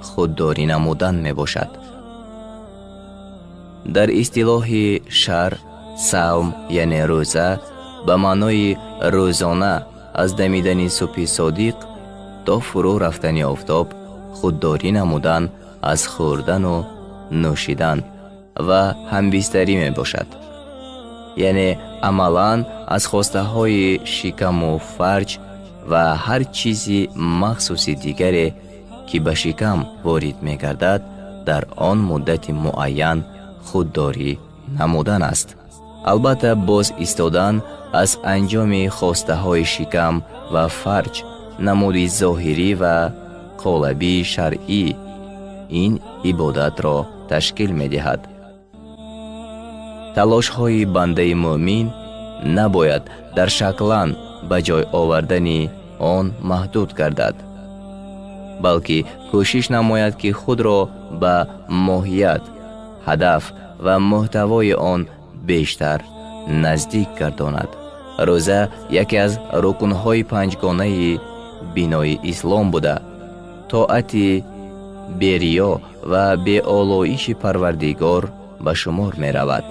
Худдорӣ намудан мебошад. Дар истилоҳи шаръ, савм, яъне рӯза, ба маънои рӯзона аз дамидани субҳи содиқ то фурӯ рафтани офтоб худдорӣ намудан аз хӯрдану нӯшидан ва ҳамбистарӣ мебошад. Яъне амалан аз хостаҳои шикаму фарҷ ва ҳар чизи махсуси дигаре, ки ба шикам ворид мегардад, дар он муддати муайян худдорӣ намудан аст. Албатта, боз истодан аз анҷоми хостаҳои шикам ва фарҷ намуди зоҳирӣ ва қолабии шаръӣ ин ибодатро ташкил медиҳад. Талошҳои бандаи мӯъмин набояд дар шаклан ба ҷой овардани он маҳдуд гардад, балки кӯшиш намояд, ки худро ба моҳият, ҳадаф ва муҳтавои он бештар наздик гардонад. Рӯза яке аз рукнҳои панҷгонаи бинои ислом буда, тоати бериё ва беолоиши Парвардигор ба шумор меравад,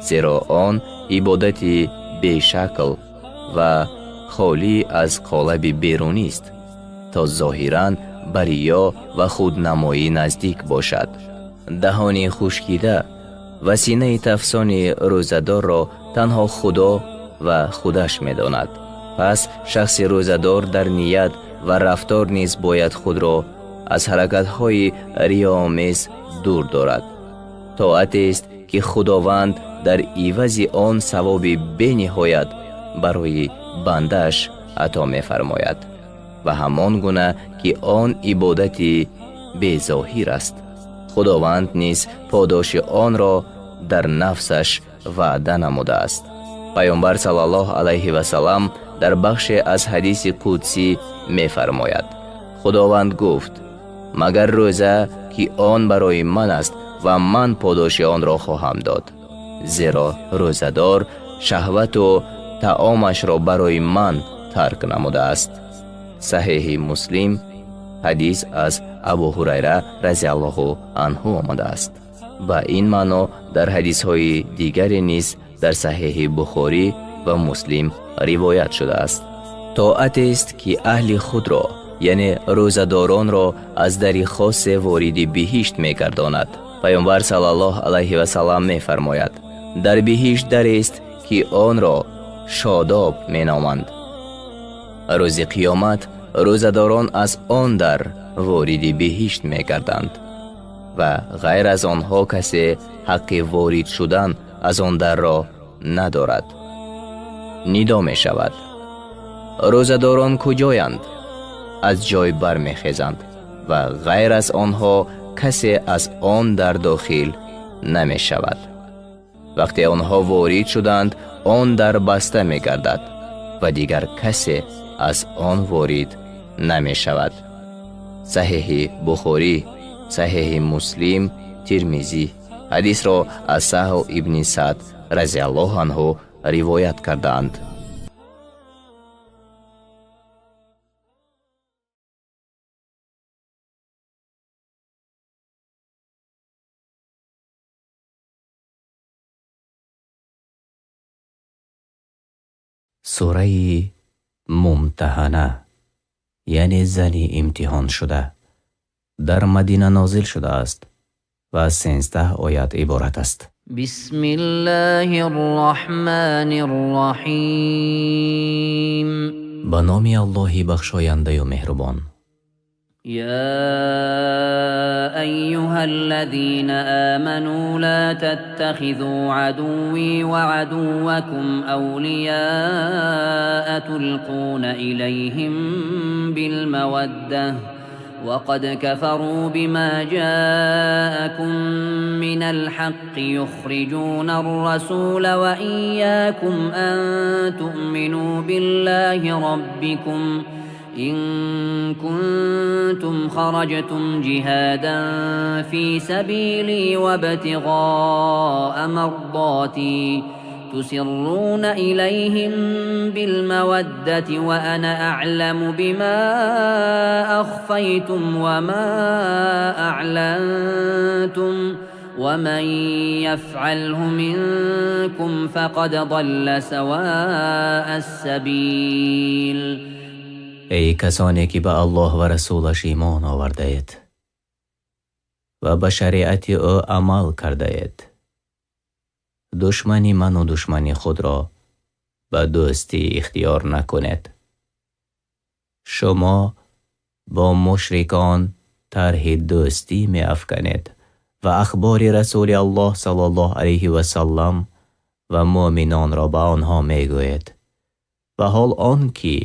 зеро он ибодати бешакл ва холӣ аз қолаби берунист, то зоҳиран ба риё ва худнамоӣ наздик бошад. Даҳони хушкида ва синаи тафсони рӯзадорро танҳо Худо ва худаш медонад. Пас шахси рӯзадор дар ният ва рафтор низ бояд худро аз ҳаракатҳои риёомез дур дорад. Тоатест, ки Худованд дар ивази он савоби бениҳоят барои бандааш ато мефармояд ва ҳамон гуна ки он ибодати безоҳир аст, Худованд низ подоши онро дар нафсаш ваъда намудааст. Паёмбар саллаллоҳу алайҳи васалам дар бахше аз ҳадиси қудсӣ мефармояд: «Худованд гуфт: магар рӯза, ки он барои ман аст ва ман подоши онро хоҳам дод, зеро рӯзадор шаҳвату таомашро барои ман тарк намудааст». Саҳеҳи Муслим, ҳадис аз Абу Ҳурайра разиаллоҳу анҳу омадааст. Ба ин маъно дар ҳадисҳои дигаре низ дар Саҳеҳи Бухорӣ ва Муслим ривоят шудааст. Тоатест, ки аҳли худро, яъне рӯзадоронро, аз дари хосе вориди биҳишт мегардонад. Паёмбар саллаллоҳу алайҳи васалам мефармояд: «Дар биҳишт дарест, ки онро Шодоб меноманд. Рӯзи қиёмат рӯзадорон аз он дар вориди биҳишт мегарданд ва ғайр аз онҳо касе ҳаққи ворид шудан аз он дарро надорад. Нидо мешавад: рӯзадорон куҷоянд? Аз ҷой бармехезанд ва ғайр аз онҳо касе аз он дар дохил намешавад. Вақте онҳо ворид шуданд, он дар баста мегардад ва дигар касе аз он ворид намешавад». Саҳеҳи Бухорӣ, Саҳеҳи Муслим, Тирмизӣ. Ҳадисро аз Саҳл ибни Саъд разиаллоҳу анҳу ривоят кардаанд. Сураи Мумтаҳана, яъне зани имтиҳоншуда, дар Мадина нозил шудааст ва аз 13 оят иборат аст. بسم الله الرحمن الرحيم. Ба номи Аллоҳи бахшояндаю меҳрубон. يا أيها الذين آمنوا، لا تتخذوا عدوي وعدوكم أولياء تلقون إليهم بالمودة وقد كفروا بما جاءكم من الحق، يخرجون الرسول وإياكم أن تؤمنوا بالله ربكم إن كنتم خرجتم جهادا في سبيلي وابتغاء مرضاتي. تسرون إليهم بالمودة وأنا أعلم بما أخفيتم وما أعلنتم ومن يفعله منكم فقد ضل سواء السبيل. Эй касоне ки ба Аллоҳ ва расулаш имон овардаед ва ба шариати ӯ амал кардаед, душмани ману душмани худро ба дӯстӣ ихтиёр накунед. Шумо бо мушрикон тарҳи дӯстӣ меафканед ва ахбори Расули Аллоҳ саллаллоҳу алайҳи васаллам ва муъминонро ба онҳо мегӯед, ва ҳол он ки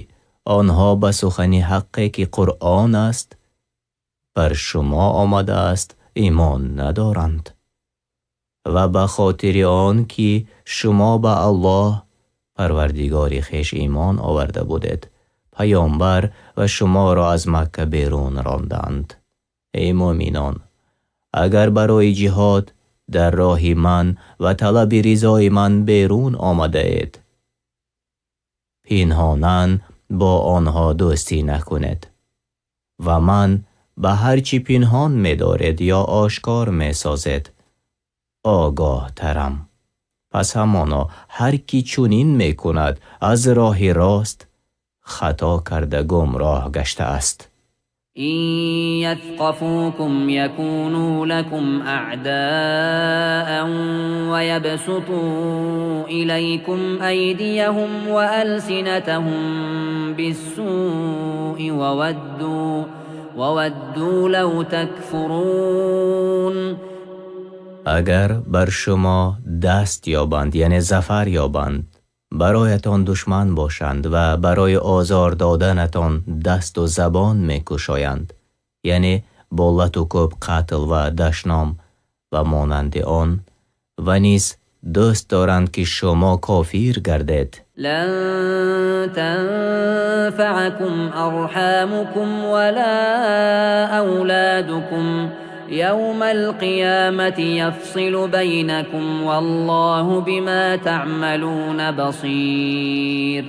онҳо ба сухани ҳаққе ки Қуръон аст бар шумо омадааст имон надоранд, ва ба хотири он ки шумо ба Аллоҳ Парвардигори хеш имон оварда будед, паёмбар ва шуморо аз Макка берун ронданд. Эй муъминон, агар барои ҷиҳод дар роҳи ман ва талаби ризои ман берун омадаед, пинҳонан бо онҳо дӯстӣ накунед, ва ман ба ҳар чӣ пинҳон медоред ё ошкор месозед огоҳтарам. Пас ҳамоно ҳар кӣ чунин мекунад, аз роҳи рост хато карда гумроҳ гаштааст. إن يثقفوكم يكونوا لكم أعداء ويبسطوا إليكم أيديهم وألسنتهم بالسوء وودوا لو تكفرون. Агар бар шумо даст ёбанд, яъне зафар ёбанд, бароятон душман бошанд ва барои озор доданатон дасту забон мекушоянд, яъне бо лату кӯб, қатл ва дашном ва монанди он, ва низ дӯст доранд ки шумо кофир гардед. لن تنفعكم أرحامكم ولا أولادكم يوم القيامة يفصل بينكم والله بما تعملون بصير.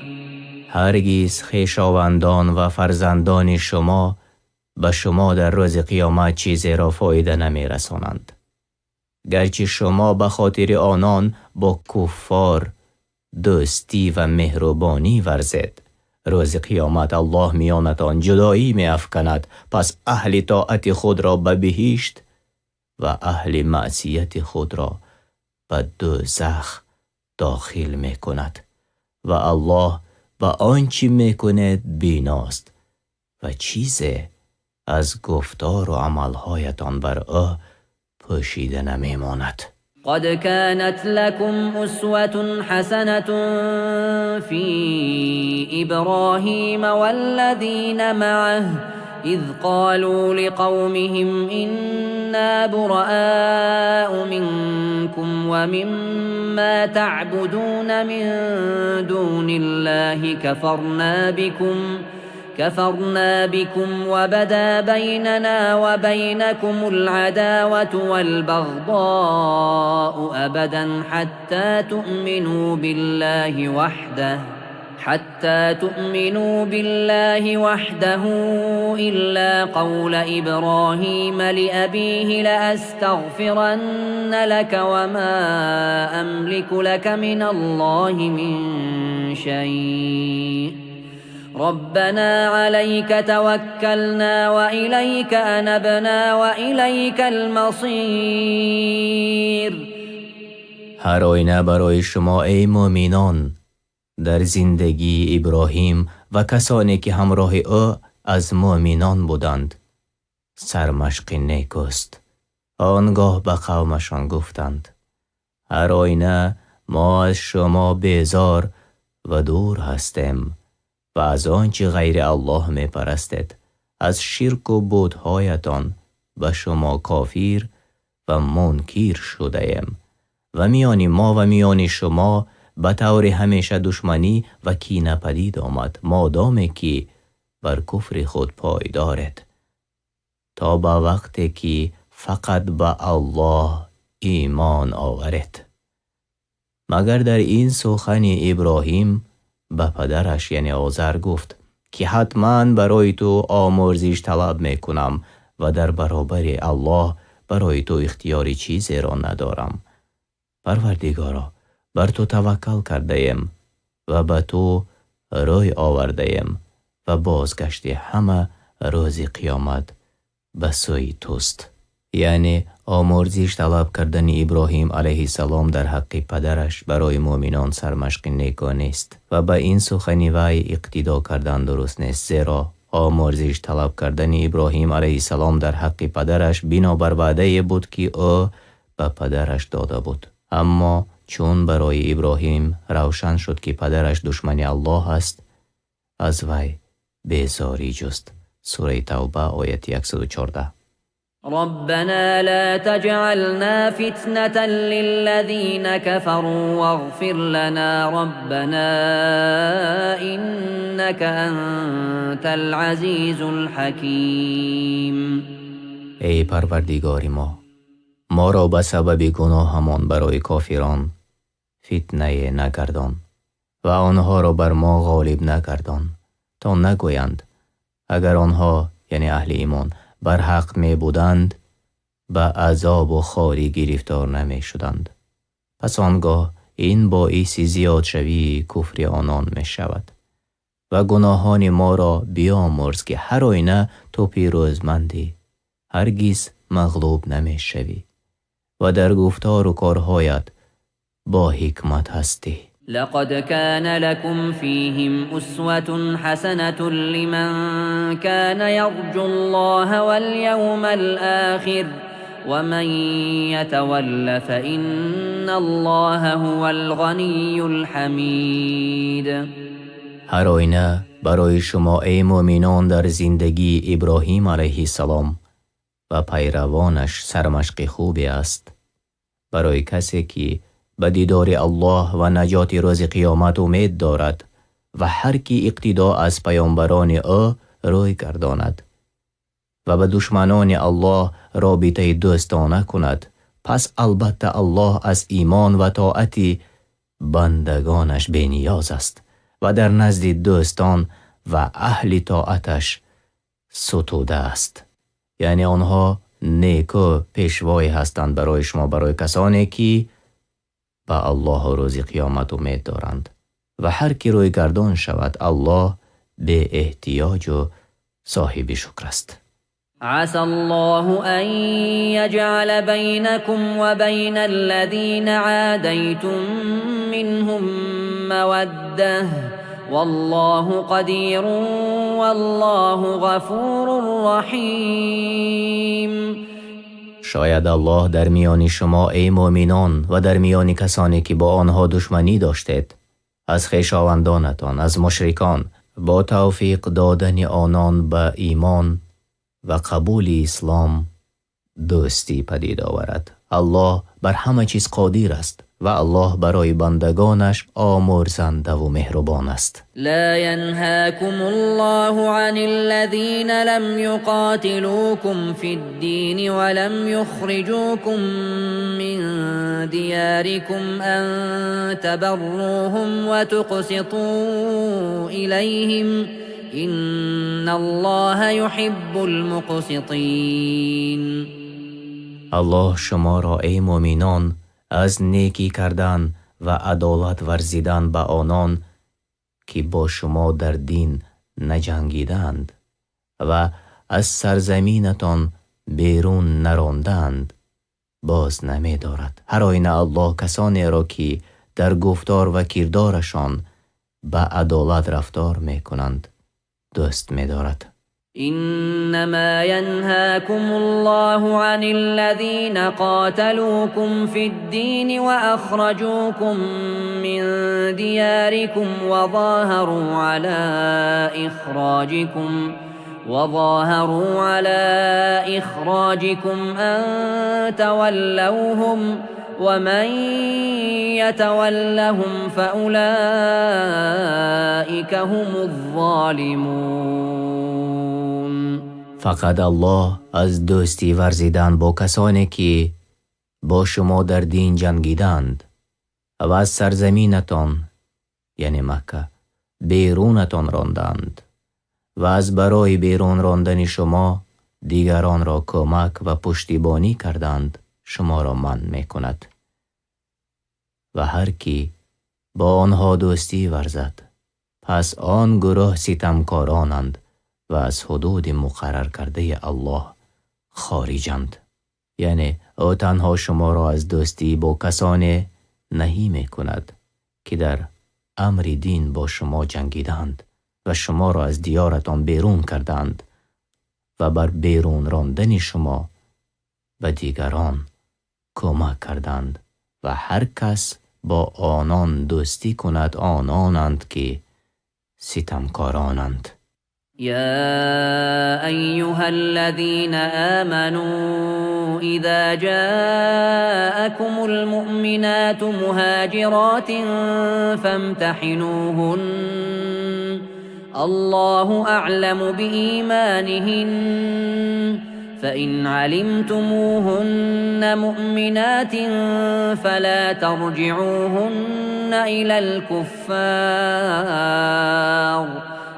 Ҳаргиз хешовандон ва фарзандони шумо ба шумо дар рӯзи қиёмат чизеро фоида намерасонанд, гарчи шумо ба хотири онон бо куффор дӯстӣ ва меҳрубонӣ варзед. Рӯзи қиёмат Аллоҳ миёнатон ҷудоӣ меафканад, пас аҳли тоати худро ба биҳишт ва аҳли маъсияти худро ба дӯзах дохил мекунад, ва Аллоҳ ба он чӣ мекунед биност ва чизе аз гуфтору амалҳоятон бар ӯ пӯшида намемонад. قد كانت لكم أسوة حسنة في إبراهيم والذين معه إذ قالوا لقومهم إنا براء منكم ومما تعبدون من دون الله كفرنا بكم وبدا بيننا وبينكم العداوة والبغضاء أبدا حتى تؤمنوا بالله وحده إلا قول إبراهيم لأبيه لأستغفرن لك وما أملك لك من الله من شيء ربنا عليك توكلنا وإليك أنبنا وإليك المصير. Ҳар оина барои шумо, эй муъминон, дар зиндагии Иброҳим ва касоне ки ҳамроҳи ӯ аз муъминон буданд, сармашқи некӯст. Он гоҳ ба қавмашон гуфтанд: ҳар оина мо аз шумо безор ва дур ҳастем ва аз он чӣ ғайри Аллоҳ мепарастед, аз ширку бутҳоятон ба шумо кофир ва мункир шудаем, ва миёни мо ва миёни шумо ба таври ҳамеша душманӣ ва кина падид омад, модоме ки бар куфри худ пойдоред, то ба вақте ки фақат ба Аллоҳ имон оваред. Магар дар ин сухани Иброҳим ба падараш, яъне Озар, гуфт, ки ҳатман барои ту омурзиш талаб мекунам ва дар баробари Аллоҳ барои ту ихтиёри чизеро надорам. Парвардигоро, бар ту таваккал кардаем ва ба ту рӯй овардаем ва бозгашти ҳама рӯзи қиёмат ба сӯи туст. Яъне омурзиш талаб кардани Иброҳим алайҳиссалом дар ҳаққи падараш барои мӯъминон сармашқи некӯ нест ва ба ин сухани вай иқтидо кардан дуруст нест, зеро омурзиш талаб кардани Иброҳим алайҳиссалом дар ҳаққи падараш бинобар ваъдае буд, ки ӯ ба падараш дода буд. Аммо чун барои Иброҳим равшан шуд, ки падараш душмани Аллоҳ аст, аз вай безорӣ ҷуст. Сураи Тавба, ояти 114. ربنا لا تجعلنا فتنة للذين كفروا واغفر لنا ربنا إنك أنت العزيز الحكيم. Эй Парвардигори мо, моро ба сабаби гуноҳамон барои кофирон фитнае нагардон ва онҳоро бар мо ғолиб нагардон, то нагӯянд: агар онҳо, яъне аҳли имон, бар ҳақ мебуданд, ба азобу хорӣ гирифтор намешуданд. Пас он гоҳ ин боиси зиёдшавии куфри онон мешавад. Ва гуноҳони моро биёмурз, ки ҳар оина ту пирӯзмандӣ, ҳаргиз мағлуб намешавӣ ва дар гуфтору корҳоят бо ҳикмат ҳастӣ. لقد كان لكم فيهم أسوة حسنة لمن كان يرجو الله واليوم الآخر ومن يتول فإن الله هو الغني الحميد. Ҳар оина барои шумо, эй мӯъминон, дар зиндагии Иброҳим алайҳиссалом ва пайравонаш сармашқи хубе аст барои касе, ки ба дидори Аллоҳ ва наҷоти рӯзи қиёмат умед дорад, ва ҳар ки иқтидо аз паёмбарони ӯ рӯй гардонад ва ба душманони Аллоҳ робитаи дӯстона кунад, пас албатта Аллоҳ аз имон ва тоати бандагонаш бениёз аст ва дар назди дӯстон ва аҳли тоаташ сутуда аст. Яъне онҳо некӯ пешвое ҳастанд барои шумо, барои касоне, ки ба Аллоҳу рӯзи қиёмат умед доранд, ва ҳар ки рӯйгардон шавад, Аллоҳ беэҳтиёҷу соҳиби шукр аст. عسى الله أن يجعل بينكم وبين الذين عاديتم منهم مودة والله قدير والله غفور رحيم. Шояд Аллоҳ дар миёни шумо, эй мӯъминон, ва дар миёни касоне, ки бо онҳо душманӣ доштед аз хешовандонатон, аз мушрикон, бо тавфиқ додани онон ба имон ва қабули ислом дӯстӣ падид оварад. Аллоҳ бар ҳама чиз қодир аст ва Аллоҳ барои бандагонаш омурзандаву меҳрубон аст. لا ينهاكم الله عن الذين لم يقاتلوكم في الدين ولم يخرجوكم من دياركم أن تبروهم وتقسطوا إليهم إن الله يحب المقسطين. Аллоҳ шуморо, эй мӯъминон, аз некӣ кардан ва адолат варзидан ба онон, ки бо шумо дар дин наҷангидаанд ва аз сарзаминатон берун нарондаанд, боз намедорад. Ҳар оина Аллоҳ касонеро, ки дар гуфтор ва кирдорашон ба адолат рафтор мекунанд, дӯст медорад. إنما ينهاكم الله عن الذين قاتلوكم في الدين وأخرجوكم من دياركم وظاهروا على إخراجكم أن تولوهم ومن يتولهم فأولئك هم الظالمون. Фақат Аллоҳ аз дӯстӣ варзидан бо касоне, ки бо шумо дар дин ҷангиданд, Ва аз сарзаминатон, яъне Макка, берунатон ронданд ва аз барои берун рондани шумо дигаронро кӯмак ва пуштибонӣ карданд, шуморо манъ мекунад. Ва ҳар ки бо онҳо дӯстӣ варзад, пас он гурӯҳ ситамкоронанд ва аз ҳудуди муқаррар кардаи Аллоҳ хориҷанд. Яъне ӯ танҳо шуморо аз дӯстӣ бо касоне наҳй мекунад, ки дар амри дин бо шумо ҷангиданд ва шуморо аз диёратон берун карданд ва бар берун рондани шумо ба дигарон кӯмак карданд ва ҳар кас бо онон дӯстӣ кунад, ононанд ки ситамкоронанд. يا أيها الذين آمنوا إذا جاءكم المؤمنات مهاجرات فامتحنوهن الله أعلم بإيمانهن فإن علمتموهن مؤمنات فلا ترجعوهن إلى الكفار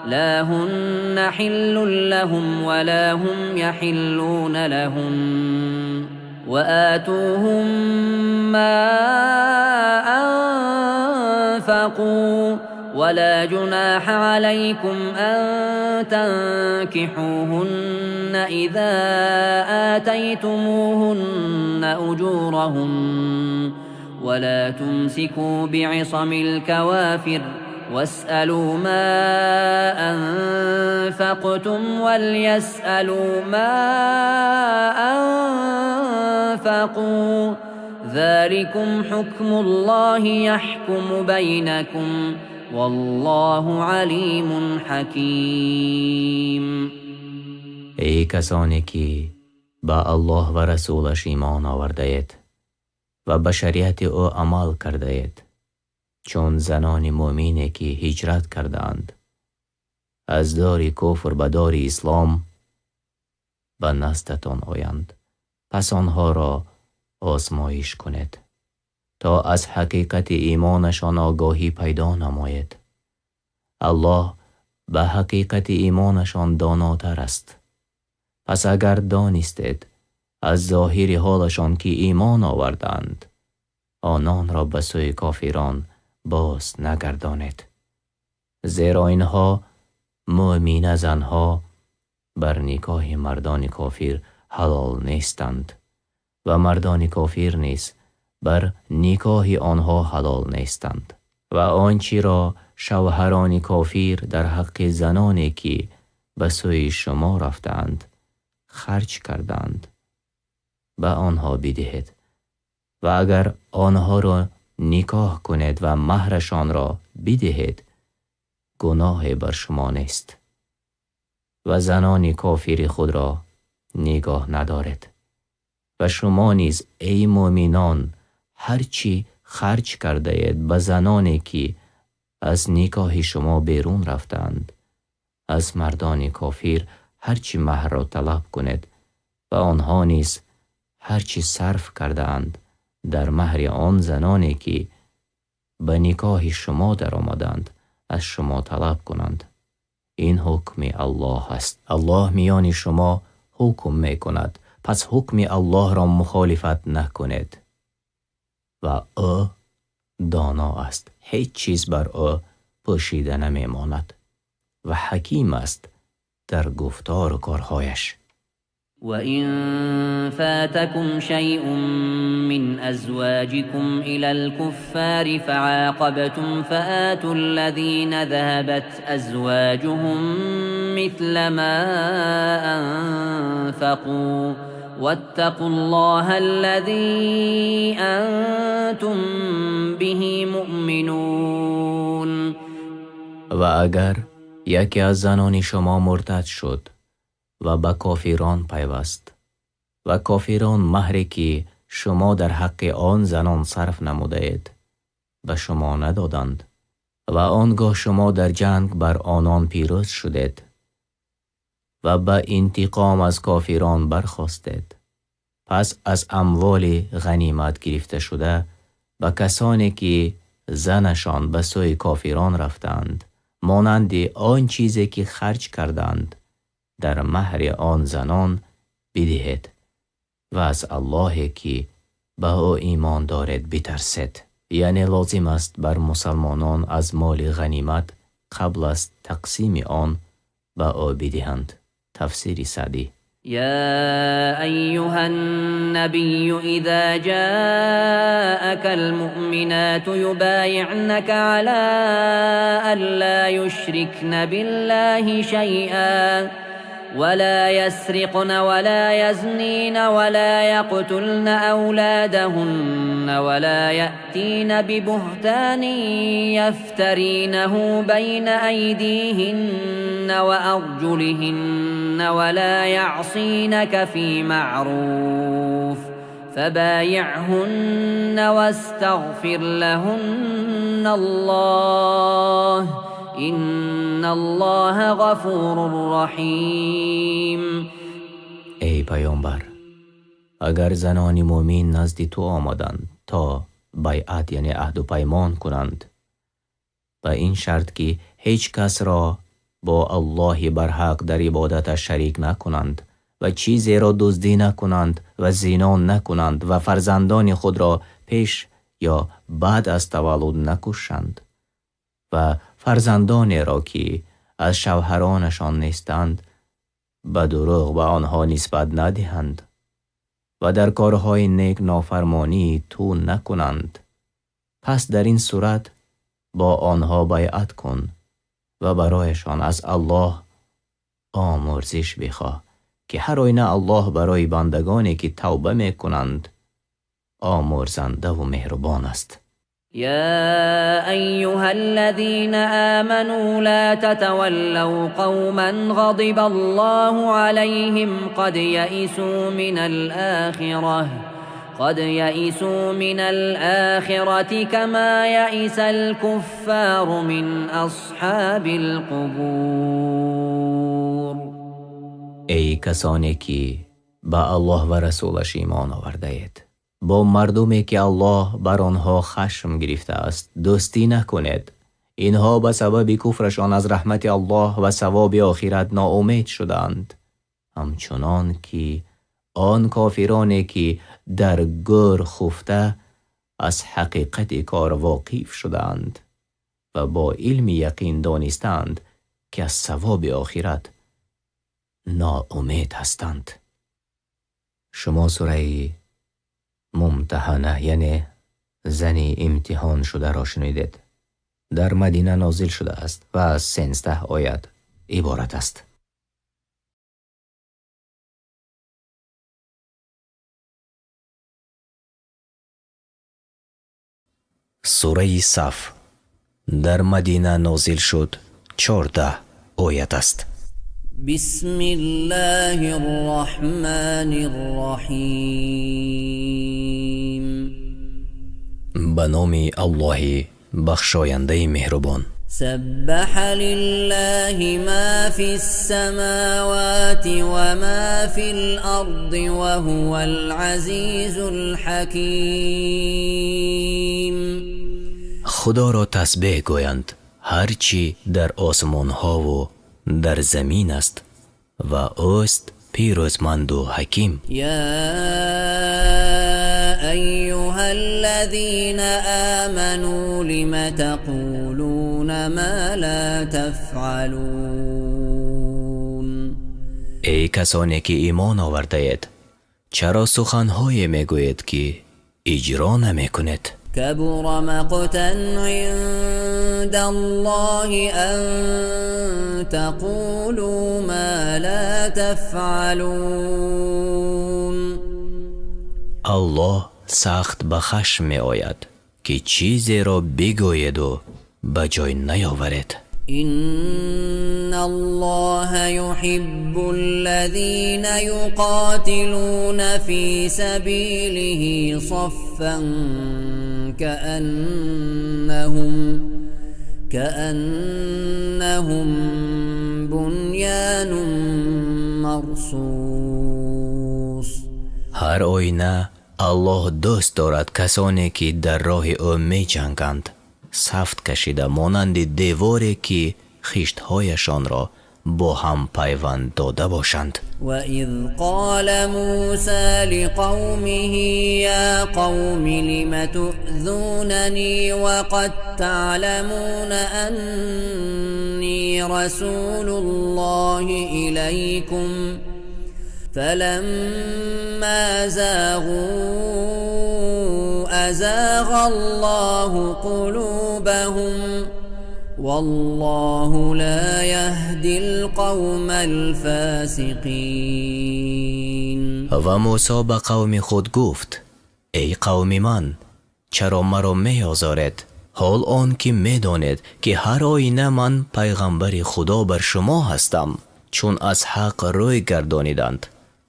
لا هن حل لهم ولا هم يحلون لهن وآتوهم ما أنفقوا ولا جناح عليكم أن تنكحوهن إذا آتيتموهن أجورهن ولا تمسكوا بعصم الكوافر واسألوا ما أنفقتم وليسألوا ما أنفقوا ذلكم حكم الله يحكم بينكم والله عليم حكيم. Эй касоне ки ба Аллоҳ ва расулаш имон овардаед ва ба шариати ӯ амал кардаед, чун занони мӯмине ки ҳиҷрат кардаанд аз дори куфр ба дори ислом ба наздатон оянд, пас онҳоро озмоиш кунед, то аз ҳақиқати имонашон огоҳӣ пайдо намоед. Аллоҳ ба ҳақиқати имонашон донотар аст. Пас агар донистед аз зоҳири ҳолашон ки имон овардаанд, ононро ба сӯи кофирон боз нагардонед, зеро инҳо мӯмина занҳо бар никоҳи мардони кофир ҳалол нестанд ва мардони кофир низ бар никоҳи онҳо ҳалол нестанд. Ва он чиро шавҳарони кофир дар ҳаққи заноне ки ба сӯи шумо рафтаанд харҷ кардаанд, ба онҳо бидиҳед ва агар онҳоро никоҳ кунед ва маҳрашонро бидиҳед, гуноҳе бар шумо нест. Ва занони кофири худро нигоҳ надоред. Ва шумо низ, эй мӯминон, ҳар чӣ харҷ кардаед ба заноне ки аз никоҳи шумо берун рафтаанд, аз мардони кофир ҳар чӣ маҳрро талаб кунед ва онҳо низ ҳар чӣ сарф кардаанд дар маҳри он заноне ки ба никоҳи шумо даромаданд, аз шумо талаб кунанд. Ин ҳукми Аллоҳ аст. Аллоҳ миёни шумо ҳукм мекунад, пас ҳукми Аллоҳро мухолифат накунед. Ва ӯ доно аст, ҳеҷ чиз бар ӯ пӯшида намемонад ва ҳаким аст дар гуфтору корҳояш. وإن فاتكم شيء من أزواجكم إلى الكفار فعاقبتم فآتوا الذين ذهبت أزواجهم مثل ما أنفقوا واتقوا الله الذي أنتم به مؤمنون. Ва агар яке аз занони шумо муртад шуд ва ба кофирон пайваст ва кофирон маҳре ки шумо дар ҳаққи он занон сарф намудаед ба шумо надоданд ва он гоҳ шумо дар ҷанг бар онон пирӯз шудед ва ба интиқом аз кофирон бархостед, пас аз амволи ғанимат гирифташуда Ба касоне ки занашон ба сӯи кофирон рафтаанд, монанди он чизе ки харҷ кардаанд дар меҳри он занон бидиҳед ва аз Аллоҳе ки ба ӯ имон доред битарсед. Яъне лозим аст бар мусулмонон аз моли ғанимат қабл аз тақсими он ба ӯ бидиҳанд. Тафсири Саъдӣ. يا أيها النبي إذا جاءك المؤمنات يبايعنك على أن لا يشركن بالله شيئا ولا يسرقن ولا يزنين ولا يقتلن أولادهن ولا يأتين ببهتان يفترينه بين أيديهن وأرجلهن ولا يعصينك في معروف فبايعهن واستغفر لهن الله إن الله غفور رحيم. Эй паёмбар, агар занони мӯъмин назди ту омаданд то байъат, яъне аҳду паймон кунанд, ба ин шарт ки ҳеҷ касро бо Аллоҳи барҳақ дар ибодаташ шарик накунанд ва чизеро дуздӣ накунанд ва зино накунанд ва фарзандони худро пеш ё баъд аз таваллуд накушанд ва фарзандонеро ки аз шавҳаронашон нестанд ба дурӯғ ба онҳо нисбат надиҳанд ва дар корҳои нек нофармонии ту накунанд, пас дар ин сурат бо онҳо байъат кун ва барояшон аз Аллоҳ омурзиш бихоҳ, ки ҳар оина Аллоҳ барои бандагоне ки тавба мекунанд омурзанда ва меҳрубон аст. يا أيها الذين آمنوا لا تتولوا قوما غضب الله عليهم قد يئسوا من الآخرة كما يئس الكفار من أصحاب القبور. Эй касоне ки ба Аллоҳ ва расулаш имон овардаед, бо мардуме ки Аллоҳ бар онҳо хашм гирифтааст дӯстӣ накунед. Инҳо ба сабаби куфрашон аз раҳмати Аллоҳ ва савоби охират ноумед шудаанд, ҳамчунон ки он кофироне ки дар гӯр хуфта аз ҳақиқати кор воқиф шудаанд ва бо илми яқин донистаанд ки аз савоби охират ноумед ҳастанд. Шумо сураи Мумтаҳана, яъне зани имтиҳон шударо шунидед. Дар Мадина нозил шудааст ва аз 13 оят иборат аст. Сураи Саф дар Мадина нозил шуд, 14 оят аст. بسم الله الرحمن الرحيم. Ба номи Аллоҳи бахшояндаи меҳрубон. سبح لله ما في السماوات وما في الأرض وهو العزيز الحكيم. Худоро тасбеҳ гӯянд ҳар чӣ дар осмонҳову дар замин аст ва ӯст пирӯзманду ҳаким. يا أيها الذين آمنوا لم تقولون ما لا تفعلون. Эй касоне ки имон овардаед, чаро суханҳое мегӯед ки иҷро намекунед? كبر مقتا عند الله أن تقولوا ما لا تفعلون. Аллоҳ сахт ба хашм меояд ки чизеро бигӯеду ба ҷой наёваред. إن الله يحب الذين يقاتلون في سبيله صفا كأنهم بنيان مرصوص. Ҳар оина Аллоҳ дӯст дорад касоне ки дар роҳи ӯ меҷанганд, сафт кашида монанди деворе ки хиштҳояшонро бо ҳам пайванд дода бошанд. وإذ قال موسى لقومه يا قوم لم تؤذونني وقد تعلمون أني رسول الله إليكم فلما زاغوا أزاغ الله قلوبهم والله لا يهدي القوم الفاسقين. Ва Мусо ба қавми худ гуфт: эй қавми ман, чаро маро меозоред, ҳол он ки медонед, ки ҳар оина ман пайғамбари Худо бар шумо ҳастам? Чун аз ҳақ рӯй гардониданд,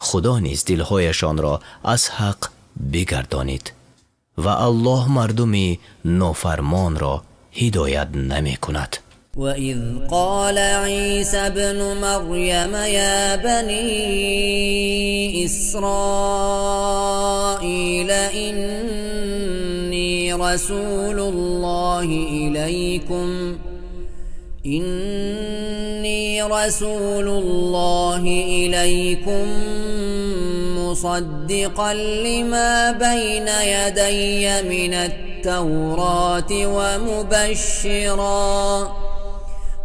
Худо низ дилҳояшонро аз ҳақ бигардонид ва Аллоҳ мардуми нофармонро ҳидоят намекунад. وإذ قال عيسى ابن مريم يا بني إسرائيل إني رسول الله إليكم إني رسول الله إليكم مصدقا لما بين يدي من التوراة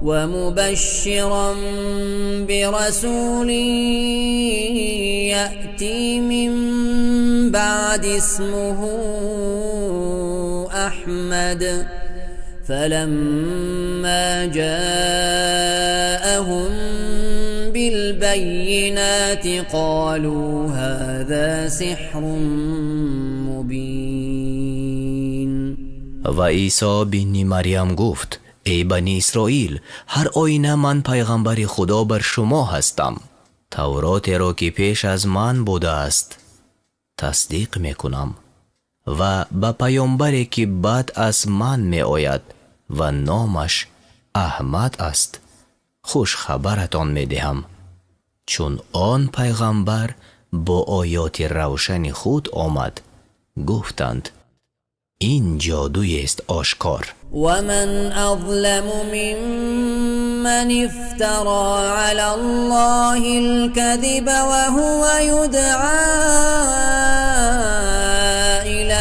ومبشرا برسول يأتي من بعدي اسمه أحمد فلما جاءهم بالبينات قالوا هذا سحر مبين. Ва Исо бини Марьям гуфт: эй Бани Исроил, ҳар оина ман пайғамбари Худо бар шумо ҳастам, Тавротеро ки пеш аз ман будааст тасдиқ мекунам ва ба паёмбаре ки баъд аз ман меояд ва номаш Аҳмад аст хушхабаратон медиҳам. Чун он пайғамбар бо оёти равшани худ омад, гуфтанд: ин ҷодуест ошкор. ومن أظلم ممن افترى على الله الكذب وهو يدعى إلى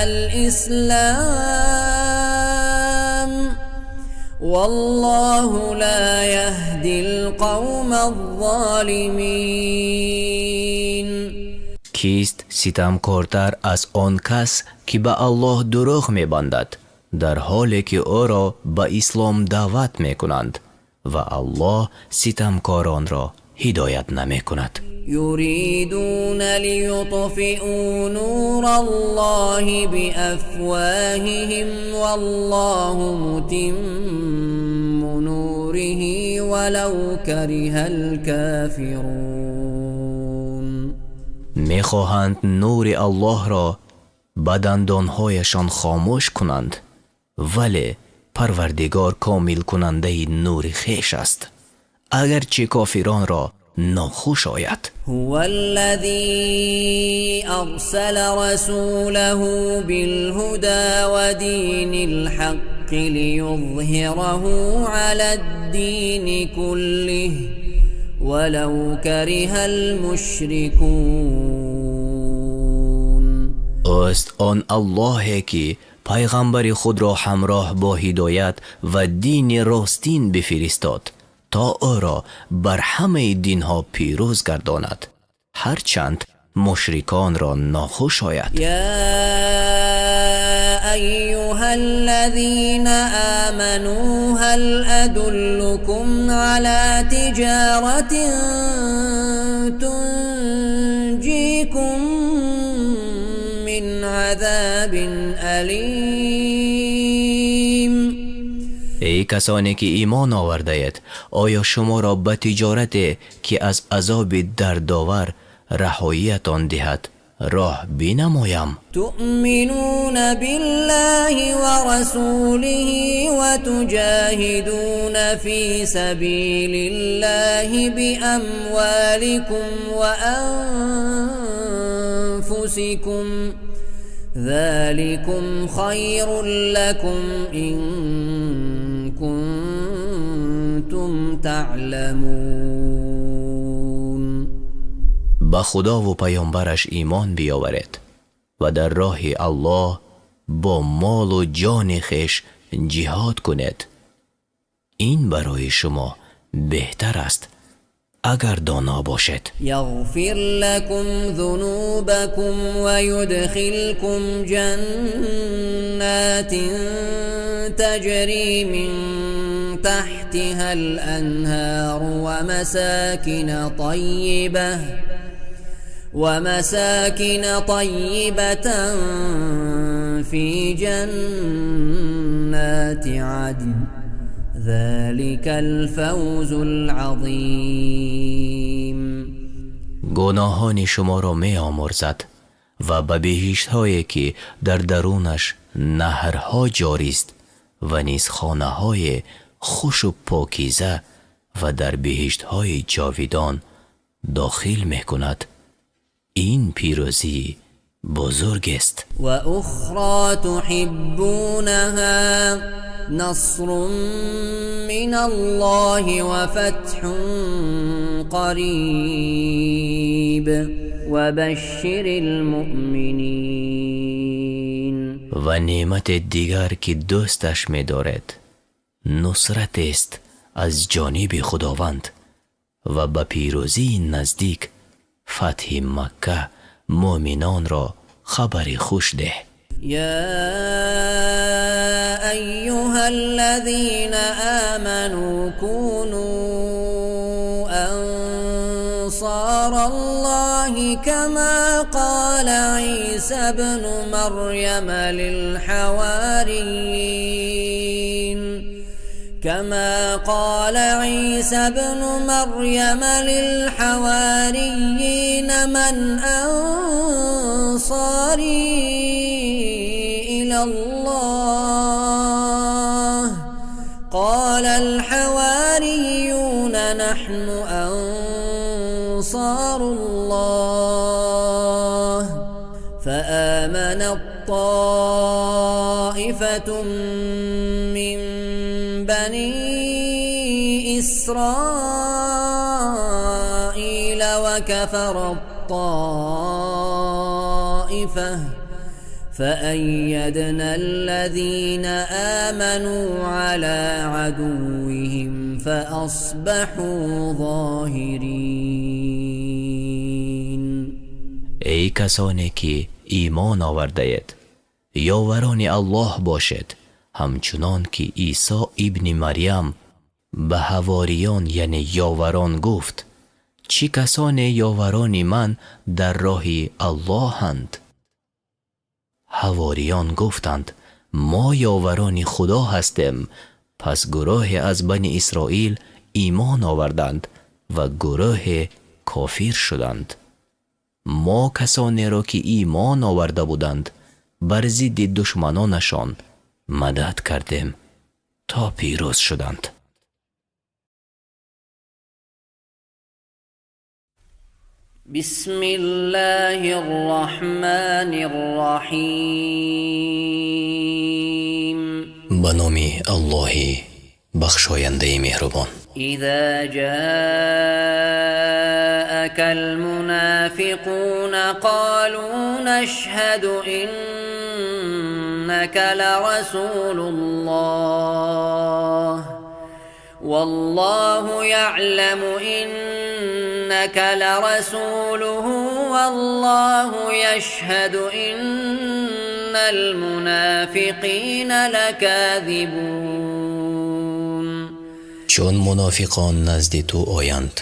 الإسلام والله لا يهدي القوم الظالمين. Кист ситамкортар аз он кас, ки ба Аллоҳ дурӯғ мебандад, дар ҳоле ки ӯро ба ислом даъват мекунанд, ва Аллоҳ ситамкоронро ҳидоят намекунад. يريدون ليطفئوا نور الله بأفواههم والله متم نوره ولو كره الكافرون. Мехоҳанд нури Аллоҳро ба дандонҳояшон хомӯш кунанд, вале Парвардигор комилкунандаи нури хеш аст, агарчи кофиронро нохуш ояд. هو الذي أرسل رسوله بالهدى ودين الحق ليظهره على الدين كله ولو كره المشركون. Ӯст он Аллоҳе, ки пайғамбари худро ҳамроҳ бо ҳидоят ва дини ростин бифиристод, то ӯро бар ҳамаи динҳо пирӯз гардонад, ҳарчанд мушриконро нохуш ояд. يا أيها الذين آمنوا هل أدلكم على تجارة تنجيكم من عذاب أليم؟ Эй касоне ки имон овардаед, оё шуморо ба тиҷорате, ки аз азоби дардовар раҳоиятон диҳад, роҳ бинамоям? تؤمنون بالله ورسوله وتجاهدون في سبيل الله بأموالكم وأنفسكم. ذلكم خير لكم إن كنتم تعلمون. Ба Худову паёмбараш имон биёваред ва дар роҳи Аллоҳ бо молу ҷони хеш ҷиҳод кунед. Ин барои шумо беҳтар аст, агар доно бошед. يغفر لكم ذنوبكم ويدخلكم جنات تجري من تحتها الأنهار ومساكن طيبة في جنات عدن ذلك الفوز العظيم. Гуноҳони шуморо меомӯрзад ва ба биҳиштҳое, ки дар дарунаш наҳрҳо ҷорист ва низ хонаҳои хушу покиза ва дар биҳиштҳои ҷовидон дохил мекунад. Ин пирӯзии бузургест. وأخرى تحبونها نصر من الله وفتح قريب وبشر المؤمنين. Ва неъмати дигар, ки дӯсташ медоред, нусратест аз ҷониби Худованд ва ба пирӯзии наздик, фатҳи Макка, муъминонро хабари хуш деҳ. يا أيها الذين آمنوا كونوا أنصار الله كما قال عيسى ابن مريم للحواريين كما قال عيسى ابن مريم للحواريين من أنصاري إلى الله قال الحواريون نحن أنصار الله فآمنت طائفة من بني إسرائيل وكفرت طائفة فأيدنا الذين آمنوا على عدوهم فأصبحوا ظاهرين. Эй касоне ки имон овардаед, ёварони Аллоҳ бошед, ҳамчунон ки Исо ибни Марьям ба ҳавориён, яъне ёварон, гуфт: чӣ касоне ёварони ман дар роҳи Аллоҳанд? Ҳавориён гуфтанд: мо ёварони Худо ҳастем. Пас гурӯҳе аз Бани Исроил имон оварданд ва гурӯҳе кофир шуданд. Мо касонеро, ки имон оварда буданд, бар зидди душманонашон мадад кардем, то пирӯз шуданд. بسم الله الرحمن الرحيم. Ба номи Аллоҳи бахшояндаи меҳрубон. إذا جاءك المنافقون قالوا نشهد إنك لرسول الله والله يعلم إنك لرسوله والله يشهد إن المنافقين لكاذبون. Чун мунофиқон назди ту оянд,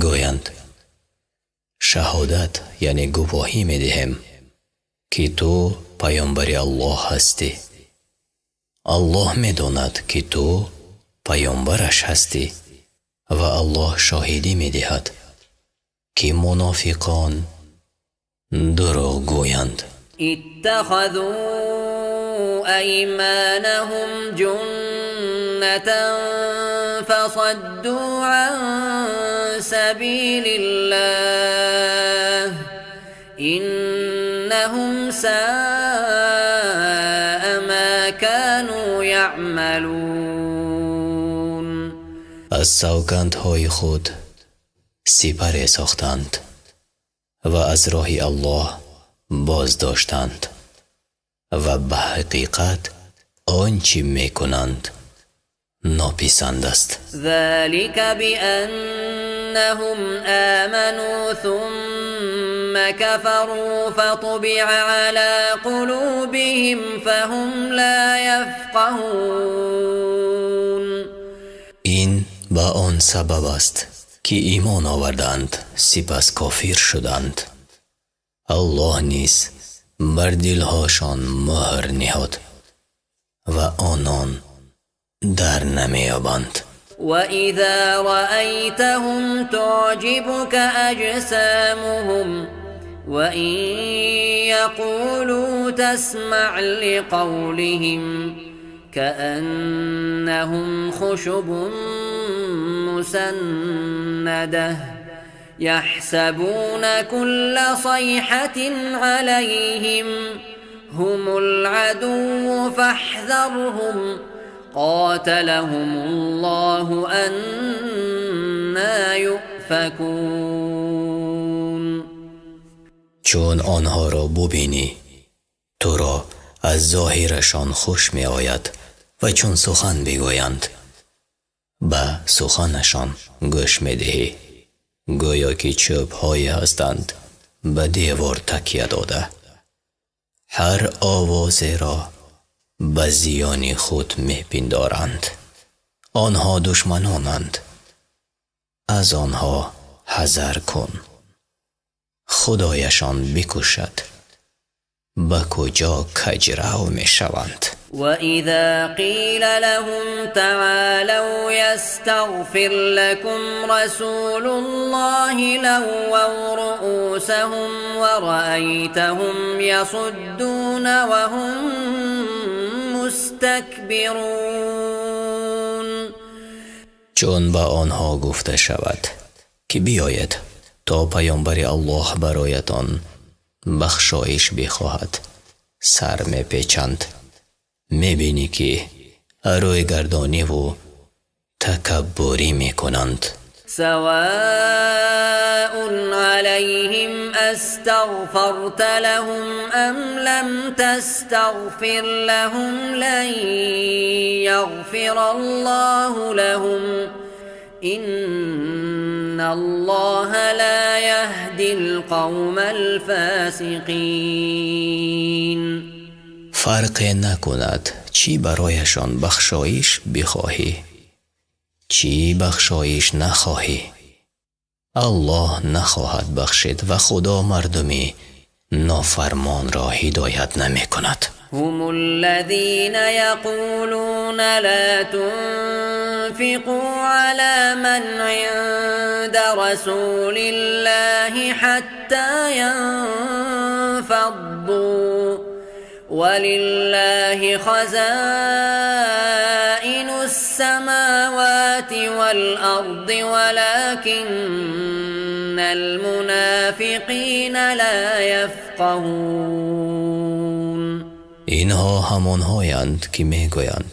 гӯянд: шаҳодат, яъне гувоҳӣ медиҳем, ки ту паёмбари Аллоҳ ҳастӣ. Аллоҳ медонад, ки ту паёмбараш ҳастӣ, ва Аллоҳ шоҳидӣ медиҳад, ки мунофиқон дурӯғ гӯянд. اتخذوا أيمانهم جنة فصدوا عن سبيل الله إنهم إنهم ساء ما كانوا يعملون. Аз савгандҳои худ сипаре сохтанд ва аз роҳи Аллоҳ боз доштанд ва ба ҳақиқат он чӣ мекунанд нописанд аст. ذلك بأنهم آمنوا ثم كفروا فطبع على قلوبهم فهم لا يفقهون. Ин ба он сабаб аст, ки имон оварданд, сипас кофир шуданд. Аллоҳ низ бар дилҳошон муҳр ниҳод ва онон дар намеёбанд. وإذا رأيتهم تعجبك أجسامهم وإن يقولوا تسمع لقولهم كأنهم خشب مسندة يحسبون كل صيحة عليهم هم العدو فاحذرهم قاتلهم الله أنى يؤفكون. Чун онҳоро бубинӣ, туро аз зоҳирашон хуш меояд ва чун сухан бигӯянд, ба суханашон гӯш медиҳӣ. Гӯё ки чӯбҳое ҳастанд ба девор такя дода. Ҳар овозеро ба зиёни худ мепиндоранд. Онҳо душманонанд. Аз онҳо ҳазар кун. Худояшон бикушад. Ба куҷо каҷрав мешаванд. وإذا قيل لهم تعالوا يستغفر لكم رسول الله لووا رؤوسهم ورأيتهم يصدون وهم مستكبرون. Чун ба онҳо гуфта шавад, ки биёед, то паёмбари Аллоҳ бароятон бахшоиш бихоҳад, сар мепечанд. Мебинӣ, ки рӯйгардониву такаббурӣ мекунанд. سواء عليهم أستغفرت لهم أم لم تستغفر لهم لن يغفر الله لهم إن الله لا يهدي القوم الفاسقين. Фарқе накунад, чӣ барояшон бахшоиш бихоҳӣ, чӣ бахшоиш нахоҳӣ, Аллоҳ нахоҳад бахшид ва Худо мардуми нофармонро ҳидоят намекунад. هم الذين يقولون لا تنفقوا على من عند رسول الله حتى ينفضوا ولله خزائن السماوات والأرض ولكن المنافقين لا يفقهون. Инҳо ҳамонҳоянд, ки мегӯянд: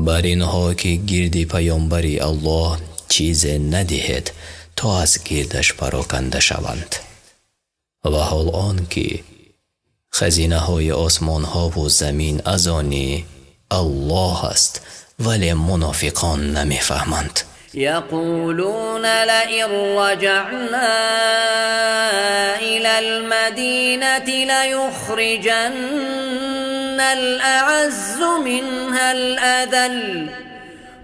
бар инҳо, ки гирди паёмбари Аллоҳ чизе надиҳед, то аз гирдаш пароканда шаванд. Ва ҳол он ки хазинаҳои осмонҳову замин аз они Аллоҳ аст, вале мунофиқон намефаҳманд. يقولون لئن رجعنا إلى المدينة ليخرجن الأعز منها الأذل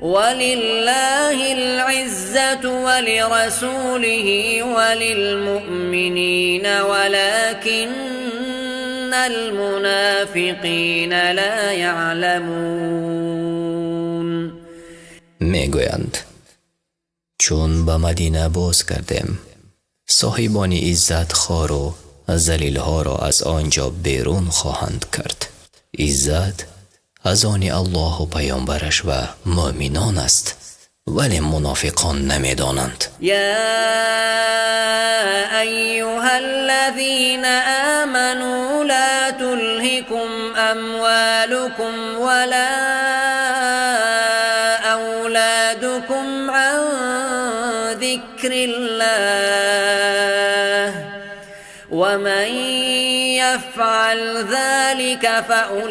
ولله العزة ولرسوله وللمؤمنين ولكن المنافقين لا يعلمون. Мегӯянд: чун ба Мадина боз гардем, соҳибони иззат хору залилҳоро аз он ҷо берун хоҳанд кард. Иззат аз они Аллоҳу паёмбараш ва муъминон аст, Вале мунофиқон намедонанд. يا أيها الذين آمنوا لا تلهكم أموالكم ولا أولادكم عن ذكر الله ومن يفعل ذلك فأولئك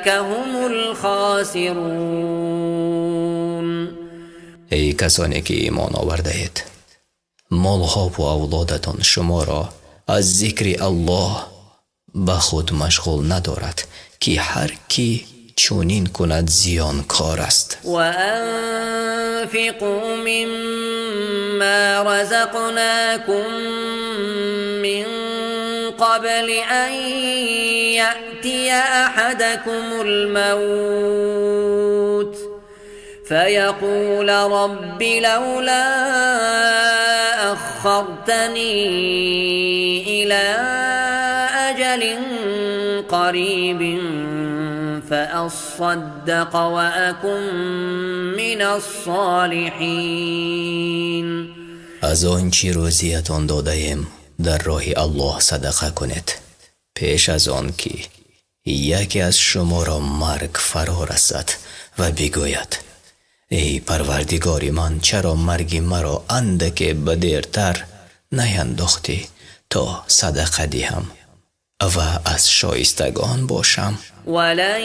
هم الخاسرون. Эй касоне ки имон овардаед, молҳову авлодатон шуморо аз зикри Аллоҳ ба худ машғул надорад, ки ҳар кӣ чунин кунад, зиёнкор аст. وأنفقوا مما رزقناكم من قبل أن يأتي أحدكم الموت فيقول رب لولا أخرتني إلى أجل قريب فأصدق وأكن من الصالحين. Аз он чӣ рӯзиятон додаем, дар роҳи Аллоҳ садақа кунед, пеш аз он ки яке аз шуморо марг фаро расад ва бигӯяд: эй Парвардигори ман, чаро марги маро андаке ба дертар наяндохтӣ, то садақа диҳам ва аз шоистагон бошам. ولن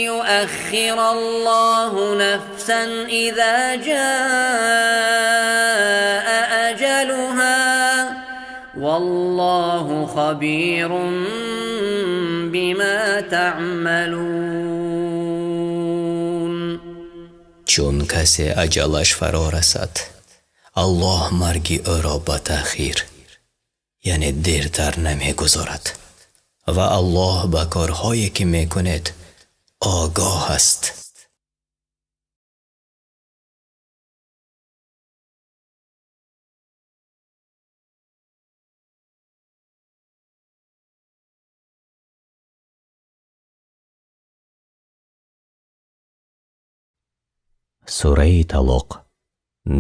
يؤخر الله نفسا إذا جاء أجلها والله خبير بما تعملون. Чун касе аҷалаш фаро расад, Аллоҳ марги ӯро ба таъхир, яъне дертар намегузорад, ва Аллоҳ ба корҳое ки мекунед огоҳ аст. Сураи Талоқ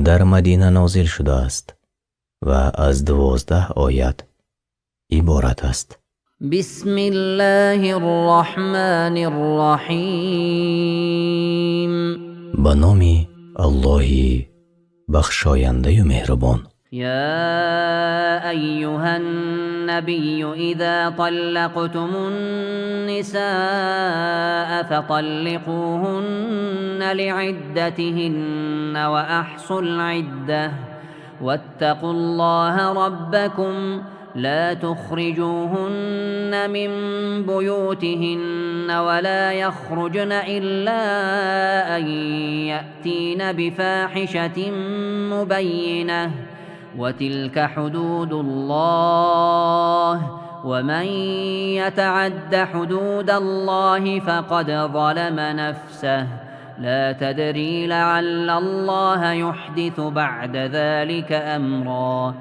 дар Мадина нозил шудааст ва аз 12 оят иборат аст. بسم الله الرحمن الرحيم. Ба номи Аллоҳи бахшояндаю меҳрубон. يا أيها النبي إذا طلقتم النساء فطلقوهن لعدتهن وأحصوا العدة واتقوا الله ربكم لا تخرجوهن من بيوتهن ولا يخرجن إلا أن يأتين بفاحشة مبينة وتلك حدود الله ومن يتعد حدود الله فقد ظلم نفسه لا تدري لعل الله يحدث بعد ذلك أمرا.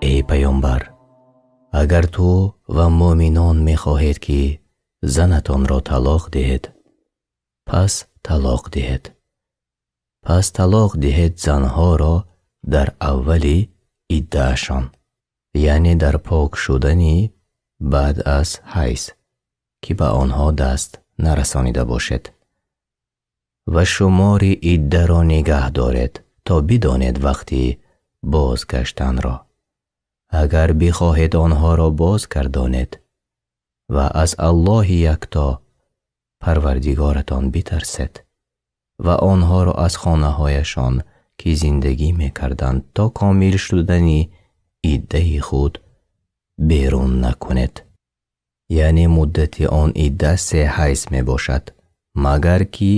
Эй паёмбар, агар ту ва муъминон мехоҳед, ки занатонро талоқ диҳед, пас талоқ диҳед. Пас талоқ диҳед занҳоро дар аввали иддаашон, яъне дар пок шудани баъд аз ҳайз, ки ба онҳо даст нарасонида бошед, ва шумори иддаро нигаҳ доред, то бидонед вақти бозгаштанро. Агар бихоҳед, онҳоро бозгардонед ва аз Аллоҳи якто Парвардигоратон битарсед ва онҳоро аз хонаҳояшон, ки зиндагӣ мекарданд, то комил шудани иддаи худ берун накунед. Яъне муддати он идда 3 ҳайз мебошад, магар ки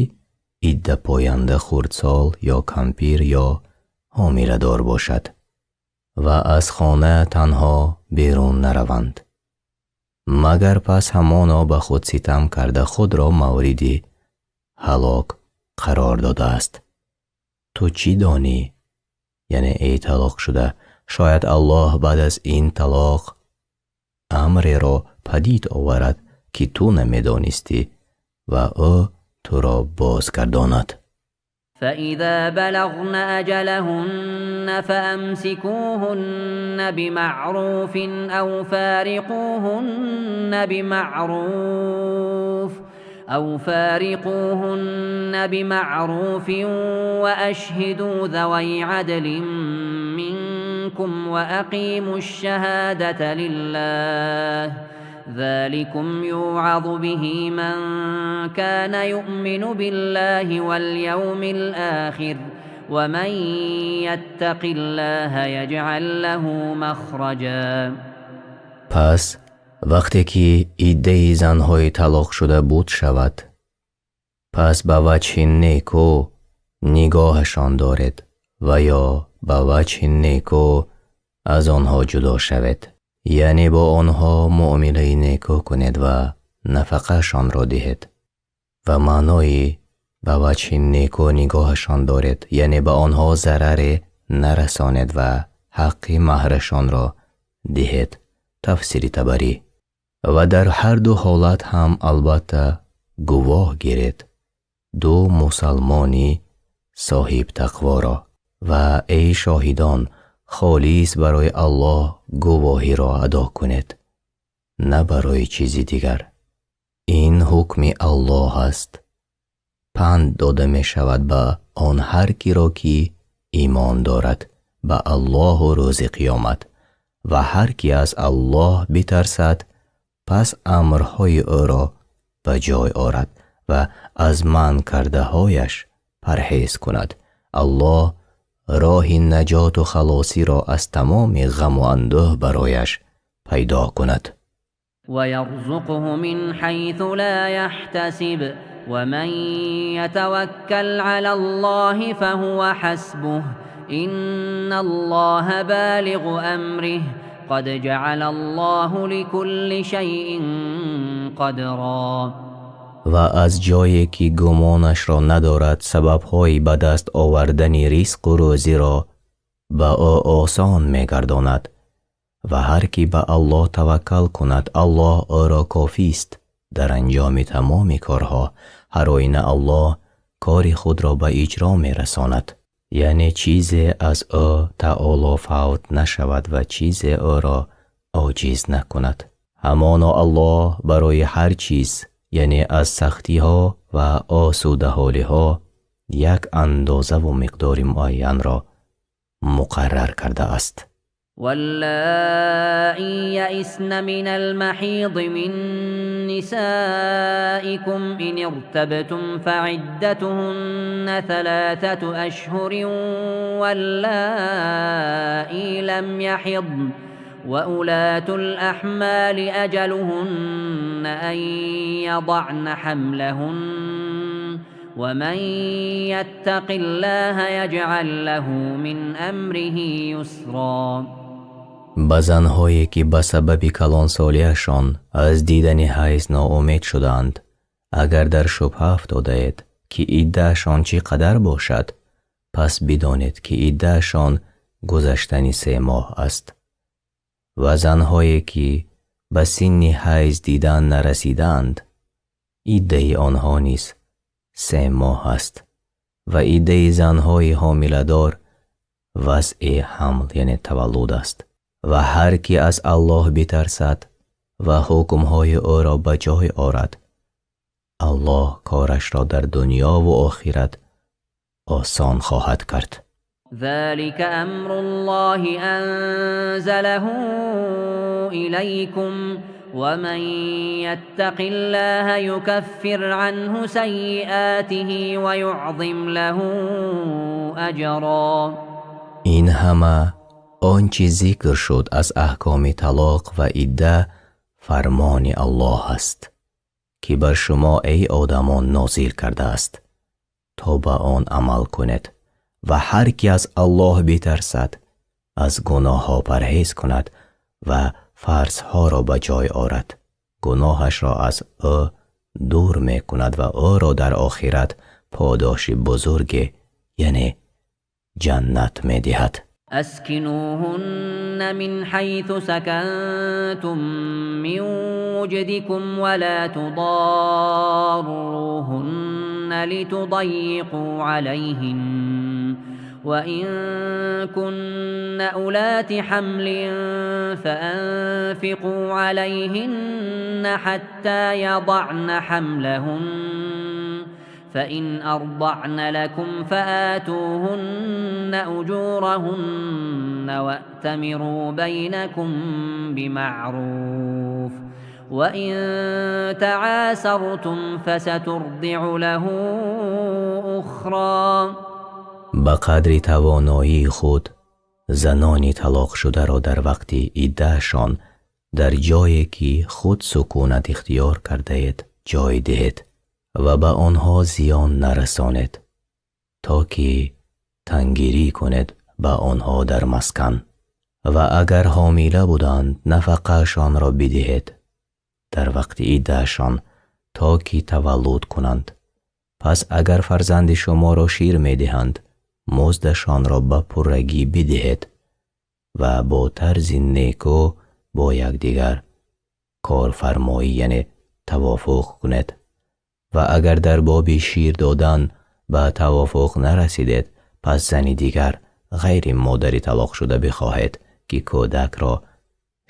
иддапоянда хурдсол ё кампир ё ҳомиладор бошад ва аз хона танҳо берун нараванд, магар пас ҳамоно ба худ ситам карда худро мавриди ҳалок қарор додааст. Ту чӣ донӣ? Яъне эй талоқ шуда, шояд Аллоҳ баъд аз ин талоқ амреро падид оварад, ки ту намедонистӣ ва ӯ Туро бозгардонад. فإذا بلغن أجلهن فأمسكوهن بمعروف أو فارقوهن بمعروف وأشهدوا ذوي عدل منكم وأقيموا الشهادة لله ذلكم يوعظ به من كان يؤمن بالله واليوم الآخر ومن يتق الله يجعل له مخرجا. Пас вақте ки иддаи занҳои талоқшуда буд шавад, пас ба ваҷҳи неку нигоҳашон доред ва ё ба ваҷҳи неку аз онҳо ҷудо шавед, яъне бо онҳо муомилаи неку кунед ва нафақаашонро диҳед. Ва маънои ба ваҷҳи неку нигоҳашон доред, яъне ба онҳо зараре нарасонед ва ҳаққи маҳрашонро диҳед. Тафсири Табарӣ. Ва дар ҳар ду ҳолат ҳам албатта гувоҳ гиред ду мусалмони соҳибтақворо. Ва эй шоҳидон, холис барои Аллоҳ гувоҳиро адо кунед, на барои чизи дигар. Ин ҳукми Аллоҳ аст, панд дода мешавад ба он ҳар киро, ки имон дорад ба Аллоҳу рӯзи қиёмат. Ва ҳар ки аз Аллоҳ битарсад, пас амрҳои ӯро ба ҷой орад ва аз манъ кардаҳояш парҳез кунад, Аллоҳ роҳи наҷоту халосиро аз тамоми ғаму андӯҳ барояш пайдо кунад. ويرزقه من حيث لا يحتسب ومن يتوكل على الله فهو حسبه إن الله بالغ أمره قد جعل الله لكل شيء قدرا. Ва аз ҷое ки гумонашро надорад, сабабҳои ба даст овардани ризқу рӯзиро ба ӯ осон мегардонад. Ва ҳар кӣ ба Аллоҳ таваккал кунад, Аллоҳ ӯро кофист дар анҷоми тамоми корҳо. Ҳар оина Аллоҳ кори худро ба иҷро мерасонад, яъне чизе аз ӯ таоло фавт нашавад ва чизе ӯро оҷиз накунад. Ҳамоно Аллоҳ барои ҳар чиз, яъне аз сахтиҳо ва осудаҳолиҳо, як андозаву миқдори муайянро муқаррар кардааст. واللائي يئسن من المحيض من نسائكم إن ارتبتم فعدتهن 3 أشهر واللائي لم يحضن وأولاة الأحمال أجلهن أن يضعن حملهن ومن يتق الله يجعل له من أمره يسرا. Ба занҳое ки ба сабаби калонсолиашон аз дидани ҳайз ноумед шудаанд, агар дар шубҳа афтодаед, ки иддаашон чӣ қадар бошад, пас бидонед, ки иддаашон гузаштани 3 моҳ аст. Ва занҳое ки ба синни ҳайз дидан нарасидаанд, иддаи онҳо низ 3 моҳ аст. Ва иддаи занҳои ҳомиладор вазъи ҳамл, яъне таваллуд аст. Ва ҳар ки аз Аллоҳ битарсад ва ҳукмҳои ӯро ба ҷой орад, Аллоҳ корашро дар дунёву охират осон хоҳад кард. ذلك أمر الله أنزله إليكم ومن يتق الله يكفر عنه سيئاته ويعظم له أجرا. Ин ҳама он чӣ зикр шуд аз аҳкоми талоқ ва идда фармони Аллоҳ аст, ки бар шумо, эй одамон, нозил кардааст, то ба он амал кунед. Ва ҳар ки аз Аллоҳ битарсад, аз гуноҳҳо парҳез кунад ва фарзҳоро ба ҷой орад, гуноҳашро аз ӯ дур мекунад ва ӯро дар охират подоши бузурге, яъне ҷаннат, медиҳад. أسكنوهن من حيث سكنتم من وجدكم ولا تضاروهن. لتضيقوا عليهن وإن كن أولات حمل فأنفقوا عليهن حتى يضعن حملهن فإن أرضعن لكم فآتوهن أجورهن وأتمروا بينكم بمعروف وإن تعاسرتم فسترضع له أخرى. Ба қадри тавоноии худ занони талоқшударо дар вақти иддаашон дар ҷое ки худ сукунат ихтиёр кардаед ҷой диҳед ва ба онҳо зиён нарасонед, то ки тангирӣ кунед ба онҳо дар маскан. Ва агар ҳомила буданд, нафақаашонро бидиҳед дар вақти иддаашон, то ки таваллуд кунанд. Пас агар фарзанди шуморо шир медиҳанд, муздашонро ба пуррагӣ бидиҳед ва бо тарзи некӯ бо якдигар корфармоӣ, яъне тавофуқ кунед. Ва агар дар боби шир додан ба тавофуқ нарасидед, пас зани дигар ғайри модари талоқшуда бихоҳед ки кӯдакро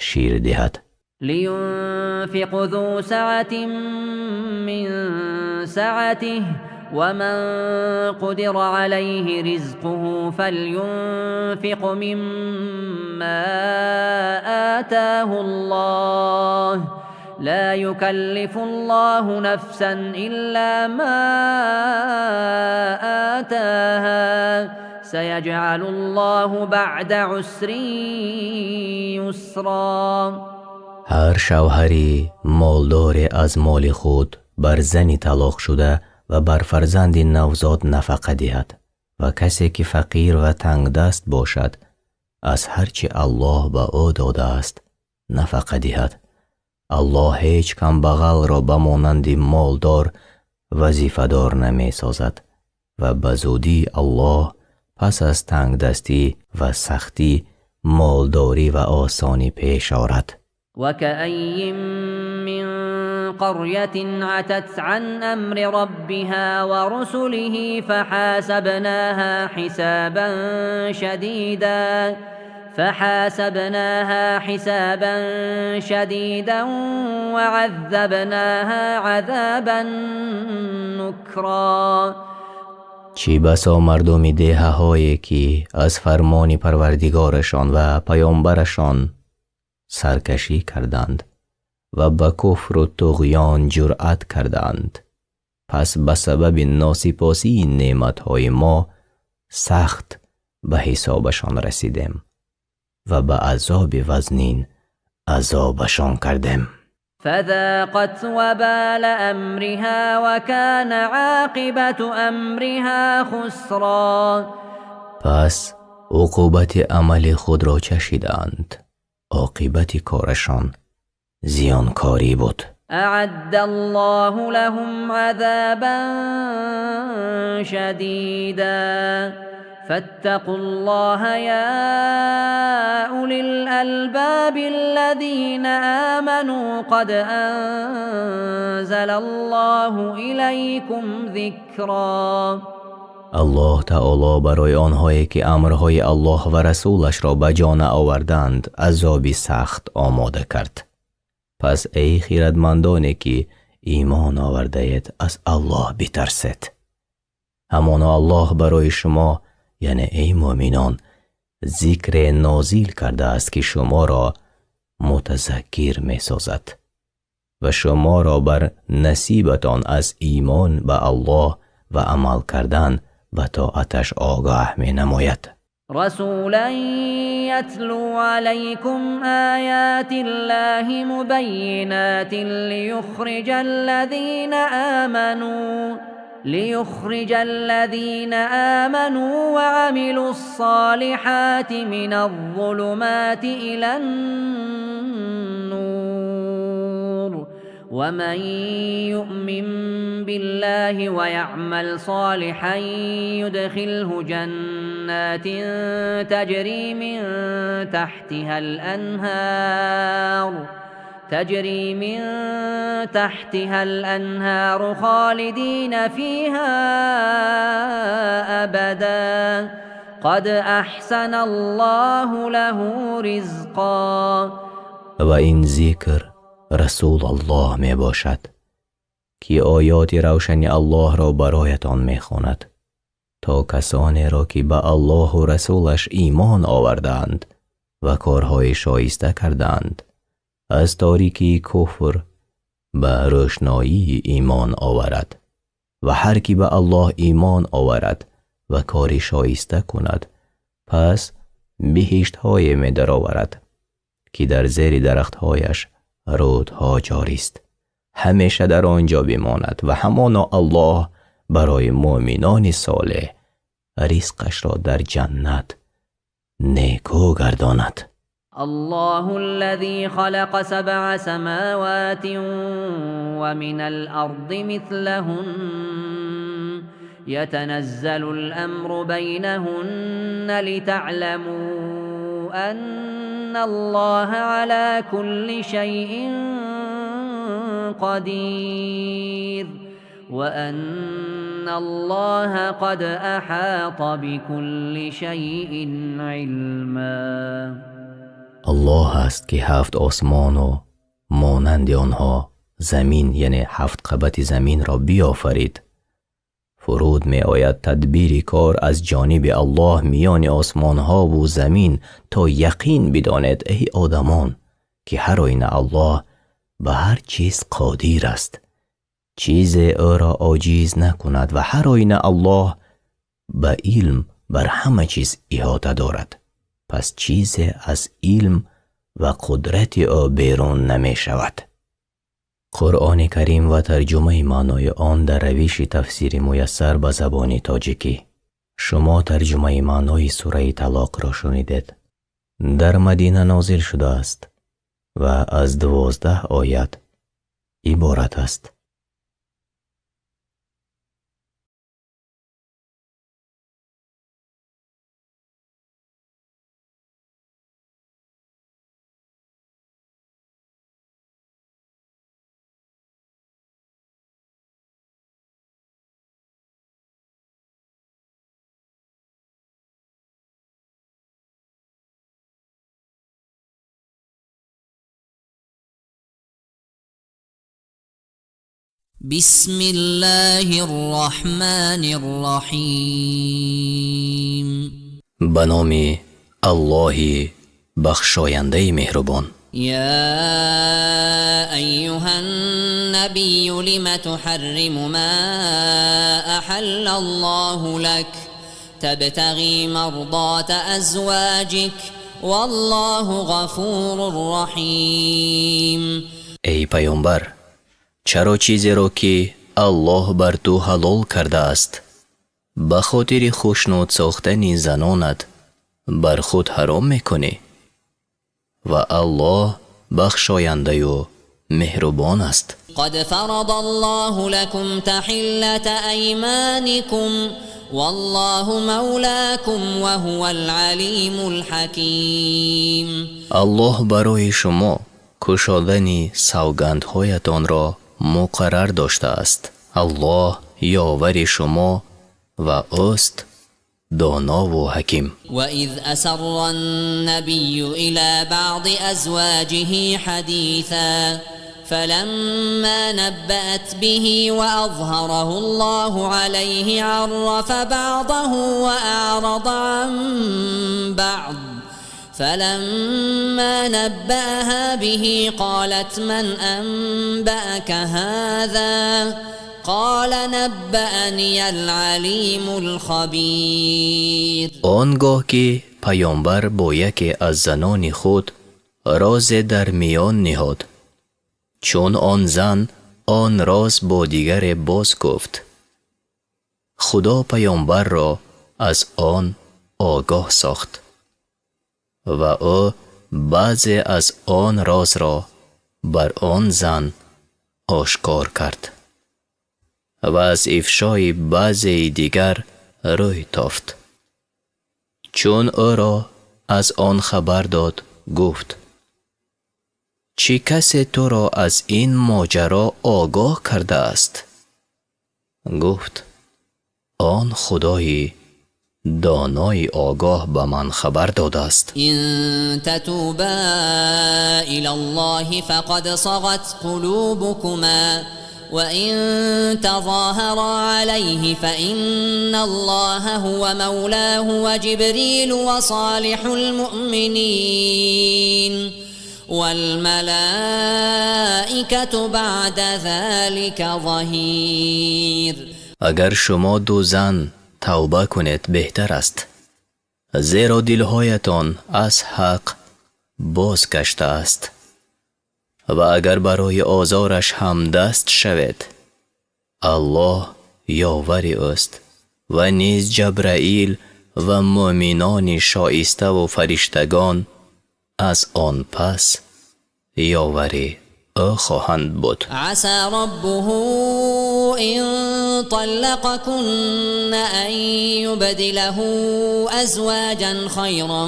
шир диҳад. لينفق ذو سعة من سعته ومن قدر عليه رزقه فلينفق مما آتاه الله لا يكلف الله نفسا إلا ما آتاها سيجعل الله بعد عسر يسرا. Ҳар шавҳари молдоре аз моли худ бар зани талоқшуда ва бар фарзанди навзод нафақа диҳад, ва касе ки фақир ва тангдаст бошад, аз ҳар чи Аллоҳ ба ӯ додааст нафақа диҳад. Аллоҳ ҳеҷ камбағалро ба монанди молдор вазифадор намесозад, ва ба зудӣ Аллоҳ пас аз тангдастӣ ва сахтӣ молдорӣ ва осонӣ пеш орад. وكأي من قرية عتت عن أمر ربها ورسله فحاسبناها حسابا شديدا وعذبناها عذابا نكرا. Чӣ басо мардуми деҳаҳое ки аз фармони Парвардигорашон ва паёмбарашон саркашӣ карданд ва ба куфру туғён ҷуръат карданд, пас ба сабаби носипосии неъматҳои мо сахт ба ҳисобашон расидем ва ба азоби вазнин азобашон кардем. فذاقت وبال أمرها وكان عاقبة أمرها خسرا. Пас уқубати амали худро чашиданд, оқибати корашон зиёнкорӣ буд. أعد الله لهم عذابا شديدا فاتقوا الله يا أولي الألباب الذين آمنوا قد أنزل الله إليكم ذكرا. Аллоҳ таоло барои онҳое ки амрҳои Аллоҳ ва расулашро ба ҷо наоварданд, азоби сахт омода кард. Пас эй хирадмандоне ки имон овардаед, аз Аллоҳ битарсед. Ҳамоно Аллоҳ барои шумо, яъне эй муъминон, зикре нозил кардааст, ки шуморо мутазаккир месозад ва шуморо бар насибатон аз имон ба Аллоҳ ва амал кардан ба тоаташ огаҳ менамояд. رسولا يتلو عليكم آيات الله مبينات ليخرج الذين آمنوا وعملوا الصالحات من الظلمات إلى النور ومن يؤمن بالله ويعمل صالحا يدخله جنات تجري من تحتها الأنهار تجري من تحتها الأنهار خالدين فيها أبدا قد أحسن الله له رزقا. Ва ин зикр Расулуллоҳ мебошад, ки оёти равшани Аллоҳро бароятон мехонад, то касонеро, ки ба Аллоҳу расулаш имон овардаанд ва корҳои шоиста кардаанд, аз торикии куфр ба рӯшноии имон оварад. Ва ҳар ки ба Аллоҳ имон оварад ва кори шоиста кунад, пас биҳиштҳое медароварад, ки дар зери дарахтҳояш рӯдҳо ҷорист, ҳамеша дар он ҷо бимонад, ва ҳамоно Аллоҳ барои муъминони солеҳ ризқашро дар ҷаннат некӯ гардонад. الله الذي خلق سبع سماوات ومن الأرض مثلهن يتنزل الأمر بينهن لتعلموا أن الله على كل شيء قدير وأن الله قد أحاط بكل شيء علما. Аллоҳ аст, ки ҳафт осмону монанди онҳо замин, яъне ҳафт қабати заминро биёфарид. Фуруд меояд тадбири кор аз ҷониби Аллоҳ миёни осмонҳову замин, то яқин бидонед, эй одамон, ки ҳар оина Аллоҳ ба ҳар чиз қодир аст, чизе ӯро оҷиз накунад, ва ҳар оина Аллоҳ ба илм бар ҳама чиз иҳота дорад, пас чизе аз илм ва қудрати ӯ берун намешавад. Қуръони Карим ва тарҷумаи маънои он дар равиши тафсири муяссар ба забони тоҷикӣ. Шумо тарҷумаи маънои сураи Талоқро шунидед. Дар Мадина нозил шудааст ва аз 12 оят иборат аст. بسم الله الرحمن الرحيم. Ба номи Аллоҳи бахшояндаи меҳрубон. يا أيها النبي لم تحرم ما أحل الله لك تبتغي مرضات أزواجك والله غفور رحيم. Эй паёмбар, чаро чизеро, ки Аллоҳ бар ту ҳалол кардааст, ба хотири хушнуд сохтани занонат бар худ ҳаром мекунӣ? Ва Аллоҳ бахшояндаю меҳрубон аст. قد فرض الله لكم تحلة أيمانكم والله مولاكم وهو العليم الحكيم. Аллоҳ барои шумо кушодани савгандҳоятонро муқаррар доштааст. Аллоҳ ёвари шумо ва ӯст донову ҳаким. وإذ أسر النبي إلى بعض أزواجه حديثا فلما نبأت به وأظهره الله عليه عرف بعضه وأعرض عن بعض فلما نبأها به قالت من أنبأك هذا قال نبأني العليم الخبير. Он гоҳ ки паёмбар бо яке аз занони худ розе дар миён ниҳод, чун он зан он роз бо дигаре боз гуфт, Худо паёмбарро аз он огоҳ сохт ва ӯ баъзе аз он розро бар он зан ошкор кард ва аз ифшои баъзеи дигар рӯй тофт. Чун ӯро аз он хабар дод, гуфт: Чӣ касе туро аз ин моҷаро огоҳ кардааст? Гуфт: Он Худои донои огоҳ ба ман хабар додааст. إن تتوبا إلى الله فقد صغت قلوبكما وإن تظاهرا عليه فإن الله هو مولاه وجبريل وصالح المؤمنين والملائكة بعد ذلك ظهير. Агар шумо ду зан тавба кунед, беҳтар аст, зеро дилҳоятон аз ҳақ боз гаштааст, ва агар барои озораш ҳамдаст шавед, Аллоҳ ёвари ӯст ва низ Ҷабраил ва мӯъминони шоиставу фариштагон аз он пас ёвари ӯ хоҳанд буд. عسى ربه إن طلقكن أن يبدله أزواجا خيرا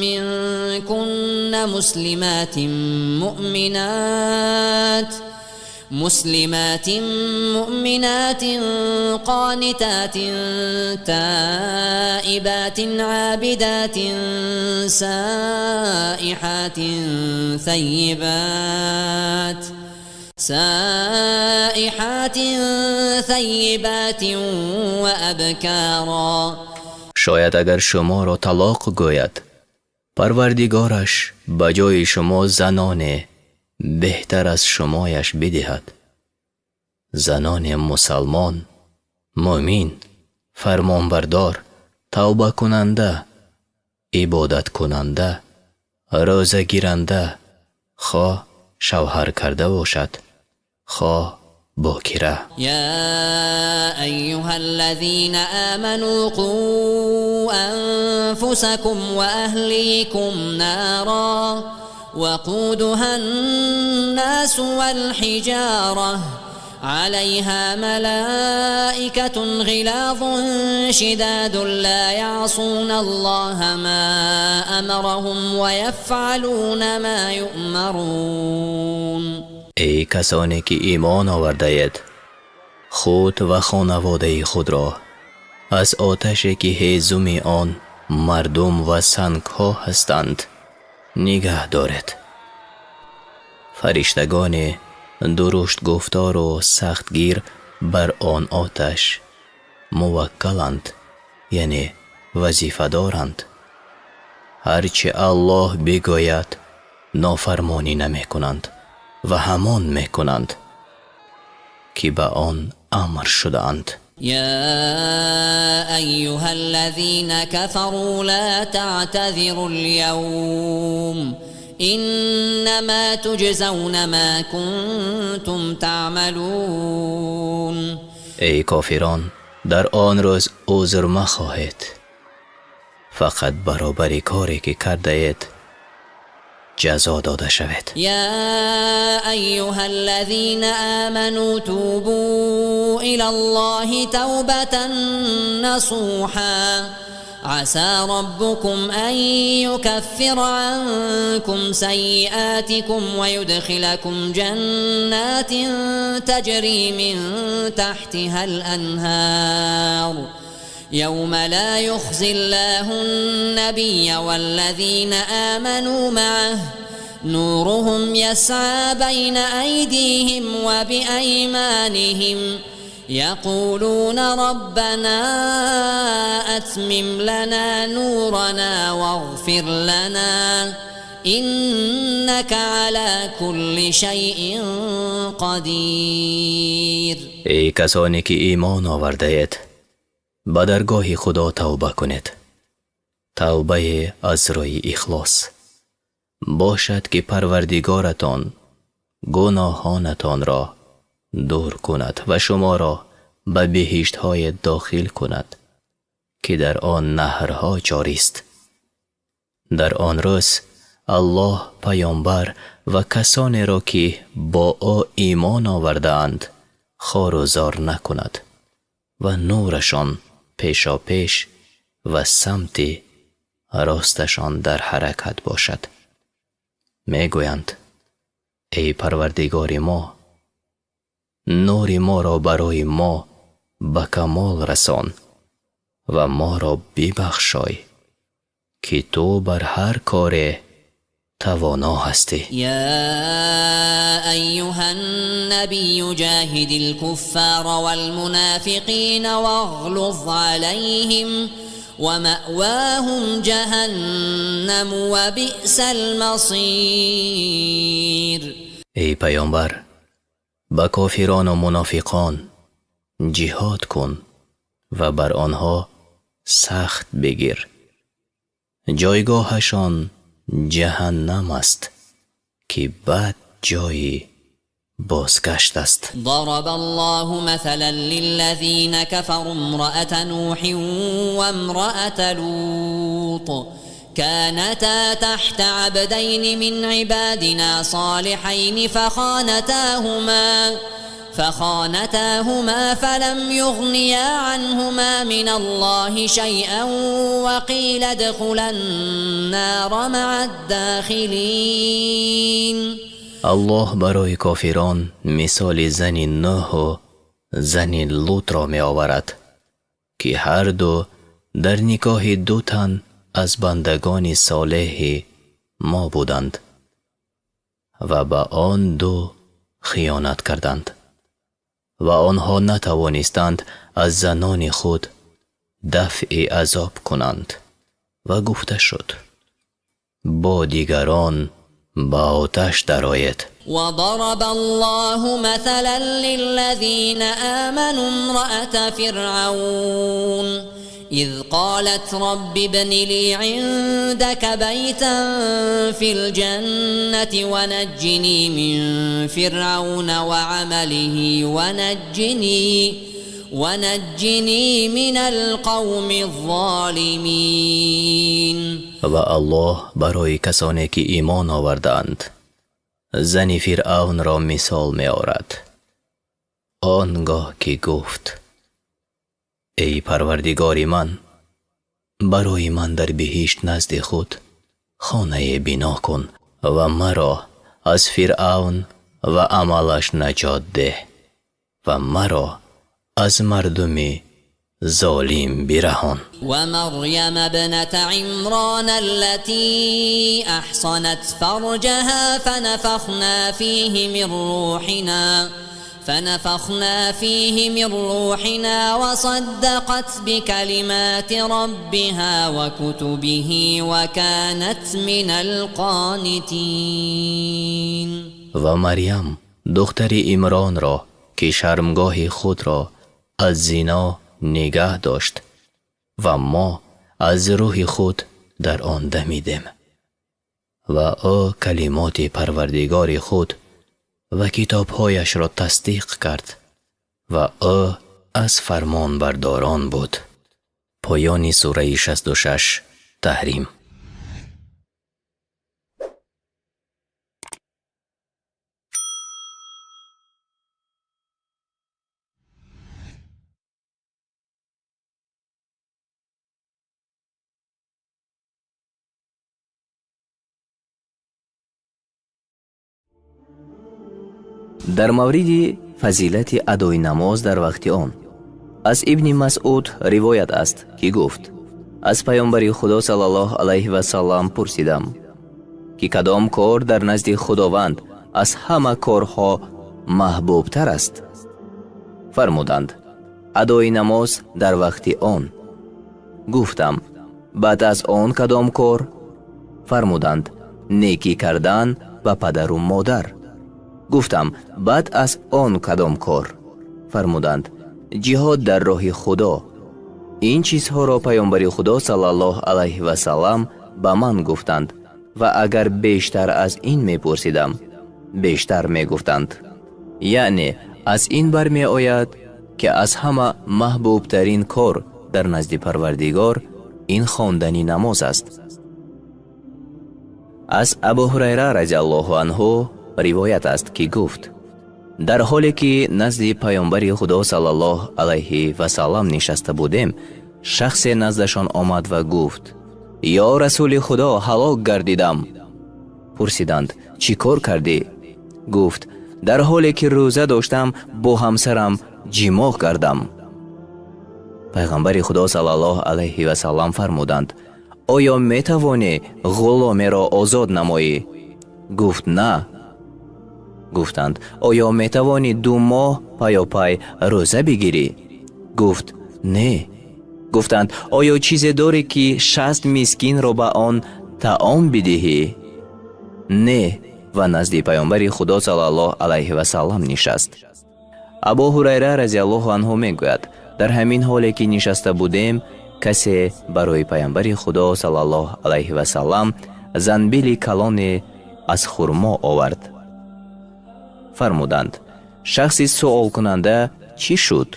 منكن مسلمات مؤمنات قانتات تائبات عابدات سائحات ثيبات وأبكارا. Шояд агар шуморо талоқ гӯяд, Парвардигораш ба ҷои шумо заноне беҳтар аз шумояш бидиҳад, заноне мусалмон, мӯмин, фармонбардор, тавбакунанда, ибодаткунанда, рӯзагиранда, хоҳ шавҳар карда бошад, хоҳ бокира. يا أيها الذين آمنوا قوا أنفسكم وأهليكم نارا وقودها الناس والحجارة عليها ملائكة غلاظ شداد لا يعصون الله ما أمرهم ويفعلون ما يؤمرون. Эй касоне ки имон овардаед, худ ва хонаводаи худро аз оташе, ки ҳезуми он мардум ва сангҳо ҳастанд, нигаҳ доред. Фариштагони дуруштгуфтору сахтгир бар он оташ муваккаланд, яъне вазифадоранд. Ҳарчи Аллоҳ бигӯяд, нофармонӣ намекунанд ва ҳамон мекунанд, ки ба он амр шудаанд. يا أيها الذين كفروا لا تعتذروا اليوم إنما تجزون ما كنتم تعملون. Эй кофирон, дар он рӯз узр махоҳед, фақат баробари коре ки кардаед ҷазо дода шавед. يا أيها الذين آمنوا توبوا إلى الله توبة نصوحا عسى ربكم أن يكفر عنكم سيئاتكم ويدخلكم جنات تجري من تحتها الأنهار يوم لا يخزي الله النبي والذين آمنوا معه نورهم يسعى بين أيديهم وبأيمانهم يقولون ربنا أتمم لنا نورنا واغفر لنا إنك على كل شيء قدير. Эй касоне ки имон овардаед, ба даргоҳи Худо тавба кунед, тавбае аз рӯи ихлос. Бошад, ки Парвардигоратон гуноҳонатонро дур кунад ва шуморо ба биҳиштҳое дохил кунад, ки дар он наҳрҳо ҷорист. Дар он рӯз Аллоҳ паёмбар ва касонеро, ки бо ӯ имон овардаанд, хору зор накунад ва нурашон пешопеш ва самти росташон дар ҳаракат бошад. Мегӯянд: Эй Парвардигори мо, нури моро барои мо ба камол расон ва моро бибахшой, ки ту бар ҳар коре тавоно ҳастӣ. يا أيها النبي جاهد الكفار والمنافقين واغلظ عليهم ومأواهم جهنم وبئس المصير. Эй паёмбар, ба кофирону мунофиқон ҷиҳод кун ва бар онҳо сахт бигир, ҷойгоҳашон ҷаҳаннам аст, ки бад ҷои бозгашт аст. ضرب الله مثلا للذين كفروا امرأة نوح وامرأة لوط كانتا تحت عبدين من عبادنا صالحين فخانتاهما فلم يغنيا عنهما من الله شيئا وقيل ادخلا النار مع الداخلين. Аллоҳ барои кофирон мисоли зани Нӯҳу зани Лутро меоварад, ки ҳарду дар никоҳи ду тан аз бандагони солеҳи мо буданд ва ба он ду хиёнат карданд ва онҳо натавонистанд аз занони худ дафъи азоб кунанд ва гуфта шуд: бо дигарон ба оташ дароед. وضرب الله مثلا للذين آمنوا امرأة فرعون إذ قالت رب ابن لي عندك بيتا في الجنة ونجني من فرعون وعمله ونجني من القوم الظالمين. Ва Аллоҳ барои касоне ки имон овардаанд, зани Фиръавнро мисол меорад, он гоҳ ки гуфт: эй Парвардигори ман, барои ман дар биҳишт назди худ хонае бино кун ва маро аз Фиръавн ва амалаш наҷот деҳ ва маро аз мардуми золим бираҳон. ومريم ابنة عمران التي أحصنت فرجها فنفخنا فيه من روحنا وصدقت بكلمات ربها وكتبه وكانت من القانتين. Ва Марьям, духтари Имронро, ки шармгоҳи худро аз зино нигаҳ дошт ва мо аз рӯҳи худ дар он дамидем ва ӯ калимоти Парвардигори худ ва китобҳояшро тасдиқ кард ва ӯ аз фармонбардорон буд. Поёни сураи 66, Таҳрим. Дар мавриди фазилати адои намоз дар вақти он аз Ибни Масъуд ривоят аст, ки гуфт: аз паёмбари Худо саллаллоҳу алайҳи васаллам пурсидам, ки кадом кор дар назди Худованд аз ҳама корҳо маҳбубтар аст? Фармуданд: адои намоз дар вақти он. Гуфтам: баъд аз он кадом кор? Фармуданд: некӣ кардан ба падару модар. Гуфтам: баъд аз он кадом кор? Фармуданд: ҷиҳод дар роҳи Худо. Ин чизҳоро паёмбари Худо саллаллоҳу алайҳи васаллам ба ман гуфтанд ва агар бештар аз ин мепурсидам, бештар мегуфтанд. Яъне аз ин бармеояд, ки аз ҳама маҳбубтарин кор дар назди Парвардигор ин хондани намоз аст. Аз Абу Ҳурайра разиаллоҳу анҳу ривоят аст, ки гуфт: дар ҳоле ки назди паёмбари Худо саллаллоҳу алайҳи васаллам нишаста будем, шахсе наздашон омад ва гуфт: ё Расули Худо, ҳалок гардидам. Пурсиданд: чӣ кор кардӣ? Гуфт: дар ҳоле ки рӯза доштам бо ҳамсарам ҷимоъ кардам. Пайғамбари Худо саллаллоҳу алайҳи васаллам фармуданд: оё метавонӣ ғуломеро озод намоӣ? Гуфт: на. Гуфтанд: оё метавонӣ 2 моҳ паёпай рӯза бигирӣ? Гуфт: не. Гуфтанд: оё чизе дорӣ ки 60 мискинро ба он таом бидиҳӣ? Не. Ва назди Пайғамбари Худо саллаллоҳу алайҳи васаллам нишаст. Абу Ҳурайра разияллоҳу анҳу мегӯяд: дар ҳамин ҳоле ки нишаста будем, касе барои Пайғамбари Худо саллаллоҳу алайҳи васаллам занбили калоне аз хурмо овард. Фармуданд: шахси суолкунанда чӣ шуд?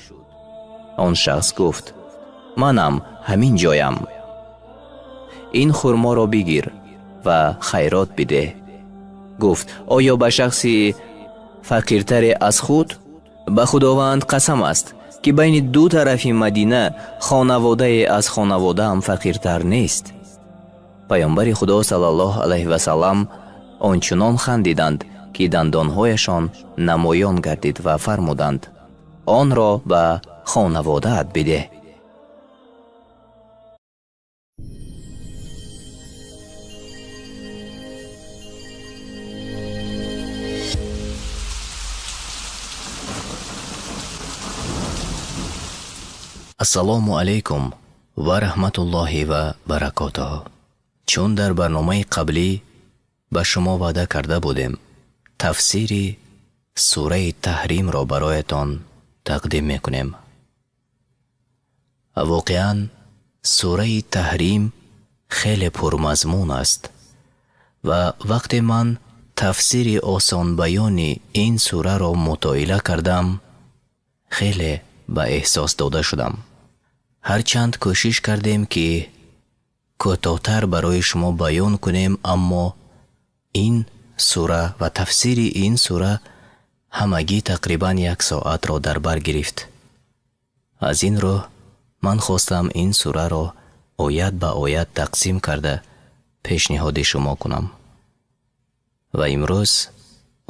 Он шахс гуфт: манам ҳамин ҷоям. Ин хурморо бигир ва хайрот бидеҳ. Гуфт: оё ба шахси фақиртаре аз худ? Ба Худованд қасам аст, ки байни ду тарафи Мадина хонаводае аз хонаводаам фақиртар нест. Пайғамбари Худо саллаллоҳу алайҳи васаллам ончунон хандиданд, ки дандонҳояшон намоён гардид ва фармуданд: онро ба хонаводаат бидеҳ. Ассалому алайкум ва раҳматуллоҳи ва баракотуҳ. Чун дар барномаи қаблӣ ба шумо ваъда карда будем, тафсири сураи Таҳримро бароятон тақдим мекунем. Воқеан сураи Таҳрим хеле пурмазмун аст ва вақте ман тафсири осонбаёни ин сураро мутоила кардам, хеле ба эҳсос дода шудам. Ҳарчанд кӯшиш кардем, ки кӯтоҳтар барои шумо баён кунем, аммо ин сура ва тафсири ин сура ҳамагӣ тақрибан 1 соатро дар бар гирифт. Аз ин рӯ ман хостам ин сураро оят ба оят тақсим карда пешниҳоди шумо кунам. Ва имрӯз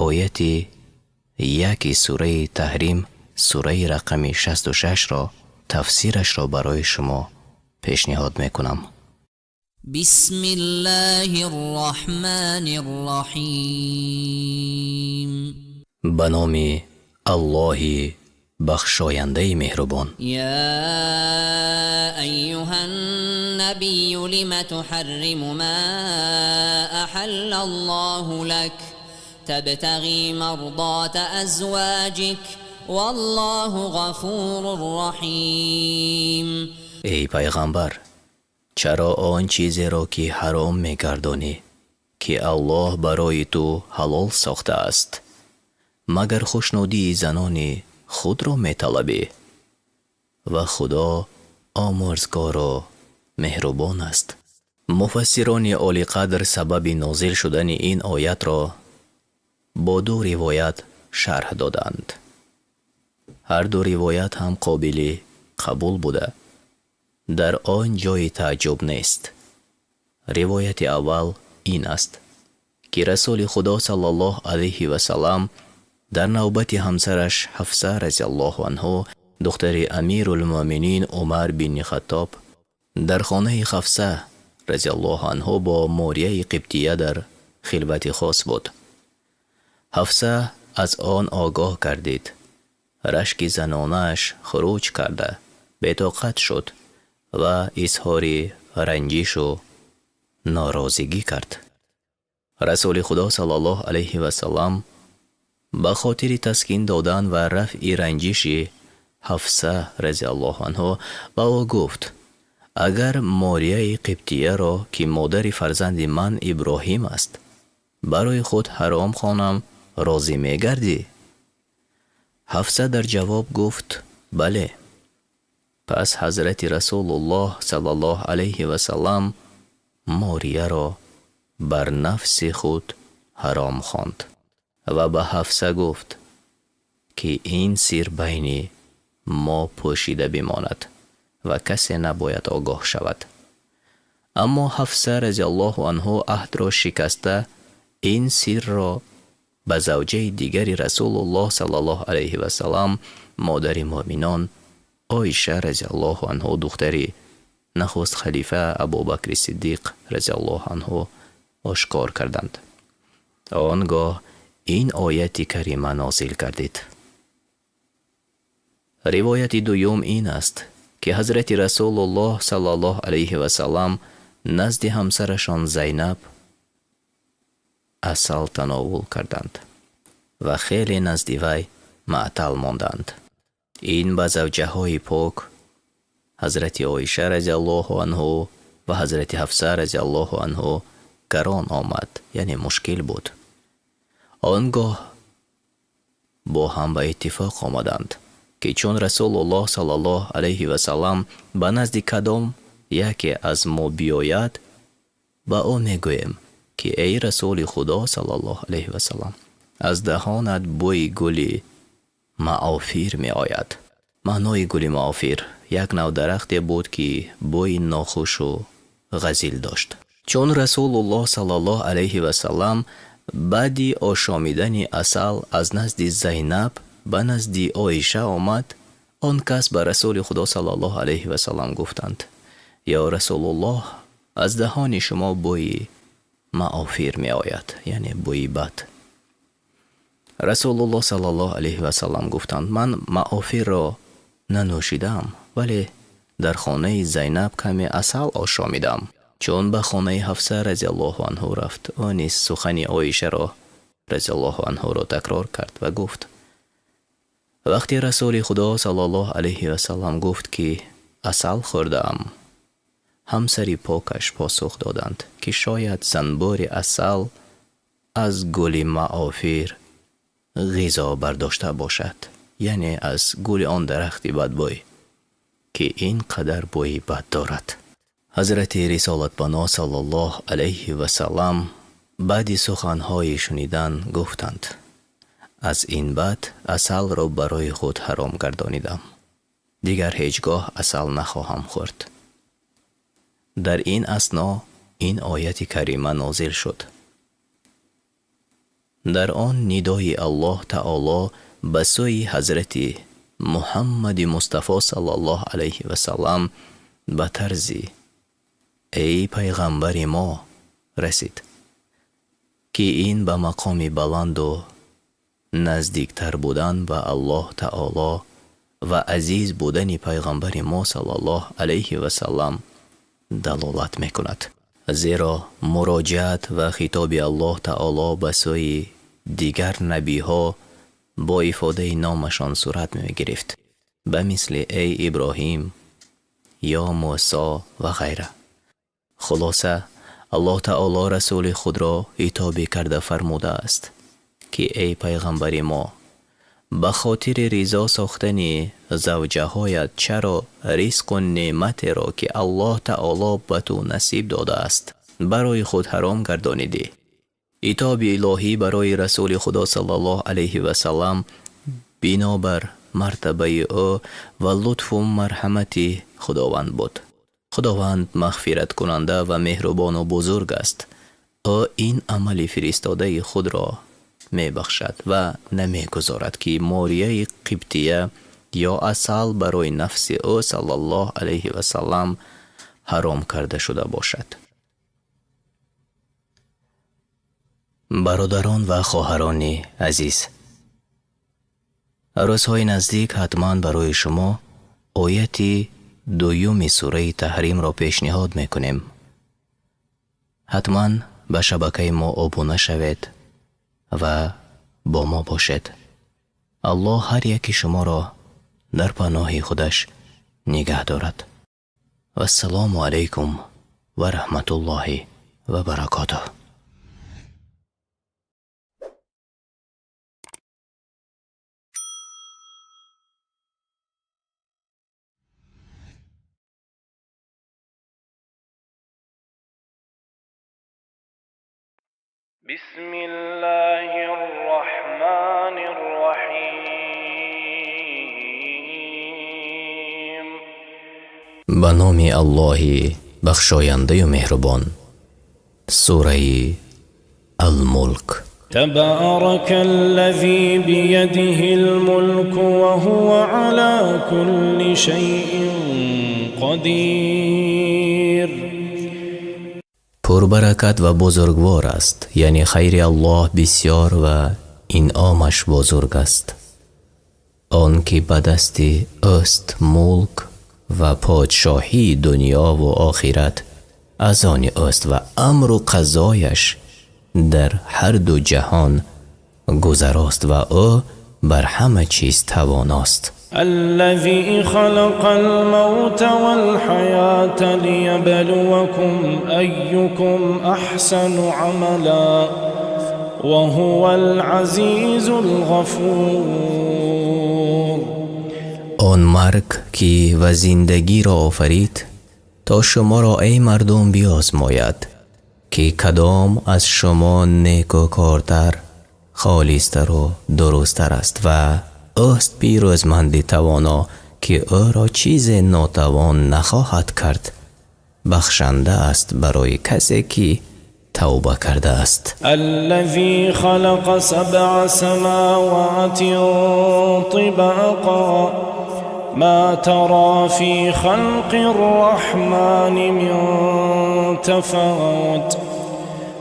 ояти 1 сураи Таҳрим, сураи рақами 66-ро тафсирашро барои шумо пешниҳод мекунам. Бисмиллоҳир-раҳмонир-раҳим. Ба номи Аллоҳи бахшояндаи меҳрубон. Я айюҳан-набийю лима туҳарриму ма аҳаллаллоҳу лак табтағӣ мардота азвоҷик валлоҳу ғафурун раҳим. Эй пайғамбар, чаро он чизеро ки ҳаром мегардонӣ, ки Аллоҳ барои ту ҳалол сохтааст, магар хушнудии занони худро металабӣ? Ва Худо омӯрзгору меҳрубон аст. Муфассирони олиқадр сабаби нозил шудани ин оятро бо ду ривоят шарҳ доданд. Ҳар ду ривоят ҳам қобили қабул буда, дар он ҷои таъҷуб нест. Ривояти аввал ин аст, ки Расули Худо саллаллоҳу алайҳи васаллам дар навбати ҳамсараш Ҳафса разияллоҳу анҳу, духтари Амирулмӯъминин Умар бини Хаттоб, дар хонаи Ҳафса разияллоҳу анҳу бо Морияи Қибтия дар хилвати хос буд. Ҳафса аз он огоҳ гардид. Рашки занонааш хуруҷ карда, бетоқат шуд ва изҳори ранҷишу норозигӣ кард. Расули Худо саллаллоҳу алайҳи васаллам ба хотири таскин додан ва рафъи ранҷиши Ҳафса разияллоҳу анҳу ба ӯ гуфт: агар Морияи Қибтияро, ки модари фарзанди ман Иброҳим аст, барои худ ҳаром хонам, розӣ мегардӣ? Ҳафса дар ҷавоб гуфт: бале. Пас ҳазрати Расулуллоҳ саллаллоҳу алайҳи васаллам Морияро бар нафси худ ҳаром хонд ва ба Ҳафса гуфт, ки ин сир байни мо пӯшида бимонад ва касе набояд огоҳ шавад. Аммо Ҳафса разияллоҳу анҳу аҳдро шикаста ин сирро Ба завҷаи дигари Расулуллоҳ саллаллоҳу алайҳи васаллам, модари муъминон Оиша разияллоҳу анҳу, духтари нахуст халифа Абубакри Сиддиқ разияллоҳу анҳу ошкор карданд. Он гоҳ ин ояти карима нозил гардид. Ривояти дуюм ин аст, ки ҳазрати Расулуллоҳ саллаллоҳу алайҳи васаллам назди ҳамсарашон Зайнаб асал тановул карданд ва хеле назди вай маътал монданд. Ин ба завҷаҳои пок ҳазрати Оиша разияллоҳу анҳу ва ҳазрати Ҳафса разияллоҳу анҳу гарон омад, яъне мушкил буд. Он гоҳ бо ҳам ба иттифоқ омаданд, ки чун Расулуллоҳ саллаллоҳу алайҳи васаллам ба назди кадом яке аз мо биёяд, ба ӯ мегӯем, ки эй Расули Худо саллаллоҳу алайҳи васаллам, аз даҳонат бӯи гули маофир меояд. Маънои гули маофир як нав дарахте буд, ки бӯи нохушу ғазил дошт. Чун Расулуллоҳ саллаллоҳу алайҳи васаллам баъди ошомидани асал аз назди Зайнаб ба назди Оиша омад, он кас ба Расули Худо саллаллоҳу алайҳи васаллам гуфтанд: ё Расулуллоҳ, аз даҳони шумо бӯи маофир меояд, яъне бӯи бад. Расулуллоҳ саллаллоҳу алайҳи васаллам гуфтанд: ман маофирро нанӯшидам, вале дар хонаи Зайнаб каме асал ошомидам. Чун ба хонаи Ҳафса разияллоҳу анҳу рафт, ӯ низ сухани Оишаро разияллоҳу анҳуро такрор кард ва гуфт: вақте Расули Худо саллаллоҳу алайҳи васаллам гуфт, ки асал хӯрдаам, ҳамсари покаш посух доданд, ки шояд занбӯри асал аз гули маофир ғизо бардошта бошад, яъне аз гули он дарахти бадбӯй, ки ин қадар бӯи бад дорад. Ҳазрати Рисолатбано саллаллоҳу алайҳи васаллам баъди суханҳои шунидан гуфтанд: аз ин баъд асалро барои худ ҳаром гардонидам, дигар ҳеҷ гоҳ асал нахоҳам хӯрд. Дар ин асно ин ояти карима нозил шуд. Дар он нидои Аллоҳ таоло ба сӯи ҳазрати Муҳаммади Мустафо саллаллоҳу алайҳи васаллам ба тарзи эй пайғамбари мо расид, ки ин ба мақоми баланду наздиктар будан ба Аллоҳ таоло ва азиз будани пайғамбари мо саллаллоҳу алайҳи васаллам далолат мекунад. Зеро муроҷиат ва хитоби Аллоҳ таоло ба сӯи дигар набиҳо бо ифодаи номашон сурат мегирифт, ба мисли эй Иброҳим ё Мусо ва ғайра. Хулоса, Аллоҳ таоло расули худро итобӣ карда фармудааст, ки эй пайғамбари мо, ба хотири ризо сохтани завҷаҳоят чаро ризқу неъматеро, ки Аллоҳ таоло ба ту насиб додааст, барои худ ҳаром гардонидӣ? Итоби илоҳӣ барои Расули Худо саллаллоҳу алайҳи васаллам бинобар мартабаи ӯ ва лутфу марҳамати Худованд буд. Худованд мағфираткунанда ва меҳрубону бузург аст. Ӯ ин амали фиристодаи худро мебахшад ва намегузорад, ки морияи қибтия ё асал барои нафси ӯ саллаллоҳу алайҳи васаллам ҳаром карда шуда бошад. Бародарон ва хоҳарони азиз, рӯзҳои наздик ҳатман барои шумо ояти дуюми сураи Таҳримро пешниҳод мекунем. Ҳатман ба шабакаи мо обуна шавед ва бо мо бошед. Аллоҳ ҳар яки шуморо дар паноҳи худаш нигаҳ дорад. Вассалому алайкум ва раҳматуллоҳи ва баракотуҳ. بسم الله الرحمن الرحيم. Ба номи Аллоҳи бахшояндаю меҳрубон. Сураи Ал-Мулк. تبارك الذي بيده الملك وهو على كل شيء قدير. Пурбаракат ва бузургвор аст, яъне хайри Аллоҳ бисёр ва инъомаш бузург аст. Он ки ба дасти ӯст мулк ва подшоҳии дунё ва охират аз они ӯст ва амру қазояш дар ҳар ду ҷаҳон гузарост ва ӯ бар ҳама чиз тавоност. الذي خلق الموت والحياة ليبلوكم أيكم أحسن عملا وهو العزيز الغفور. Он марг ки ва зиндагиро офарид то шуморо эй мардум биозмояд, ки кадом аз шумо некӯкортар, холистару дурусттар аст, ва ӯст пирӯзманди тавоно, ки ӯро чизе нотавон нахоҳад кард, бахшанда аст барои касе ки тавба кардааст. الذي خلق سبع سماوات طباقا ما ترى في خلق الرحمن من تفاوت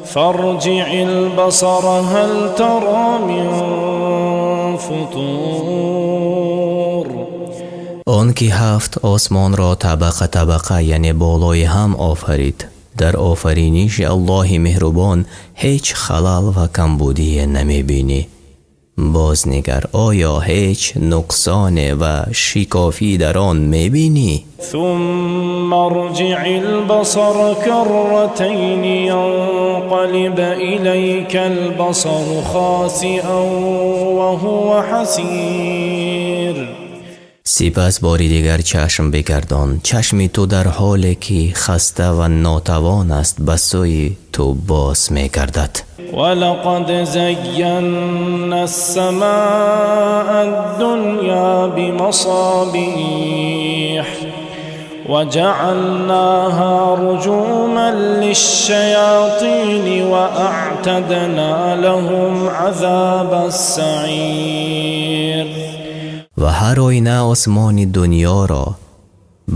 فارجع البصر هل ترى من فطور. Он ки ҳафт осмонро табақа табақа, яъне болои ҳам офарид, дар офариниши Аллоҳи меҳрубон ҳеҷ халал ва камбудие намебинӣ. Боз нигар, оё ҳеҷ нуқсоне ва шикофӣ дар он мебинӣ? ثم ارجع البصر كرتين ينقلب إليك البصر خاسئا وهو حسير. Сипас бори дигар чашм бигардон, чашми ту дар ҳоле ки хаста ва нотавон аст ба сӯи ту боз мегардад. ولقد زينا السماء الدنيا بمصابيح وجعلناها رجوما للشياطين وأعتدنا لهم عذاب السعير. Ва ҳар оина осмони дунёро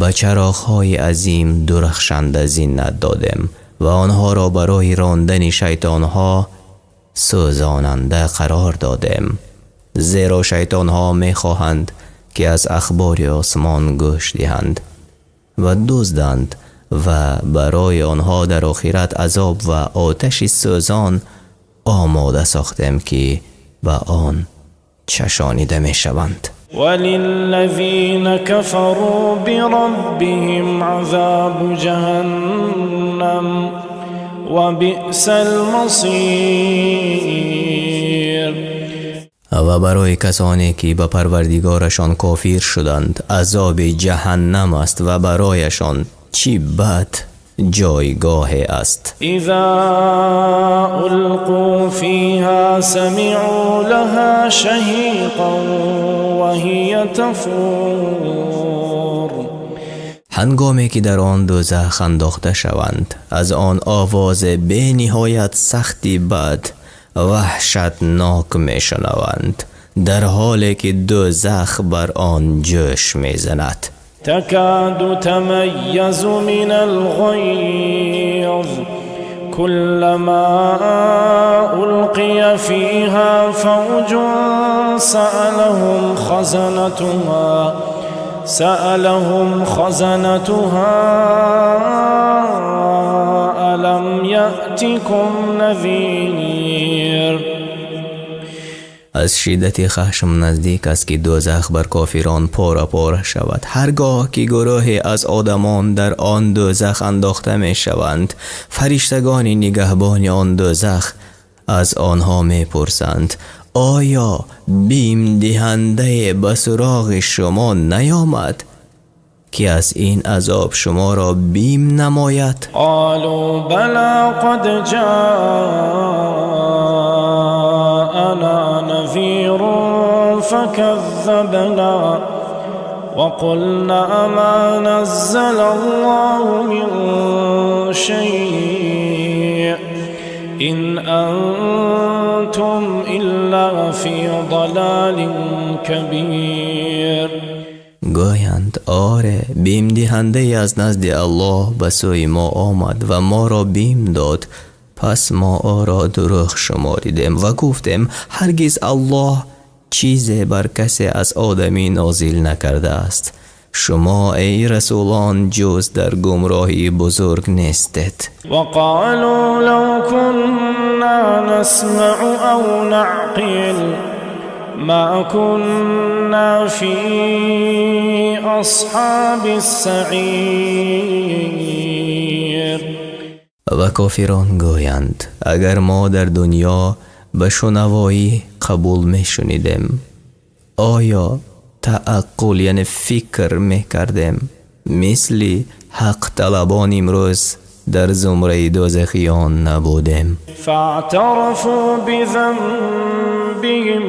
ба чароғҳои азим дурахшанда зинат додем ва онҳоро барои рондани шайтонҳо сӯзонанда қарор додем, зеро шайтонҳо мехоҳанд ки аз ахбори осмон гӯш диҳанд ва дузданд, ва барои онҳо дар охират азоб ва оташи сӯзон омода сохтем ки ба он чашонида мешаванд. وللذين كفروا بربهم عذاب جهنم وبئس المصير. Ва барои касоне ки ба Парвардигорашон кофир шуданд азоби ҷаҳаннам аст, ва барояшон чӣ бад ҷойгоҳе аст. إذا ألقوا فيها سمعوا لها شهيقا وهي تفور. Ҳангоме ки дар он дӯзах андохта шаванд, аз он овози бениҳоят сахти бад ваҳшатнок мешунаванд, дар ҳоле ки дӯзах бар он ҷӯш мезанад. تكاد تميز من الغيظ كلما ألقي فيها فوج سألهم خزنتها ألم يأتكم نذير. Аз шиддати хашм наздик аст ки дӯзах бар кофирон пора пора шавад. Ҳаргоҳ ки гурӯҳе аз одамон дар он дӯзах андохта мешаванд, фариштагони нигаҳбони он дӯзах аз онҳо мепурсанд: оё бимдиҳандае ба суроғи шумо наёмад ки аз ин азоб шуморо бим намояд? قالوا بلى قد جاءنا نذير فكذبنا وقلنا ما نزل الله من شيء إن أنتم لفي ضلال كبير. Гӯянд: оре, бимдиҳандае аз назди Аллоҳ ба сӯи мо омад ва моро бим дод, пас мо ӯро дурӯғ шуморидем ва гуфтем: ҳаргиз Аллоҳ чизе бар касе аз одамӣ нозил накардааст. Шумо, эй расулон, ҷуз дар гумроҳии бузург нестед. وقالوا لو كنا نسمع أو نعقل ما كنا في أصحاب السعير. Ва кофирон гӯянд: агар мо дар дунё ба шунавоӣ қабул мешунидем, оё тааққул, яъне фикр мекардем, мисли ҳақталабон имрӯз дар зумраи дӯзахиён набудем. فاعترفوا بذنبهم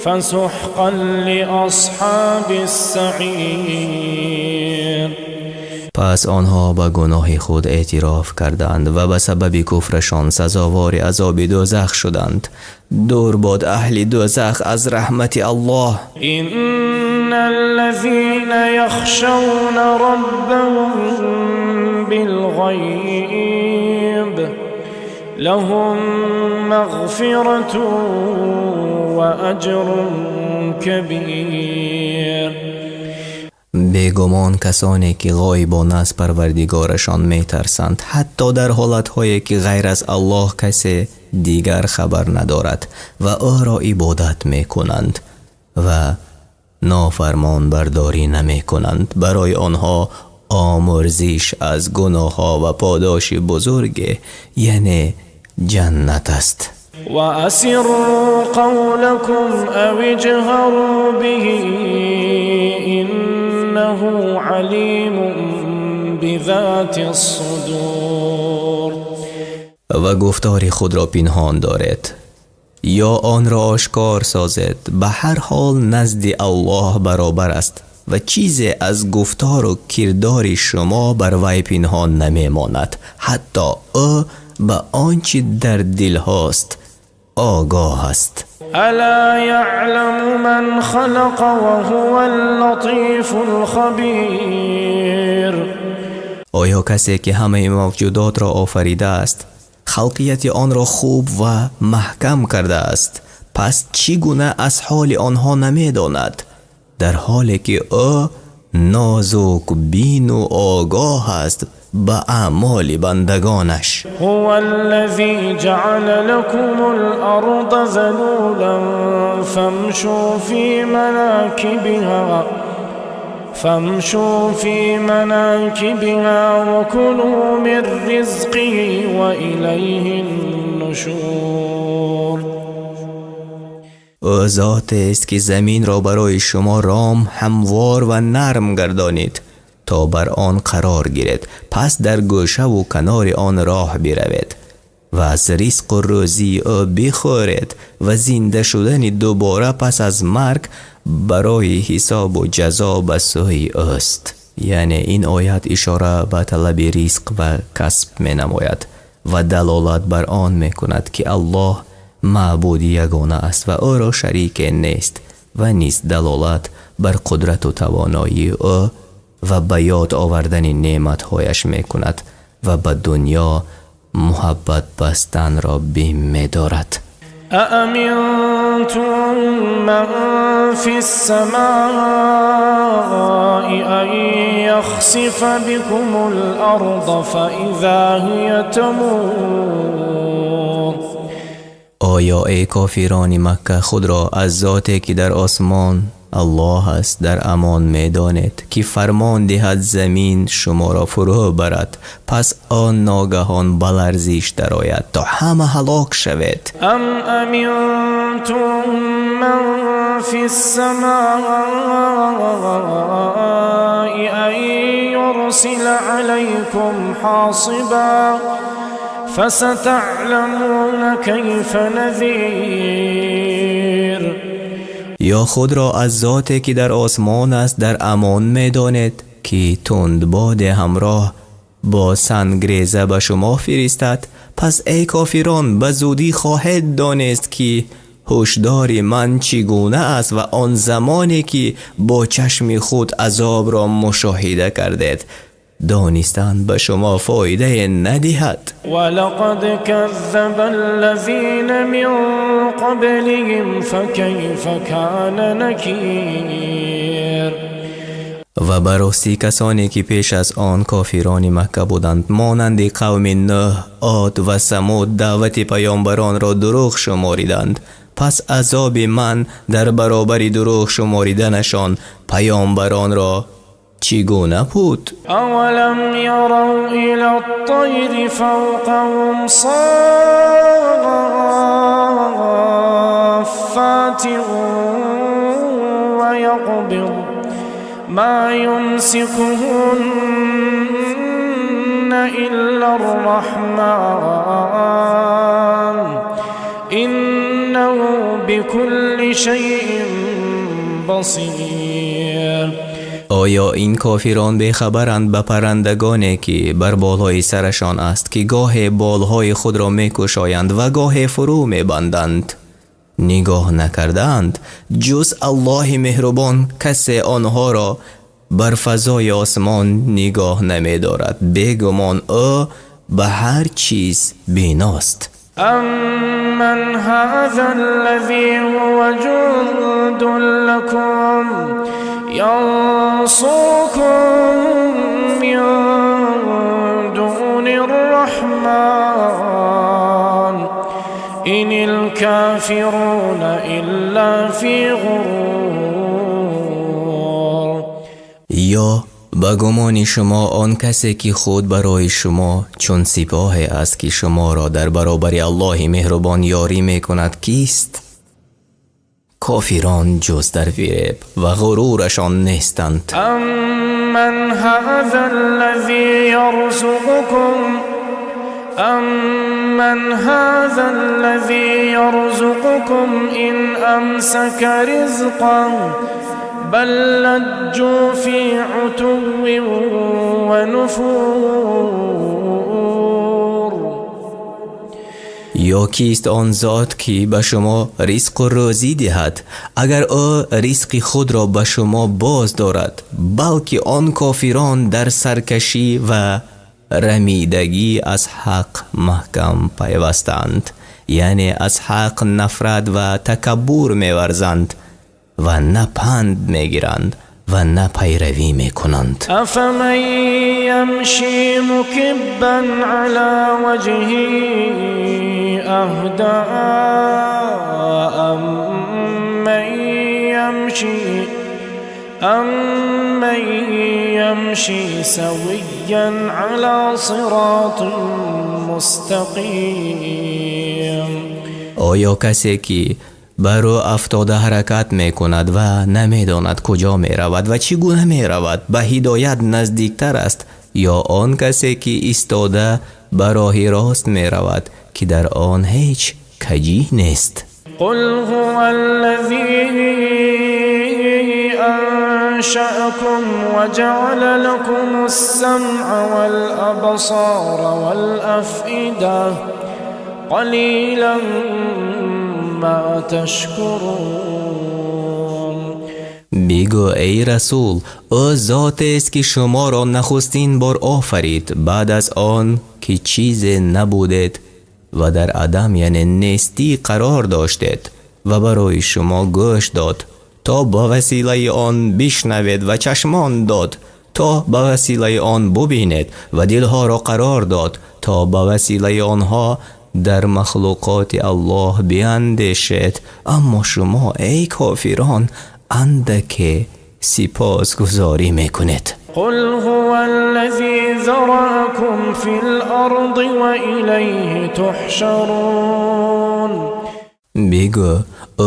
فسحقا لأصحاب السعير. Пас онҳо ба гуноҳи худ эътироф карданд ва ба сабаби куфрашон сазовори азоби дӯзах шуданд. Дур бод аҳли дӯзах аз раҳмати Аллоҳ. إن الذين يخشون ربهم بالغيب لهم مغفرة وأجر كبير. Бегумон, касоне ки ғоибона аз Парвардигорашон метарсанд, ҳатто дар ҳолатҳое ки ғайр аз Аллоҳ касе дигар хабар надорад, ва ӯро ибодат мекунанд ва нофармонбардорӣ намекунанд, барои онҳо омӯрзиш аз гуноҳҳо ва подоши бузурге, яъне ҷаннат аст. وأسروا قولكم أو اجهروا به إنه عليم بذات الصدور. Ва гуфтори худро пинҳон доред ё онро ошкор созед, ба ҳар ҳол назди Аллоҳ баробар аст ва чизе аз гуфтору кирдори шумо бар вай пинҳон намемонад. Ҳатто ӯ ба он чи дар дилҳост огоҳ аст. ألا يعلم من خلق وهو اللطيف الخبير. Оё касе ки ҳамаи мавҷудотро офаридааст, халқияти онро хуб ва маҳкам кардааст, пас чӣ гуна аз ҳоли онҳо намедонад, дар ҳоле ки ӯ нозукбину огоҳ аст ба аъмоли бандагонаш? هو الذي جعل لكم الأرض ذلولا فامشوا في مناكبها وكلوا من رزقه وإليه النشور. Ӯ зотест ки заминро барои шумо ром, ҳамвор ва нарм гардонид, то бар он қарор гиред, пас дар гӯшаву канори он роҳ биравед ва аз ризқу рӯзии ӯ бихӯред, ва зинда шудани дубора пас аз марг барои ҳисобу ҷазо ба сӯи ӯст. Яъне ин оят ишора ба талаби ризқ ва касб менамояд ва далолат бар он мекунад, ки Аллоҳ маъбуди ягона аст ва ӯро шарике нест, ва низ далолат бар қудрату тавоноии ӯ ва ба ёд овардани неъматҳояш мекунад ва ба дунё муҳаббат бастанро бим медорад. أأمنتم من في السماء أن يخسف بكم الأرض فإذا هي تمور. Оё, эй кофирони Макка, худро аз зоте ки дар осмон Аллоҳ аст дар амон медонед, ки фармон диҳад замин шуморо фурӯ барад, пас он ногаҳон ба ларзиш дарояд, то ҳама ҳалок шавед? أم أمنتم من في السماء أن يرسل عليكم حاصبا فستعلمون كيف نذير. Ё худро аз зоте ки дар осмон аст дар амон медонед, ки тундбоде ҳамроҳ бо сангреза ба шумо фиристад? Пас, эй кофирон, ба зудӣ хоҳед донист, ки Ҳушдори ман чӣ гуна аст ва он замоне ки бо чашми худ азобро мушоҳида кардед, донистан ба шумо фоидае надиҳад. ولقد كذب الذين من قبلهم فكيف كان نكير. Ва ба ростӣ касоне ки пеш аз он кофирони Макка буданд, монанди қавми Нӯҳ, Од ва Самуд, даъвати паёмбаронро дурӯғ шумориданд. Пас азоби ман дар баробари дурӯғ шумориданашон паёмбаронро чӣ гуна буд? أولم يروا إلى الطير فوقهم صافات ويقبض ما يمسكهن إلا الرحمن إنه بكل شيء بصير. Оё ин кофирон бехабаранд ба паррандагоне ки бар болои сарашон аст, ки гоҳе болҳои худро мекушоянд ва гоҳе фурӯ мебанданд? Нигоҳ накардаанд, ҷуз Аллоҳи меҳрубон касе онҳоро бар фазои осмон нигоҳ намедорад. Бегумон ӯ ба ҳар чиз биност. أمن هذا الذي هو جند لكم ينصركم من دون الرحمن إن الكافرون إلا في غرور. Ё ба гумони шумо он касе ки худ барои шумо чун сипоҳе аст, ки шуморо дар баробари Аллоҳи меҳрубон ёрӣ мекунад, кист? Кофирон ҷуз дар фиреб ва ғурурашон нестанд. أمن هذا الذي يرزقكم أمن هذا الذي يرزقكم إن أمسك رزقه بل لجوا في عتو ونفور. Ё кист он зот ки ба шумо ризқу рӯзӣ диҳад, агар ӯ ризқи худро ба шумо боз дорад? Балки он кофирон дар саркашӣ ва рамидагӣ аз ҳақ маҳкам пайвастаанд, яъне аз ҳақ нафрат ва такаббур меварзанд ва на панд мегиранд ва на пайравӣ мекунанд. أفمن يمشي مكبا على وجهه أهدى أمن يمشي سويا على صراط مستقيم. Оё касе ки ба рӯ афтода ҳаракат мекунад ва намедонад куҷо меравад ва чӣ гуна меравад, ба ҳидоят наздиктар аст, ё он касе ки истода ба роҳи рост меравад, ки дар он ҳеҷ каҷӣ нест? قل هو الذي أنشأكم وجعل لكم السمع والأبصار والأفئدة قليلا ما تشكرون. Бигӯ, эй расул, ӯ зотест ки шуморо нахустин бор офарид, баъд аз он ки чизе набудед ва дар адам, яъне нестӣ, қарор доштед, ва барои шумо гӯш дод, то ба василаи он бишнавед, ва чашмон дод, то ба василаи он бубинед, ва дилҳоро қарор дод, то ба василаи онҳо дар махлуқоти Аллоҳ биандешед. Аммо шумо, эй кофирон, андаке сипосгузорӣ мекунед. قل هو الذي ذرأكم في الأرض وإليه تحشرون. Бигӯ,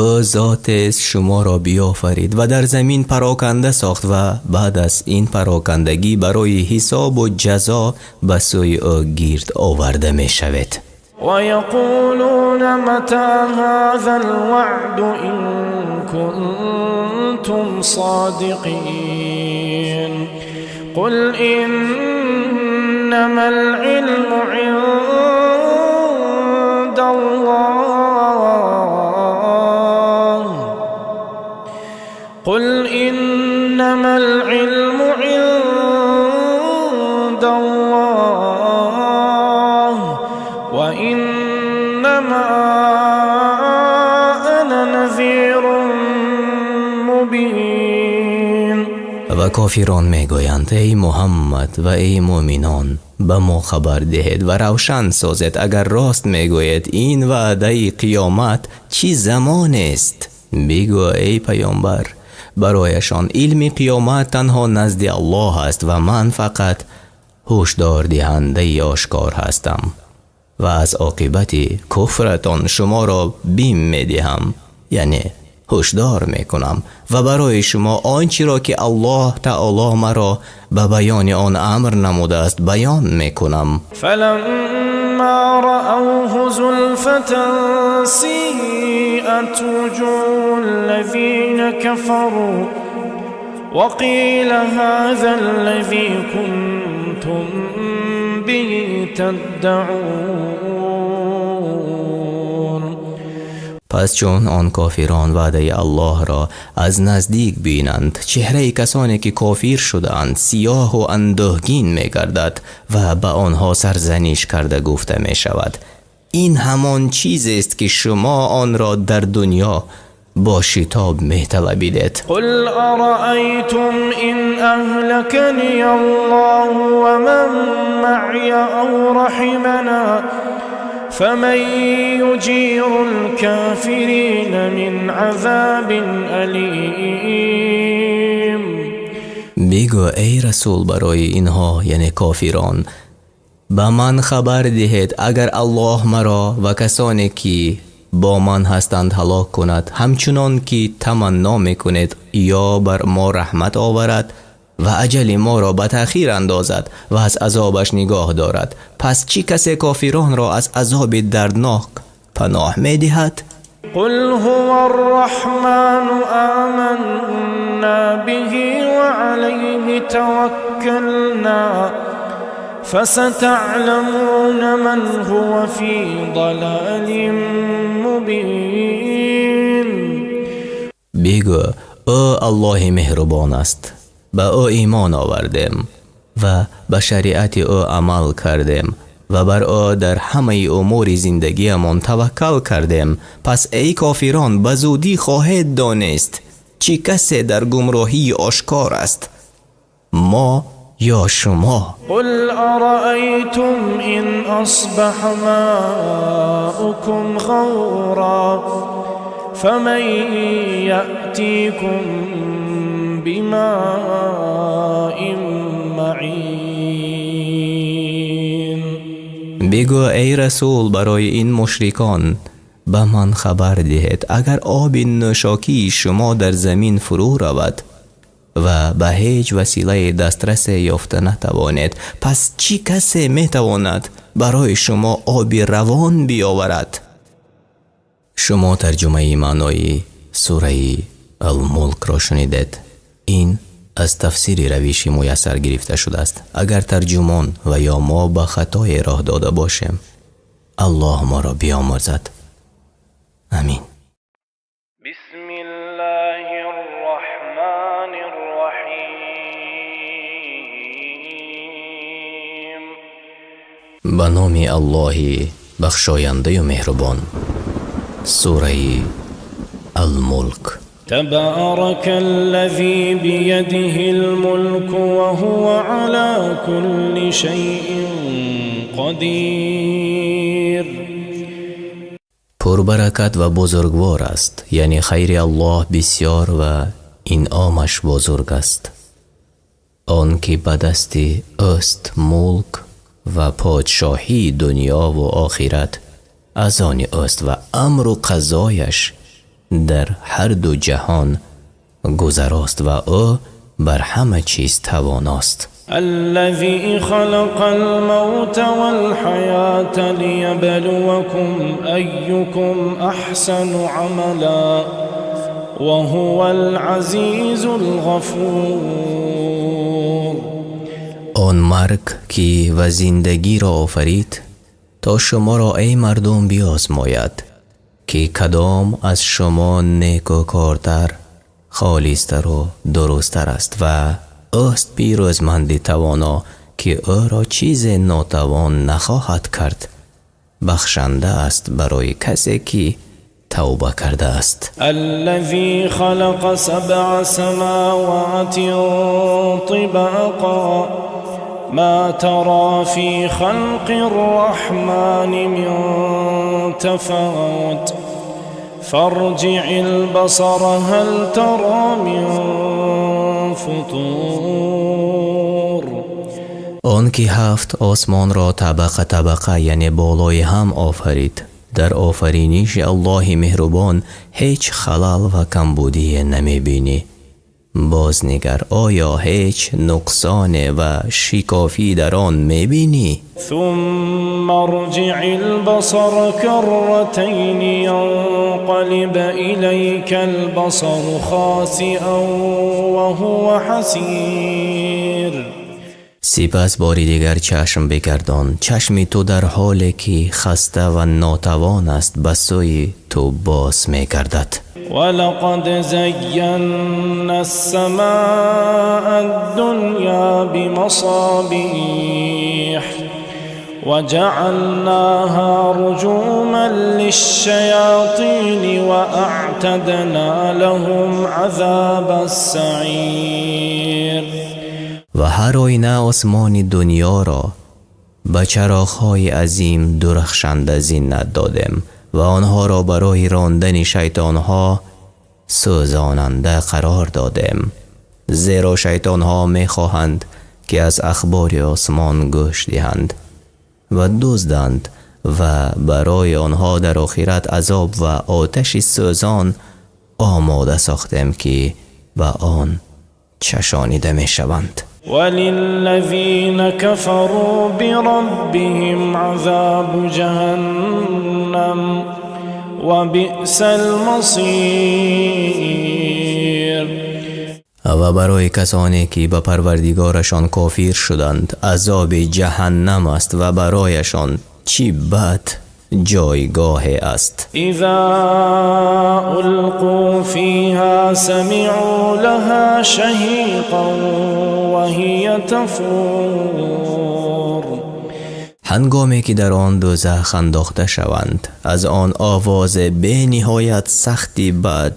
ӯ зотест шуморо биёфарид ва дар замин пароканда сохт ва баъд аз ин парокандагӣ барои ҳисобу ҷазо ба сӯи ӯ гирд оварда мешавед. ويقولون متى هذا الوعد إن كنتم صادقين. قل إنما العلم عند الله. قل إنما العلم عند الله وإنما أنا نذير مبين. Ва кофирон мегӯянд: эй Муҳаммад ва эй мӯъминон, ба мо хабар диҳед ва равшан созед, агар рост мегӯед, ин ваъдаи қиёмат чӣ замонест? Бигӯ, эй паёмбар, барояшон: илми қиёмат танҳо назди Аллоҳ аст ва ман фақат ҳушдордиҳандаи ошкор ҳастам ва аз оқибати куфратон шуморо бим медиҳам, яъне ҳушдор мекунам ва барои шумо он чиро ки Аллоҳ таоло маро ба баёни он амр намудааст баён мекунам. فلما رأوه زلفة سيئت وجوه الذين كفروا وقيل هذا الذي كنتم به تدعون. Пас чун он кофирон ваъдаи Аллоҳро аз наздик бинанд, чеҳраи касоне ки кофир шудаанд сиёҳу андӯҳгин мегардад ва ба онҳо сарзаниш карда гуфта мешавад: ин ҳамон чизест ки шумо онро дар дунё бо шитоб металабидед. قل أرأيتم إن أهلكني الله ومن معي أو رحمنا فمن يجير الكافرين من عذاب أليم. Бигӯ, эй расул, барои инҳо, яъне кофирон: ба ман хабар диҳед, агар Аллоҳ маро ва касоне ки бо ман ҳастанд ҳалок кунад, ҳамчунон ки таманно мекунед, ё бар мо раҳмат оварад ва аҷали моро ба таъхир андозад ва аз азобаш нигоҳ дорад, пас чӣ касе кофиронро аз азоби дарднок паноҳ медиҳад? قل هو الرحمن آمنا به وعليه توكلنا فستعلمون من هو في ضلال مبين. Бигӯ: ӯ Аллоҳи меҳрубон аст, ба ӯ имон овардем ва ба шариати ӯ амал кардем ва бар ӯ дар ҳамаи умури зиндагиамон таваккал кардем. Пас, эй кофирон, ба зудӣ хоҳед донист, чӣ касе дар гумроҳии ошкор аст, мо ё шумо. قل أرأيتم إن أصبح ماؤكم غورا فمن يأتيكم بماء معين. Бигӯ, эй расул, барои ин мушрикон: ба ман хабар диҳед, агар оби нӯшокии шумо дар замин фурӯ равад ва ба ҳеҷ василае дастрасе ёфта натавонед, пас чӣ касе метавонад барои шумо оби равон биёварад? Шумо тарҷумаи маънои сураи Алмулкро шунидед. Ин аз тафсири равиши муяссар гирифта шудааст. Агар тарҷумон ва ё мо ба хатое роҳ дода бошем, Аллоҳ моро биомӯрзад. Амин. بسم الله الرحمن الرحيم. Ба номи Аллоҳи бахшояндаю меҳрубон. Сураи Алмулк. تبارك الذي بيده الملك وهو على كل شيء قدير. Пурбаракат ва бузургвор аст, яъне хайри Аллоҳ бисёр ва инъомаш бузург аст, он ки ба дасти ӯст мулк ва подшоҳии дунёву охират аз они ӯст ва амру қазояш дар ҳарду ҷаҳон гузарост ва ӯ бар ҳама чиз тавоност. الذي خلق الموت والحياة ليبلوكم أيكم أحسن عملا وهو العزيز الغفور. Он марг ки ва зиндагиро офарид, то шуморо, эй мардум, биозмояд, ки кадом аз шумо некӯкортар Холистару дурусттар аст ва ӯст пирӯзманди тавоно, ки ӯро чизе нотавон нахоҳад кард. Бахшанда аст барои касе ки тавба кардааст. الذي خلق سبع سماوات طباقا ما ترى في خلق الرحمن من تفاوت فارجع البصر هل ترى من فطور. Он ки ҳафт осмонро табақа табақа, яъне болои ҳам офарид, дар офариниши Аллоҳи меҳрубон ҳеҷ халал ва камбудие намебинӣ. Боз нигар, оё ҳеҷ нуқсоне ва шикофӣ дар он мебинӣ? ثم ارجع البصر كرتين ينقلب إليك البصر خاسئا وهو حسير. Сипас бори дигар чашм бигардон, чашми ту дар ҳоле ки хаста ва нотавон аст, ба сӯи ту боз мегардад. ولقد زينا السماء الدنيا بمصابيح وجعلناها رجوما للشياطين وأعتدنا لهم عذاب السعير. Ва ҳар оина осмони дунёро ба чароғҳои азим дурахшанда зинат додем ва онҳоро барои рондани шайтонҳо сӯзонанда қарор додем, зеро шайтонҳо мехоҳанд, ки аз ахбори осмон гӯш диҳанд ва дузданд, ва барои онҳо дар охират азоб ва оташи сӯзон омода сохтем, ки ба он чашонида мешаванд. وللذين كفروا بربهم عذاب جهنم وبئس المصير. Ва барои касоне ки ба Парвардигорашон кофир шуданд, азоби ҷаҳаннам аст, ва барояшон чӣ бад ҷойгоҳе аст. إذا ألقوا فيها سمعوا لها شهيقا وهي تفور. Ҳангоме ки дар он дӯзах андохта шаванд, аз он овози бениҳоят сахти бад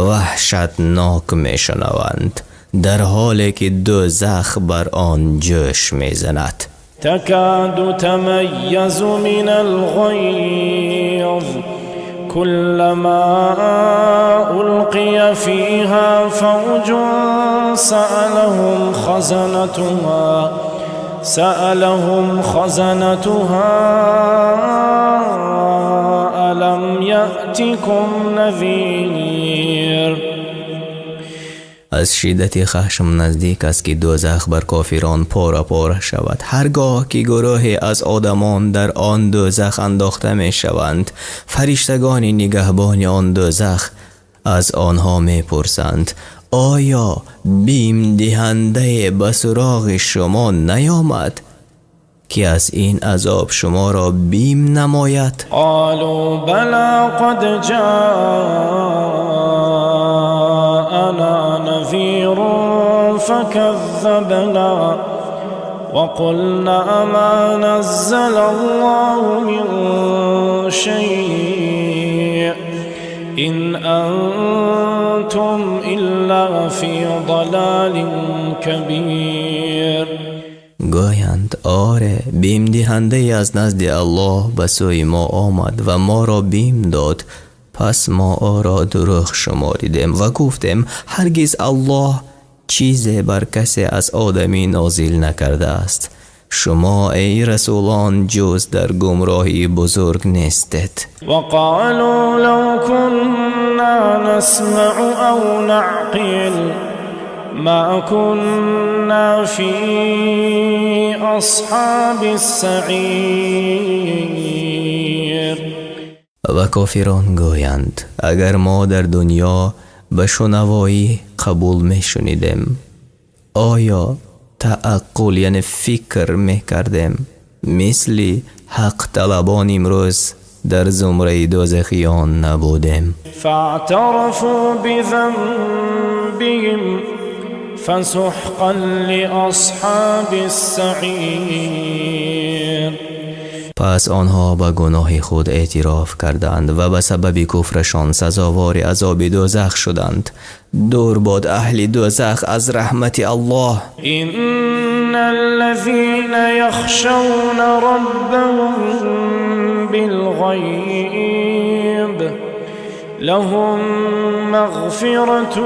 ваҳшатнок мешунаванд, дар ҳоле ки дӯзах бар он ҷӯш мезанад. تكاد تميز من الغيظ كلما ألقي فيها فوج سألهم خزنتها ألم يأتكم نذير؟ Аз шиддати хашм наздик аст, ки дӯзах бар кофирон пора пора шавад. Ҳаргоҳ ки гурӯҳе аз одамон дар он дӯзах андохта мешаванд, фариштагони нигаҳбони он дӯзах аз онҳо мепурсанд: оё бимдиҳандае ба суроғи шумо наёмад, ки аз ин азоб шуморо бим намояд? قالوا بلى قد جاءنا نذير فكذبنا وقلنا ما نزل الله من شيء إن أنتم إلا في ضلال كبير. Гӯянд: оре, бимдиҳандае аз назди Аллоҳ ба сӯи мо омад ва моро бим дод, пас мо ӯро дурӯғ шуморидем ва гуфтем: ҳаргиз Аллоҳ чизе бар касе аз одамӣ нозил накардааст. Шумо, эй расулон, ҷуз дар гумроҳии бузург нестед. وقالوا لو كنا نسمع أو نعقل ما كنا في أصحاب السعير. Ва кофирон гӯянд: агар мо дар дунё ба шунавоӣ қабул мешунидем, оё тааққул, яъне фикр мекардем, мисли ҳақталабон имрӯз Дар зумраи дӯзахиён набудем. فاعترفوا بذنبهم فسحقا لأصحاب السعير. Пас онҳо ба гуноҳи худ эътироф карданд ва ба сабаби куфрашон сазовори азоби дӯзах шуданд. Дур бод аҳли дӯзах аз раҳмати Аллоҳ. إن الذين يخشون ربهم بالغيب لهم مغفرة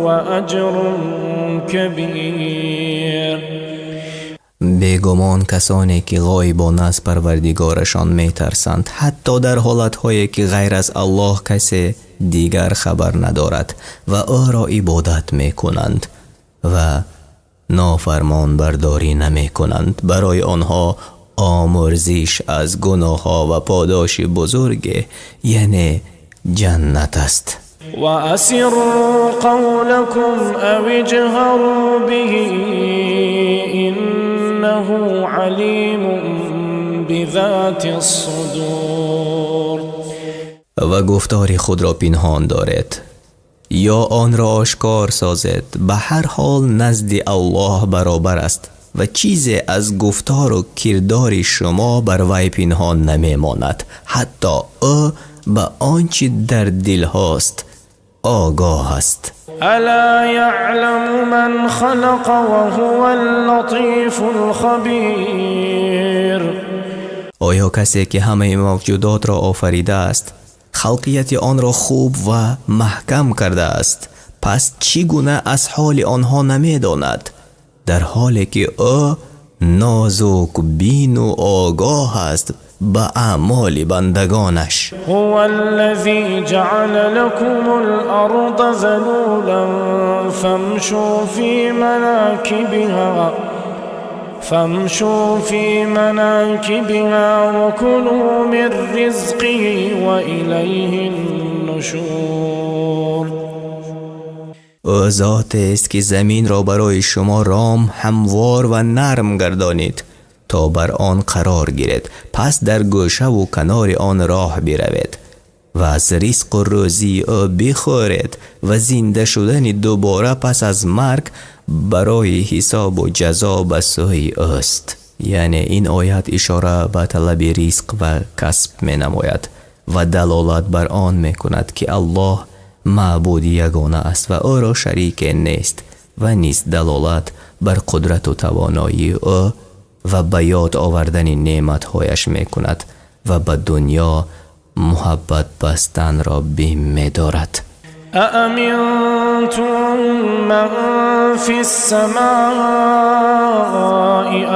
وأجر كبير. Бегумон касоне ки ғоибона аз Парвардигорашон метарсанд, ҳатто дар ҳолатҳое ки ғайр аз Аллоҳ касе дигар хабар надорад ва ӯро ибодат мекунанд ва нофармонбардорӣ намекунанд, барои онҳо омӯрзиш аз гуноҳҳо ва подоши бузурге, яъне ҷаннат аст. وأسروا قولكم أو اجهروا به إنه عليم بذات الصدور. Ва гуфтори худро пинҳон доред ё онро ошкор созед, ба ҳар ҳол назди Аллоҳ баробар аст ва чизе аз гуфтору кирдори шумо бар вай пинҳон намемонад. Ҳатто ӯ ба он чи дар дилҳост огоҳ аст. ألا يعلم من خلق وهو اللطيف الخبير. Оё касе ки ҳамаи мавҷудотро офаридааст, халқияти онро хуб ва маҳкам кардааст, пас чӣ гуна аз ҳоли онҳо намедонад, дар ҳоле ки ӯ нозукбину огоҳ аст ба аъмоли бандагонаш? هو الذي جعل لكم الأرض ذلولا فامشوا في مناكبها وكلوا من رزقه وإليه النشور. Ӯ зотест ки заминро барои шумо ром, ҳамвор ва нарм гардонид, то бар он қарор гиред, пас дар гӯшаву канори он роҳ биравед ва аз ризқу рӯзии ӯ бихӯред ва зинда шудани дубора пас аз марг барои ҳисобу ҷазо ба сӯи ӯст. Яъне ин оят ишора ба талаби ризқ ва касб менамояд ва далолат бар он мекунад, ки Аллоҳ маъбуди ягона аст ва ӯро шарике нест ва низ далолат бар қудрату тавоноии ӯ ва ба ёд овардани неъматҳояш мекунад ва ба дунё муҳаббат бастанро бим медорад. أأمنتم من في السماء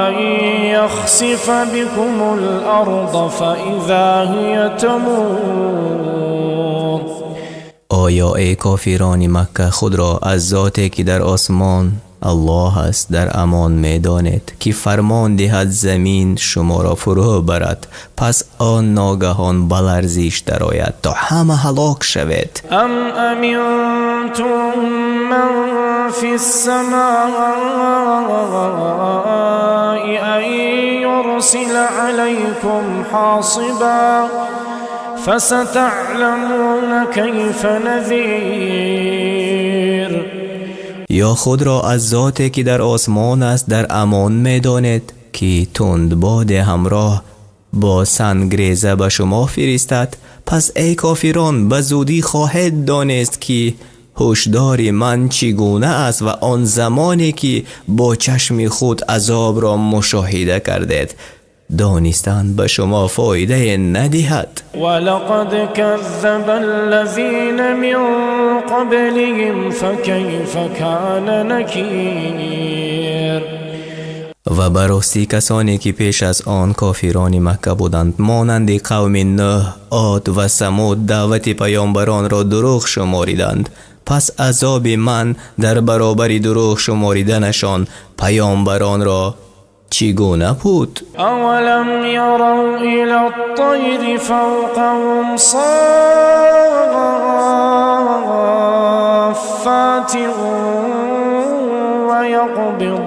أن يخسف بكم الأرض فإذا هي تمور؟ Оё эй кофирони Макка, худро аз зоте ки дар осмон Аллоҳ аст дар амон медонед, ки фармон диҳад замин шуморо фурӯ барад, пас он ногаҳон ба ларзиш дарояд, то ҳама ҳалок шавед? أم أمنتم من في السماء أن يرسل عليكم حاصبا فستعلمون كيف نذير. Ё худро аз зоте ки дар осмон аст дар амон медонед, ки тундбоде ҳамроҳ бо сангреза ба шумо фиристад? Пас эй кофирон, ба зудӣ хоҳед донист, ки ҳушдори ман чӣ гуна аст ва он замоне ки бо чашми худ азобро мушоҳида кардед, донистан ба шумо фоидае надиҳад. ولقد كذب الذين من قبلهم فكيف كان نكير. Ва ба ростӣ касоне ки пеш аз он кофирони Макка буданд, монанди қавми Нӯҳ, Од ва Самуд, даъвати паёмбаронро дурӯғ шумориданд. Пас азоби ман дар баробари дурӯғ шумориданашон паёмбаронро чӣ гуна буд? أولم يروا إلى الطير فوقهم صافات ويقبض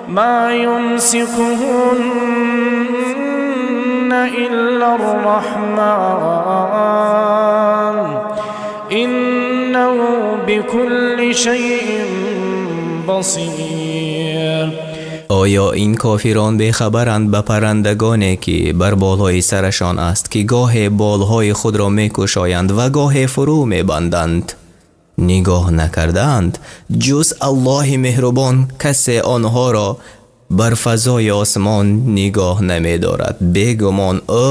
ما يمسكهن إلا الرحمن إنه بكل شيء بصير. Оё ин кофирон бехабаранд ба паррандагоне, ки бар болои сарашон аст, ки гоҳе болҳои худро мекушоянд ва гоҳе фурӯ мебанданд? Нигоҳ накардаанд, ҷуз Аллоҳи меҳрубон касе онҳоро бар фазои осмон нигоҳ намедорад. Бегумон, ӯ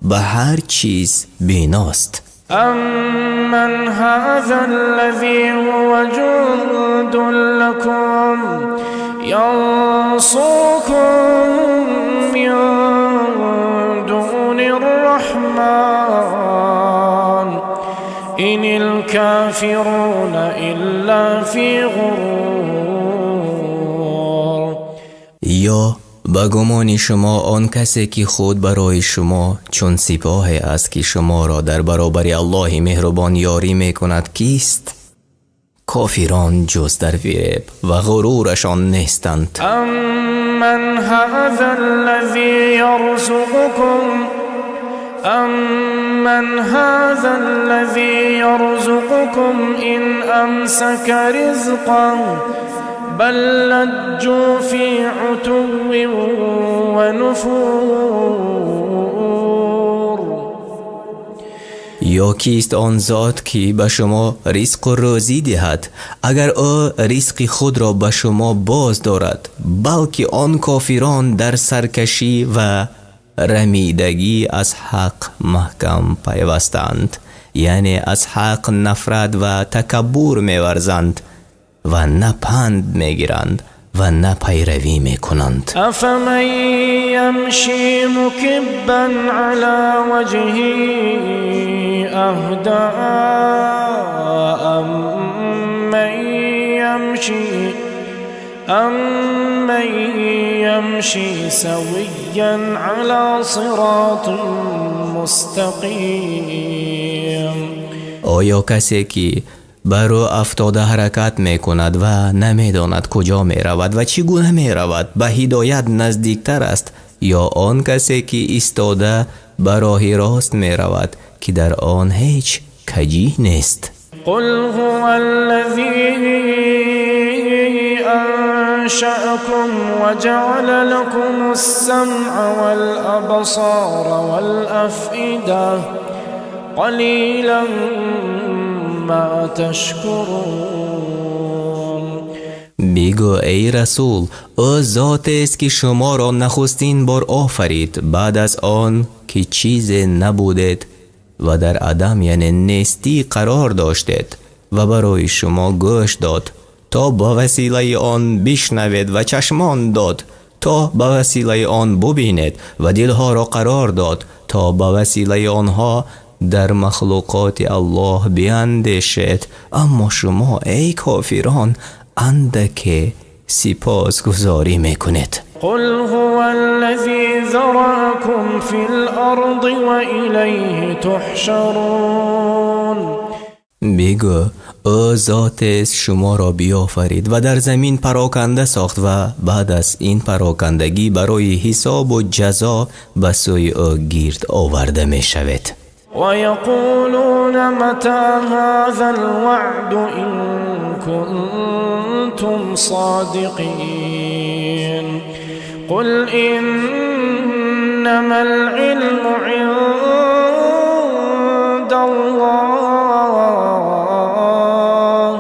ба ҳар чиз биност. أمن هذا الذي هو جند لكم ينصركم من دون الرحمن إن الكافرون إلا في غرور. Ё ба гумони шумо он касе, ки худ барои шумо чун сипоҳе аст, ки шуморо дар баробари Аллоҳи меҳрубон ёрӣ мекунад, кист? Кофирон ҷуз дар фиреб ва ғурурашон нестанд. أمن هذا الذي يرزقكم أمن هذا الذي يرزقكم إن أمسك رزقه بل لجوا في عتو ونفور. Ё кист он зот, ки ба шумо ризқу рӯзӣ диҳад, агар ӯ ризқи худро ба шумо боз дорад? Балки он кофирон дар саркашӣ ва рамидагӣ аз ҳақ маҳкам пайвастаанд, яъне аз ҳақ нафрат ва такаббур меварзанд ва на панд мегиранд ва на пайравӣ мекунанд. أفمن يمشي مكبا على وجهه أهدى أمن يمشي سويا على صراط مستقيم. Оё касе, ки ба рӯ афтода ҳаракат мекунад ва намедонад куҷо меравад ва чӣ гуна меравад, ба ҳидоят наздиктар аст, ё он касе, ки истода ба роҳи рост меравад, ки дар он ҳеҷ каҷӣ нест? قل هو الذي أنشأكم وجعل لكم السمع والأبصار والأفئدة قليلا ما تشكرون. Бигӯ, эй расул, ӯ зотест, ки шуморо нахустин бор офарид, баъд аз он ки чизе набудед ва дар адам, яъне нестӣ, қарор доштед, ва барои шумо гӯш дод, то ба василаи он бишнавед, ва чашмон дод, то ба василаи он бубинед, ва дилҳоро қарор дод, то ба василаи онҳо дар махлуқоти Аллоҳ биандешед. Аммо шумо, эй кофирон, андаке сипосгузорӣ мекунед. قل هو الذي ذرأكم في الأرض وإليه تحشرون. Бигӯ, ӯ зотест, шуморо биёфарид ва дар замин пароканда сохт ва баъд аз ин парокандагӣ барои ҳисобу ҷазо ба сӯи ӯ гирд оварда мешавед. ويقولون متى هذا الوعد إن كنتم صادقين. قل إنما العلم عند الله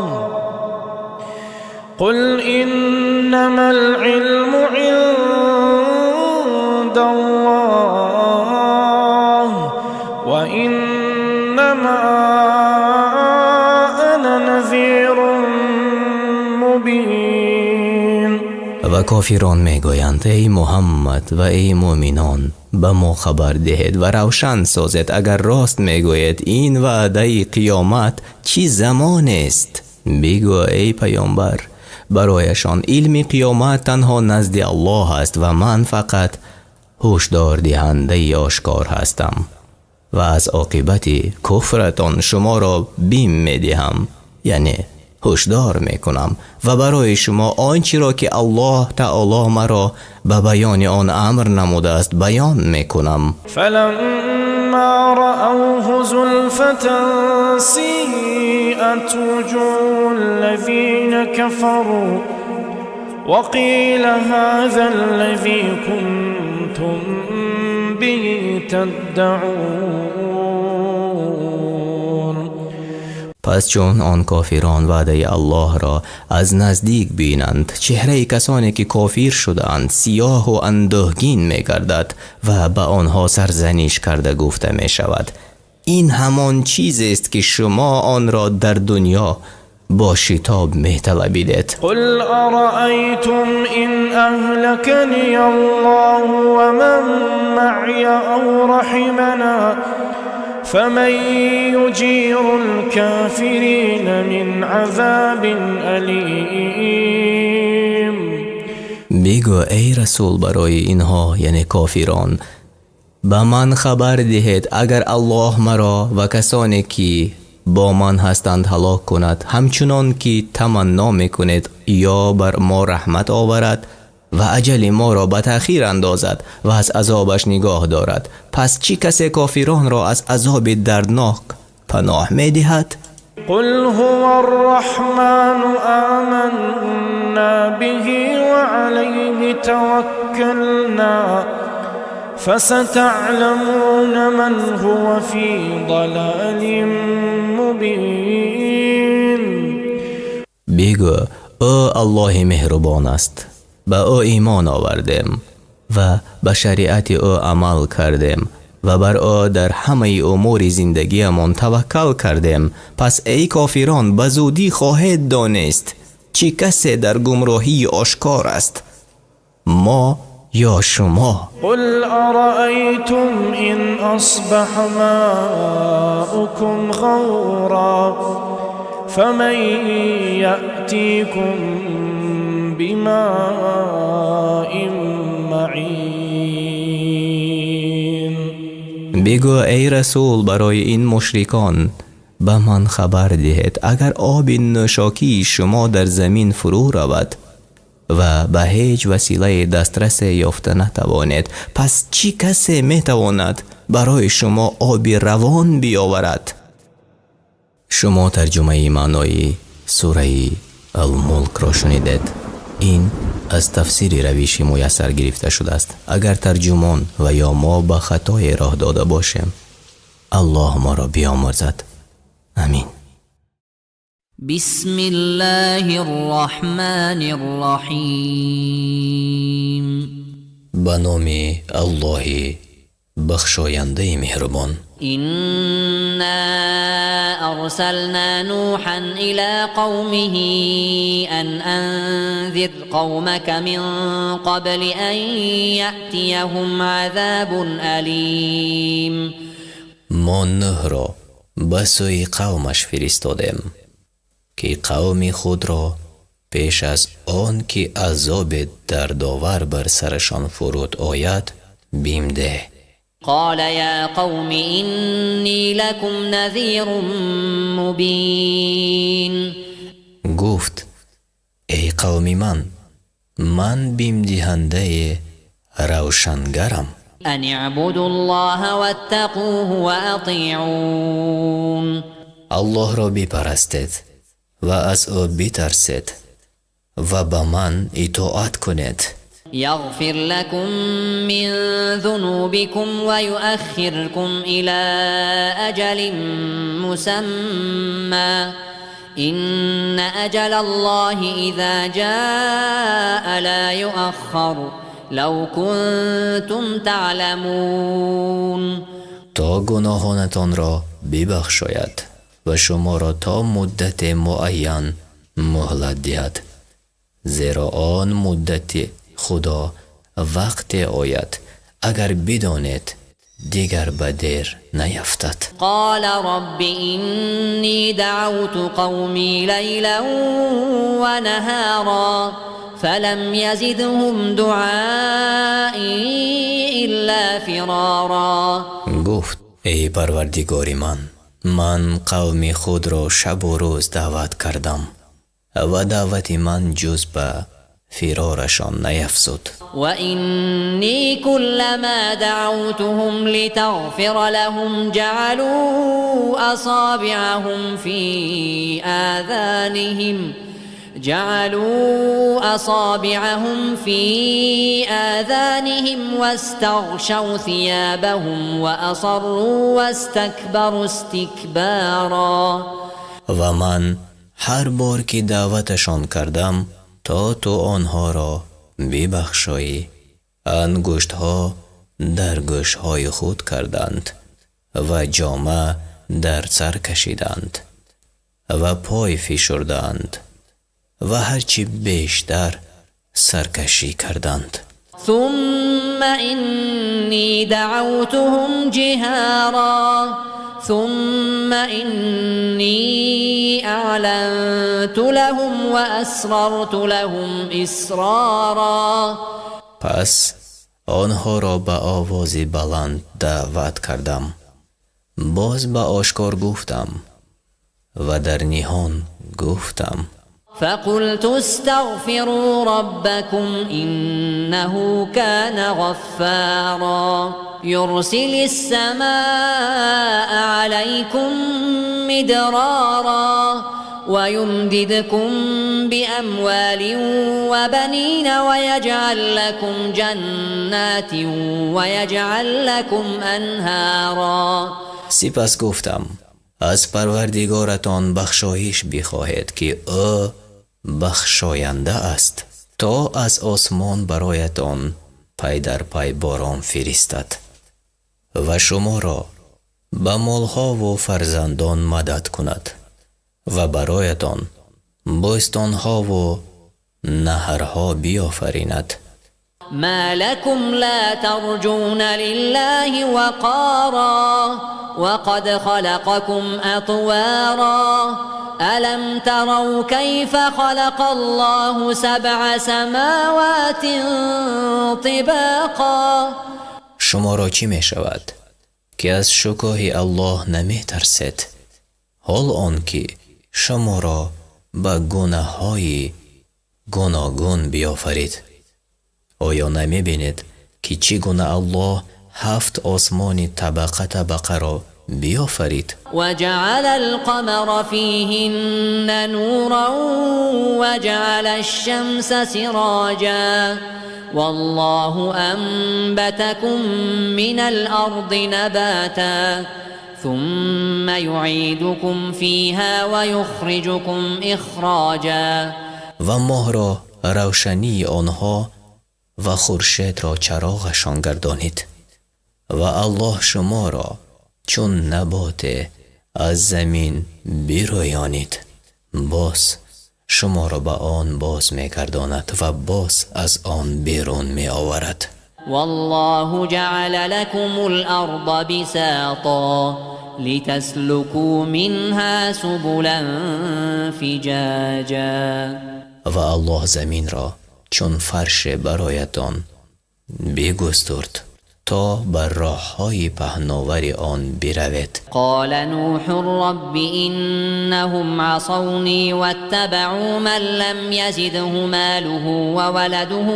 قل إنما العلم عند الله وإنما أنا نذير مبين. Ва кофирон мегӯянд: эй Муҳаммад ва эй муъминон, ба мо хабар диҳед ва равшан созед, агар рост мегӯед, ин ваъдаи қиёмат чӣ замонест? Бигӯ, эй паёмбар, барояшон: илми қиёмат танҳо назди Аллоҳ аст ва ман фақат ҳушдордиҳандаи ошкор ҳастам ва аз оқибати куфратон шуморо бим медиҳам, яъне Ҳушдор мекунам ва барои шумо он чиро ки Аллоҳ таоло маро ба баёни он амр намудааст баён мекунам. فلما رأوه زلفة سيئت وجوه الذين كفروا وقيل هذا الذي كنتم به تدعون. Пас чун он кофирон ваъдаи Аллоҳро аз наздик бинанд, чеҳраи касоне ки кофир шудаанд сиёҳу андӯҳгин мегардад ва ба онҳо сарзаниш карда гуфта мешавад: ин ҳамон чизест ки шумо онро дар дунё бо шитоб металабидед. قل أرأيتم إن أهلكني الله ومن معي أو رحمنا فمن يجير الكافرين من عذاب أليم. Бигӯ, эй расул, барои инҳо, яъне кофирон: ба ман хабар диҳед, агар Аллоҳ маро ва касоне ки бо ман ҳастанд ҳалок кунад, ҳамчунон ки таманно мекунед, ё бар мо раҳмат оварад ва аҷали моро ба таъхир андозад ва аз азобаш нигоҳ дорад, пас чӣ касе кофиронро аз азоби дарднок паноҳ медиҳад? قل هو الرحمن آمنا به وعليه توكلنا فستعلمون من هو في ضلال مبين. Бигӯ: ӯ Аллоҳи меҳрубон аст, ба ӯ имон овардем ва ба шариати ӯ амал кардем ва бар ӯ дар ҳамаи умури зиндагиамон таваккал кардем. Пас, эй кофирон, ба зудӣ хоҳед донист, чӣ касе дар гумроҳии ошкор аст, мо ё шумо. قل أرأيتم إن أصبح ماؤكم غورا فمن يأتيكم بماء معين. Бигӯ, эй расул, барои ин мушрикон: ба ман хабар диҳед, агар оби нӯшокии шумо дар замин фурӯ равад ва ба ҳеҷ василаи дастрасе ёфта натавонед, пас чӣ касе метавонад барои шумо оби равон биёварад? Шумо тарҷумаи маънои сураи Алмулкро шунидед. Ин аз тафсири равиши муяссар гирифта шудааст. Агар тарҷумон ва ё мо ба хатое роҳ дода бошем, Аллоҳ моро биомӯрзад. Амин. بسم الله الرحمن الرحيم. Ба номи Аллоҳи бахшояндаи меҳрубон. إنا أرسلنا نوحا إلى قومه أن أنذر قومك من قبل أن يأتيهم عذاب أليم. Мо Нӯҳро ба сӯи қавмаш фиристодем, ки қавми худро пеш аз он ки азоби дардовар бар сарашон фуруд ояд, бим деҳ. قال يا قوم إني لكم نذير مبين. Гуфт: эй қавми ман, ман бимдиҳандаи равшангарам. أن اعبدوا الله واتقوه وأطيعون. Аллоҳро бипарастед ва аз ӯ битарсед ва ба ман итоат кунед. يغفر لكم من ذنوبكم ويؤخركم إلى أجل مسمى إن أجل الله إذا جاء لا يؤخر لو كنتم تعلمون. То гуноҳонатонро бибахшояд ва шуморо то муддати муайян муҳлат диҳад, зеро он муддати Худо вақте ояд, агар бидонед, дигар ба дер наяфтад. قال رب إني دعوت قومي ليلا ونهارا فلم يزدهم دعائي إلا فرارا. Гуфт: эй Парвардигори ман, ман қавми худро шабу рӯз даъват кардам. Ва даъвати ман ҷуз ба фирорашон наяфзуд. وإني كلما دعوتهم لتغفر لهم جعلوا أصابعهم في آذانهم جعلوا أصابعهم في آذانهم واستغشوا ثيابهم وأصروا واستكبروا استكبارا. Ва ман ҳар бор ки даъваташон кардам, то ту онҳоро бибахшоӣ, ангуштҳо дар гӯшҳои худ карданд ва ҷома дар сар кашиданд ва пой фишурданд ва ҳарчи бештар саркашӣ карданд. ثم إني دعوتهم جهارا ثم إني أعلنت لهم وأسررت لهم إسرارا. Пас онҳоро ба овози баланд даъват кардам, боз ба ошкор гуфтам ва дар ниҳон гуфтам. فقلت استغفروا ربكم إنه كان غفارا يرسل السماء عليكم مدرارا ويمددكم بأموال وبنين ويجعل لكم جنات ويجعل لكم أنهارا. Сипас гуфтам: аз Парвардигоратон бахшоиш бихоҳед, ки ӯ бахшоянда аст, то аз осмон бароятон пай дар пай борон фиристад ва шуморо ба молҳову фарзандон мадад кунад ва бароятон бӯстонҳову наҳрҳо биёфаринад. ما لكم لا ترجون لله وقارا وقد خلقكم أطوارا ألم تروا كيف خلق الله سبع سماوات طباقا. Шуморо чӣ мешавад, ки аз шукӯҳи Аллоҳ наметарсед, ҳол он ки шуморо ба гунаҳои гуногун биёфарид? Оё намебинед, ки чӣ гуна Аллоҳ ҳафт осмони табақа табақаро биёфарид? وجعل القمر فيهن نورا وجعل الشمس سراجا والله أنبتكم من الأرض نباتا ثم يعيدكم فيها ويخرجكم إخراجا. Ва моҳро равшании онҳо ва хуршедро чароғашон гардонид. Ва Аллоҳ шуморо чун наботе аз замин бирӯёнид, боз шуморо ба он боз мегардонад ва боз аз он берун меоварад. والله جعل لكم الأرض بساطا لتسلكوا منها سبلا فجاجا. Ва Аллоҳ заминро чун фарше бароятон бигустурд, то ба роҳҳои паҳновари он биравед. قال نوح رب إنهم عصوني واتبعوا من لم يزده ماله وولده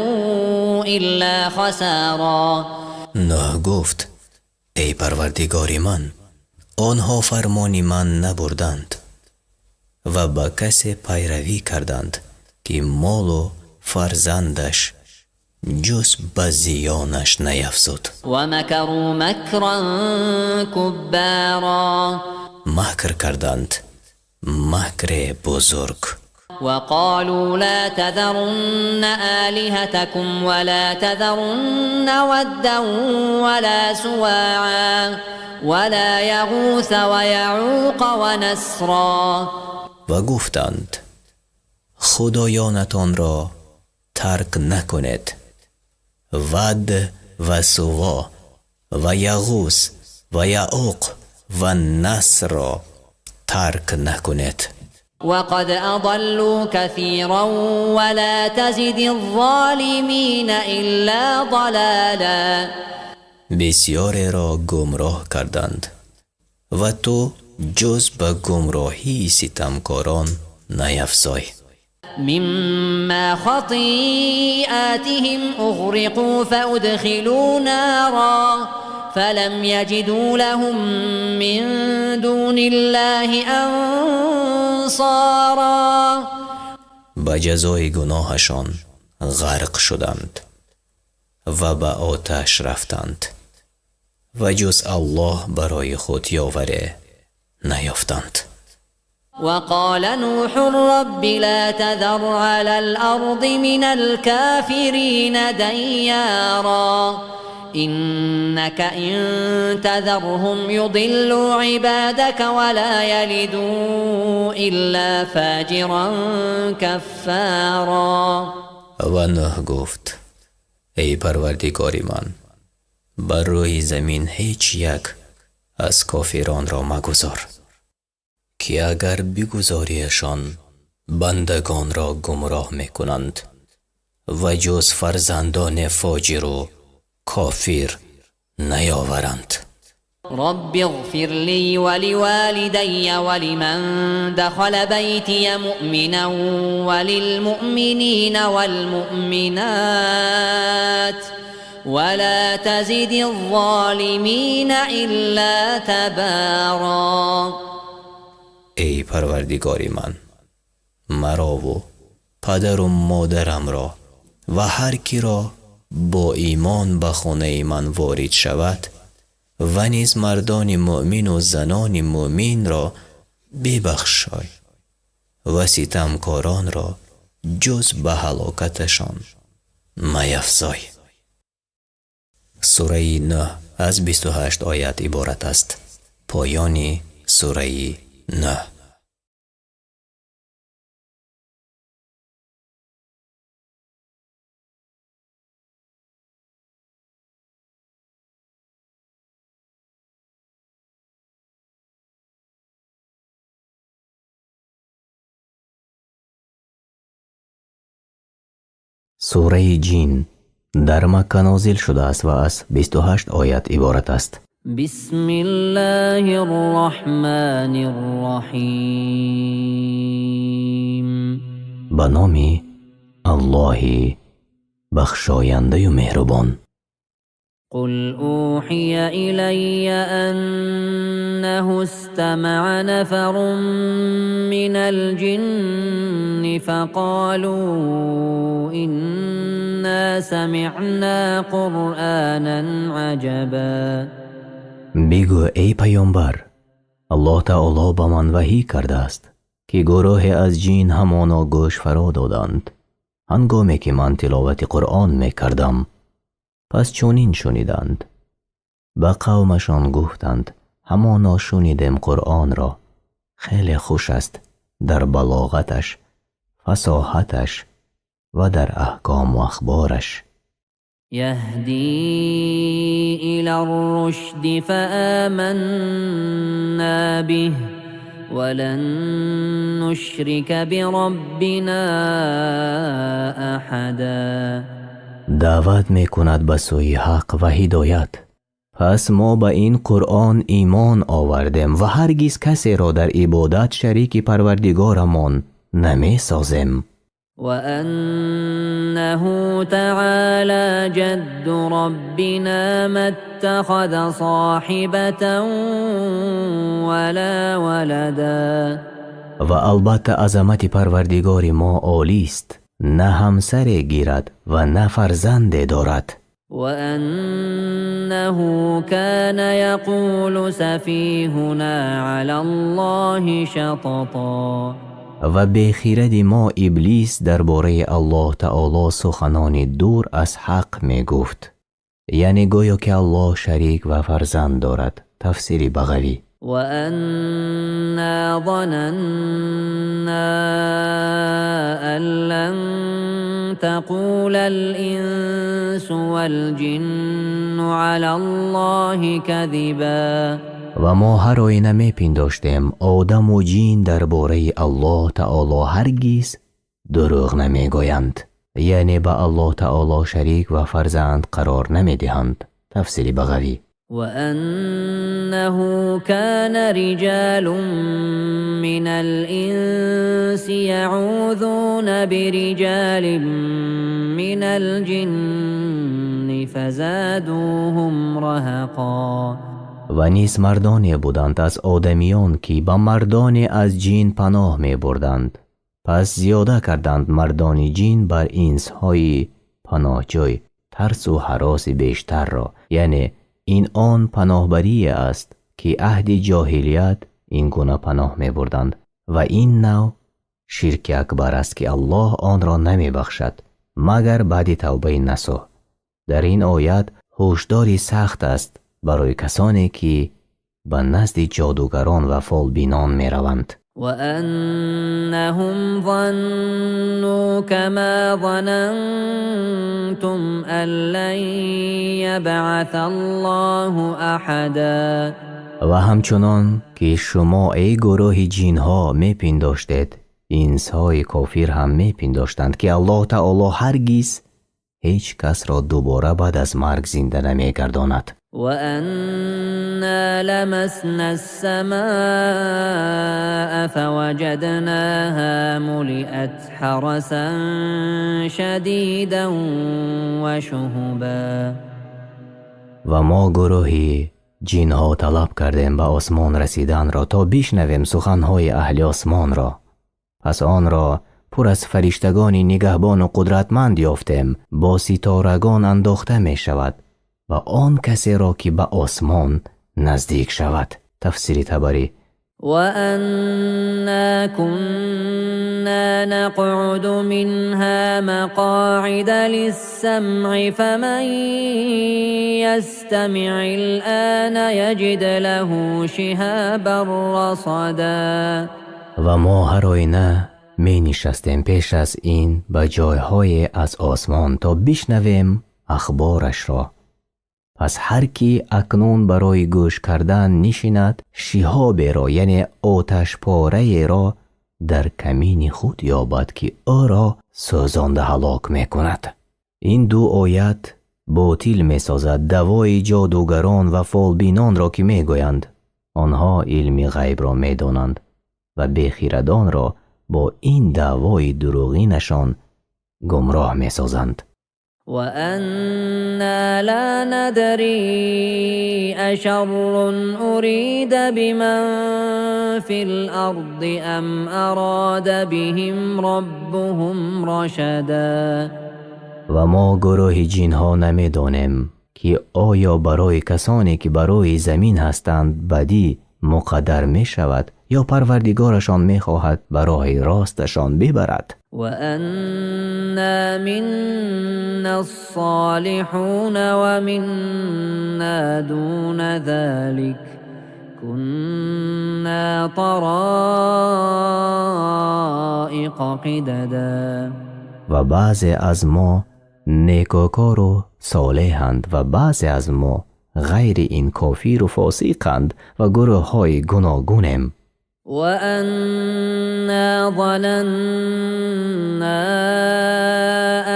إلا خسارا. Нӯҳ гуфт: эй Парвардигори ман, онҳо фармони ман набурданд ва ба касе пайравӣ карданд, ки молу фарзандаш ҷуз ба зиёнаш наяфзуд. ومكروا مكرا كبارا. Макр карданд макре бузург. وقالوا لا تذرن آلهتكم ولا تذرن ودا ولا سواعا ولا يغوث ويعوق ونسرا. Ва гуфтанд: худоёнатонро тарк накунед, Вад ва Суво ва Яғус ва Яуқ ва Насрро тарк накунед. وقد أضلوا كثيرا ولا تزد الظالمين إلا ضلالا. Бисёреро гумроҳ карданд ва ту ҷуз ба гумроҳии ситамкорон наяфзой. مما خطيئاتهم أغرقوا فأدخلوا نارا فلم يجدوا لهم من دون الله أنصارا. Ба ҷазои гуноҳашон ғарқ шуданд ва ба оташ рафтанд ва ҷуз Аллоҳ барои худ ёваре наёфтанд. وقال نوح رب لا تذر على الأرض من الكافرين ديارا إنك إن تذرهم يضلوا عبادك ولا يلدوا إلا فاجرا كفارا. Ва Нӯҳ гуфт: эй Парвардигори ман, бар рӯи замин ҳеҷ як аз кофиронро магузор, ки агар бигузориашон бандагонро гумроҳ мекунанд ва ҷуз фарзандони фоҷиру кофир наёваранд. رب اغفر لي ولوالدي ولمن دخل بيتي مؤمنا وللمؤمنين والمؤمنات ولا تزد الظالمين إلا تبارا. Эй Парвардигори ман, марову падару модарамро ва ҳар киро бо имон ба хонаи ман ворид шавад ва низ мардони муъмину занони муъминро бибахшой ва ситамкоронро ҷуз ба ҳалокаташон маяфзой. Сураи Нӯҳ аз 28 оят иборат аст. Поёни сураи Нӯҳ. Сураи Ҷин дар Макка нозил шудааст ва аз 28 оят иборат аст. بسم الله الرحمن الرحیم. Ба номи Аллоҳи бахшояндаю меҳрубон. قل أوحي إلي أنه استمع نفر من الجن فقالوا إنا سمعنا قرآنا عجبا. Бигӯ, эй паёмбар, Аллоҳ таоло ба ман ваҳӣ кардааст, ки гурӯҳе аз ҷин ҳамоно гӯш фаро доданд, ҳангоме ки ман тиловати Қуръон мекардам. Пас чунин шуниданд. Ба қавмашон гуфтанд: ҳамоно шунидем Қуръонро. Хеле хуш аст дар балоғаташ, фасоҳаташ ва дар аҳкому ахбораш. يهدي إلى الرشد فآمنا به ولن نشرك بربنا أحدا. Даъват мекунад ба сӯи ҳақ ва ҳидоят. Пас мо ба ин Қуръон имон овардем ва ҳаргиз касеро дар ибодат шарики Парвардигорамон намесозем. وأنه تعالى جد ربنا ما اتخذ صاحبة ولا ولدا. Ва албатта азамати Парвардигори мо олист, на ҳамсаре гирад ва на фарзанде дорад. وأنه كان يقول سفيهنا على الله شططا. Ва бехиради мо Иблис дар бораи Аллоҳ таоло суханони дур аз ҳақ мегуфт, яъне гӯё ки Аллоҳ шарик ва фарзанд дорад. Тафсири Бағавӣ. وأنا ظننا أن لن تقول الإنس والجن على الله كذبا. Ва мо ҳар оина мепиндоштем, одаму ҷин дар бораи Аллоҳ таоло ҳаргиз дурӯғ намегӯянд, яъне ба Аллоҳ таоло шарик ва фарзанд қарор намедиҳанд. Тафсири Бағавӣ. وأنه كان رجال من الإنس الإنس يعوذون برجال من الجن فزادوهم رهقا. Ва низ мардоне буданд аз одамиён, ки ба мардоне аз ҷин паноҳ мебурданд. Пас зиёда карданд мардони ҷин бар инсҳои паноҳҷӯй тарсу ҳароси бештарро, яъне ин он паноҳбарие аст, ки аҳди ҷоҳилият ин гуна паноҳ мебурданд ва ин нав ширки акбар аст, ки Аллоҳ онро намебахшад, магар баъди тавбаи насӯҳ. Дар ин оят ҳушдори сахт аст барои касоне, ки ба назди ҷодугарон ва фолбинон мераванд. وأنهم ظنوا كما ظننتم أن لن يبعث الله أحدا. Ва ҳамчунон ки шумо, эй гурӯҳи ҷинҳо, мепиндоштед, инсҳои кофир ҳам мепиндоштанд, ки Аллоҳ таоло ҳаргиз ҳеҷ касро дубора баъд аз марг зинда намегардонад. وأنا لمسنا السماء فوجدناها ملئت حرسا شديدا وشهبا. Ва мо, гурӯҳи ҷинҳо, талаб кардем ба осмон расиданро, то бишнавем суханҳои аҳли осмонро. Пас онро пур аз фариштагони нигаҳбону қудратманд ёфтем, бо ситорагон андохта мешавад ва он касеро, ки ба осмон наздик шавад. Тафсири Табарӣ. وأنا كنا نقعد منها مقاعد للسمع فمن يستمع الآن يجد له شهابا رصدا. Ва мо ҳар оина менишастем пеш аз ин ба ҷойҳое аз осмон, то бишнавем ахборашро. Пас ҳар кӣ акнун барои гӯш кардан нишинад, шиҳоберо, яъне оташпораеро дар камини худ ёбад, ки ӯро сӯзонда ҳалок мекунад. Ин ду оят ботил месозад даъвои ҷодугарон ва фолбинонро, ки мегӯянд, онҳо илми ғайбро медонанд ва бехирадонро бо ин даъвои дурӯғинашон гумроҳ месозанд. وأنا لا ندري أشر أريد بمن في الأرض أم أراد بهم ربهم رشدا. Ва мо, гурӯҳи ҷинҳо, намедонем, ки оё барои касоне, ки бар рӯи замин ҳастанд, бадӣ муқаддар мешавад ё Парвардигорашон мехоҳад ба роҳи росташон бибарад. وأنا منا الصالحون ومنا دون ذلك كنا طرائق قددا. Ва баъзе аз мо некӯкору солеҳанд ва баъзе аз мо ғайри ин кофиру фосиқанд ва гурӯҳҳои гуногунем. وأنا ظننا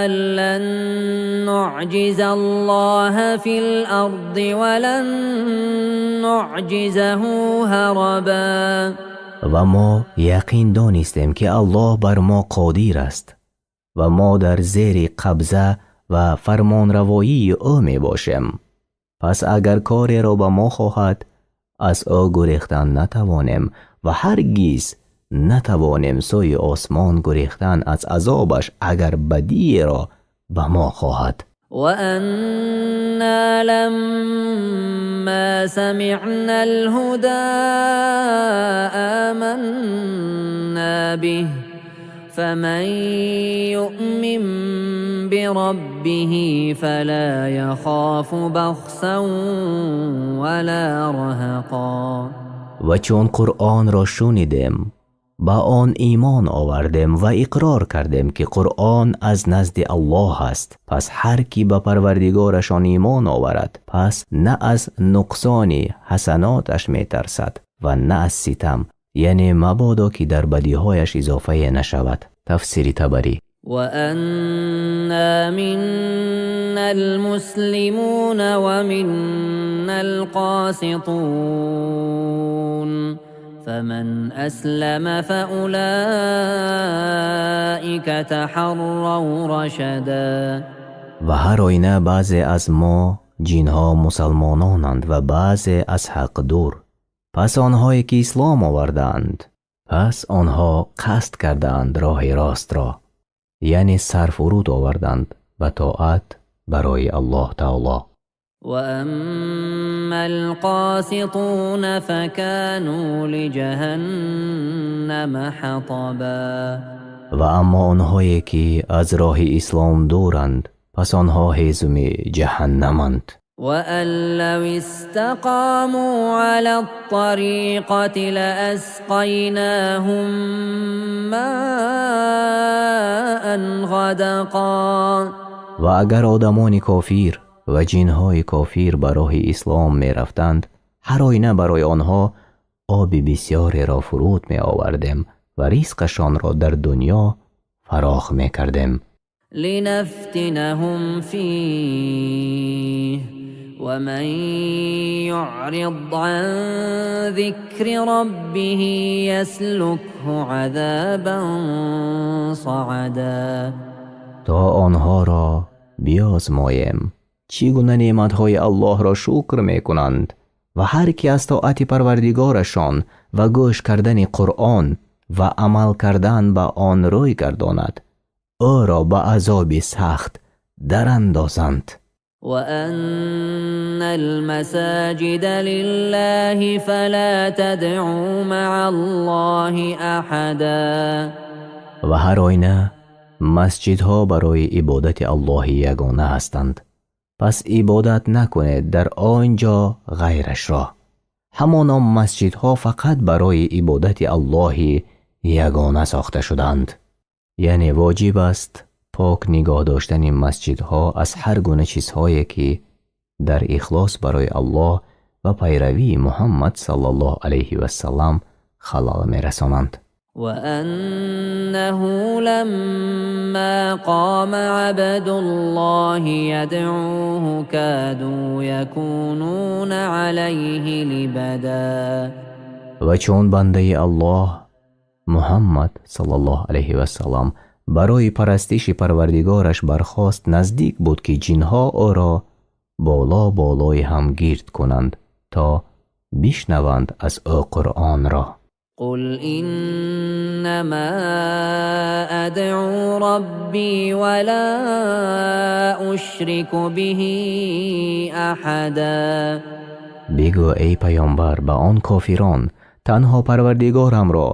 أن لن نعجز الله في الأرض ولن نعجزه هربا. Ва мо яқин донистем, ки Аллоҳ бар мо қодир аст ва мо дар зери қабза ва фармонравоии ӯ мебошем. Пас агар кореро ба мо хоҳад, аз ӯ гурехтан натавонем ва ҳаргиз натавонем сӯи осмон гурехтан аз азобаш, агар бадиеро ба мо хоҳад. وأنا لما سمعنا الهدى آمنا به فمن يؤمن بربه فلا يخاف بخسا ولا رهقا. Ва чун Қуръонро шунидем, ба он имон овардем ва иқрор кардем, ки Қуръон аз назди Аллоҳ аст. Пас ҳар кӣ ба Парвардигорашон имон оварад, пас на аз нуқсони ҳасаноташ метарсад ва на аз ситам, яъне мабодо ки дар бадиҳояш изофае нашавад. Тафсири Табарӣ. وأنا منا المسلمون ومنا القاسطون فمن أسلم فأولئك تحروا رشدا. Ва ҳар оина баъзе аз мо ҷинҳо мусалмононанд ва баъзе аз ҳақ дур. Пас онҳое ки ислом овардаанд, пас онҳо қасд кардаанд роҳи ростро, яъне сар фуруд оварданд ба тоат барои Аллоҳ таоло. وأما القاسطون فكانوا لجهنم حطبا. Ва аммо онҳое ки аз роҳи ислом дуранд, пас онҳо ҳезуми ҷаҳаннаманд. وأن لو استقاموا على الطريقة لأسقيناهم ماء غدقا. Ва агар одамони кофир ва ҷинҳои кофир ба роҳи ислом мерафтанд, ҳар оина барои онҳо оби бисёреро фуруд меовардем ва ризқашонро дар дунё фарох мекардем. لنفتنهم فيه، ومن يعرض عن ذكر ربه يسلكه عذابا صعدا. То онҳоро биозмоем, чӣ гуна неъматҳои Аллоҳро шукр мекунанд, ва ҳар ки аз тоати Парвардигорашон ва гӯш кардани Қуръон ва амал кардан ба он рӯй гардонад, ӯро ба азоби сахт дарандозанд. وأن المساجد لله فلا تدعوا مع الله أحدا. Ва ҳар оина масҷидҳо барои ибодати Аллоҳи ягона ҳастанд, пас ибодат накунед дар он ҷо ғайрашро. Ҳамоно масҷидҳо фақат барои ибодати Аллоҳи ягона сохта шуданд, яъне воҷиб аст пок нигоҳ доштани масҷидҳо аз ҳар гуна чизҳое ки дар ихлос барои Аллоҳ ва пайравии Муҳаммад саллаллоҳу алайҳи вассалам халал мерасонанд. وأنه لما قام عبد الله يدعوه كادوا يكونون عليه لبدا. Ва чун бандаи Аллоҳ Муҳаммад саллаллоҳу алайҳи вассалам барои парастиши Парвардигораш бархост, наздик буд ки ҷинҳо ӯро боло болои ҳам гирд кунанд, то бишнаванд аз ӯ Қуръонро. قل إنما أدعو ربي ولا أشرك به أحدا. Бигӯ, эй паёмбар, ба он кофирон: танҳо Парвардигорамро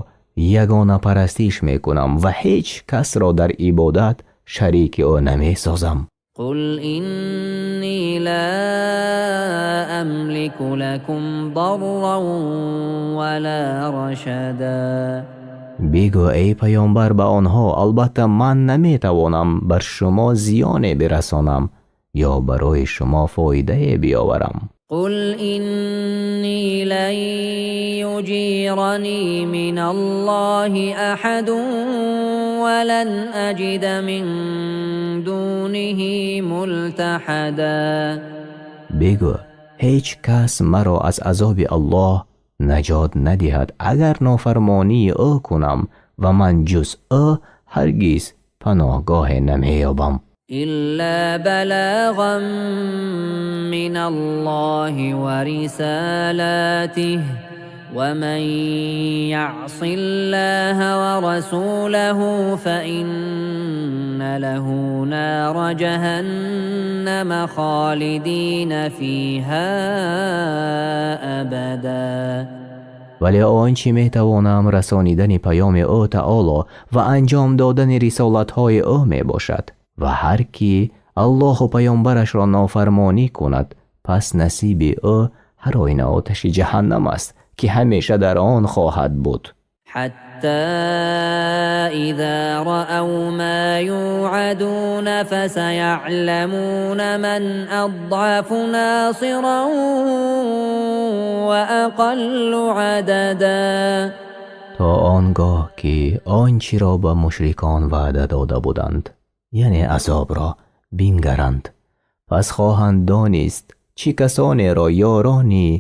ягона парастиш мекунам ва ҳеҷ касро дар ибодат шарики ӯ намесозам. قل إني لا أملك لكم ضرا ولا رشدا. Бигӯ, эй паёмбар, ба онҳо: албатта ман наметавонам бар шумо зиёне бирасонам ё барои шумо фоидае биёварам. قل إني لن يجيرني من الله أحد ولن أجد من دونه ملتحدا. Бигӯ: ҳеҷ кас маро аз азоби Аллоҳ наҷот надиҳад, агар нофармонии ӯ кунам, ва ман ҷуз ӯ ҳаргиз паноҳгоҳе намеёбам. إلا بلاغا من الله ورسالاته، ومن يعص الله ورسوله فإن له نار جهنم خالدين فيها أبدا. Вале он чӣ метавонам, расонидани паёми ӯ таоло ва анҷом додани рисолатҳои ӯ мебошад, ва ҳар кӣ Аллоҳу паёмбарашро нофармонӣ кунад, пас насиби ӯ ҳар оина оташи ҷаҳаннам аст, ки ҳамеша дар он хоҳад буд. حتى إذا رأوا ما يوعدون فسيعلمون من أضعف ناصرا وأقل عددا. То он гоҳ ки он чиро ба мушрикон ваъда дода буданд, яъне азобро бингаранд, пас хоҳанд донист, чӣ касонеро ёрони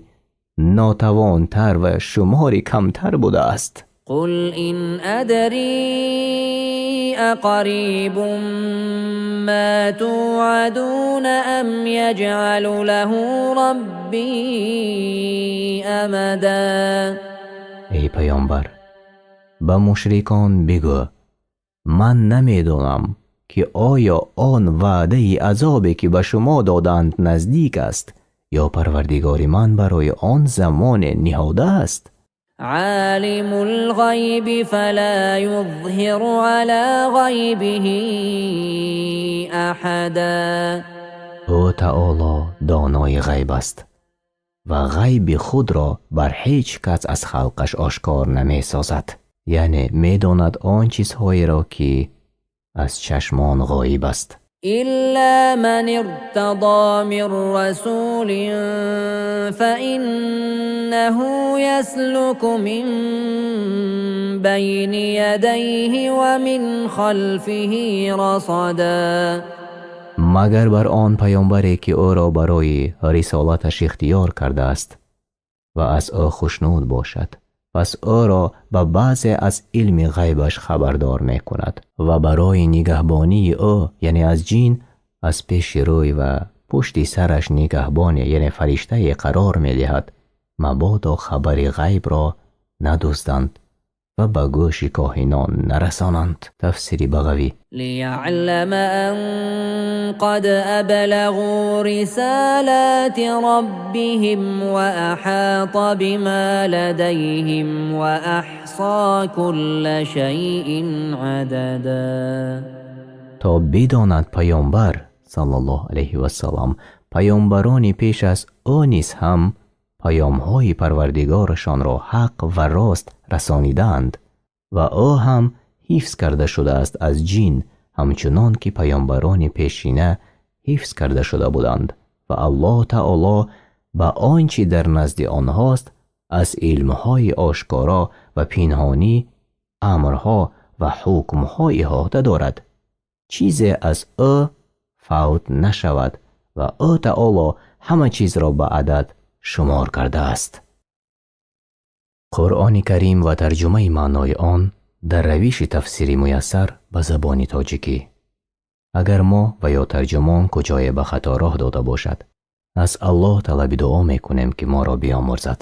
нотавонтар ва шумори камтар будааст. قل إن أدري أقريب ما توعدون أم يجعل له ربي أمدا. Эй паёмбар, ба мушрикон бигӯ: ман намедонам, ки оё он ваъдаи азобе, ки ба шумо доданд, наздик аст, ё Парвардигори ман барои он замоне ниҳодааст. عالم الغيب فلا يظهر على غيبه أحدا. Ӯ таоло донои ғайб аст ва ғайби худро бар ҳеҷ кас аз халқаш ошкор намесозад, яъне медонад он чизҳоеро, ки аз чашмон ғоиб аст. إلا من ارتضى من رسول فإنه يسلك من بين يديه ومن خلفه رصدا. Магар бар он паёмбаре, ки ӯро барои рисолаташ ихтиёр кардааст ва аз ӯ хушнуд бошад, пас ӯро ба баъзе аз илми ғайбаш хабардор мекунад ва барои нигаҳбонии ӯ, яъне аз ҷин, аз пеши рӯй ва пушти сараш нигаҳбоне, яъне фариштае қарор медиҳад, мабодо хабари ғайбро надузданд ва ба гӯши коҳинон нарасонанд. Тафсири Бағавӣ. ليعلم أن قد أبلغوا رسالات ربهم وأحاط بما لديهم وأحصى كل شيء عددا. То бидонад паёмбар саллаллоҳу алайҳи вассалам, паёмбарони пеш аз ӯ низ ҳам паёмҳои Парвардигорашонро ҳақ ва рост расонидаанд ва ӯ ҳам ҳифз карда шудааст аз ҷин, ҳамчунон ки паёмбарони пешина ҳифз карда шуда буданд, ва Аллоҳ таоло ба он чӣ дар назди онҳост аз илмҳои ошкоро ва пинҳонӣ, амрҳо ва ҳукмҳо иҳота дорад, чизе аз ӯ фавт нашавад ва ӯ таоло ҳама чизро ба адад шумор кардааст. Қуръони Карим ва тарҷумаи маънои он дар равиши тафсири муяссар ба забони тоҷикӣ. Агар мо ва ё тарҷумон куҷое ба хато роҳ дода бошад, аз Аллоҳ талаби дуо мекунем, ки моро биомӯрзад.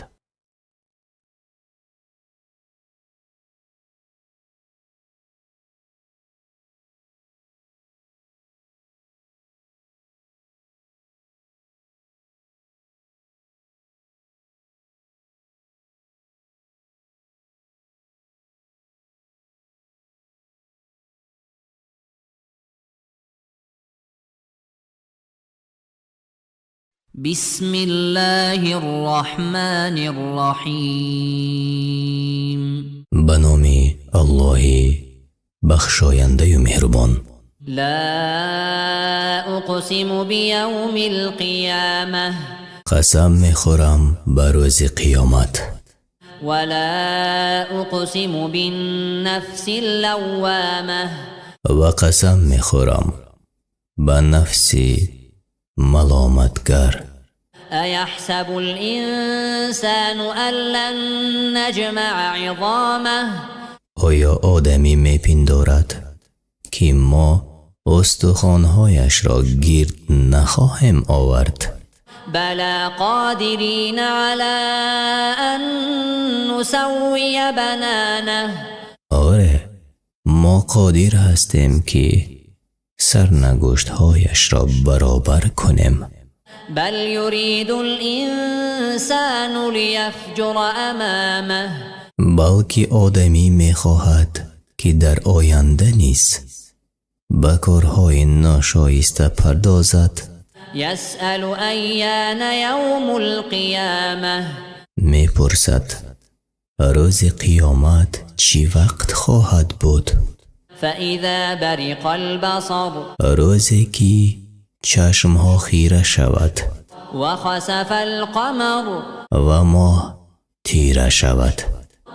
بسم الله الرحمن الرحيم. Ба номи Аллоҳи бахшояндаю меҳрубон. لا أقسم بيوم القيامة. Қасам мехӯрам ба рӯзи қиёмат. ولا أقسم بالنفس اللوامة. Ва қасам мехӯрам ба нафси маломатгар. أيحسب الإنسان أن لن نجمع عظامه؟ Оё одамӣ мепиндорад, ки мо устухонҳояшро гирд нахоҳем овард? بلى قادرين على أن نسوي بنانه. Оре, мо қодир ҳастем, ки сарнагӯштҳояшро баробар кунем. بل يريد الإنسان ليفجر أمامه. Балки одамӣ мехоҳад, ки дар оянда низ ба корҳои ношоиста пардозад. يسأل أيان يوم القيامة. Мепурсад, рӯзи қиёмат чӣ вақт хоҳад буд? فإذا برق البصر. Рӯзе ки чашмҳо хира шавад. وخسف القمر. Ва моҳ тира шавад.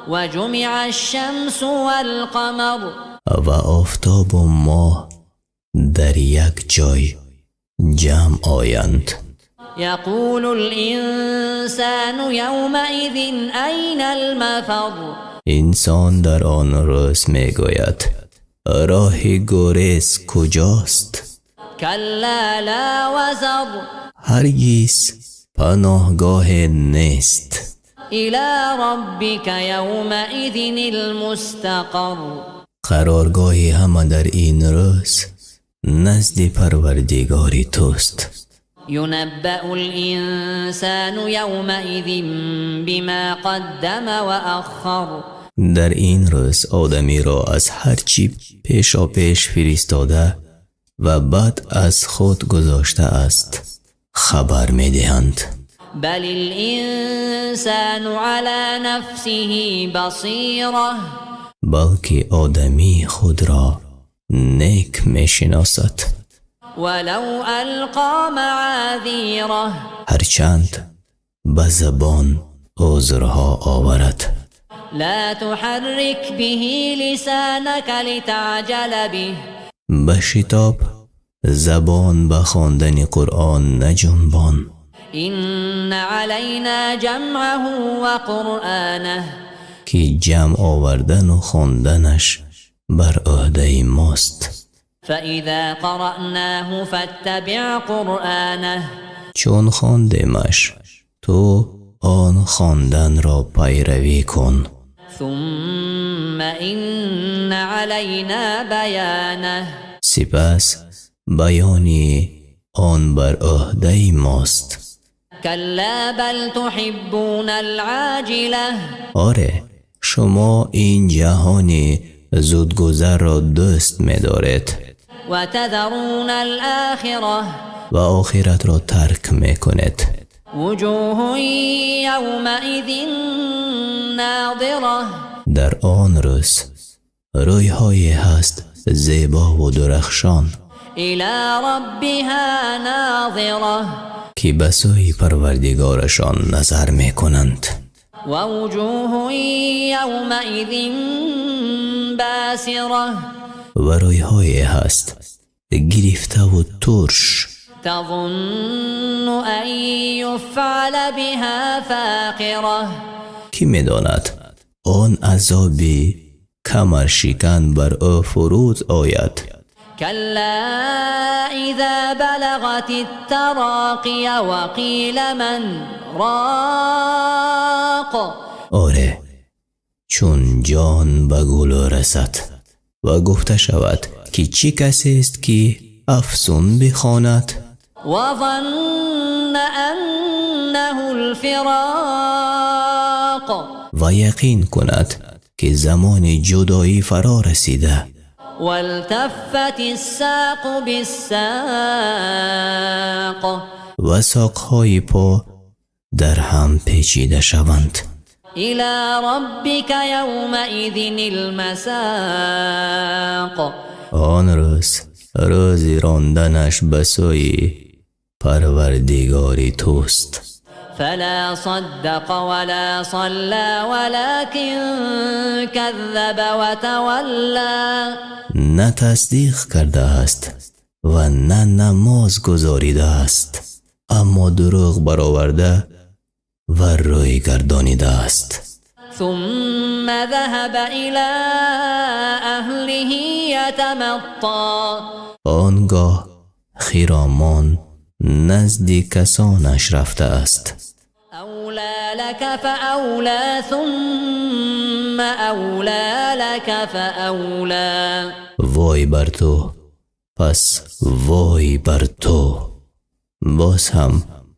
وجمع الشمس والقمر. Ва офтобу моҳ дар як ҷой ҷамъ оянд. يقول الإنسان يومئذ أين المفر. Инсон дар он рӯз мегӯяд: Роҳи гурез куҷост? كلا لا وزر. Ҳаргиз паноҳгоҳе нест. إلى ربك يومئذ المستقر. Қароргоҳи ҳама дар ин рӯз назди Парвардигори туст. ينبأ الإنسان يومئذ بما قدم وأخر. Дар ин рӯз одамиро аз ҳар чӣ пешопеш фиристода ва баъд аз худ гузоштааст хабар медиҳанд. بل الإنسان على نفسه بصيرة. Балки одамӣ худро нек мешиносад. ولو ألقى معاذيره. Ҳарчанд ба забон узрҳо оварад. لا تحرك به لسانك لتعجل به. Ба шитоб забон ба хондани Қуръон наҷунбон. إن علينا جمعه وقرآنه. Ки ҷамъ овардану хонданаш бар ӯҳдаи мост. فإذا قرأناه فاتبع قرآنه. Чун хондемаш, ту он хонданро пайравӣ кун. ثم إن علينا بيانه. Сипас баёни он бар ӯҳдаи мост. كلا بل تحبون العاجلة. Оре, шумо ин ҷаҳони зудгузарро дӯст медоред. وتذرون الآخرة. Ва охиратро тарк мекунед. وجوه يومئذ ناضرة. Дар он рӯз рӯйҳое ҳаст зебову дурахшон. إلى ربها ناظرة. Ки ба сӯи Парвардигорашон назар мекунанд. ووجوه يومئذ باسرة. Ва рӯйҳое ҳаст гирифтаву турш. تظن أن يفعل بها فاقرة. Кӣ медонад, он азоби камаршикан бар ӯ фуруд ояд. كلا إذا بلغت التراقي وقيل من راق. Оре, чун ҷон ба гулӯ расад ва гуфта шавад, ки чӣ касест, ки афсун бихонад. وظن أنه الفراق. Ва яқин кунад, ки замони ҷудоӣ фаро расида. والتفت الساق بالساق. Ва соқҳои по дар ҳам печида шаванд. إلى ربك يومئذ المساق. Он рӯз рӯзи ронданаш ба сӯи Парвардигори туст. فلا صدق ولا صلى ولكن كذب وتولى. На тасдиқ кардааст ва на намоз гузоридааст, аммо дурӯғ бароварда ва рӯй гардонидааст. ثم ذهب إلى أهله يتمطى. Он гоҳ хиромон назди касонаш рафтааст. أولى لك فأولى ثم أولى لك فأولى. Вой бар ту, пас вой бар ту, боз ҳам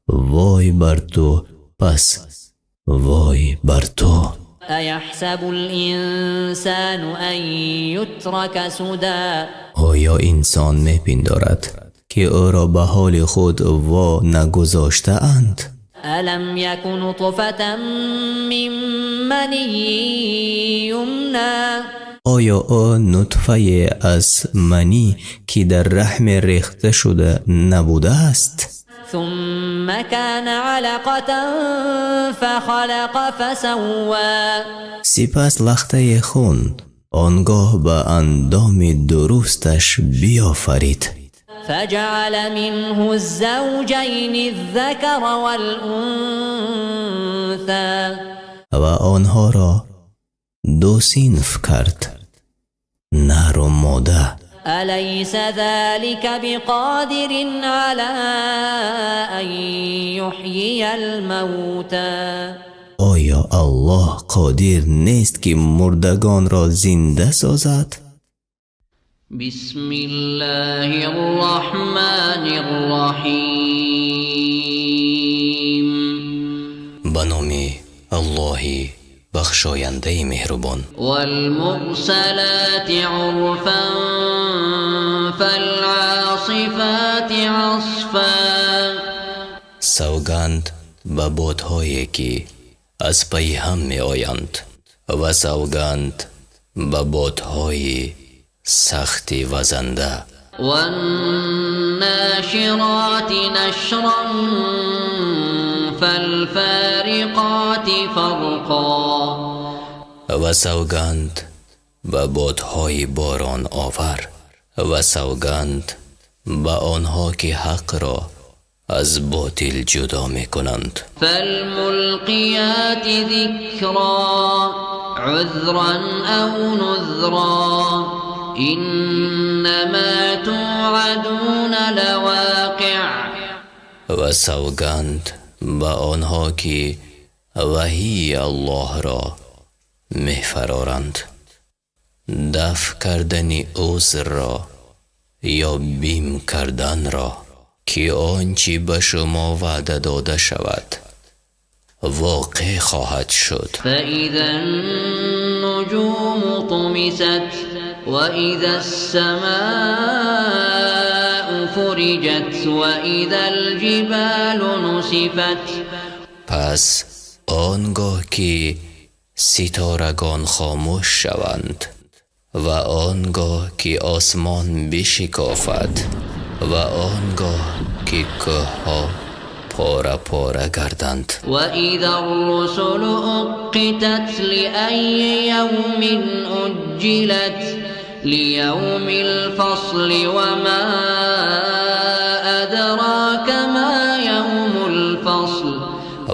вой бар ту, пас вой бар ту. أيحسب الإنسان أن يترك سدى؟ Оё инсон мепиндорад, ки ӯро ба ҳоли худ во нагузоштаанд? ألم يك نطفة من مني يمنى؟ Оё ӯ нутфае аз манӣ, ки дар раҳме рехта шуда, набудааст? ثم كان علقة فخلق فسوى. Сипас лахтаи хун, он гоҳ ба андоми дурусташ биёфарид. فجعل منه الزوجين الذكر والأنثى. Ва онҳоро ду синф кард: Нару мода. أليس ذلك بقادر على أن يحيي الموتى؟ Оё Аллоҳ қодир нест, ки мурдагонро зинда созад? بسم الله الرحمن الرحيم. Ба номи Аллоҳи бахшояндаи меҳрубон. والمرسلات عرفا فالعاصفات عصفا. Савганд ба бодҳое, ки аз пайи ҳам меоянд, ва савганд ба бодҳои сахти вазанда. والناشرات نشرا فالفارقات فرقا. Ва савганд ба бодҳои бороновар, ва савганд ба онҳо, ки ҳақро аз ботил ҷудо мекунанд. فالملقيات ذكرا عذرا أو نذرا إنما توعدون لواقع. Ва савганд ба онҳо, ки ваҳии Аллоҳро мефароранд, дафъ кардани узрро ё бим карданро, ки он чӣ ба шумо ваъда дода шавад, воқеъ хоҳад шуд. فإذا النجوم طمست وإذا السماء فرجت وإذا الجبال نسفت. Пас он гоҳ ки ситорагон хомӯш шаванд, ва он гоҳ ки осмон бишикофад, ва он гоҳ ки кӯҳҳо пора пора гарданд. وإذا الرسل أقتت لأي يوم أجلت ليوم الفصل وما أدراك ما يوم الفصل.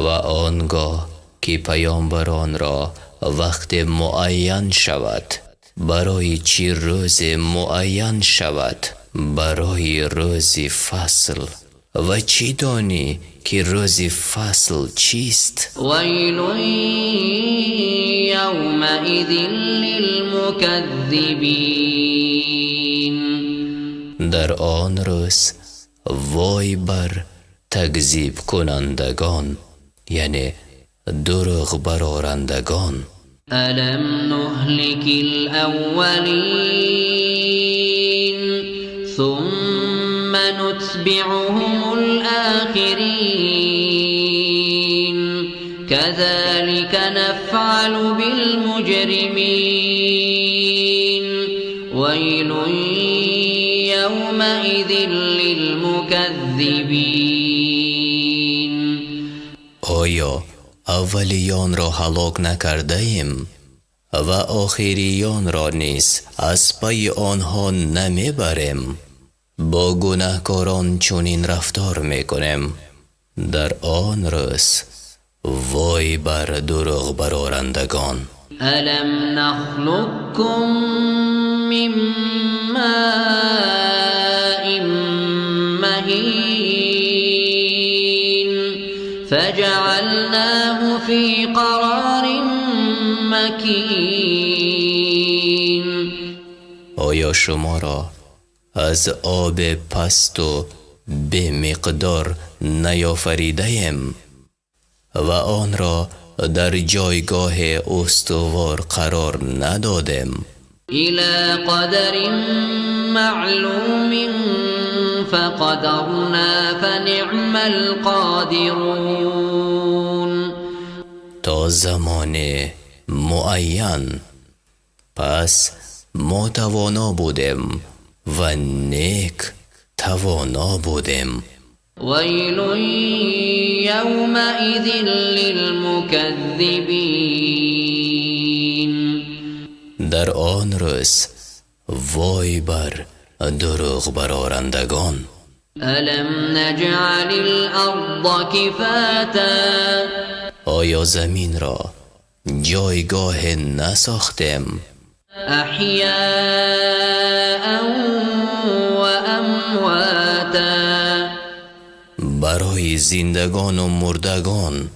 Ва он гоҳ ки паёмбаронро вақте муайян шавад, барои чӣ рӯзе муайян шавад? Барои рӯзи фасл. Ва чӣ донӣ, ки рӯзи фасл чист? ويل يومئذ للمكذبين. Дар он рӯз вой бар такзибкунандагон, яъне дурӯғбарорандагон. ألم نهلك الأولين ثم نتبعهم الآخرين كذلك نفعل بالمجرمين ويل يومئذ للمكذبين. Оё аввалиёнро ҳалок накардаем ва охириёнро низ аз пайи онҳо намебарем? Бо гунаҳкорон чунин рафтор мекунем. Дар он рӯз вой бар дурӯғбарорандагон. ألم نخلقكم من ماء مهين فجعلناه في قرار مكين. Оё шуморо аз оби пасту бемиқдор наёфаридаем ва онро дар ҷойгоҳи устувор қарор надодем? إلى قدر معلوم فقدرنا فنعم القادرون. То замони муайян, пас мо тавоно будем ва нек тавоно будем. ويل يومئذ للمكذبين. Дар он рӯз вой бар дурӯғбарорандагон. ألم نجعل الأرض كفاتا. Оё заминро ҷойгоҳе насохтем? أحياء وأمواتا. Барои зиндагону мурдагон.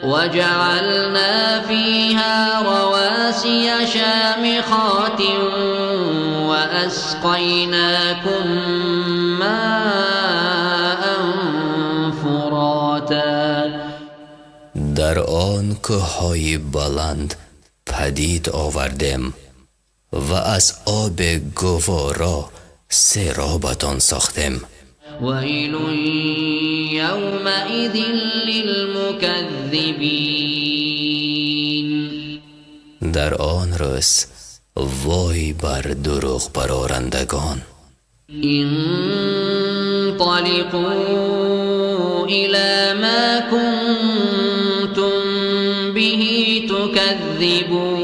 وجعلنا فيها رواسي شامخات وأسقيناكم ماء فراتا. Дар он кӯҳҳои баланд падид овардем ва аз оби гуворо серобатон сохтем. ويل يومئذ للمكذبين. Дар он рӯз вой бар дурӯғбарорандагон. انطلقوا إلى ما كنتم به تكذبون.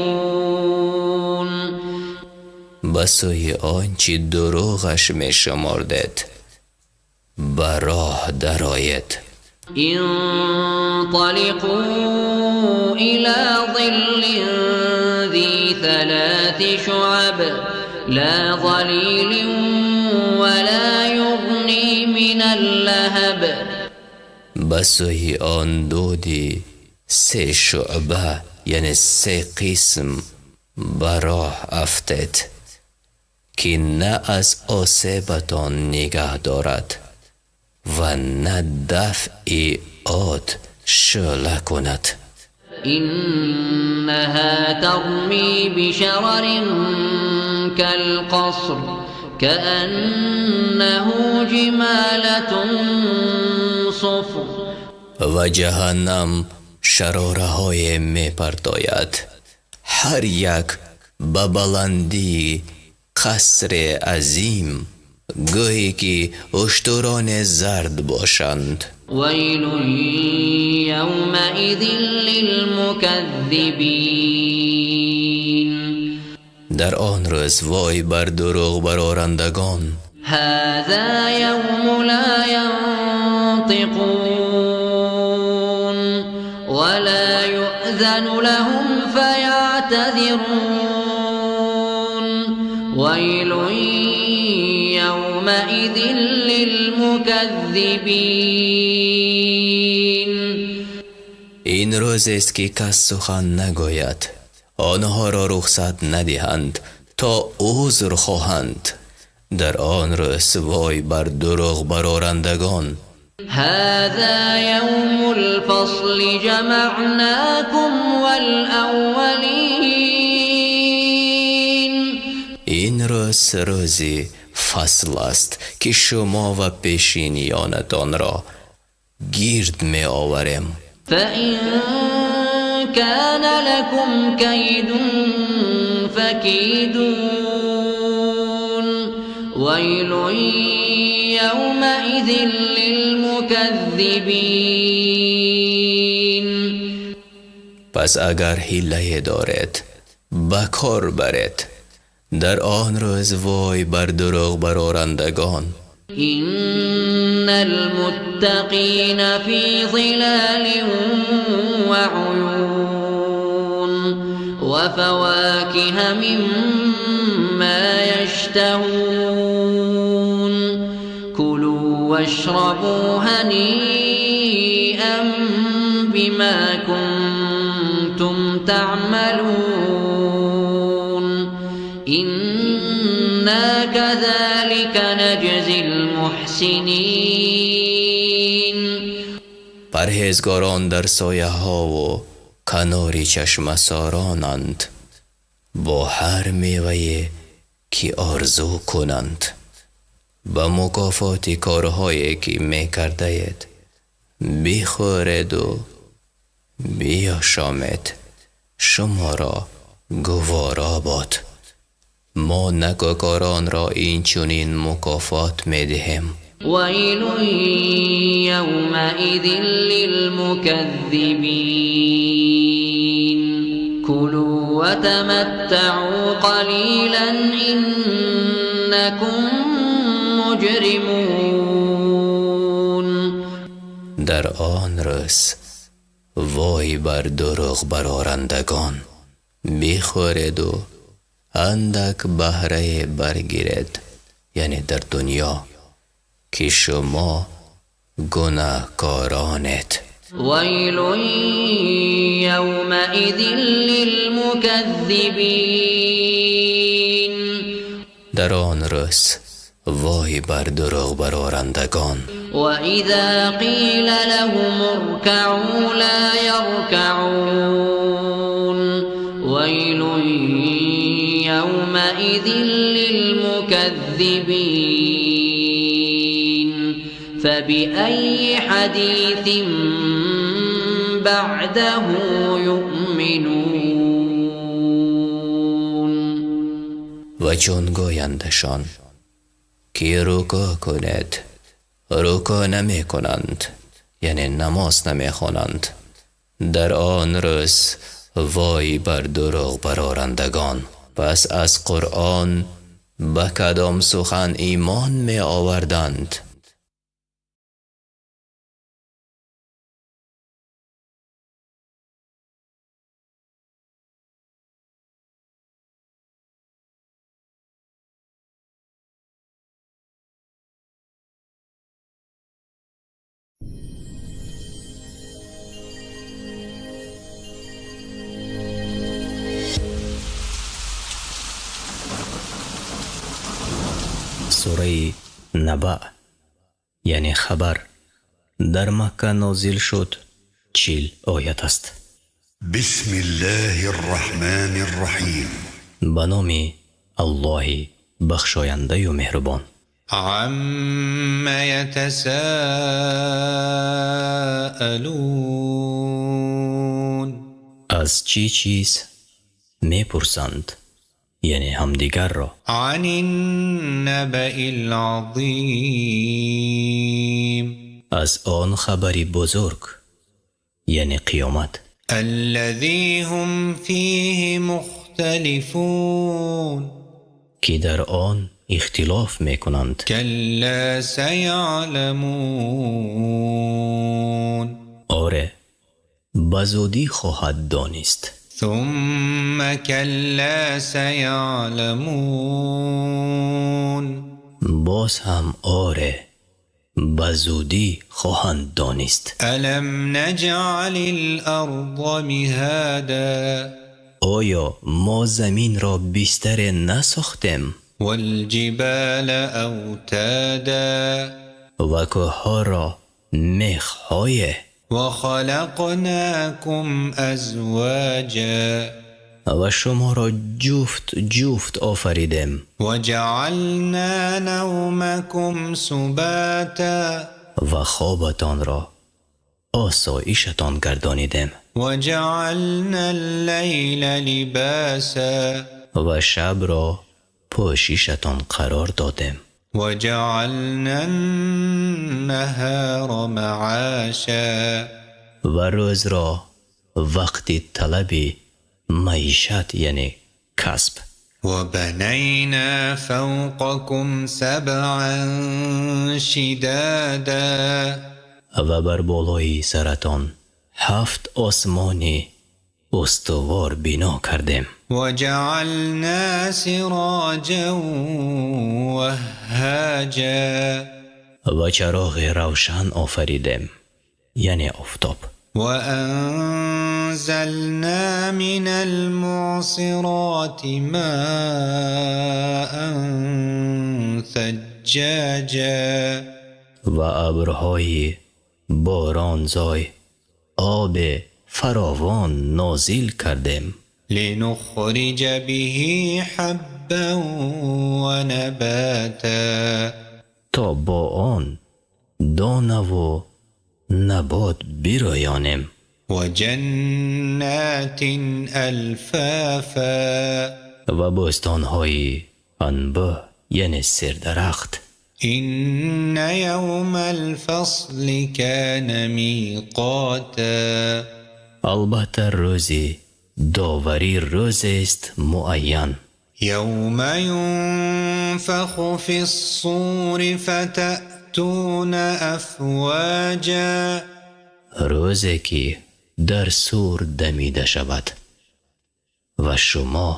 Ба сӯи он чӣ дурӯғаш мешумордед ба роҳ дароед. انطلقوا إلى ظل ذي ثلاث شعب لا ظليل ولا يغني من اللهب. Ба сӯи он дуди се шуъба, яъне се қисм, ба роҳ афтед, ки на аз осебатон нигаҳ дорад ва на дафъи от шӯъла кунад. إنها ترمي بشرر كالقصر كأنه جمالة صفر. Ва ҷаҳаннам шарораҳое мепартояд, ҳар як ба баландии қасре азим, гӯе ки уштуроне зард бошанд. ويل يومئذ للمكذبين. Дар он рӯз вой бар дурӯғбарорандагон. هذا يوم لا ينطقون ولا يؤذن لهم فيعتذرون. ويل يومئذ للمكذبين. Ин рӯзест, ки кас сухан нагӯяд, онҳоро рухсат надиҳанд, то узр хоҳанд. Дар он рӯз вой бар дурӯғбарорандагон. هذا يوم الفصل جمعناكم والأولين. Ин рӯз рӯзи фасл аст, ки шумо ва пешиниёнатонро гирд меоварем. فإن كان لكم كيد فكيدون. ويل يومئذ للمكذبين. Пас агар ҳилае доред, ба кор баред. Дар он рӯз вой бар дурӯғбарорандагон. إن المتقين في ظلال وعيون وفواكه مما يشتهون. كلوا واشربوا هنيئا بما كنتم تعملون. إنا كذلك نجزي المحسنين. Парҳезгорон дар сояҳову канори чашмасоронанд бо ҳар мевае, ки орзу кунанд. Ба мукофоти корҳое, ки мекардаед, бихӯреду биёшомед, шуморо гуворо бод. Мо накӯкоронро инчунин мукофот медиҳем. ويل يومئذ للمكذبين. كلوا وتمتعوا قليلا إنكم مجرمون. Дар он рӯз вой бар дурӯғбарорандагон. Бихӯреду Андак баҳрае баргиред, яъне дар дунё, ки шумо гунаҳкоронед. ويل يومئذ للمكذبين. Дар он рӯз вой бар дурӯғбарорандагон. وإذا قيل لهم اركعوا لا يركعون. ويل يومئذ للمكذبين. فبأي حديث بعده يؤمنون. Ва чун гӯяндашон, ки рукӯъ кунед, рукӯъ намекунанд, яъне намоз намехонанд. Дар он рӯз вой бар дурӯғбарорандагон. Пас аз Қуръон ба кадом сухан имон меоварданд? Сураи Набаъ, яъне хабар, дар Макка нозил шуд, 40 оят аст. بسم الله الرحمن الرحيم. Ба номи Аллоҳи бахшояндаю меҳрубон. عم يتساءلون. Аз чӣ чиз мепурсанд, яъне ҳамдигарро? عن النبأ العظيم. Аз он хабари бузург, яъне қиёмат. الذي هم فيه مختلفون. Ки дар он ихтилоф мекунанд. كلا سيعلمون. Оре, ба зудӣ хоҳад донист. ثم كلا سيعلمون. Боз ҳам оре, ба зудӣ хоҳанд донист. ألم نجعل الأرض مهادا. Оё мо заминро бистаре насохтем? والجبال أوتادا. Ва кӯҳҳоро мехҳое? وخلقناكم أزواجا. Ва шуморо ҷуфт ҷуфт офаридем. وجعلنا نومكم سباتا. Ва хобатонро осоишатон гардонидем. وجعلنا الليل لباسا. Ва шабро пӯшишатон қарор додем. وجعلنا النهار معاشا. Ва рӯзро вақти талаби маишат, яъне касб. وبنينا فوقكم سبعا شدادا. Ва бар болои саратон ҳафт осмони устувор бино кардем. وجعلنا سراجا وهاجا. Ва чароғи равшан офаридем, яъне офтоб. وأنزلنا من المعصرات ماء ثجاجا. Ва абрҳои боронзой оби фаровон нозил кардем. لنخرج به حبا ونباتا. То бо он донаву набот бирӯёнем. وجنات ألفافا. Ва бӯстонҳои анбӯҳ, яъне сердарахт. إن يوم الفصل كان ميقاتا. Албатта, рӯзи доварӣ рӯзест муайян. يوم ينفخ في الصور فتأتون أفواجا. Рӯзе ки дар сур дамида шавад ва шумо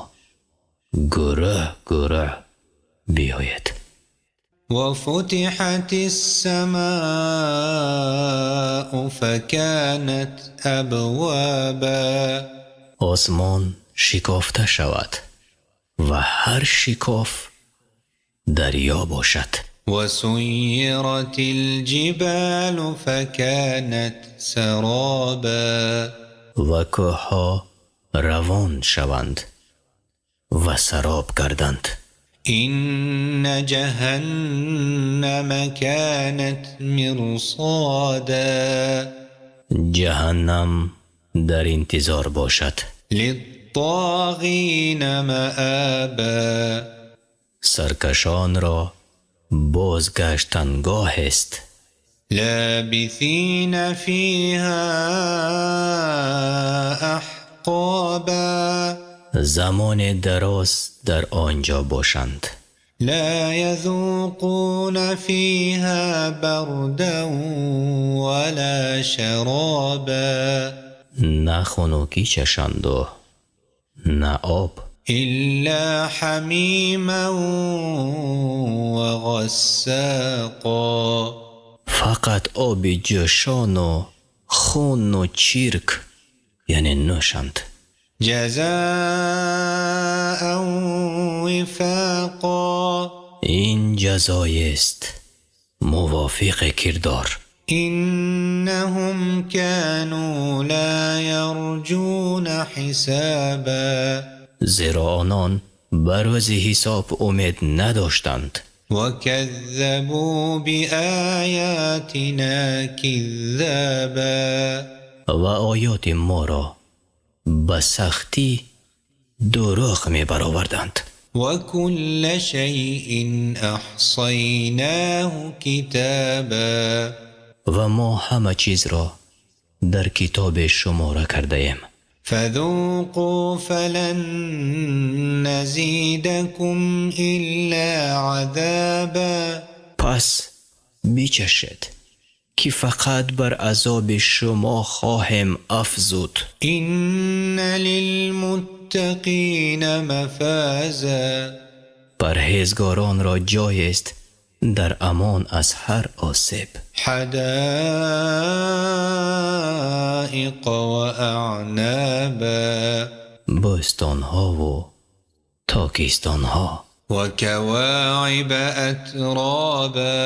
Гурӯҳ гурӯҳ биёед. وفتحت السماء فكانت أبوابا. Осмон шикофта шавад ва ҳар шикоф дарё бошад. وسيرت الجبال فكانت سرابا. Ва кӯҳҳо равон шаванд ва сароб гарданд. إن جهنم كانت مرصادا. Ҷаҳаннам дар интизор бошад. للطاغين مآبا. Саркашонро бозгаштангоҳест. لابثين فيها أحقابا. Замоне дароз дар он ҷо бошанд. لا يذوقون فيها بردا ولا شرابا. На хунукӣ чашанду на об. إلا حميما وغساقا. Фақат оби ҷӯшону хуну чирк, яъне нӯшанд. جزاء وفاقا. Ин ҷазоест мувофиқи кирдор. إنهم كانوا لا يرجون حسابا. Зеро онон ба рӯзи ҳисоб умед надоштанд. وكذبوا بآياتنا كذابا. Ва оёти моро ба сахтӣ дурӯғ мебароварданд. وكل شيء أحصيناه كتابا. Ва мо ҳама чизро дар китобе шумора кардаем. فذوقوا فلن نزيدكم إلا عذابا. Пас бичашед, ки фақат бар азоби шумо хоҳем афзуд. إن للمتقين مفازا. Парҳезгоронро ҷоест дар амон аз ҳар осеб. حدائق وأعنابا. Бӯстонҳову токистонҳо. وكواعب أترابا.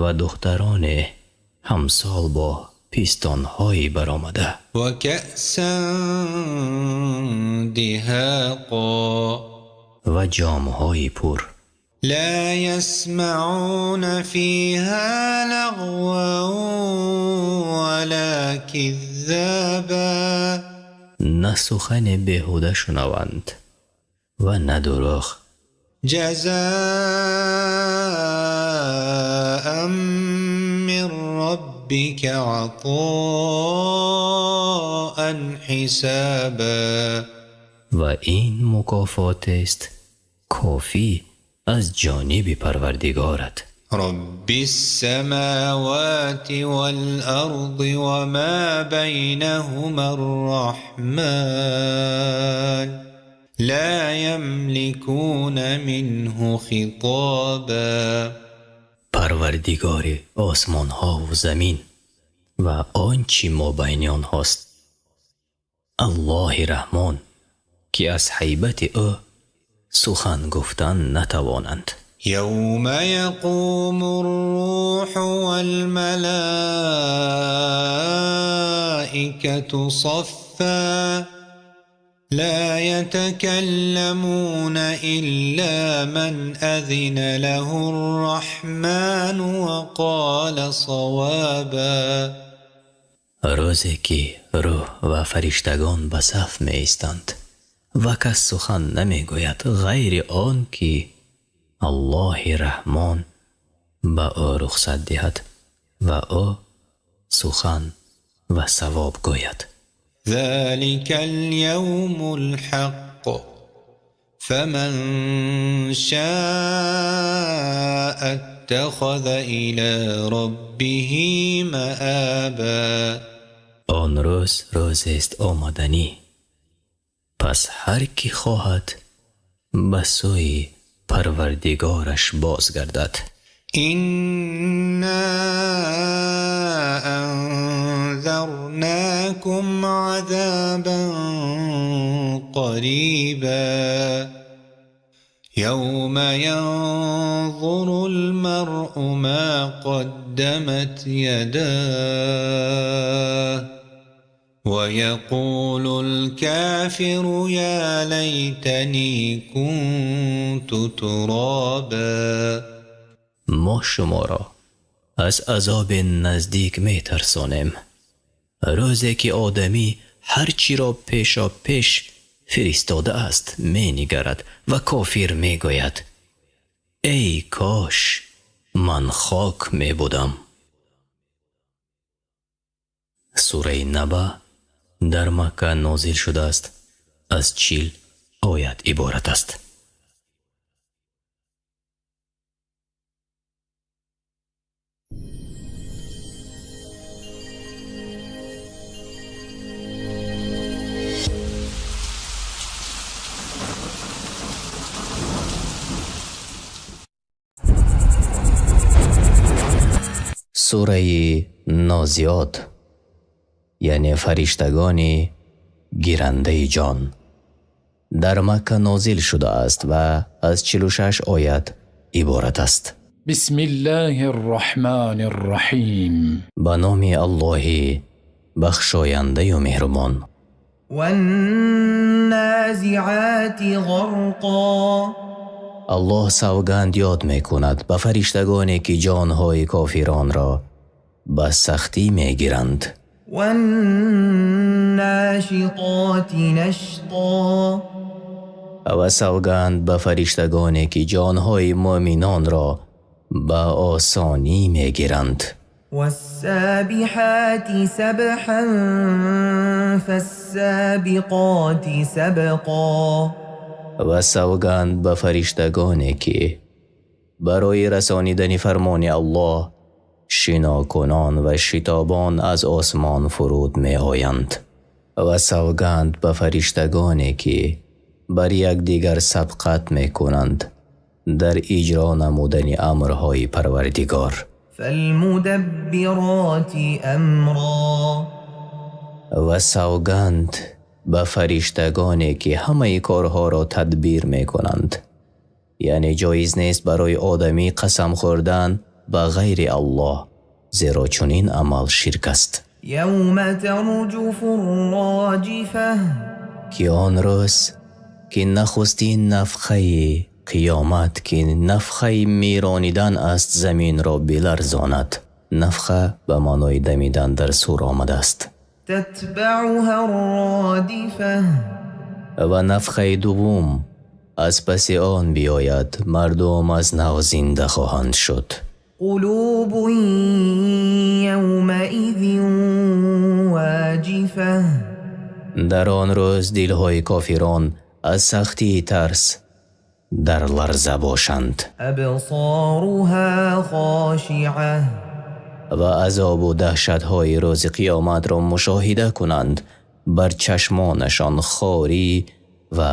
Ва духтароне ҳамсол бо пистонҳои баромада. وكأسا دهاقا. Ва ҷомҳои пур. لا يسمعون فيها لغوا ولا كذابا. На сухане беҳуда шунаванд ва на дурӯғ. جزاء من ربك عطاء حسابا. Ва ин мукофотест кофӣ аз ҷониби Парвардигорат. رب السماوات والأرض وما بينهما الرحمن لا يملكون منه خطابا. Парвардигори осмонҳову замин ва он чӣ мобайни онҳост, Аллоҳи Раҳмон, ки аз ҳайбати ӯ сухан гуфтан натавонанд. يوم يقوم الروح والملائكة صفا لا يتكلمون إلا من أذن له الرحمن وقال صوابا. Рӯзе ки рӯҳ ва фариштагон ба саф меистанд ва кас сухан намегӯяд ғайри он ки Аллоҳи Раҳмон ба ӯ рухсат диҳад ва ӯ сухан ва савоб гӯяд. ذلك اليوم الحق فمن شاء اتخذ إلى ربه مآبا. Он рӯз рӯзест омаданӣ, пас ҳар кӣ хоҳад, Ба сӯи Парвардигораш бозгардад. إنا أنذرناكم عذابا قريبا يوم ينظر المرء ما قدمت يداه ويقول الكافر يا ليتني كنت ترابا. Мо шуморо аз азоби наздик метарсонем, рӯзе ки одамӣ ҳар чиро пешопеш фиристодааст менигарад ва кофир мегӯяд: эй кош ман хок мебудам. Сураи Наба дар Макка нозил шудааст, аз 40 оят иборат аст. Сураи Нозиот, яъне фариштагони гирандаи ҷон, дар Макка нозил шудааст ва аз 46 оят иборат аст. بسم الله الرحمن الرحیم. Ба номи Аллоҳи бахшояндаю меҳрубон. والنازعات غرقا. Аллоҳ савганд ёд мекунад ба фариштагоне ки ҷонҳои кофиронро ба сахтӣ мегиранд. والناشطات نشطا. Ва савганд ба фариштагоне ки ҷонҳои муъминонро ба осонӣ мегиранд. والسابحات سبحا فالسابقات سبقا. Ва савганд ба фариштагоне ки барои расонидани фармони Аллоҳ шинокунон ва шитобон аз осмон фуруд меоянд. Ва савганд ба фариштагоне ки бар якдигар сабқат мекунанд дар иҷро намудани амрҳои Парвардигор. فالمدبرات أمرا. Ва савганд ба фариштагоне ки ҳамаи корҳоро тадбир мекунанд. Яъне ҷоиз нест барои одамӣ қасам хӯрдан ба ғайри Аллоҳ, зеро чунин амал ширк аст. يوم ترجف الراجفة. Ки он рӯз ки нахустин нафхаи қиёмат, ки нафхаи миронидан аст, заминро биларзонад. Нафха ба маънои дамидан дар сур омадааст. تتبعها الرادفة. Ва нафхаи дуввум аз паси он биёяд, мардум аз нав зинда хоҳанд шуд. قلوب يومئذ واجفة. Дар он рӯз дилҳои кофирон аз сахтии тарс дар ларза бошанд. أبصارها خاشعة. Ва азобу даҳшатҳои рӯзи қиёматро мушоҳида кунанд, бар чашмонашон хорӣ ва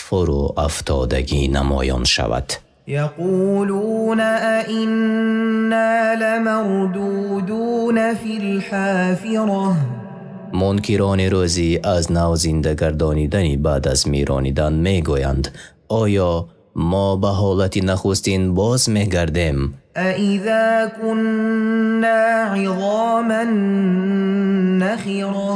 фурӯафтодагӣ намоён шавад. يقولون أئنا لمردودون في الحافرة. Мункирони рӯзи аз нав зинда гардонидани баъд аз миронидан мегӯянд: оё мо ба ҳолати нахустин боз мегардем? أإذا كنا عظاما نخرة.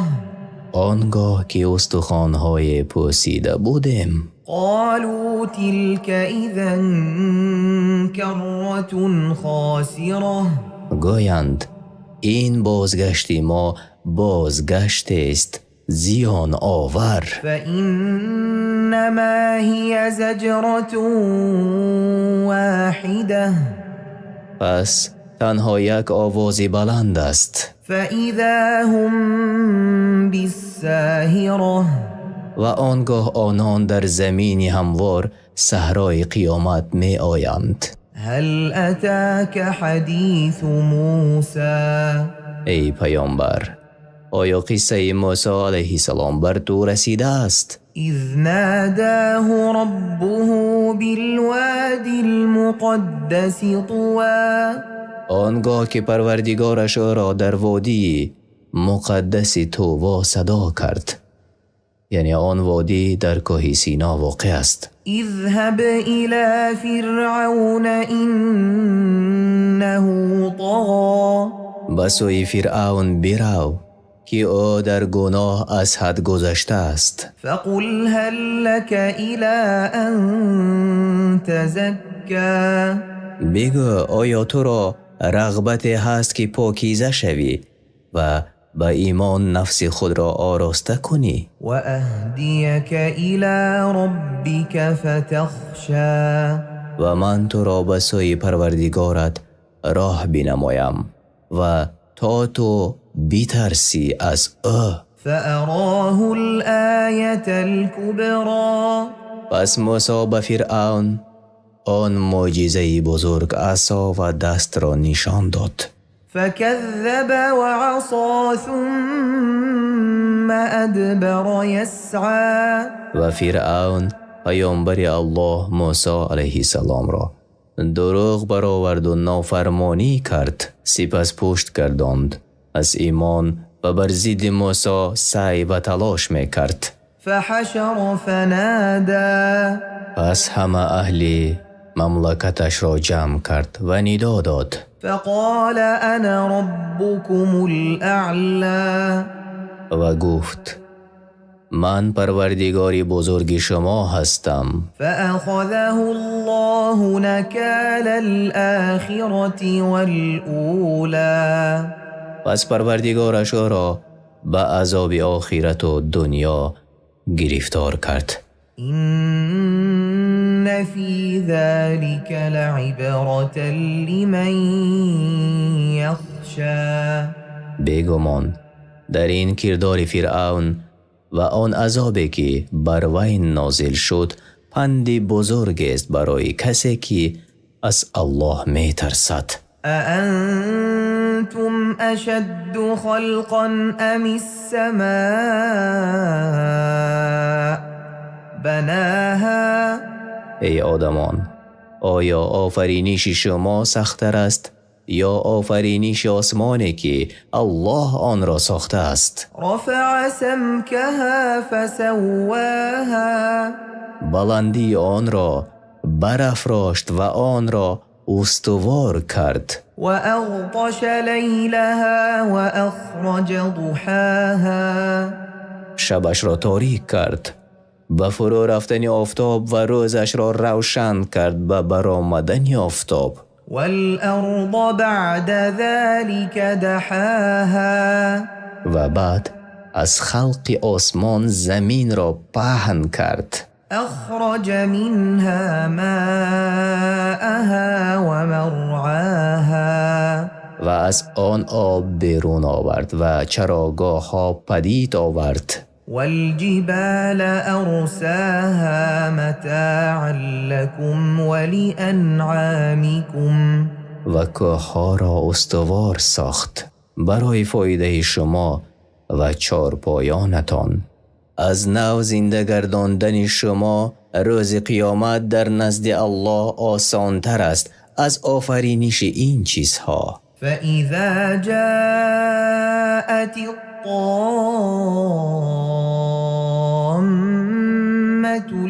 Он гоҳ ки устухонҳое пӯсида будем. قالوا تلك إذا كرة خاسرة. Гӯянд: ин бозгашти мо бозгаштест зиёновар. فإنما هي زجرة واحدة. Пас танҳо як овози баланд аст. فإذا هم بالساهرة. Ва он гоҳ онон дар замини ҳамвор саҳрои қиёмат меоянд. هل أتاك حديث موسى. Эй паёмбар, оё қиссаи Мусо алайҳиссалом бар ту расидааст? إذ ناداه ربه بالواد المقدس طوى. Он гоҳ ки Парвардигораш ӯро дар водии муқаддаси Тува садо кард, яъне он водӣ дар кӯҳи Сино воқеъ аст. اذهب إلى فرعون إنه طغى. Ба сӯи Фиръавн бирав, ки ӯ дар гуноҳ аз ҳад гузаштааст. فقل هل لك إلى أن تزكى. Бигӯ, оё туро рағбате ҳаст, ки покиза шавӣ ва ба имон нафси худро ороста кунӣ? وأهديك إلى ربك فتخشى. Ва ман туро ба сӯи Парвардигорат роҳ бинамоям ва то ту битарсӣ аз ӯ. فأراه الآية الكبرى. Пас Мусо ба Фиръавн он мӯъҷизаи бузург, асо ва дастро нишон дод. فكذب وعصى ثم أدبر يسعى. Ва Фиръавн паёмбари Аллоҳ Мусо алайҳиссаломро дурӯғ бароварду нофармонӣ кард, сипас пушт гардонд аз имон ва бар зидди Мусо саъй ва талош мекард. فحشر فنادى. Пас ҳама аҳли мамлакаташро ҷамъ кард ва нидо дод. فقال أنا ربكم الأعلى. Ва гуфт: ман Парвардигори бузурги шумо ҳастам. فأخذه الله نكال الآخرة والأولى. Пас Парвардигораш ӯро ба азоби охирату дунё гирифтор кард. إن في ذلك لعبرة لمن يخشى. Бегумон, дар ин кирдори Фиръавн ва он азобе, ки бар вай нозил шуд, панди бузургест барои касе, ки аз Аллоҳ метарсад. أأنتم أشد خلقا أم السماء بناها؟ Эй одамон, оё офариниши шумо сахттар аст ё офариниши осмоне, ки Аллоҳ онро сохтааст? رفع سمكها فسواها. Баландии онро барафрошт ва онро устувор кард. وأغطش ليلها وأخرج ضحاها. Шабашро торик кард ба фурӯ рафтани офтоб ва рӯзашро равшан кард ба баромадани офтоб. والأرض بعد ذلك دحاها. Ва баъд аз халқи осмон заминро паҳн кард. أخرج منها ماءها ومرعاها. Ва аз он об берун овард ва чарогоҳҳо падид овард. والجبال أرساها متاعا لكم ولأنعامكم. Ва кӯҳҳоро устувор сохт барои фоидаи шумо ва чорпоёнатон. Аз нав зинда гардондани шумо рӯзи қиёмат дар назди Аллоҳ осонтар аст аз офариниши ин чизҳо. فإذا جاءت الطامة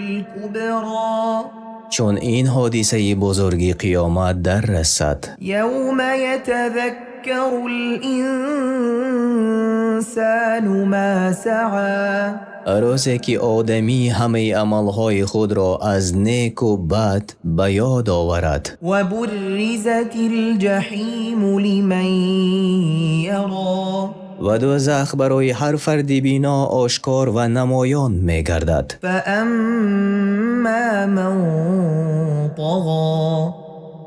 الكبرى. Чун ин ҳодисаи бузурги қиёмат дар расад, يوم يتذكر الإنسان ما سعى. Рӯзе ки одамӣ ҳамаи амалҳои худро аз неку бад ба ёд оварад. وبرزت الجحيم لمن يرى. Ва дӯзах барои ҳар фарди бино ошкор ва намоён мегардад. فأما من طغى.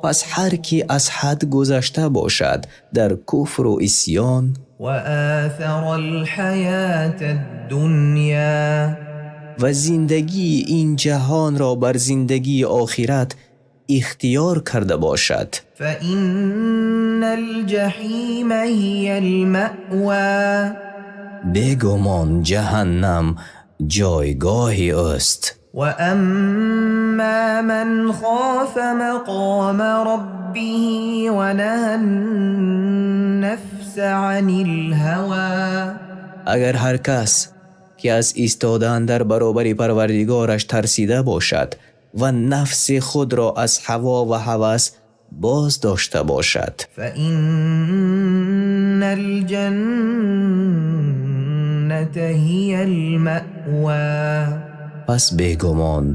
Пас ҳар кӣ аз ҳад гузашта бошад дар куфру исьён وآثر الحياة الدنيا. Ва зиндагии ин ҷаҳонро бар зиндагии охират ихтиёр карда бошад, فإن الجحيم هي المأوى. Бегумон, ҷаҳаннам ҷойгоҳи ӯст. وأما من خاف مقام ربه ونهى النفس عن الهوى. Агар ҳар кас ки аз истодан дар баробари Парвардигораш тарсида бошад ва нафси худро аз ҳаво ва ҳавас боз дошта бошад, فإن الجنة هي المأوى. Пас бегумон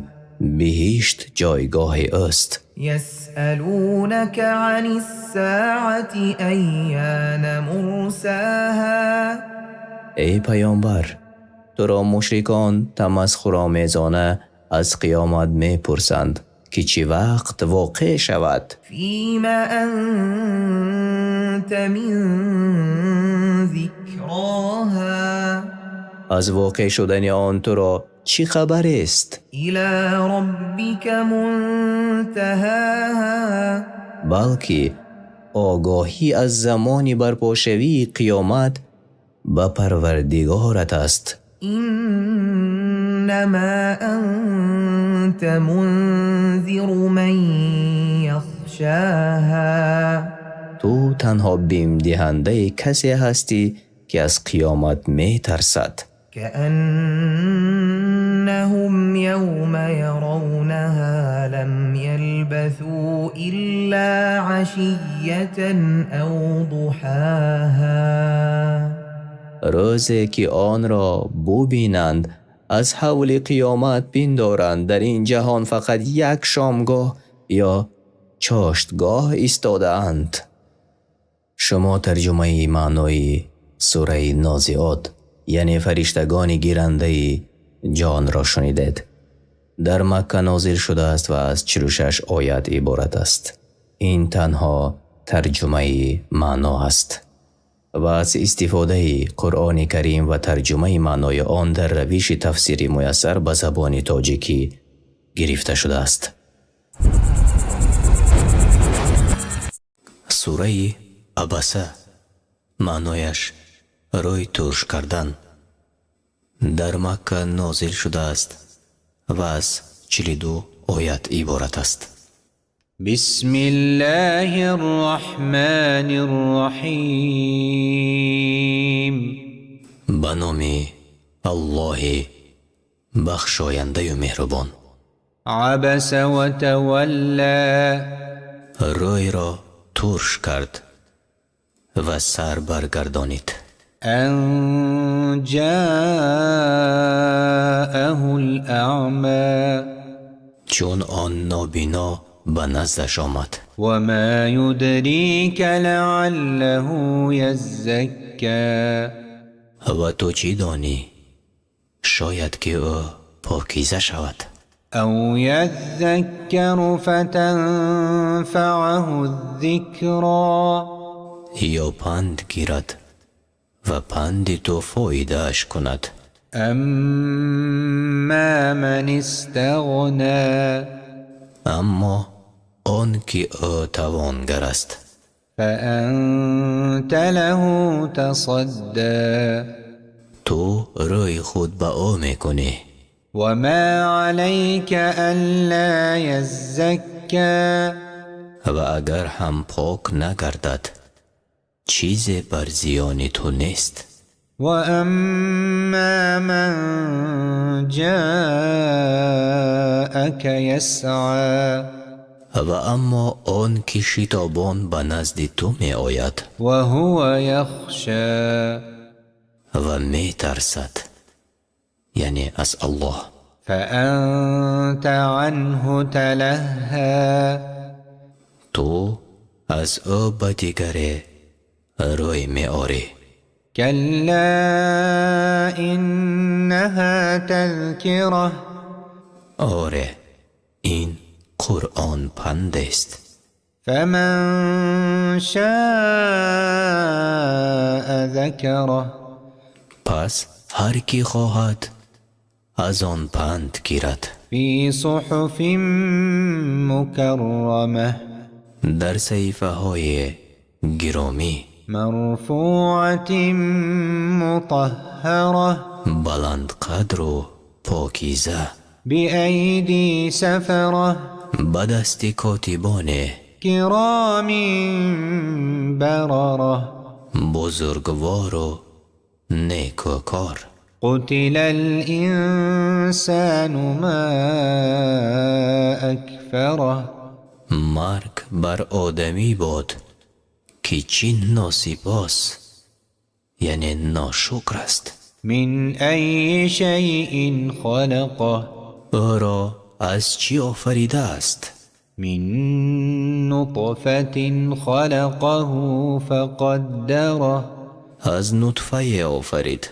биҳишт ҷойгоҳи ӯст. يسألونك عن الساعة أيان مرساها. Эй паёмбар, туро мушрикон тамасхуромезона аз қиёмат мепурсанд, ки чӣ вақт воқеъ шавад. فيم أنت من ذكراها. Аз воқеъ шудани он туро чӣ хабарест? إلى ربك منتهاها. Балки огоҳӣ аз замони барпошавии қиёмат ба Парвардигорат аст. إنما أنت منذر من يخشاها. Ту танҳо бимдиҳандаи касе ҳастӣ, ки аз қиёмат метарсад. كأنهم يوم يرونها لم يلبثوا إلا عشية أو ضحاها. Рӯзе ки онро бубинанд, аз ҳавли қиёмат пиндоранд, дар ин ҷаҳон фақат як шомгоҳ ё чоштгоҳ истодаанд. Шумо тарҷумаи маънои сураи Нозиот, яъне фариштагони гирандаи ҷонро шунидед. Дар Макка нозил шудааст ва аз 46 оят иборат аст. Ин танҳо тарҷумаи маъно аст ва аз истифодаи Қуръони Карим ва тарҷумаи маънои он дар равиши тафсири муяссар ба забони тоҷикӣ гирифта шудааст. Сураи Абаса, маънояш рӯй турш кардан, дар Макка нозил шудааст ва аз 42 оят иборат аст. بسم الله الرحمن الرحيم. Ба номи Аллоҳи бахшояндаю меҳрубон. عبس وتولى. Рӯйро турш кард ва сар баргардонид. أن جاءه الأعمى. Чун он нобино ба наздаш омад. وما يدريك لعله يزكى. Ва ту чӣ донӣ, шояд ки ӯ покиза шавад. أو يذكر فتنفعه الذكرى. Ё панд гирад ва панди ту фоидааш кунад. أما من استغنى. Аммо он ки ӯ тавонгар аст, فأنت له تصدى. Ту рӯи худ ба ӯ мекунӣ. وما عليك ألا يزكى. Ва агар ҳам пок нагардад, чизе бар зиёни ту нест. وأما من جاءك يسعى. Ва аммо он ки шитобон ба назди ту меояд, وهو يخشى. Ва метарсад, яъне аз Аллоҳ, فأنت عنه تلهى. Ту аз ӯ ба дигаре рӯй меорӣ. كلا إنها تذكرة. Оре, ин Қуръон пандест. فمن شاء ذكره. Пас ҳар кӣ хоҳад, аз он панд гирад. في صحف مكرمة. Дар саҳифаҳои гиромӣ, مرفوعة مطهرة. Баландқадру Покиза. بأيدي سفرة. Ба дасти котибоне. كرام بررة. Бузургвору некӯкор. قتل الإنسان ما أكفره. Марг бар одамӣ бод, ки чӣ носипос, яъне ношукр аст. من أي شيء خلقه. Ӯро аз чӣ офаридааст? من نطفة خلقه فقدره. Аз нутфае офарид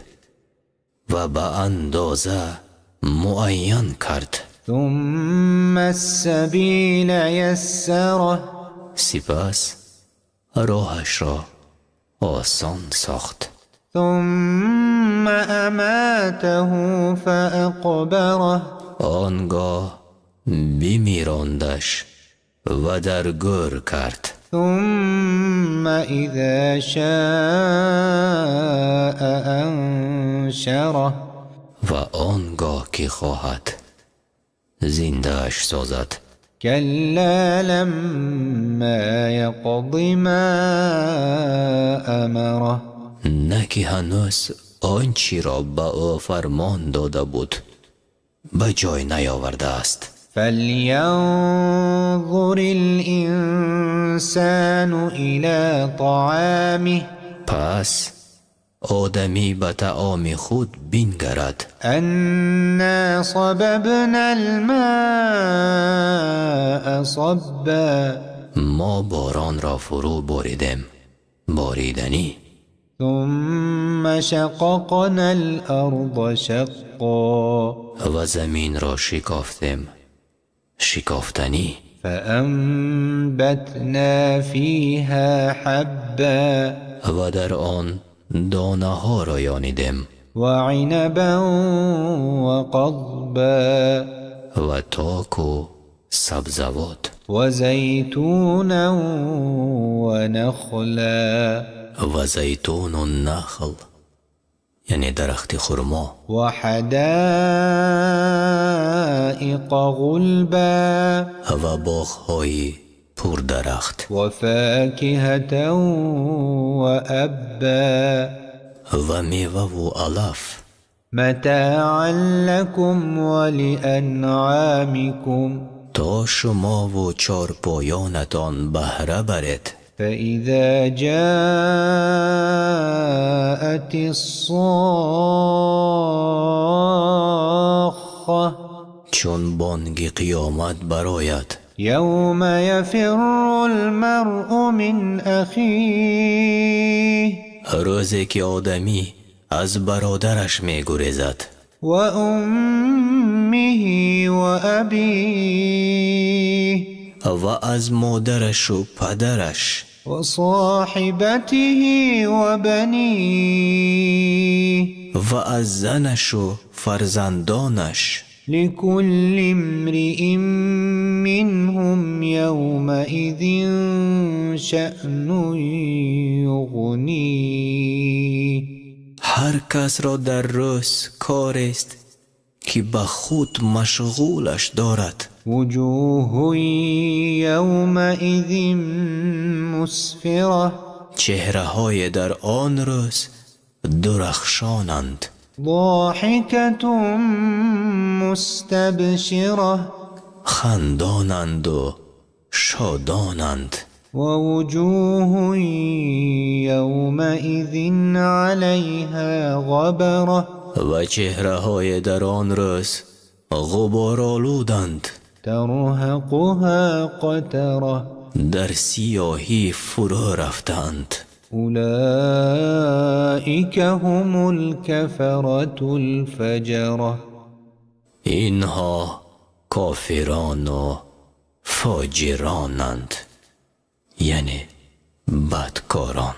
ва ба андоза муайян кард. ثم السبيل يسره. Сипас роҳашро осон сохт. ثم أماته فأقبره. Он гоҳ бимирондаш ва дар гӯр кард. ثم إذا شاء أنشره. Ва он гоҳ ки хоҳад, зиндааш созад. كلا لما يقض ما أمره. На ки ҳанӯз он чиро ба ӯ фармон дода буд, ба ҷой наёвардааст. فلينظر الإنسان إلى طعامه. Пас одамӣ ба таоми худ бингарад. أنا صببنا الماء صبا. Мо боронро фурӯ боридем, бориданӣ. ثم شققنا الأرض شقا. Ва заминро шикофтем, шикофтанӣ. فأنبتنا فيها حبا. Ва дар он донаҳо рӯёнидем. وعنبا وقضبا. Ва току сабзавот. وزيتونا ونخلا. Ва зайтуну нахл, яъне дарахти хурмо. وحدائق غلبا. Ва боғҳои пурдарахт. وفاكهة وأبا. Ва меваву алаф. متاعا لكم ولأنعامكم. То шумову чорпоёнатон баҳра баред. فإذا جاءت الصاخة. Чун бонги қиёмат барояд. يوم يفر المرء من أخيه. Рӯзе ки одамӣ аз бародараш мегурезад. وأمه وأبيه. Ва аз модарашу падараш. وصاحبته وبنيه. Ва аз занашу фарзандонаш. لكل امرئ منهم يومئذ شأن يغنيه. Ҳар касро дар рӯз корест, ки ба худ машғулаш дорад. وجوه يومئذ مسفرة. Чеҳраҳое дар он рӯз дурахшонанд. ضاحكة مستبشرة. Хандонанду шодонанд. ووجوه يومئذ عليها غبرة. Ва чеҳраҳое дар он рӯз ғуборолуданд. ترهقها قترة. Дар сиёҳӣ фурӯ рафтаанд. أولئك هم الكفرة الفجرة. Инҳо кофирону фоҷиронанд, яъне бадкорон.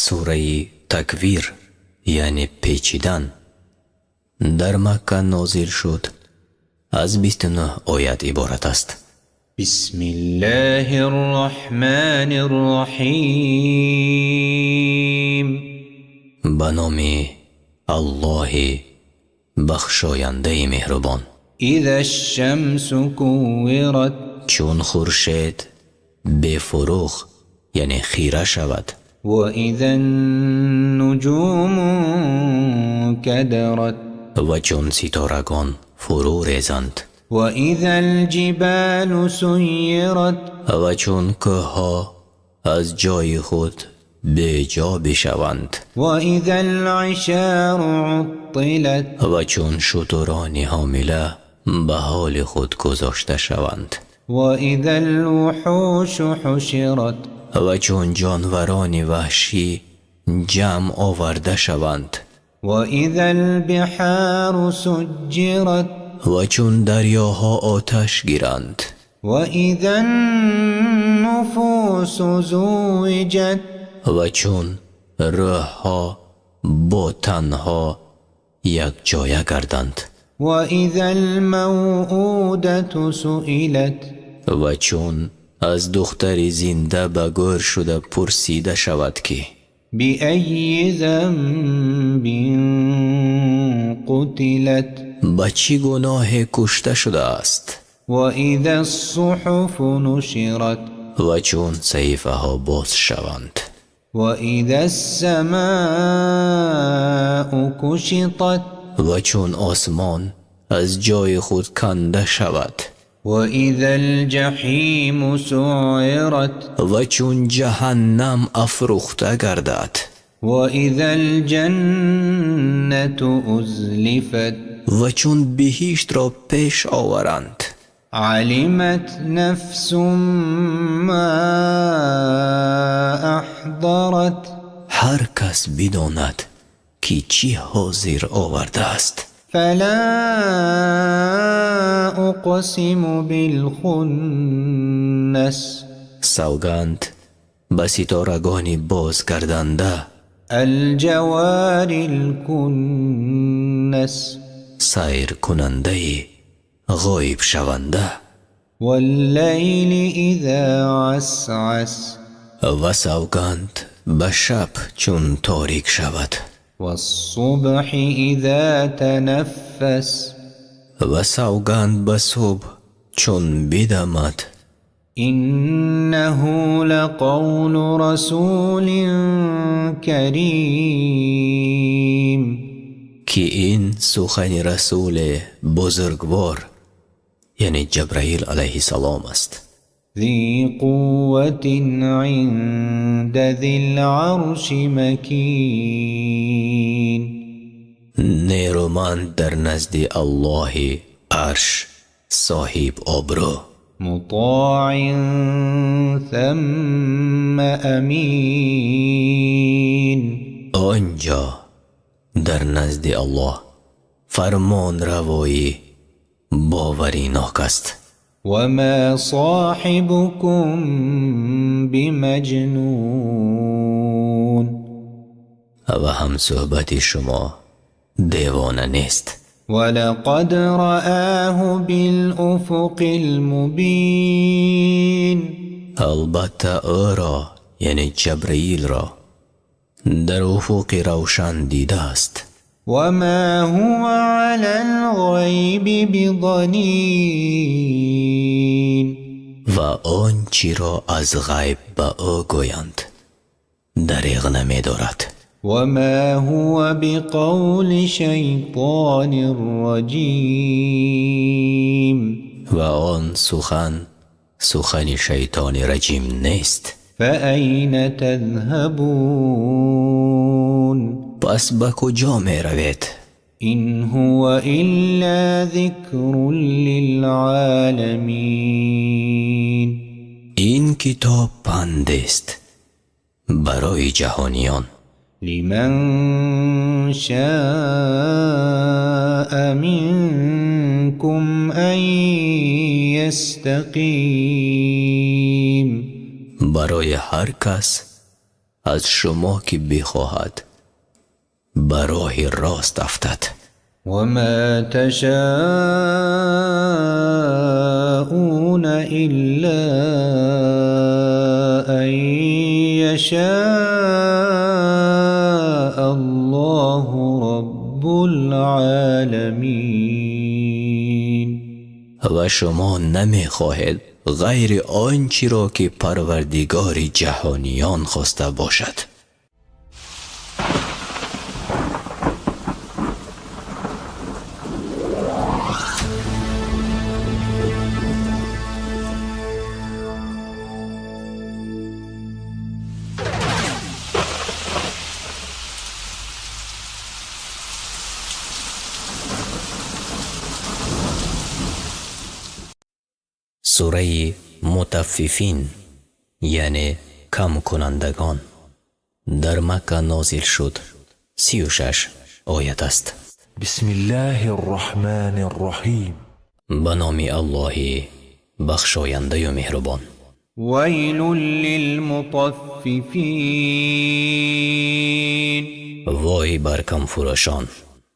Сураи Таквир, яъне печидан, Дар Макка нозил шуд, аз 29 оят иборат аст. بسم الله الرحمن الرحيم. Ба номи Аллоҳи бахшояндаи меҳрубон. إذا الشمس كورت. Чун хуршед бефуруғ, яъне хира шавад. وإذا النجوم انكدرت. Ва чун ситорагон фурӯ резанд. وإذا الجبال سيرت. Ва чун кӯҳҳо аз ҷои худ беҷо бишаванд. وإذا العشار عطلت. Ва чун шутурони ҳомила ба ҳоли худ гузошта шаванд. وإذا الوحوش حشرت. Ва чун ҷонварони ваҳшӣ ҷамъ оварда шаванд. وإذا البحار سجرت. Ва чун дарёҳо оташ гиранд. وإذا النفوس زوجت. Ва чун рӯҳҳо бо танҳо якҷоя гарданд. وإذا الموءودة سئلت. Ва чун аз духтари зинда ба гӯр шуда пурсида шавад, ки بأي ذنب قتلت. Ба чӣ гуноҳе кушта шудааст. وإذا الصحف نشرت. Ва чун саҳифаҳо боз шаванд. وإذا السماء كشطت. Ва чун осмон аз ҷои худ канда шавад. وإذا الجحيم سعرت. Ва чун ҷаҳаннам афрӯхта гардад. وإذا الجنة أزلفت. Ва чун биҳиштро пеш оваранд. علمت نفس ما أحضرت. Ҳар кас бидонад, ки чӣ ҳозир овардааст. فلا أقسم بالخنس. Савганд ба ситорагони бозгарданда. الجوار الكنس. Сайркунандаи ғоибшаванда. والليل إذا عسعس. Ва савганд ба шаб, чун торик шавад. والصبح إذا تنفس. Ва савганд ба субҳ, чун бидамад. إنه لقول رسول كريم. Ки ин сухани расуле бузургвор, яъне Ҷабраил алайҳиссалом аст. ذي قوة عند ذي العرش مكين. Нерӯманд дар назди Аллоҳи арш соҳиб обрӯ. مطاع ثم أمين. Он ҷо дар назди Аллоҳ фармонравоӣ боваринок аст. وما صاحبكم بمجنون. Ва ҳамсӯҳбати шумо девона нест. ولقد رآه بالأفق المبين. Албатта, ӯро, яъне Ҷабраилро, дар уфуқи равшан дидааст. وما هو على الغيب بضنين. Ва он чиро аз ғайб ба ӯ гӯянд, дареғ намедорад. وما هو بقول شيطان رجيم. Ва он сухан сухани шайтони раҷим нест. فأين تذهبون؟ Пас ба куҷо меравед? إن هو إلا ذكر للعالمين. Ин китоб пандест барои ҷаҳониён. لمن شاء منكم أن يستقيم. Барои ҳар кас аз шумо, ки бихоҳад ба роҳи рост афтад. وما تشاءون إلا أن يشاء الله رب العالمين. Ва шумо намехоҳед ғайри он чиро ки Парвардигори ҷаҳониён хоста бошад. Сураи Мутаффифин, яъне камкунандагон, дар Макка нозил шуд. 36 оят аст. بسم الله الرحمن الرحيم. Ба номи Аллоҳи бахшояндаю меҳрубон. ويل للمطففين. Вой бар камфурӯшон.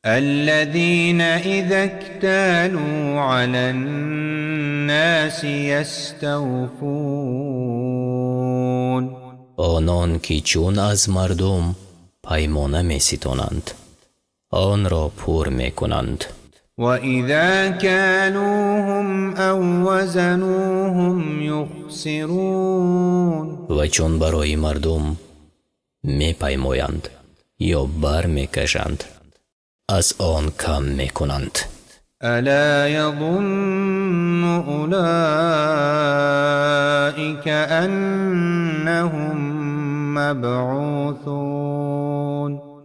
الذين إذا اكتالوا على الناس يستوفون. Онон ки чун аз мардум паймона меситонанд, онро пур мекунанд. وإذا كالوهم أو وزنوهم يخسرون. Ва чун барои мардум мепаймоянд ё бар мекашанд, аз он кам мекунанд. ألا يظن أولئك أنهم مبعوثون.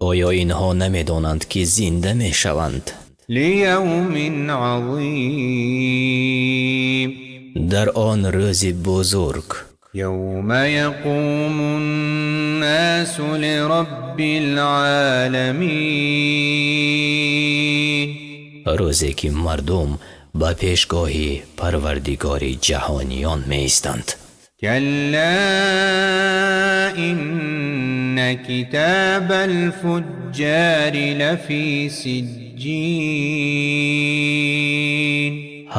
Оё инҳо намедонанд, ки зинда мешаванд? ليوم عظيم. Дар он рӯзи бузург. يوم يقوم الناس لرب العالمين. Рӯзе ки мардум ба пешгоҳи Парвардигори ҷаҳониён меистанд. كلا إن كتاب الفجار لفي سجين.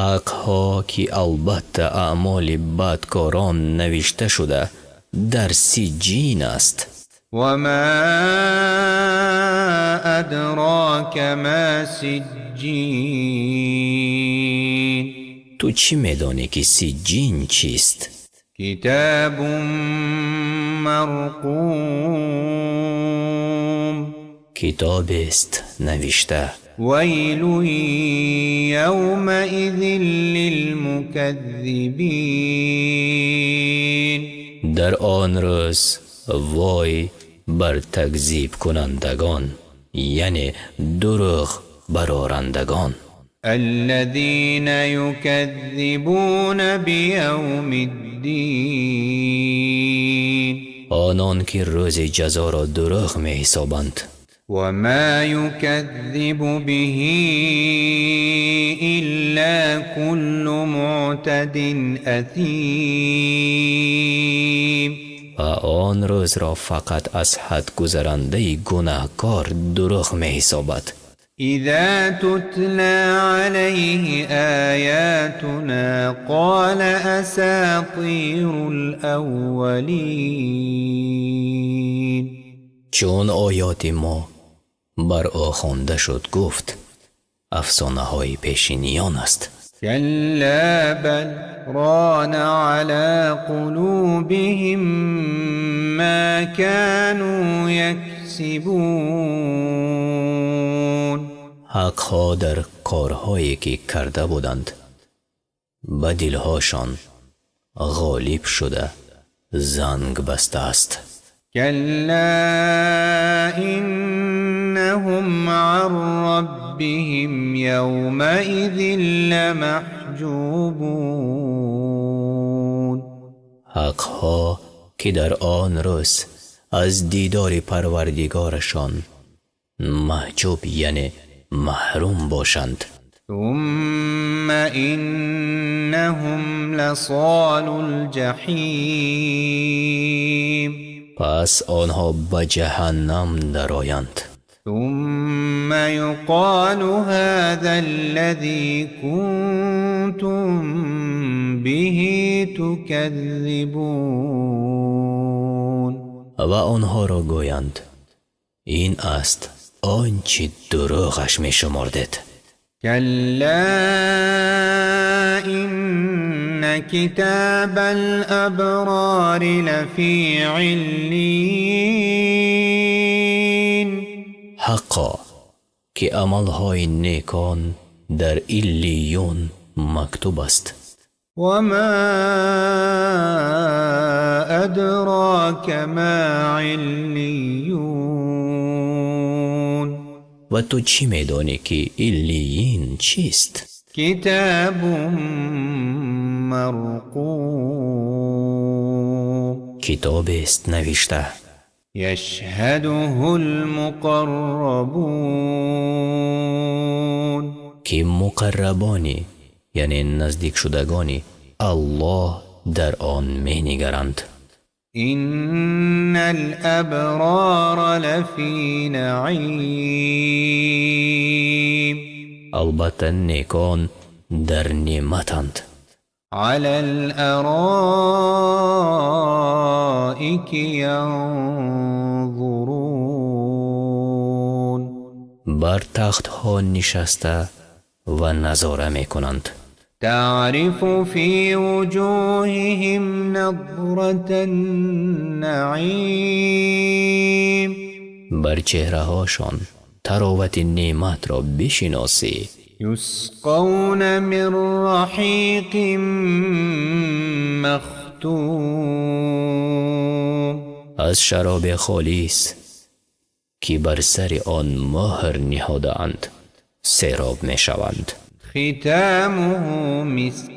Ҳақҳо ки албатта аъмоли бадкорон навишта шуда дар Сиҷҷин аст. وما أدراك ما سجين. Ту чӣ медонӣ, ки Сиҷҷин чист? كتاب مرقوم. Китобест навишта. ويل يومئذ للمكذبين. Дар он рӯз вой бар такзибкунандагон, яъне дурӯғ барорандагон. الذين يكذبون بيوم الدين. Онон ки рӯзи ҷазоро дурӯғ меҳисобанд. وما يكذب به إلا كل معتد أثيم. Ва он рӯзро фақат аз ҳад гузарандаи гунаҳкор дурӯғ меҳисобад. إذا تتلى عليه آياتنا قال أساطير الأولين. Чун оёти мо бар ӯ хонда шуд, гуфт: афсонаҳои пешиниён аст. كلا بل ران على قلوبهم ما كانوا يكسبون. Ҳақҳо дар корҳое ки карда буданд ба дилҳошон ғолиб шуда занг бастааст. كلا إنهم عن ربهم يومئذ لمحجوبون. Ҳақҳо ки дар он рӯз аз дидори Парвардигорашон маҳҷуб, яъне маҳрум бошанд. ثم إنهم لصالو الجحيم. Пас онҳо ба ҷаҳаннам дароянд. ثم يقال هذا الذي كنتم به تكذبون. Ва онҳоро гӯянд: ин аст он чӣ дурӯғаш мешумордед. كلا إن كتاب الأبرار لفي عليين. Ҳаққо, ки амалҳои некон дар Иллиюн мактуб аст. وما أدراك ما عليون. Ва ту чӣ медонӣ, ки Иллиин чист? كتاب مرقوم. Китобест навишта. يشهده المقربون. Ки муқаррабони, яъне наздикшудагони Аллоҳ дар он менигаранд. إن الأبرار لفي نعيم. Албатта, некон дар неъматанд. على الأرائك ينظرون. Бар тахтҳо нишаста ва назора мекунанд. تعرف في وجوههم نضرة النعيم. Бар чеҳраҳошон таровати неъматро бишиносӣ. يسقون من رحيق مختوم. Аз шароби холис, ки бар сари он муҳр ниҳодаанд, сероб мешаванд. ختامه مسك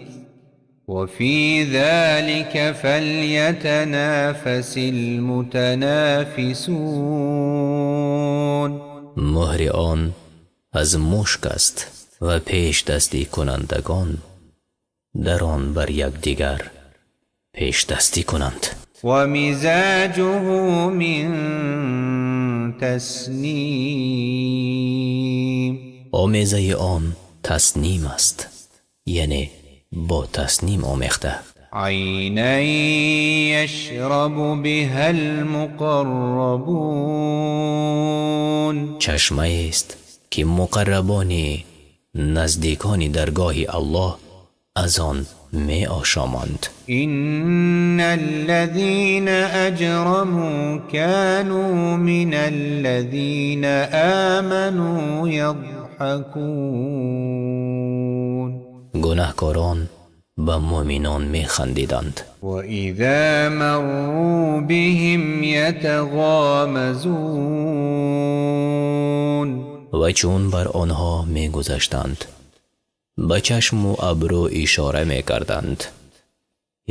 وفي ذلك فليتنافس المتنافسون. Муҳри он аз мушк аст ва пешдастикунандагон дар он бар якдигар пешдастӣ кунанд. ومزاجه من تسنيم. Омезаи он тасним аст, яъне бо тасним омехта. عينا يشرب بها المقربون. Чашмаест, ки муқаррабони наздикони даргоҳи Аллоҳ аз он меошоманд. إن الذين أجرموا كانوا من الذين آمنوا يضحكون. Гунаҳкорон ба муъминон механдиданд. وإذا مروا بهم يتغامزون. Ва чун бар онҳо мегузаштанд, ба чашму абрӯ ишора мекарданд,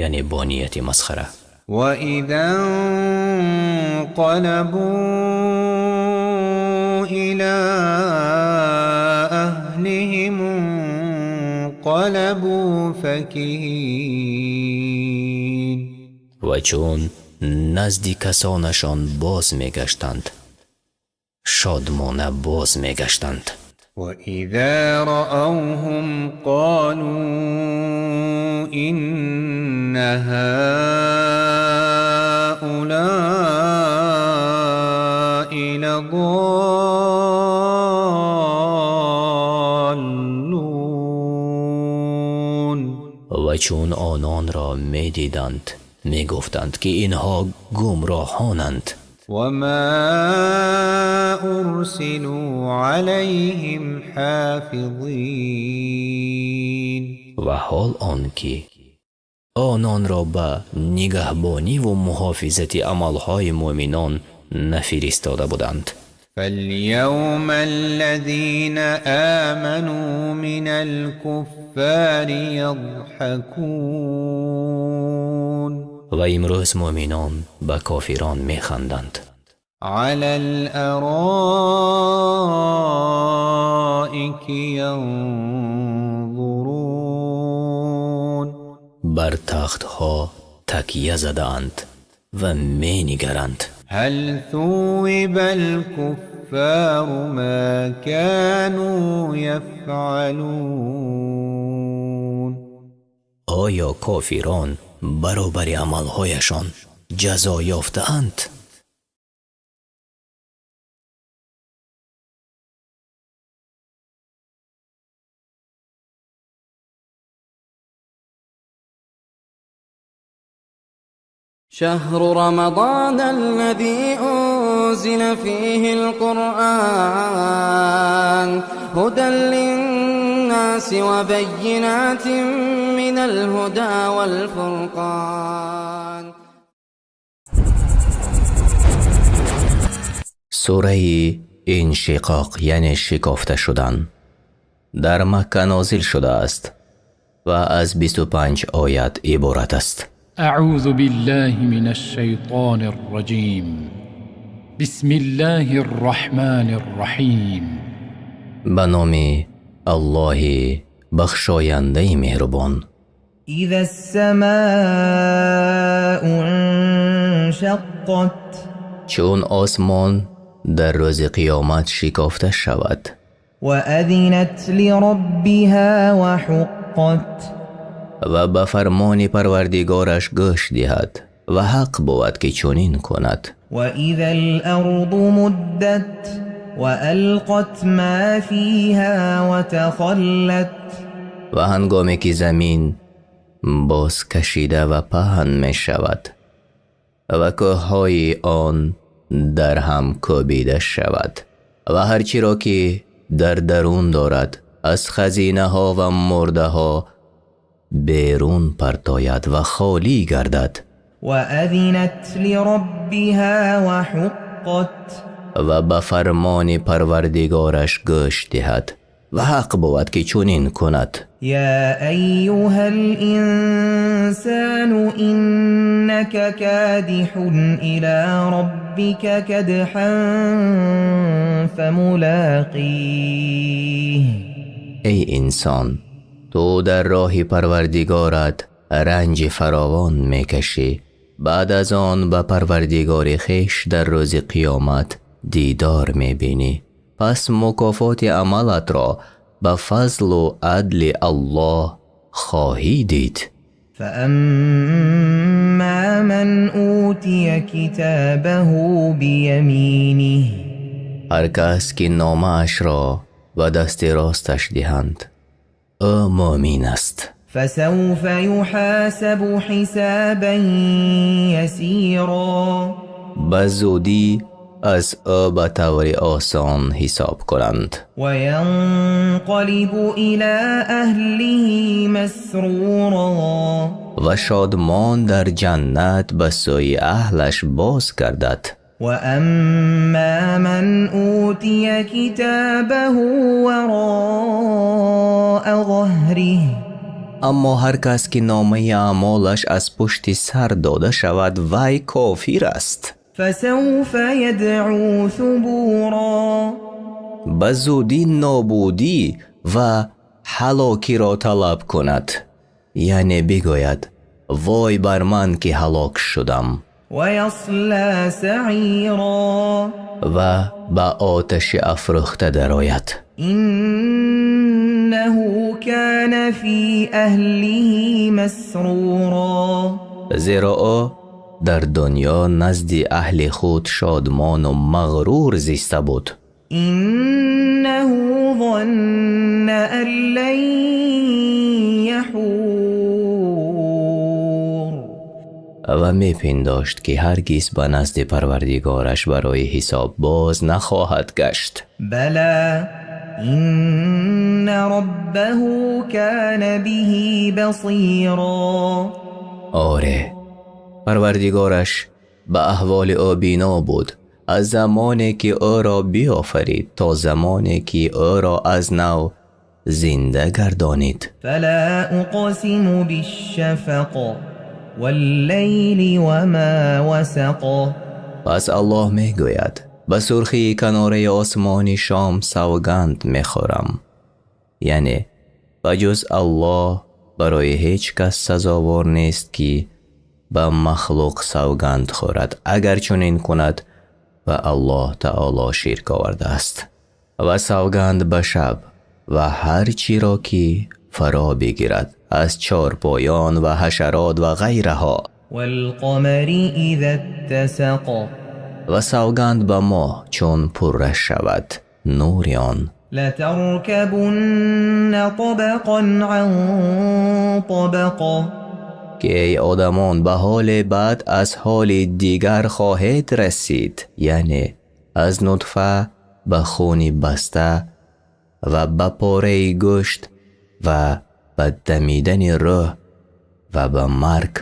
яъне бо нияти масхара. وإذا انقلبوا إلى أهلهم انقلبوا فكهين. Ва чун назди касонашон боз мегаштанд, шодмона боз мегаштанд. وإذا رأوهم قالوا إن هؤلاء لضالون. Ва чун ононро медиданд, мегуфтанд, ки инҳо гумроҳонанд. وما أرسلوا عليهم حافظين. Ва ҳол он ки ононро ба нигаҳбониву муҳофизати амалҳои муъминон нафиристода буданд. فاليوم الذين آمنوا من الكفار يضحكون. Ва имрӯз муъминон ба кофирон механданд. على الأرائك ينظرون. Бар тахтҳо такя задаанд ва менигаранд. هل ثوب الكفار الكفار ما كانوا يفعلون. Оё кофирон баробари амалҳояшон ҷазо ёфтаанд? شهر رمضان الذي أنزل فيه القرآن هدى للناس وبينات من الهدى والفرقان. Сураи Иншиқоқ, яъне шикофта шудан, дар Макка нозил шудааст ва аз 25 оят иборат аст. أعوذ بالله من الشيطان الرجيم. بسم الله الرحمن الرحيم. Ба номи Аллоҳи бахшояндаи меҳрубон. إذا السماء انشقت. Чун осмон дар рӯзи қиёмат шикофта шавад. وأذنت لربها وحقت. Ва ба фармони Парвардигораш гӯш диҳад ва ҳақ бувад ки чунин кунад. وإذا الأرض مدت وألقت ما فيها وتخلت. Ва ҳангоме ки замин боз кашида ва паҳн мешавад ва кӯҳҳои он дар ҳам кӯбида шавад ва ҳар чиро ки дар дарун дорад аз хазинаҳо ва мурдаҳо берун партояд ва холӣ гардад. وأذنت لربها وحقت. Ва ба фармони Парвардигораш гӯш диҳад ва ҳақ бувад ки чунин кунад. يا أيها الإنسان إنك كادح إلى ربك كدحا فملاقيه. Эй инсон, ту дар роҳи Парвардигорат ранҷи фаровон мекашӣ, баъд аз он ба Парвардигори хеш дар рӯзи қиёмат дидор мебинӣ. Пас мукофоти амалатро ба фазлу адли Аллоҳ хоҳӣ дид. فأما من أوتي كتابه بيمينه. Ҳар кас ки номаашро ба дасти росташ диҳанд, ӯ мӯмин аст. فسوف يحاسب حسابا يسيرا. Ба зудӣ аз ӯ ба таври осон ҳисоб кунанд. وينقلب إلى أهله مسرورا. Ва шодмон дар ҷаннат ба сӯи аҳлаш боз гардад. وأما من أوتي كتابه وراء ظهره. Аммо ҳар кас ки номаи аъмолаш аз пушти сар дода шавад, вай кофир аст. فسوف يدعو ثبورا. Ба зудӣ нобудӣ ва ҳалокиро талаб кунад, яъне бигӯяд: вой бар ман ки ҳалок шудам. ويصلى سعيرا. Ва ба оташи афрӯхта дарояд. إنه كان في أهله مسرورا. Зеро ӯ дар дунё назди аҳли худ шодмону мағрур зиста буд. إنه ظن أن لن يحور. Ва мепиндошт ки ҳаргиз ба назди Парвардигораш барои ҳисоб боз нахоҳад гашт. بلى إن ربه كان به بصيرا. Оре, Парвардигораш ба аҳволи ӯ бино буд аз замоне ки ӯро биёфарид то замоне ки ӯро аз нав зинда гардонид. فلا أقسم بالشفق والليل وما وسق. Пас Аллоҳ мегӯяд: ба сурхии канораи осмони шом савганд мехӯрам, яъне ба ҷуз Аллоҳ барои ҳеҷ кас сазовор нест ки ба махлуқ савганд хӯрад. Агар чунин кунад, Ба Аллоҳ таоло ширк овардааст. Ва савганд ба шаб ва ҳар чиро ки фаро бигирад аз чорпоён ва ҳашарот ва ғайраҳо. والقمر إذا اتسق. Ва савганд ба моҳ, чун пурра шавад нури он. لتركبن طبقا عن طبق. Ки эй одамон, ба ҳоле баъд аз ҳоли дигар хоҳед расид, яъне аз нутфа ба хуни баста ва ба пораи гӯшт ва ба дамидани рӯҳ ва ба марг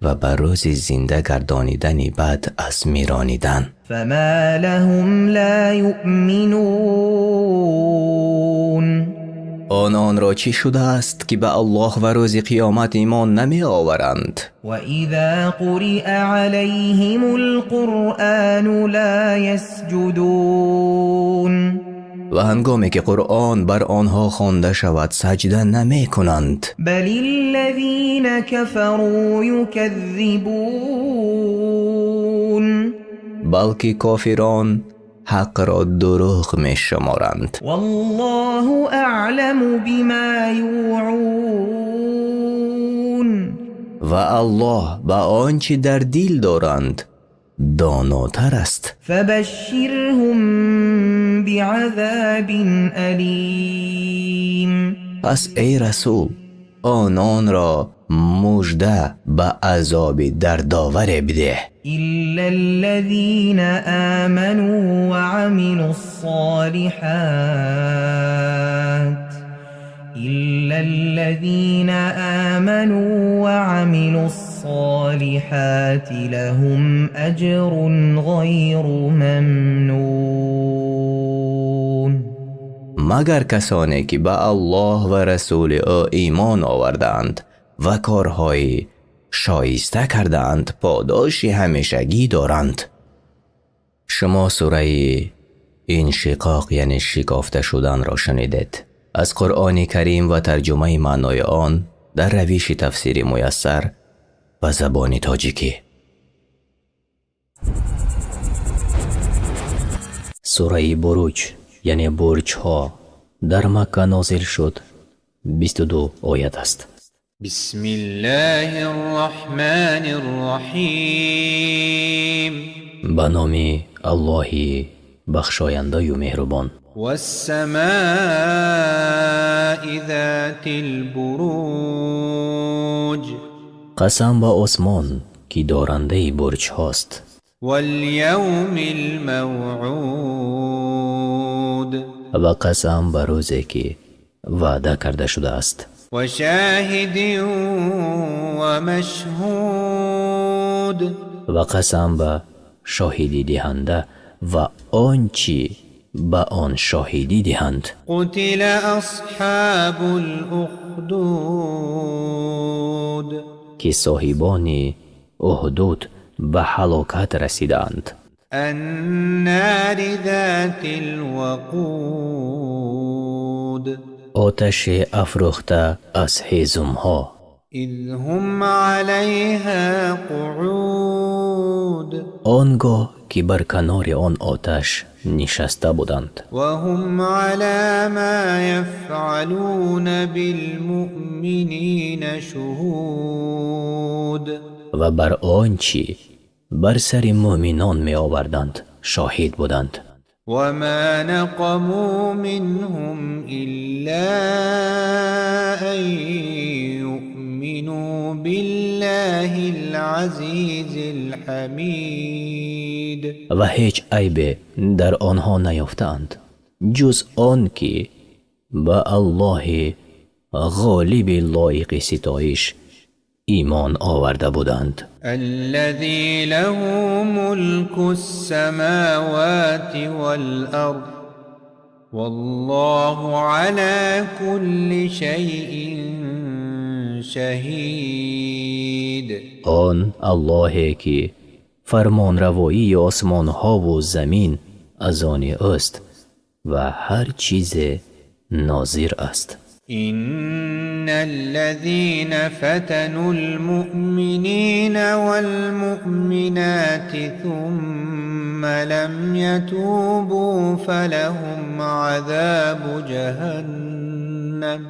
ва ба рӯзи зинда гардонидани баъд аз миронидан. فما لهم لا يؤمنون. Ононро чӣ шудааст, ки ба Аллоҳ ва рӯзи қиёмат имон намеоваранд? وإذا قرئ عليهم القرآن لا يسجدون. Ва ҳангоме ки Қуръон бар онҳо хонда шавад, саҷда намекунанд. بل الذين كفروا يكذبون. Балки кофирон ҳақро дурӯғ мешуморанд. والله أعلم بما يوعون. Ва Аллоҳ ба он чӣ дар дил доранд донотар аст. فبشرهم بعذاب أليم. Пас эй расул, ононро мужда ба азоби дардоваре бидеҳ. إلا الذين آمنوا وعملوا الصالحات إلا الذين آمنوا وعملوا الصالحات لهم أجر غير ممنون. Магар касоне ки ба Аллоҳ ва расули ӯ имон овардаанд ва корҳои шоиста кардаанд, подоши ҳамешагӣ доранд. Шумо сураи Иншиқоқ, яъне шикофта шуданро шунидед, аз Қуръони Карим ва тарҷумаи маънои он дар равиши тафсири муяссар ба забони тоҷикӣ. Сураи Буруҷ, яъне бурҷҳо, дар Макка нозил шуд, 22 оят аст. بسم الله الرحمن الرحيم. Ба номи Аллоҳи бахшояндаю меҳрубон. والسماء ذات البروج. Қасам ба осмон, ки дорандаи бурҷҳост. واليوم الموعود. Ва қасам ба рӯзе, ки ваъда карда шудааст. وشاهد ومشهود. Ва қасам ба шоҳидидиҳанда ва он чӣ ба он шоҳидӣ диҳанд. قتل أصحاب الأخدود. Ки соҳибони уҳдуд ба ҳалокат расидаанд. النار ذات الوقود. Оташе афрӯхта аз ҳезумҳо. إذ هم عليها قعود. Он гоҳ ки бар канори он оташ нишаста буданд. وهم على ما يفعلون بالمؤمنين شهود. Ва бар он чӣ бар сари мӯъминон меоварданд, шоҳид буданд. وما نقموا منهم إلا أن يؤمنوا بالله العزيز الحميد. Ва ҳеҷ айбе дар онҳо наёфтаанд, ҷуз он ки ба Аллоҳи ғолиби лоиқи ситоиш имон оварда буданд. الذي له ملك السماوات والأرض والله على كل شيء شهيد. Он Аллоҳе ки фармонравоии осмонҳову замин аз они ӯст ва ҳар чизе нозир аст. إن الذين فتنوا المؤمنين والمؤمنات ثم لم يتوبوا فلهم عذاب جهنم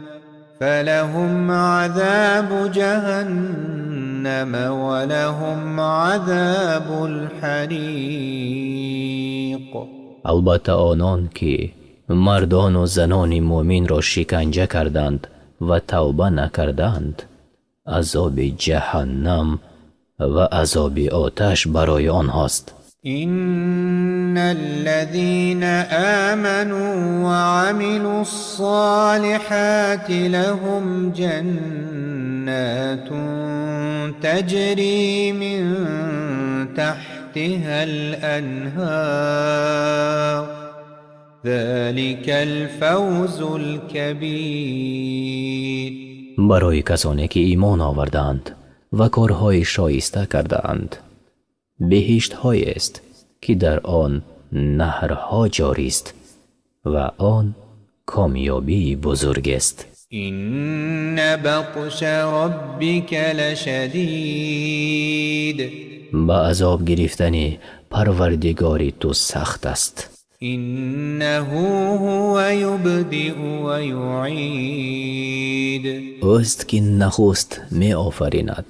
فلهم عذاب جهنم ولهم عذاب الحريق. Албатта онон ки мардону занони мӯминро шиканҷа карданд ва тавба накарданд, азоби ҷаҳаннам ва азоби оташ барои онҳост. إن الذين آمنوا وعملوا الصالحات لهم جنات تجري من تحتها الأنهار ذلك الفوز الكبير. Барои касоне ки имон овардаанд ва корҳои шоиста кардаанд, беҳиштҳоест ки дар он наҳрҳо ҷорист ва он комёбии бузургест. إن بطش ربك لشديد. Ба азоб гирифтани парвардигори ту сахт аст. إنه هو يبدئ ويعيد. Ӯст ки нахуст меофаринад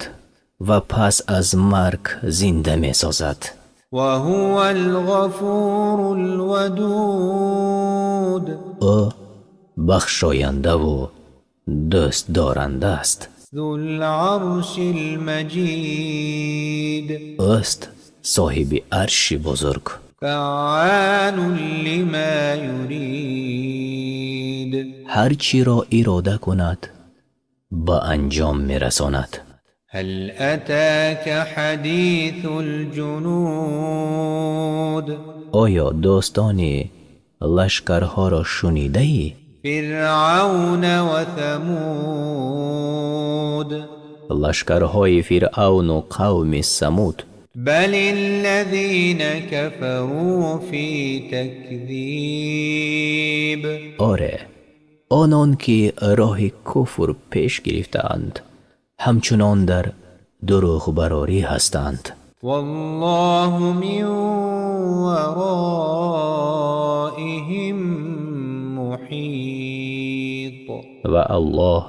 ва пас аз марг зинда месозад. وهو الغفور الودود. Ӯ бахшояндаву дӯстдоранда аст. ذو العرش المجيد. Ӯст соҳиби арши бузург. فعال لما يريد. Ҳар чиро ирода кунад, ба анҷом мерасонад. هل أتاك حديث الجنود. Оё достони лашкарҳоро шунидаӣ? فرعون وثمود. Лашкарҳои фиръавну қавми самуд. بل الذين كفروا في تكذيب. Оре, онон ки роҳи куфр пеш гирифтаанд, ҳамчунон дар дурӯғбарорӣ ҳастанд. والله من ورائهم محيط. Ва аллоҳ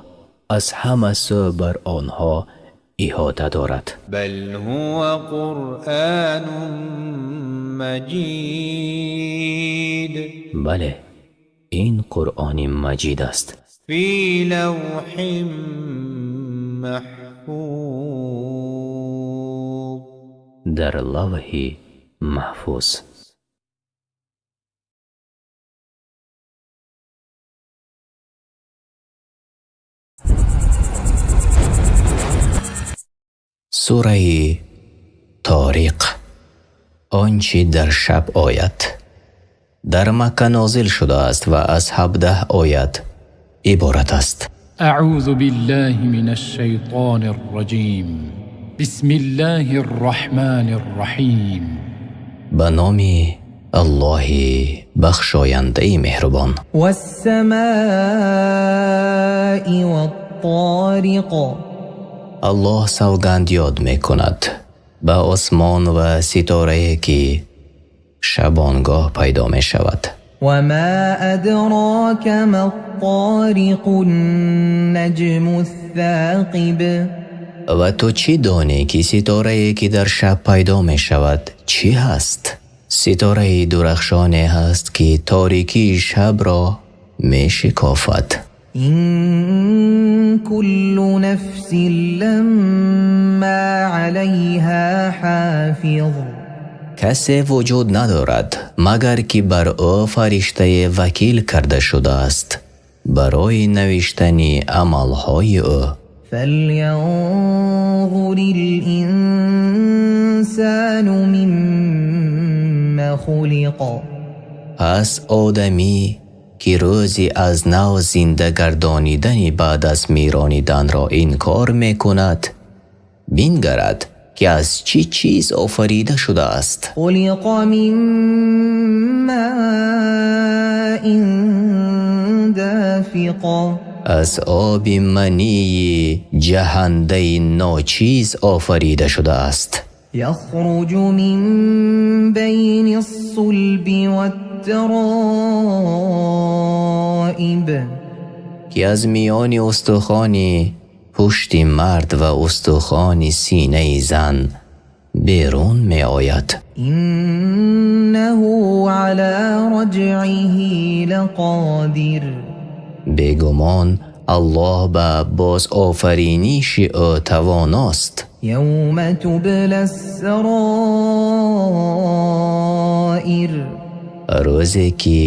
аз ҳама сӯ бар онҳо иҳота дорад. بل هو قرآن مجيد. Бале, ин қуръони маҷид аст. في لوح محفوظ. Дар лавҳи маҳфуз. Сураи Ториқ, он чӣ дар шаб ояд, дар Макка нозил шудааст ва аз 17 оят иборат аст. أعوذ بالله من الشيطان الرجيم. بسم الله الرحمن الرحيم. Ба номи Аллоҳи бахшояндаи меҳрубон. والسماء والطارق. Аллоҳ савганд ёд мекунад ба осмон ва ситорае ки шабонгоҳ пайдо мешавад. وما أدراك ما الطارق النجم الثاقب. Ва ту чӣ донӣ ки ситорае ки дар шаб пайдо мешавад чӣ ҳаст? Ситораи дурахшоне ҳаст ки торикии шабро мешикофад. إن كل نفس لما عليها حافظ. Касе вуҷуд надорад, магар ки бар ӯ фариштае вакил карда шудааст барои навиштани амалҳои ӯ. فلينظر الإنسان مما خلق. Пас одамӣ ки рӯзи аз нав зинда гардонидани баъд аз мирониданро инкор мекунад, бингарад ки аз чӣ чиз офарида шудааст. خلق من ماء دافق. Аз оби мании ҷаҳандаи ночиз офарида шудааст. يخرج من بين الصلب والترائب. Ки аз миёни устухони пушти мард ва устухони синаи зан берун меояд. إنه على رجعه لقادر. Бегумон, Аллоҳ ба бозофариниши ӯ тавоност. يوم تبلى السرائر. Рӯзе ки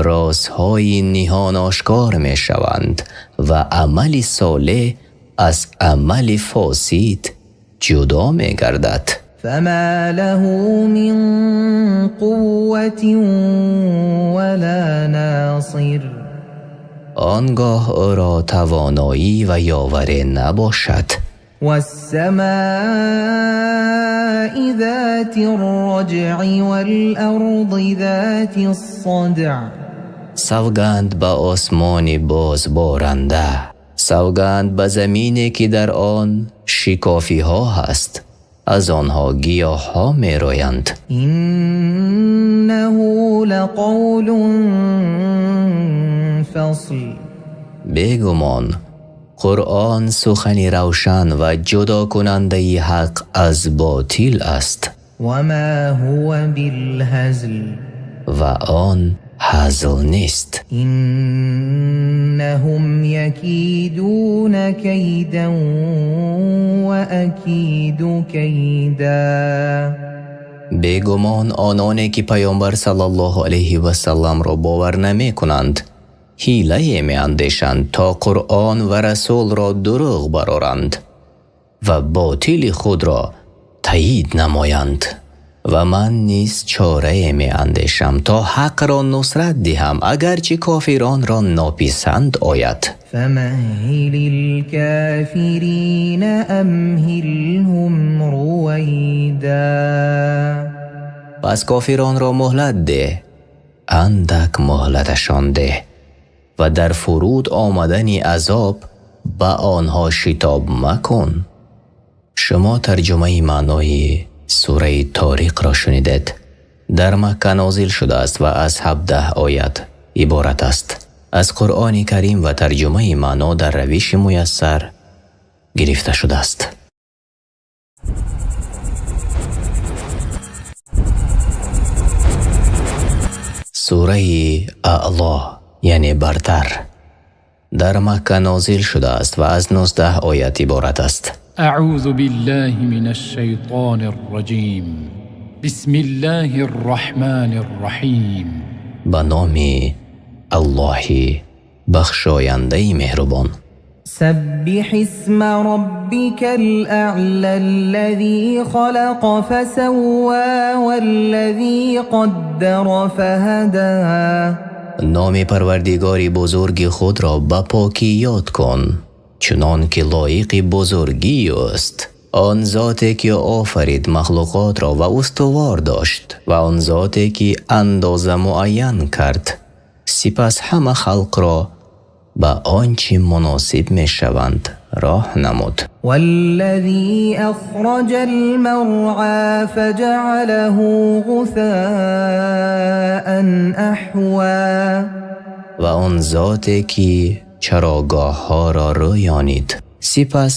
розҳои ниҳон ошкор мешаванд ва амали солеҳ аз амали фосид ҷудо мегардад. فما له من قوة ولا ناصر. Он гоҳ ӯро тавоноӣ ва ёваре набошад. والسماء ذات الرجع والأرض ذات الصدع. Савганд ба осмони бозборанда, савганд ба замине, ки дар он шикофиҳо ҳаст, аз онҳо гиёҳҳо мероянд. إنه لقول فصل. Бегумон, Қуръон сухани равшан ва ҷудокунандаи ҳақ аз ботил аст. وما هو بالهزل. Ва он ҳазл нест. إنهم يكيدون كيدا وأكيد كيدا. Бегумон, ононе ки Паёмбар саллаллоҳу алайҳи васалламро бовар намекунанд, ҳилае меандешанд, то Қуръон ва расулро дурӯғ бароранд ва ботили худро таъйид намоянд. Ва ман низ чорае меандешам, то ҳақро нусрат диҳам, агарчи кофиронро нописанд ояд. فمهل الكافرين أمهلهم رويدا. Пас кофиронро муҳлат деҳ, андак муҳлаташон деҳ ва дар фуруд омадани азоб ба онҳо шитоб макун. Шумо тарҷумаи маънои сураи Ториқро шунидед. Дар Макка нозил шудааст ва аз 17 оят иборат аст. Аз Қуръони Карим ва тарҷумаи маъно дар равиши муяссар гирифта шудааст. Сураи Аъло, яъне бартар, дар Макка нозил шудааст ва аз 19 оят иборат аст. أعوذ بالله من الشيطان الرجيم. بسم الله الرحمن الرحيم. Ба номи Аллоҳи бахшояндаи меҳрубон. سبح اسم ربك الأعلى الذي خلق فسوى والذي قدر فهدى. Номи Парвардигори бузурги худро ба покӣ ёд кун, чунон ки лоиқи бузургӣ ӯст. Он зоте ки офарид махлуқотро ва устувор дошт, ва он зоте ки андоза муайян кард, сипас ҳама халқро ба он чӣ муносиб мешаванд роҳ намуд. والذي أخرج المرعى فجعله غثاء أحوى. Ва он зоте ки чарогоҳҳоро рӯёнид, сипас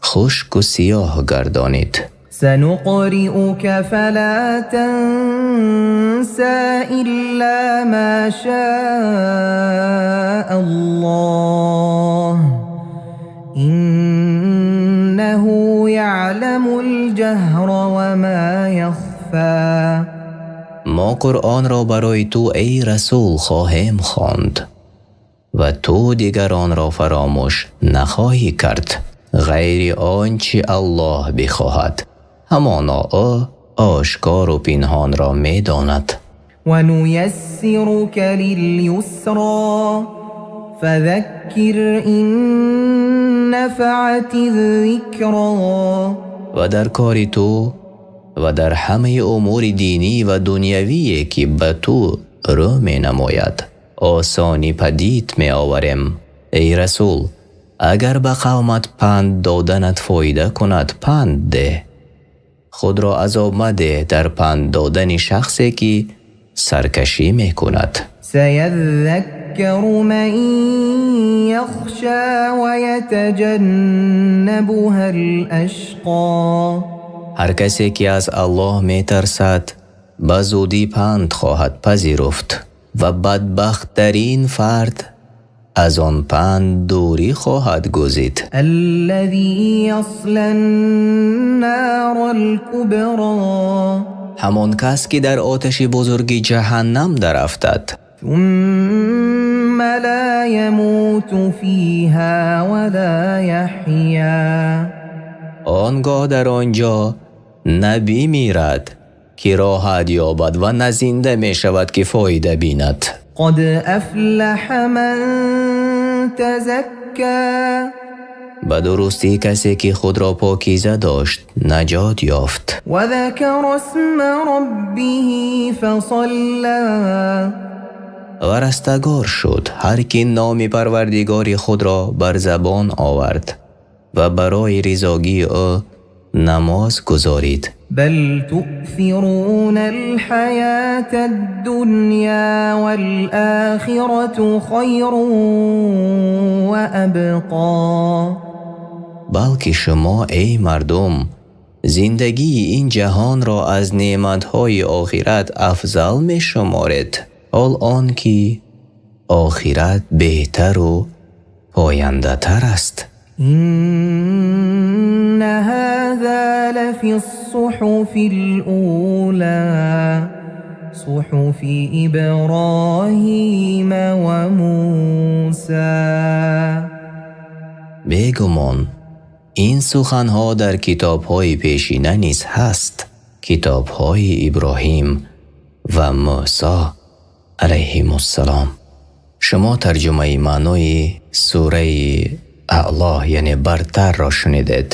хушку сиёҳ гардонид. سنقرئك فلا تنسى إلا ما شاء الله إنه يعلم الجهر وما يخفى. Мо Қуръонро барои ту, эй расул, хоҳем хонд ва ту дигар онро фаромӯш нахоҳӣ кард, ғайри он чи Аллоҳ бихоҳад. Ҳамоно ӯ ошкору пинҳонро медонад. ونيسرك لليسرى فذكر إن نفعت الذكرى. Ва дар кори ту ва дар ҳамаи умури динӣ ва дунявие, ки ба ту рӯ менамояд, осонӣ падид меоварем. Эй расул, агар ба қавмат панд доданат фоида кунад, панд деҳ. Худро азоб мадеҳ дар панд додани шахсе, ки Саркашӣ мекунад. سيذكر من يخشى ويتجنبها الأشقى. Ҳар касе ки аз Аллоҳ метарсад, ба зудӣ панд хоҳад пазируфт ва бадбахттарин фард аз он панд дурӣ хоҳад гузид. الذي يصلى النار الكبرى. Ҳамон кас ки дар оташи бузурги ҷаҳаннам дарафтад. ثم لا يموت فيها ولا يحيا. Он гоҳ дар он ҷо на бимирад, ки роҳат ёбад, ва на зинда мешавад, ки фоида бинад. قد أفلح من تزكى. Ба дурустӣ касе ки худро покиза дошт, наҷот ёфт. وذكر اسم ربه فصلى. Ва растагор шуд ҳар ки номи Парвардигори худро бар забон овард ва барои ризогии ӯ намоз гузорид. بل تؤثرون الحياة الدنيا والآخرة خير وأبقى. Балки шумо, эй мардум, зиндагии ин ҷаҳонро аз неъматҳои охират афзал мешуморед, ҳол он ки охират беҳтару пояндатар аст. إن هذا لفي الصحف الأولى صحف إبراهيم وموسى. Бегумон, ин суханҳо дар китобҳои пешина низ ҳаст, китобҳои Иброҳим ва Мӯсо алайҳимуссалом. Шумо тарҷумаи маънои сураи Аъло, яъне бартарро шунидед.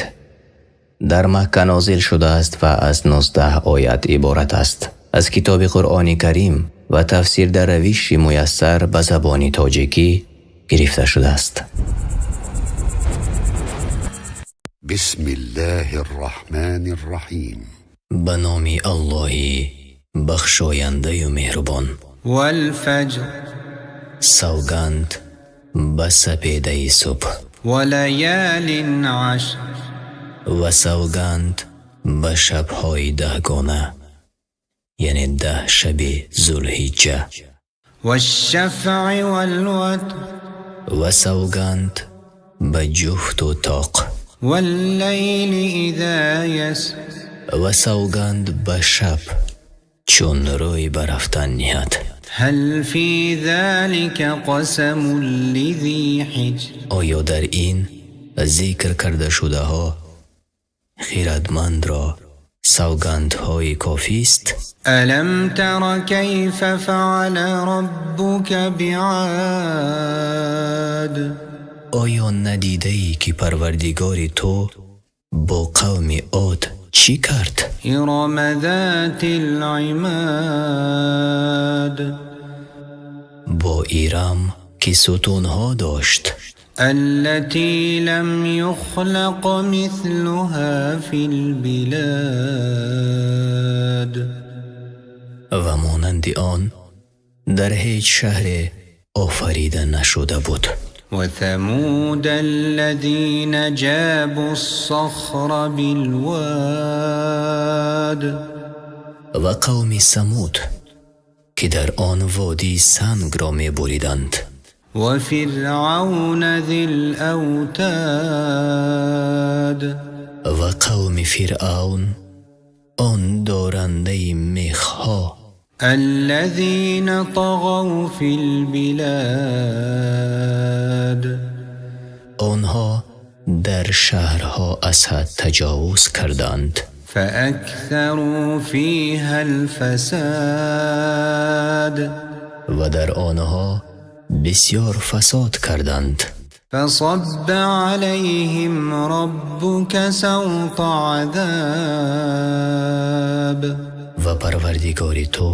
Дар Макка нозил шудааст ва аз 19 оят иборат аст. Аз китоби Қуръони Карим ва тафсир дар равиши муяссар ба забони тоҷикӣ гирифта шудааст. بسم الله الرحمن الرحيم. Ба номи Аллоҳи бахшояндаю меҳрубон. والفجر. Савганд ба сапедаи субҳ. وليال عشر. Ва савганд ба шабҳои даҳгона, яъне 10 шаби Зулҳиҷҷа. والشفع والوتر. Ва савганд ба ҷуфту тоқ. والليل إذا يسر. Ва савганд ба шаб, чун рӯй ба рафтан ниҳад. هل في ذلك قسم لذي حجر؟ Оё дар ин зикр кардашудаҳо хирадмандро савгандҳои кофист? ألم تر كيف فعل ربك بعاد؟ Оё надидаӣ, ки Парвардигори ту бо қавми Од чӣ кард? إرم ذات العماد. Бо Ирам, ки сутунҳо дошт. التي لم يخلق مثلها في البلاد. Ва монанди он дар ҳеҷ шаҳре офарида нашуда буд. وثمود الذين جابوا الصخر بالواد. Ва қавми Самуд, ки дар он водӣ сангро мебуриданд. وفرعون ذي الأوتاد. Ва қавми Фиръавн, он дорандаи мехҳо. الذين طغوا في البلاد. Онҳо дар шаҳрҳо аз ҳад таҷовуз карданд. فأكثروا فيها الفساد. Ва дар онҳо бисёр фасод карданд. فصب عليهم ربك سوط عذاب. Ва Парвардигори ту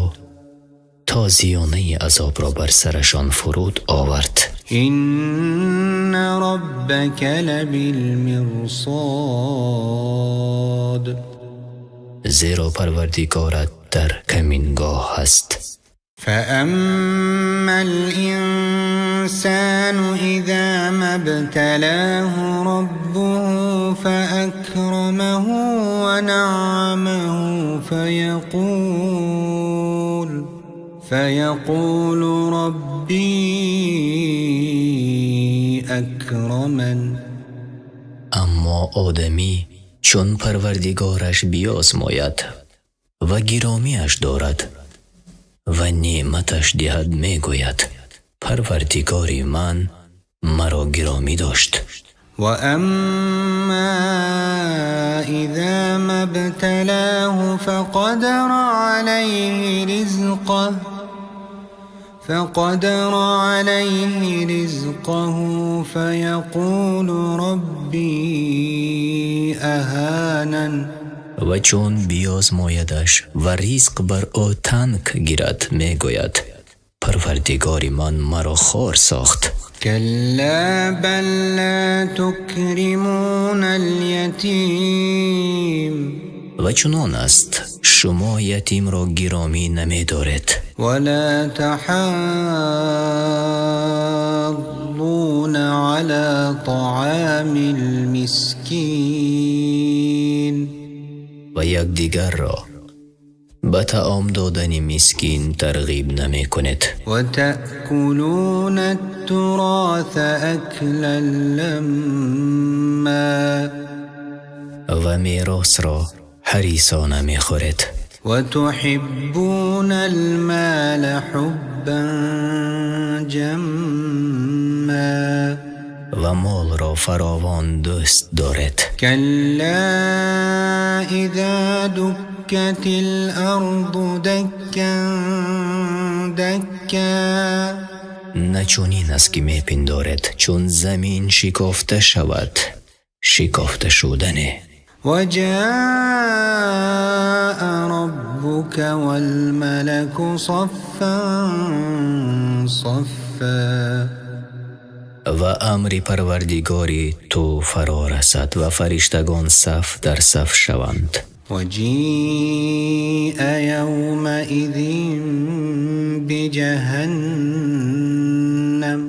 тозиёнаи азобро бар сарашон фуруд овард. إن ربك لبالمرصاد. Зеро Парвардигорат дар камингоҳ аст. فأما الإنسان إذا ما ابتلاه ربه فأكرمه ونعمه فيقول ربي أكرمن. Аммо одамӣ чун Парвардигораш биёзмояд ва гиромиаш дорад ва неъматаш диҳад, мегӯяд: Парвардигори ман маро гиромӣ дошт. وأما إذا ما ابتلاه فقدر عليه رزقه فيقول ربي أهانن. Ва чун биёзмоядаш ва ризқ бар ӯ танг гирад, мегӯяд: Парвардигори ман маро хор сохт. كلا بل لا تكرمون اليتيم. Ва чунон аст, шумо ятимро гиромӣ намедоред. ولا تحاضون على طعام المسكين. Ва якдигарро ба таом додани мискин тарғиб намекунед. وتأكلون التراث أكلا لما. Ва меросро ҳарисона мехӯред. وتحبون المال حبا جما. Ва молро фаровон дӯст доред. كلا إذا دكت الأرض دكا دكا. На чунин аст, ки мепиндоред, чун замин шикофта шавад шикофта шудане. وجاء ربك والملك صفا صفا. Ва амри Парвардигори ту фаро расад ва фариштагон саф дар саф шаванд. وجيء يومئذ بجهنم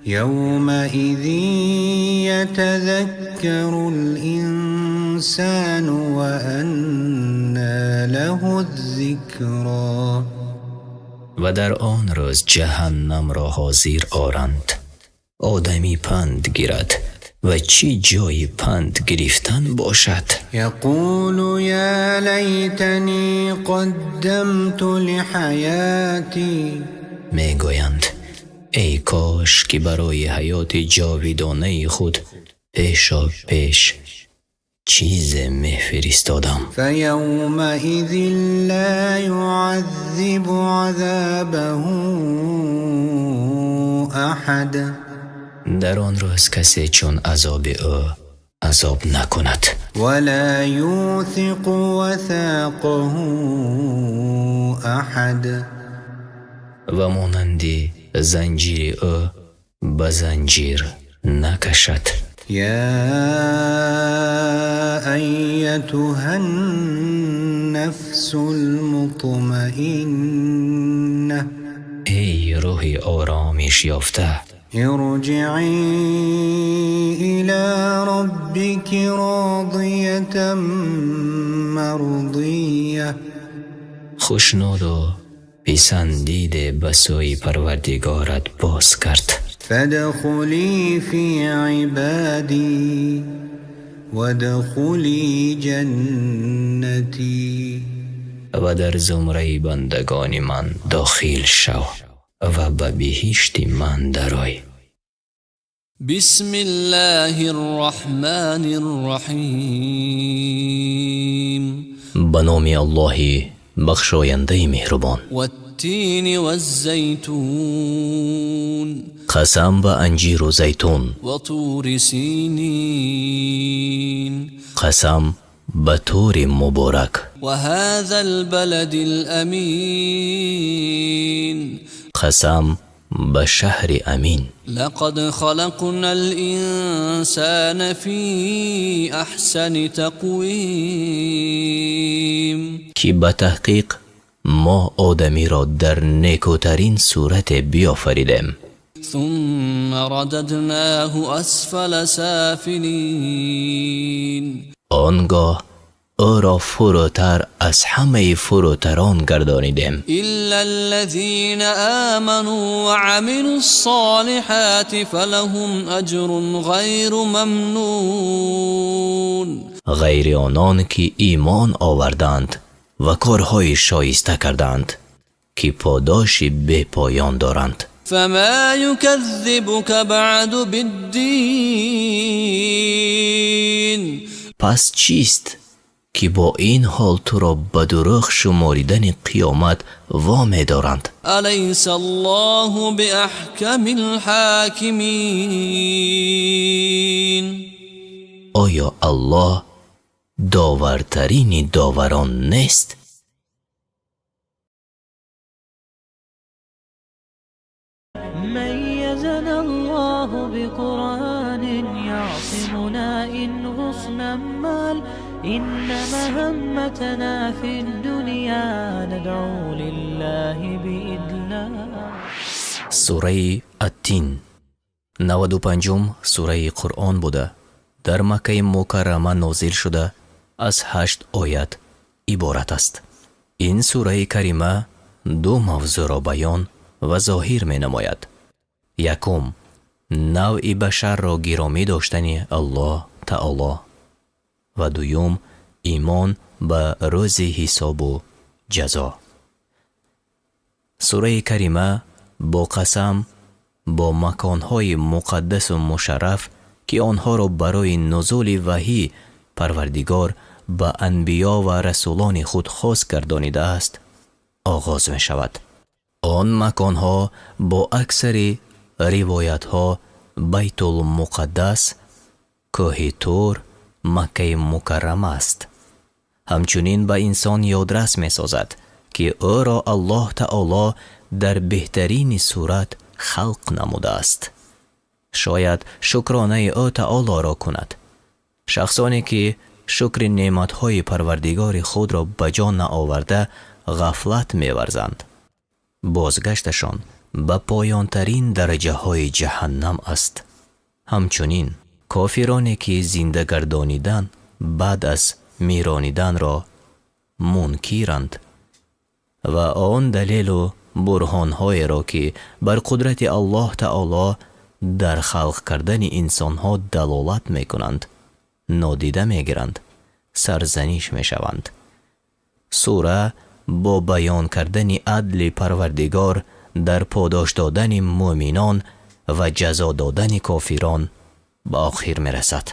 يومئذ يتذكر الإنسان وأنى له الذكرى. Ва дар он рӯз Ҷаҳаннамро ҳозир оранд, одамӣ панд гирад, ва чӣ ҷои панд гирифтан бошад? يقول يا ليتني قدمت لحياتي. Мегӯянд: эй кош, ки барои ҳаёти ҷовидонаи худ пешо пеш чизе мефиристодам. فيومئذ لا يعذب عذابه أحد. Дар он рӯз касе чун азоби ӯ азоб накунад. ولا يوثق وثاقه أحد. Ва монанди занҷири ӯ ба занҷир накашад. يا أيتها النفس المطمئنة. Эй рӯҳи оромиш ёфта, ارجعي إلى ربك راضية مرضية. Хушнуду писандиде ба сӯи Парвардигорат боз гард. فادخلي في عبادي وادخلي جنتي. Ва дар зумраи бандагони ман дохил шав ва ба биҳишти ман дарой. بسم الله الرحمن الرحيم. Ба номи Аллоҳи бахшояндаи меҳрубон. والتين والزيتون. Қасам ба анҷиру зайтун. وطور سينين. Қасам ба Тури муборак. وهذا البلد الأمين. Қасам ба шаҳри амин. لقد خلقنا الإنسان في أحسن تقويم. Ки ба таҳқиқ Мо одамиро дар некӯтарин сурате биёфаридем. ثم رددناه أسفل سافلين. Он гоҳ ӯро фурӯтар аз ҳамаи фурӯтарон гардонидем. إلا الذين آمنوا وعملوا الصالحات فلهم أجر غير ممنون. Ғайри онон ки имон оварданд ва корҳои шоиста карданд, ки подоши бепоён доранд. فما يكذبك بعد بالدين. Пас чист ки бо ин ҳол туро ба дурӯғ шуморидани қиёмат во медоранд? أليس الله بأحكم الحاكمين. Оё Аллоҳ довартарини доварон нест? ميزنا الله بقرآن يعصمنا إن غصنا مال إن مهمتنا في الدنيا ندعو لله بإدلال. Сураи Аттин 95-ум сураи Қуръон буда, дар Маккаи Мукаррама нозил шуда, аз ҳашт оят иборат аст. Ин сураи карима ду мавзӯъро баён ва зоҳир менамояд. Якум, навъи башарро гиромӣ доштани Аллоҳ Таоло, ва дуюм, имон ба рӯзи ҳисобу ҷазо. Сураи карима бо қасам бо маконҳои муқаддасу мушарраф, ки онҳоро барои нузули ваҳӣ Парвардигор ба анбиё ва расулони худ хос гардонидааст, оғоз мешавад. Он маконҳо бо аксари ривоятҳо Байтулмуқаддас, кӯҳи Тур, Маккаи Мукаррама аст. Ҳамчунин ба инсон ёдрас месозад, ки ӯро Аллоҳ Таоло дар беҳтарини сурат халқ намудааст, шояд шукронаи ӯ Таолоро кунад. Шахсоне ки шукри неъматҳои Парвардигори худро ба ҷо наоварда ғафлат меварзанд, бозгашташон ба поёнтарин дараҷаҳои ҷаҳаннам аст. Ҳамчунин кофироне ки зиндагардонидан баъд аз мирониданро мункиранд ва он далелу бурҳонҳоеро, ки бар қудрати Аллоҳ Таоло дар халқ кардани инсонҳо далолат мекунанд, нодида мегиранд, сарзаниш мешаванд. Сура бо баён кардани адли Парвардигор дар подош додани мӯъминон ва ҷазо додани кофирон ба охир мерасад.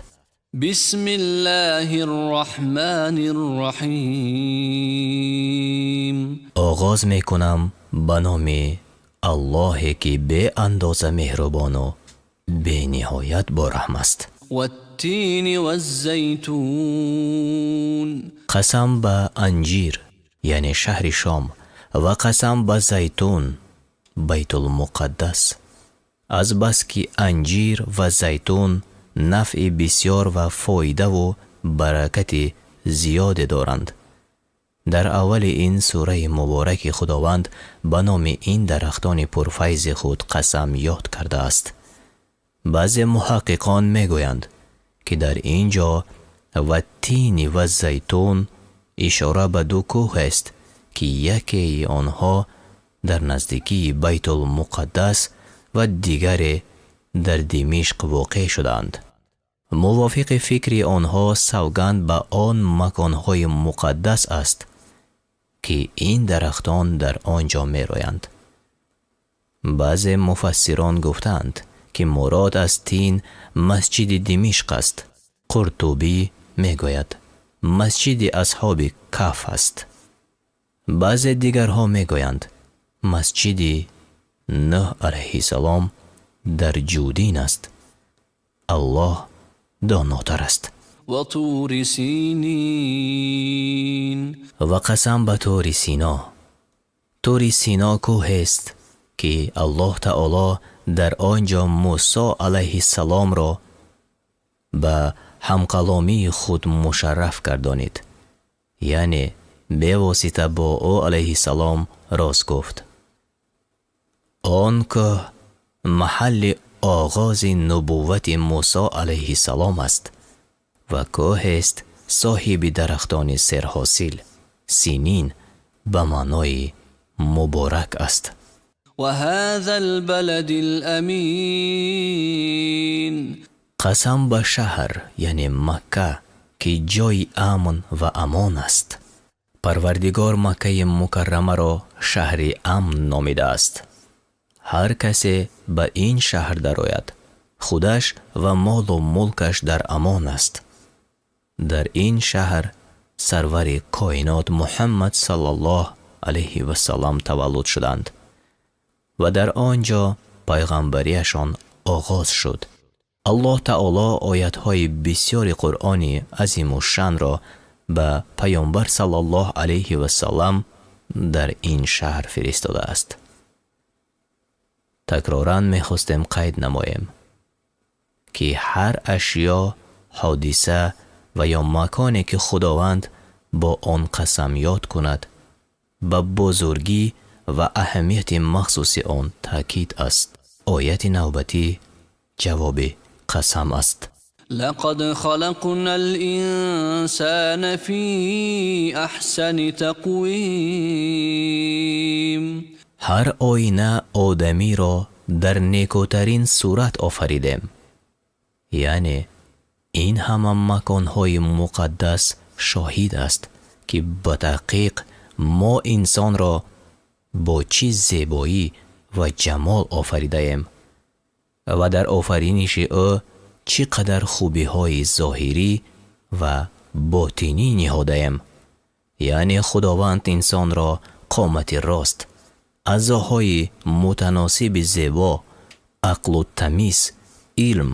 بسم الله الرحمن الرحيم. Оғоз мекунам ба номи Аллоҳе, ки беандоза меҳрубону бениҳоят бораҳм аст. والتين والزيتون. Қасам ба анҷир, яъне шаҳри Шом, ва қасам ба зайтун, Байтулмуқаддас. Азбаски анҷир ва зайтун нафъи бисёр ва фоидаву баракати зиёде доранд, дар аввали ин сураи мубораки Худованд ба номи ин дарахтони пурфайзи худ қасам ёд кардааст. Баъзе муҳаққиқон мегӯянд, ки дар ин ҷо ваттини ва зайтун ишора ба ду кӯҳ аст, ки якеи онҳо дар наздикии Байтулмуқаддас ва дигаре дар Димишқ воқеъ шудаанд. Мувофиқи фикри онҳо, савганд ба он маконҳои муқаддас аст, ки ин дарахтон дар он ҷо мероянд. Баъзе муфассирон гуфтаанд, ки мурод аз тин масҷиди Димишқ аст. Қуртубӣ мегӯяд, масҷиди Асҳоби Каф аст. Баъзе дигарҳо мегӯянд, масҷиди Нӯҳ алайҳиссалом дар Ҷудин аст. Аллоҳ донотар аст. وطور سينين. Ва қасам ба Тури Сино. Тури Сино кӯҳест, ки Аллоҳ Таоло дар он ҷо Мусо алайҳиссаломро ба ҳамқаломии худ мушарраф гардонид, яъне Бевосита бо ӯ алайҳиссалом роз гуфт. Он кӯҳ маҳалли оғози нубуввати Мусо алайҳиссалом аст ва кӯҳест соҳиби дарахтони серҳосил. Синин ба маънои муборак аст. وهذا البلد الأمين. Қасам ба шаҳр, яъне Макка, ки ҷойи амн ва амон аст. Парвардигор Маккаи Мукаррамаро шаҳри амн номидааст. Ҳар касе ба ин шаҳр дарояд, худаш ва молу мулкаш дар амон аст. Дар ин шаҳр сарвари коинот Муҳаммад саллаллоҳ алайҳи васаллам таваллуд шуданд ва дар он ҷо пайғамбарияшон оғоз шуд. Аллоҳ Таоло оятҳои бисёри Қуръони Азимушшанро ба Паёмбар саллаллоҳ алайҳи васаллам дар ин шаҳр фиристодааст. Такроран мехостем қайд намоем, ки ҳар ашё, ҳодиса ва ё маконе, ки Худованд бо он қасам ёд кунад, ба бузургӣ ва аҳамияти махсуси он таъкид аст. Ояти навбатӣ ҷавоби қасам аст. لقد خلقنا الإنسان في أحسن تقويم. Ҳар оина одамиро дар некӯтарин сурат офаридем. Яъне ин ҳама маконҳои муқаддас шоҳид аст, ки ба таҳқиқ мо инсонро бо чӣ зебоӣ ва ҷамол офаридаем ва дар офариниши ӯ чӣ қадар хубиҳои зоҳирӣ ва ботинӣ ниҳодаем. Яъне Худованд инсонро қомати рост, аъзоҳои мутаносиби зебо, ақлу тамиз, илм,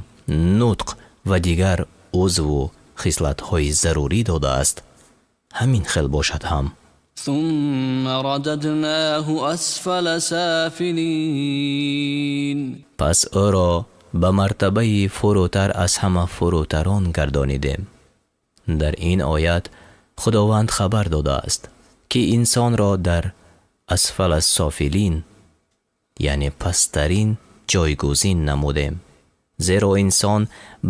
нутқ ва дигар узву хислатҳои зарурӣ додааст. Ҳамин хел бошад ҳам. ثم رددناه أسفل سافلين. Пас ӯро ба мартабаи фурӯтар аз ҳама фурӯтарон гардонидем. Дар ин оят Худованд хабар додааст, ки инсонро дар асфала софилин, яъне пасттарин ҷойгузин намудем, зеро инсон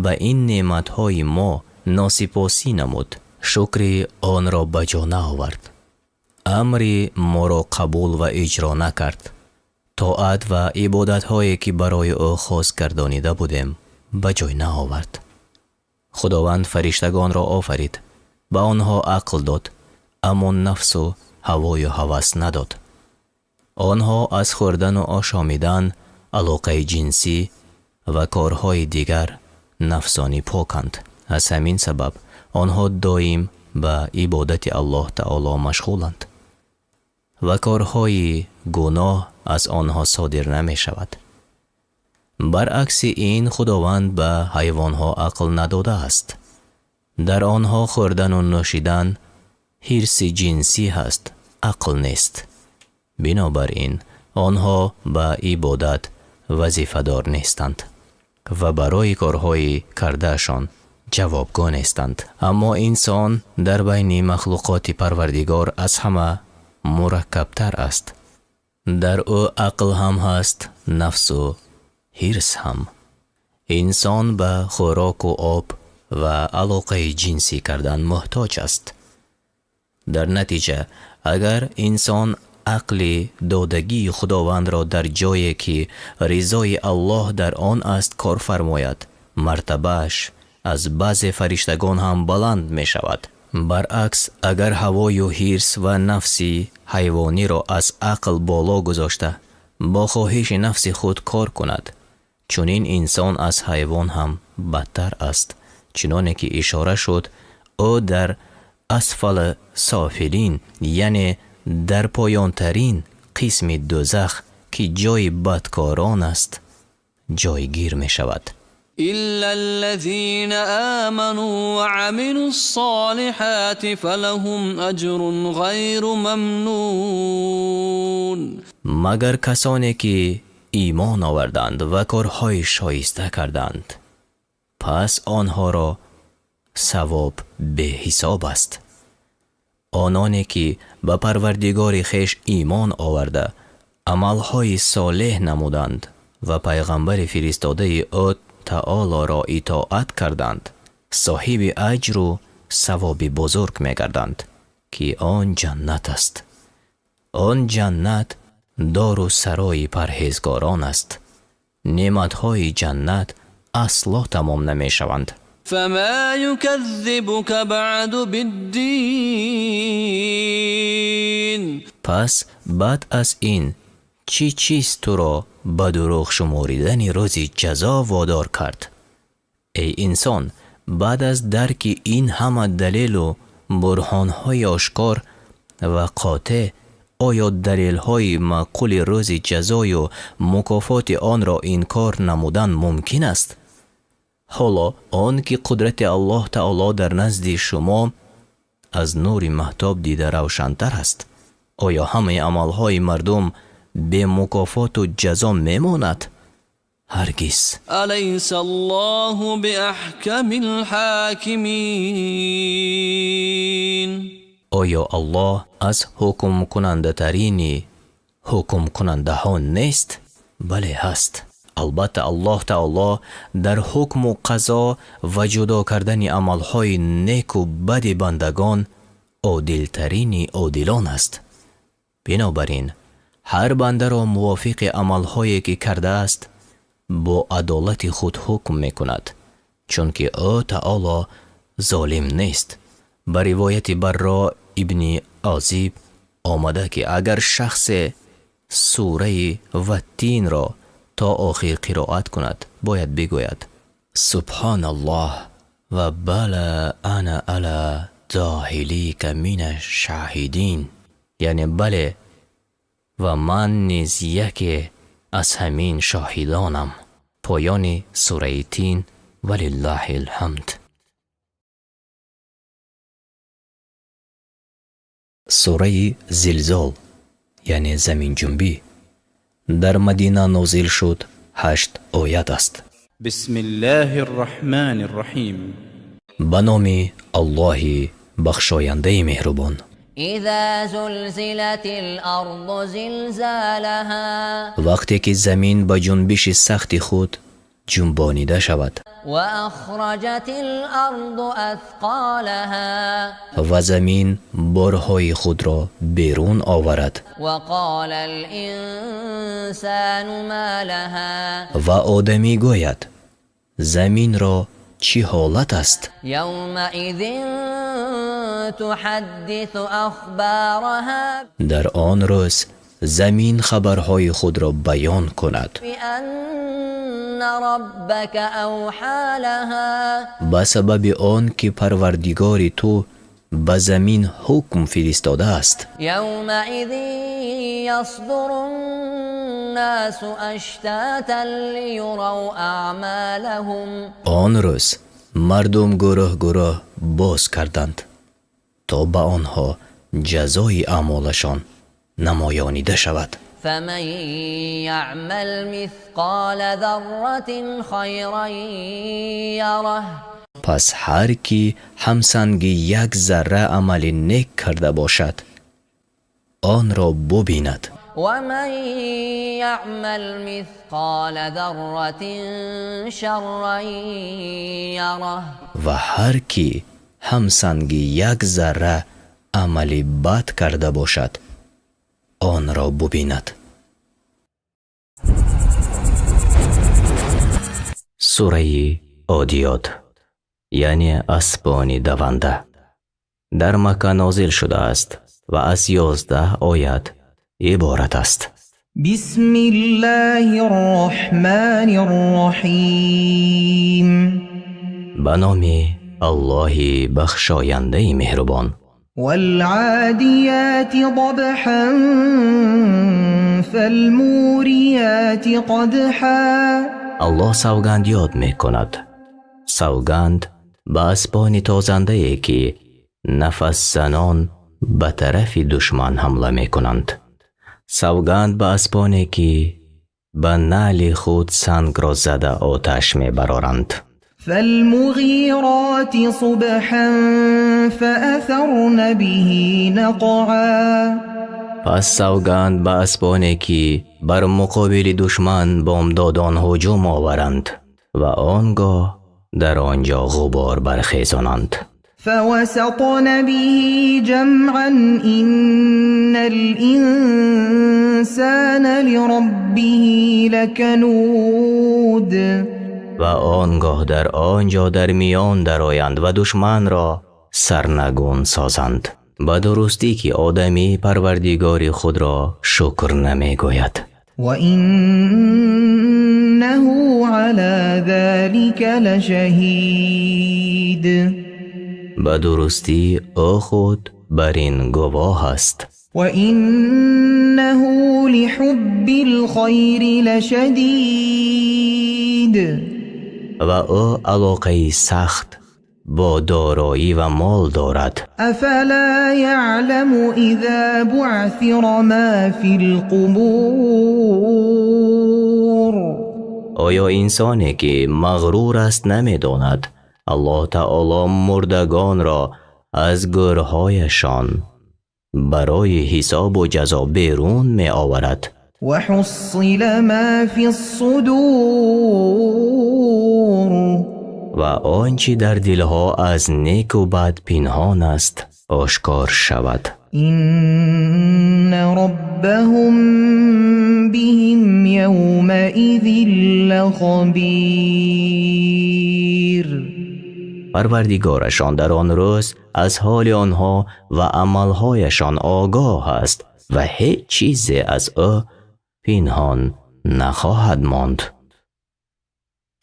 ба ин неъматҳои мо носипосӣ намуд, шукри онро ба ҷо наовард, амри моро қабул ва иҷро накард, тоат ва ибодатҳое, ки барои ӯ хос гардонида будем, ба ҷой наовард. Худованд фариштагонро офарид, ба онҳо ақл дод, аммо нафсу ҳавою ҳавас надод. Онҳо аз хӯрдану ошомидан, алоқаи ҷинсӣ ва корҳои дигар нафсонӣ поканд. Аз ҳамин сабаб онҳо доим ба ибодати Аллоҳ Таоло машғуланд ва корҳои гуноҳ аз онҳо содир намешавад. Баръакси ин, Худованд ба ҳайвонҳо ақл надодааст. Дар онҳо хӯрдану нӯшидан, ҳирси ҷинсӣ ҳаст, ақл нест. Бинобар ин онҳо ба ибодат вазифадор нестанд ва барои корҳои кардаашон ҷавобгӯ нестанд. Аммо инсон дар байни махлуқоти Парвардигор аз ҳама мураккабтар аст. Дар ӯ ақл ҳам ҳаст, нафсу ҳирс ҳам. Инсон ба хӯроку об ва алоқаи ҷинсӣ кардан муҳтоҷ аст. Дар натиҷа, агар инсон ақли додагии Худовандро дар ҷое, ки ризои Аллоҳ дар он аст, кор фармояд, мартабааш аз баъзе фариштагон ҳам баланд мешавад. Баръакс, агар ҳавою ҳирс ва нафси ҳайвониро аз ақл боло гузошта, бо хоҳиши нафси худ кор кунад, чунин инсон аз ҳайвон ҳам бадтар аст. Чуноне ки ишора шуд, ӯ дар асфала софилин, яъне дар поёнтарин қисми дӯзах, ки ҷойи бадкорон аст, ҷойгир мешавад. إلا الذين آمنوا وعملوا الصالحات فلهم أجر غير ممنون. Магар касоне, ки имон оварданд ва корҳои шоиста карданд, пас онҳоро савоб беҳисоб аст. Ононе ки ба Парвардигори хеш имон оварда, амалҳои солеҳ намуданд ва пайғамбари фиристодаи ӯ Таолоро итоат карданд, соҳиби аҷру савоби бузург мегарданд, ки он ҷаннат аст. Он ҷаннат дору сарои парҳезгорон аст. Неъматҳои ҷаннат асло тамом намешаванд. فما يكذبك بعد بالدين. Пас баъд аз ин чӣ чиз туро ба дурӯғ шуморидани рӯзи ҷазо водор кард? Эй инсон, баъд аз дарки ин ҳама далелу бурҳонҳои ошкор ва қотеъ, оё далелҳои маъқули рӯзи ҷазою мукофоти онро инкор намудан мумкин аст? Ҳоло он ки қудрати Аллоҳ Таоло дар назди шумо аз нури маҳтоб дида равшантар аст, оё ҳамаи амалҳои мардум бемукофоту ҷазо мемонад? Ҳаргиз. أليس الله بأحكم الحاكمين. Оё Аллоҳ аз ҳукмкунандатарини ҳукмкунандаҳо нест? Бале, ҳаст. Албатта, Аллоҳ Таоло дар ҳукму қазо ва ҷудо кардани амалҳои неку бади бандагон одилтарини одилон аст. Бинобар ин ҳар бандаро мувофиқи амалҳое ки кардааст бо адолати худ ҳукм мекунад, чунки ӯ Таоло золим нест. Ба ривояти Барро ибни Озиб омада, ки агар шахсе сураи Ваттинро то охир қироат кунад, бояд бигӯяд: «Субҳоналлоҳ ва бала ана ала зоҳилика мина шоҳидин», яъне бале, ва ман низ яке аз ҳамин шоҳидонам. Поёни сураи Тин. Валиллаҳи лҳамд. Сураи Зилзол, яъне заминҷунбӣ, дар Мадина нозил шуд, 8 оят аст. بسم الله الرحمن الرحيم. Ба номи Аллоҳи бахшояндаи меҳрубон. إذا زلزلت الأرض زلزالها. Вақте ки замин ба ҷунбиши сахти худ ҷунбонида шавад, وأخرجت الأرض أثقالها. Ва замин борҳои худро берун оварад, وقال الإنسان ما لها. Ва одамӣ гӯяд: заминро чӣ ҳолат аст? يومئذ تحدث أخبارها. Дар он рӯз замин хабарҳои худро баён кунад, بأن ربك أوحى لها. Ба сабаби он ки Парвардигори ту ба замин ҳукм фиристодааст. يومئذ يصدر الناس أشتاتا ليروا أعمالهم. Он рӯз мардум гурӯҳ гурӯҳ боз карданд, то ба онҳо ҷазои аъмолашон намоёнида шавад. فمن يعمل مثقال ذرة خيرا يره. Пас ҳар кӣ ҳамсанги як зарра амали нек карда бошад, онро бубинад. ومن يعمل مثقال ذرة شرا يره. Ва ҳар кӣ ҳамсанги як зарра амали бад карда бошад, онро бубинад. Сураи Одиёт, яъне аспони даванда, дар Макка нозил шудааст ва аз 11 оят иборат аст. بسم الله الرحمن الرحيم. Ба номи Аллоҳи бахшояндаи меҳрубон. والعاديات ضبحا فالموريات قدحا. Аллоҳ савганд ёд мекунад, савганд ба аспони тозандае, ки нафасзанон ба тарафи душман ҳамла мекунанд, савганд ба аспоне, ки ба наъли худ сангро зада оташ мебароранд. فالمغيرات صبحا فأثرن به نقعا. Пас савганд ба аспоне, ки бар муқобили душман бомдодон ҳуҷум оваранд ва он гоҳ дар он ҷо ғубор бархезонанд. فوسطن به جمعا إن الإنسان لربه لكنود. Ва он гоҳ дар он ҷо дар миён дароянд ва душманро сарнагун созанд. Ба дурустӣ, ки одамӣ Парвардигори худро шукр намегӯяд. وإنه على ذلك لشهيد. Ба дурустӣ, ӯ худ бар ин гувоҳ аст. وإنه لحب الخير لشديد. Ва ӯ алоқаи сахт бо дороӣ ва мол дорад. أفلا يعلم إذا بعثر ما في القبور. Оё инсоне, ки мағрур аст, намедонад, Аллоҳ таоло мурдагонро аз гӯрҳояшон барои ҳисобу ҷазо берун меоварад? وحصل ما في الصدور. Ва он чӣ дар дилҳо аз неку бад пинҳон аст, ошкор шавад. إن ربهم بهم يومئذ لخبير. Парвардигорашон дар он рӯз аз ҳоли онҳо ва амалҳояшон огоҳ аст ва ҳеҷ чизе аз ӯ пинҳон нахоҳад монд.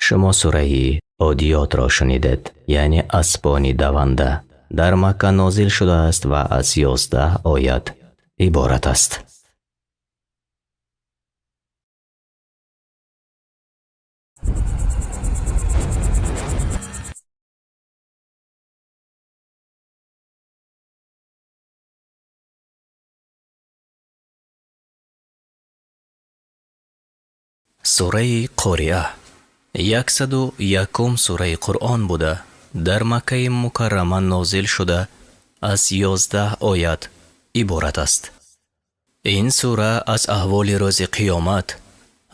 Шумо сураи Одиётро шунидед, яъне аспони даванда. Дар Макка нозил шудааст ва аз 11 оят иборат аст. Сураи Қориа 101-ум сураи Қуръон буда, дар Маккаи Мукаррама нозил шуда, аз 11 оят иборат аст. Ин сура аз аҳволи рӯзи қиёмат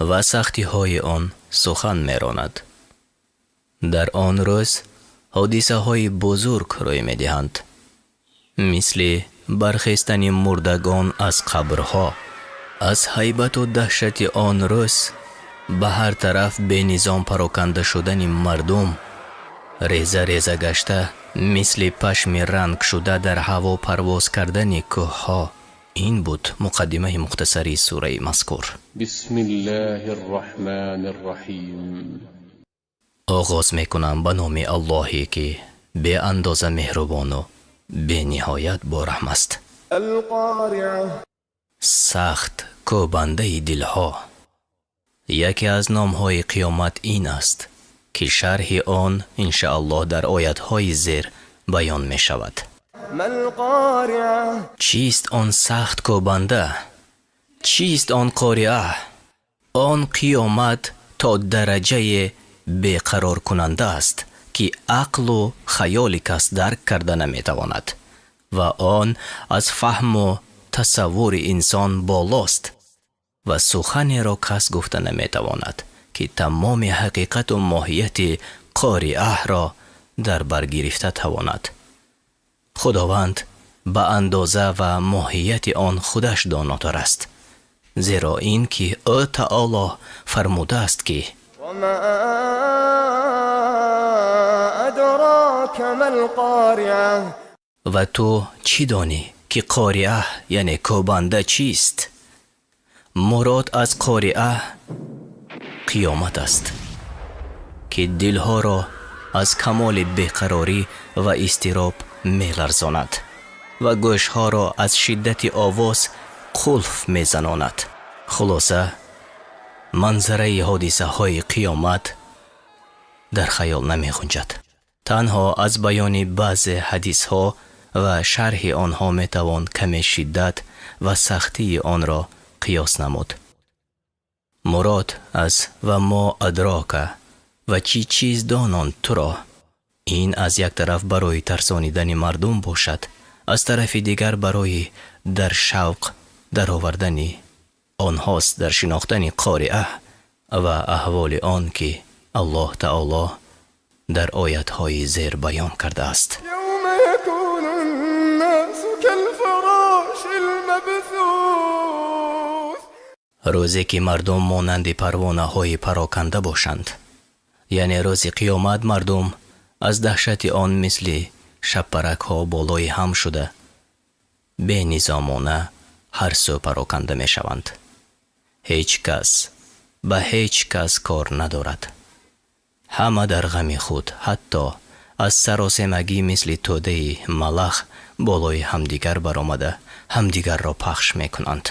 ва сахтиҳои он сухан меронад. Дар он рӯз ҳодисаҳои бузург рӯй медиҳанд, мисли бархестани мурдагон аз қабрҳо. Аз ҳайбату даҳшати он рӯз ба ҳар тараф бенизом пароканда шудани мардум, реза реза гашта, мисли пашми рангшуда дар ҳаво парвоз кардани кӯҳҳо. Ин буд муқаддимаи мухтасари сураи мазкур. بسم الله الرحمن الرحيم. Оғоз мекунам ба номи Аллоҳе, ки беандоза меҳрубону бениҳоят бораҳм аст. القارعة. Сахт кӯбандаи дилҳо. Яке аз номҳои қиёмат ин аст, ки шарҳи он иншааллоҳ дар оятҳои зер баён мешавад. ما القارعة؟ Чист он сахт кӯбанда? Чист он қориа? Он қиёмат то дараҷае беқароркунанда аст, ки ақлу хаёли кас дарк карда наметавонад ва он аз фаҳму тасаввури инсон болост ва суханеро кас гуфта наметавонад, ки тамоми ҳақиқату моҳияти қориаҳро дар бар гирифта тавонад. Худованд ба андоза ва моҳияти он худаш донотар аст, зеро ин ки ӯ таоло фармудааст, ки وما أدراك ما القارعة. Ва ту чӣ донӣ, ки қориаҳ, яъне кӯбанда, чист? Мурод аз қориа қиёмат аст, ки дилҳоро аз камоли беқарорӣ ва изтироб меларзонад ва гӯшҳоро аз шиддати овоз қулф мезанонад. Хулоса, манзараи ҳодисаҳои қиёмат дар хаёл намегунҷад. Танҳо аз баёни баъзе ҳадисҳо ва шарҳи онҳо метавон каме шиддат ва сахтии онро қиёс намуд. Мурод аз «ва мо адрока» Ва чӣ чиз дононд туро? Ин аз як тараф барои тарсонидани мардум бошад, аз тарафи дигар барои дар шавқ даровардани онҳост дар шинохтани Қориа ва аҳволи он, ки Аллоҳ таоло дар оятҳои зер баён кардааст. Рӯзе ки мардум монанди парвонаҳои пароканда бошанд, яъне рӯзи қиёмат мардум аз даҳшати он мисли шабпаракҳо болои ҳам шуда бенизомона ҳар сӯ пароканда мешаванд. Ҳеҷ кас ба ҳеҷ кас кор надорад. Ҳама дар ғами худ, ҳатто аз саросемагӣ мисли тӯдаи малах болои ҳамдигар баромада ҳамдигарро пахш мекунанд.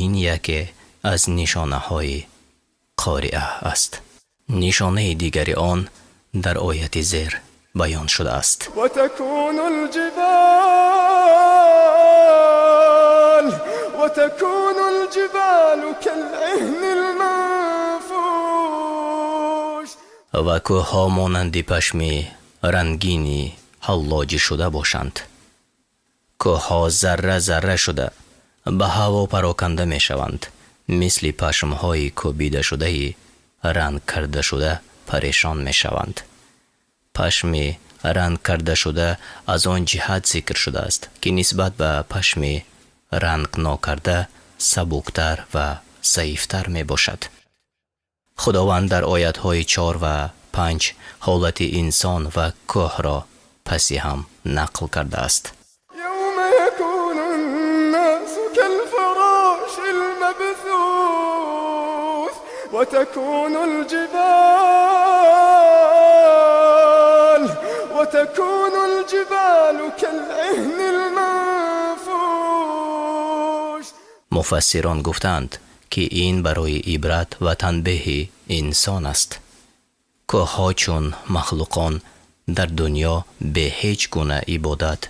Ин яке аз нишонаҳои Қориа аст. Нишонаи дигари он дар ояти зер баён шудааст. Ва кӯҳҳо монанди пашми рангини ҳаллоҷӣ шуда бошанд. Кӯҳҳо зарра зарра шуда ба ҳаво пароканда мешаванд, мисли пашмҳои кӯбидашудаи ранг кардашуда парешон мешаванд. Пашми ранг кардашуда аз он ҷиҳат зикр шудааст, ки нисбат ба пашми ранг нокарда сабуктар ва заифтар мебошад. Худованд дар оятҳои 4 ва 5 ҳолати инсон ва кӯҳро паси ҳам нақл кардааст. وتكون الجبال كالعهن المنفوش. Муфассирон гуфтанд, ки ин барои ибрат ва танбеҳи инсон аст. Кӯҳҳо чун махлуқон дар дунё бе ҳеҷ гуна ибодат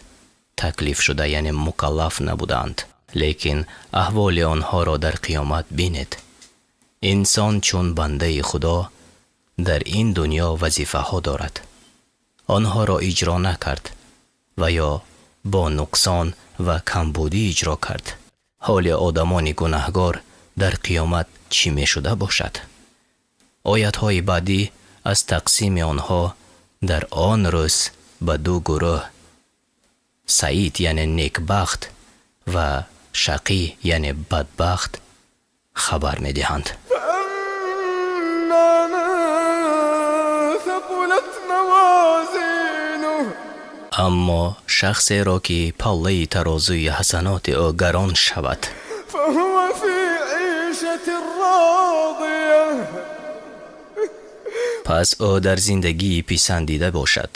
таклиф шуда, яъне мукаллаф набуданд, лекин аҳволи онҳоро дар қиёмат бинед. Инсон чун бандаи Худо дар ин дунё вазифаҳо дорад. Онҳоро иҷро накард ва ё бо нуқсон ва камбудӣ иҷро кард. Ҳоли одамони гунаҳгор дар қиёмат чӣ мешуда бошад? Оятҳои баъдӣ аз тақсими онҳо дар он рӯз ба ду гурӯҳ, саид яъне некбахт ва шақӣ яъне бадбахт хабар медиҳанд. Аммо шахсеро ки паллаи тарозуи ҳасаноти ӯ гарон шавад, пас ӯ дар зиндагии писандида бошад.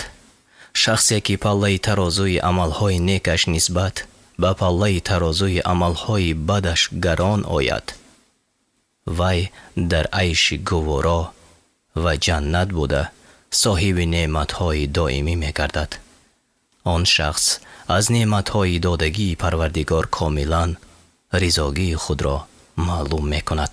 Шахсе ки паллаи тарозуи амалҳои некаш нисбат ба паллаи тарозуи амалҳои бадаш гарон ояд, вай дар айши гуворо ва ҷаннат буда соҳиби неъматҳои доимӣ мегардад. Он шахс аз неъматҳои додагии Парвардигор комилан ризогии худро маълум мекунад.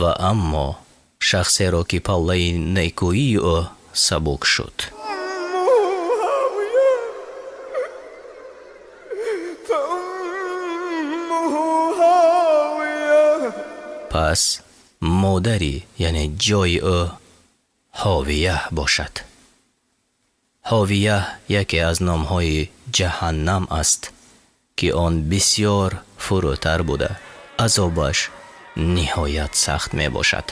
Ва аммо шахсеро ки паллаи некӯии ӯ сабук шуд, пас модари, яъне ҷои ӯ ҳовия бошад. Ҳовия яке аз номҳои ҷаҳаннам аст, ки он бисёр фурӯтар буда, азобаш ниҳоят сахт мебошад.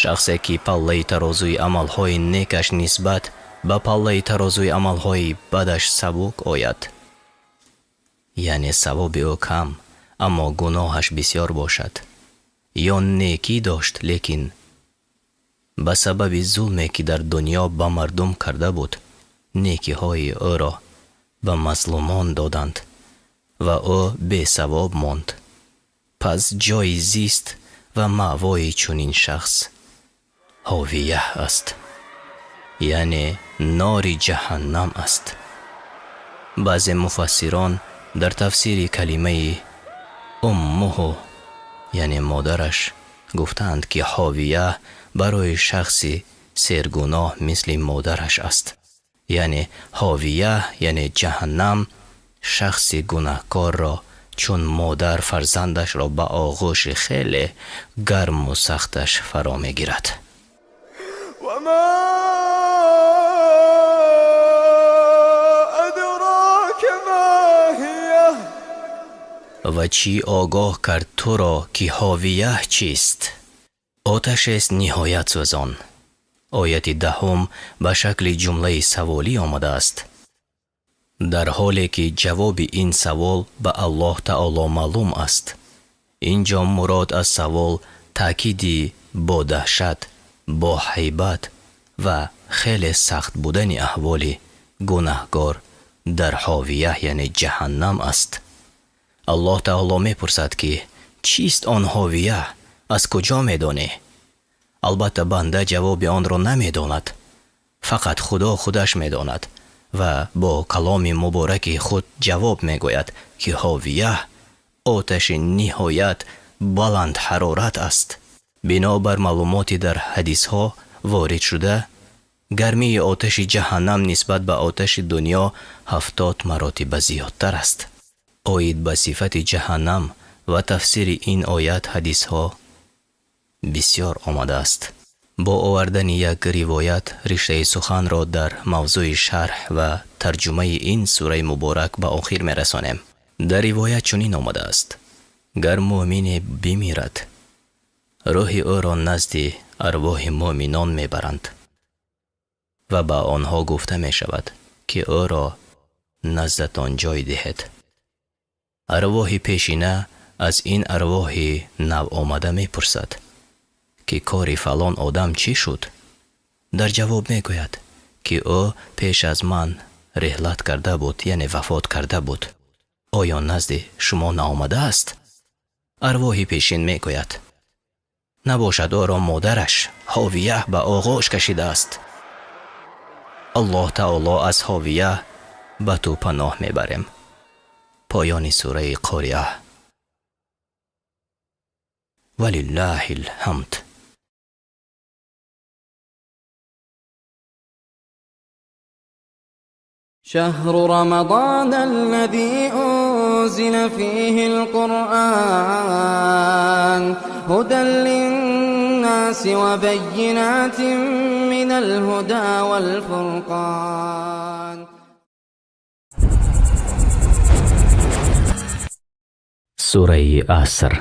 Шахсе ки паллаи тарозуи амалҳои некаш нисбат ба паллаи тарозуи амалҳои бадаш сабук ояд, яъне савоби ӯ кам, аммо гуноҳаш бисёр бошад, ё некӣ дошт, лекин ба сабаби зулме ки дар дунё ба мардум карда буд, некиҳои ӯро ба мазлумон доданд ва ӯ бесавоб монд. Пас ҷои зист Ва маъвои чунин шахс Ҳовия аст, яъне нори ҷаҳаннам аст. Баъзе муфассирон дар тафсири калимаи уммуҳу, яъне модараш, гуфтаанд, ки Ҳовия барои шахси сергуноҳ мисли модараш аст. Яъне Ҳовия, яъне ҷаҳаннам, шахси гунаҳкорро чун модар фарзандашро ба оғӯши хеле гарму сахташ фаро мегирад. Ва чӣ огоҳ кард туро, ки Ҳовия чист? Оташест ниҳоят сӯзон. Ояти 10 ба шакли ҷумлаи саволӣ омадааст, дар ҳоле ки ҷавоби ин савол ба Аллоҳ Таоло маълум аст. Ин ҷо мурод аз савол таъкиди бо даҳшат, бо ҳайбат ва хеле сахт будани аҳволи гунаҳгор дар Ҳовия, яъне ҷаҳаннам аст. Аллоҳ Таоло мепурсад, ки чист он Ҳовия, аз куҷо медонӣ? Албатта банда ҷавоби онро намедонад, фақат Худо худаш медонад ва бо каломи мубораки худ ҷавоб мегӯяд, ки Ҳовия оташи ниҳоят баланд ҳарорат аст. Бинобар маълумоти дар ҳадисҳо ворид шуда, гармии оташи ҷаҳаннам нисбат ба оташи дунё 70 маротиба зиёдтар аст. Оид ба сифати ҷаҳаннам ва тафсири ин оят ҳадисҳо бисёр омадааст. Бо овардани як ривоят риштаи суханро дар мавзӯи шарҳ ва тарҷумаи ин сураи муборак ба охир мерасонем. Дар ривоят чунин омадааст: гар мӯмине бимирад, рӯҳи ӯро назди арвоҳи мӯминон мебаранд ва ба онҳо гуфта мешавад, ки ӯро наздатон ҷой диҳед. Арвоҳи пешина аз ин арвоҳи навомада мепурсад, ки кори фалон одам чӣ шуд? Дар ҷавоб мегӯяд, ки ӯ пеш аз ман реҳлат карда буд, яъне вафот карда буд. Оё назди шумо наомадааст? Арвоҳи пешин мегӯяд: набошад ӯро модараш Ҳовия ба оғош кашидааст. Аллоҳ Таоло аз Ҳовия ба ту паноҳ мебарем. Поёни сураи Қориа. Валиллаҳил ҳамд. شهر رمضان الذي أنزل فيه القرآن هدى للناس وبينات من الهدى والفرقان. Сураи Аср,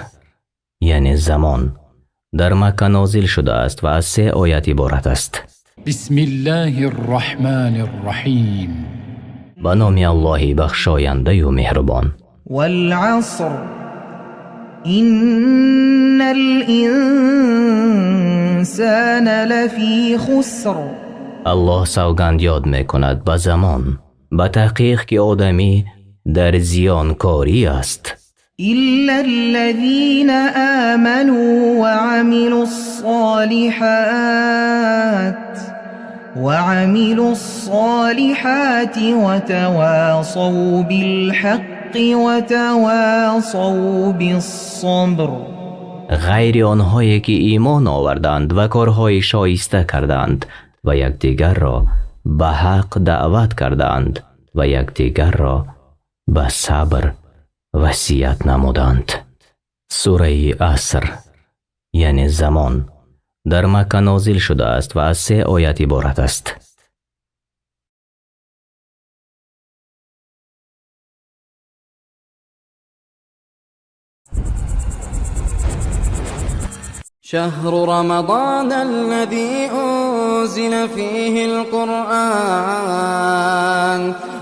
яъне замон, дар Макка нозил шудааст ва аз 3 оят иборат аст. بسم الله الرحمن الرحیم. Ба номи Аллоҳи бахшояндаю меҳрубон. والعصر إن الإنسان لفی خسر. Аллоҳ савганд ёд мекунад ба замон, ба таҳқиқ ки одамӣ дар зиёнкорӣ аст. إلا الذين آمنوا وعملوا الصالحات وتواصوا بالحق وتواصوا بالصبر. غайри онҳое ки имон оварданд ва корҳои шоиста карданд ва якдигарро ба ҳақ даъват карданд ва якдигарро ба сабр васият намуданд. Сураи Аср, яъне замон, дар Макка нозил шудааст ва аз 3 оят иборат аст. شهر رمضان الذي أنزل فيه القرآن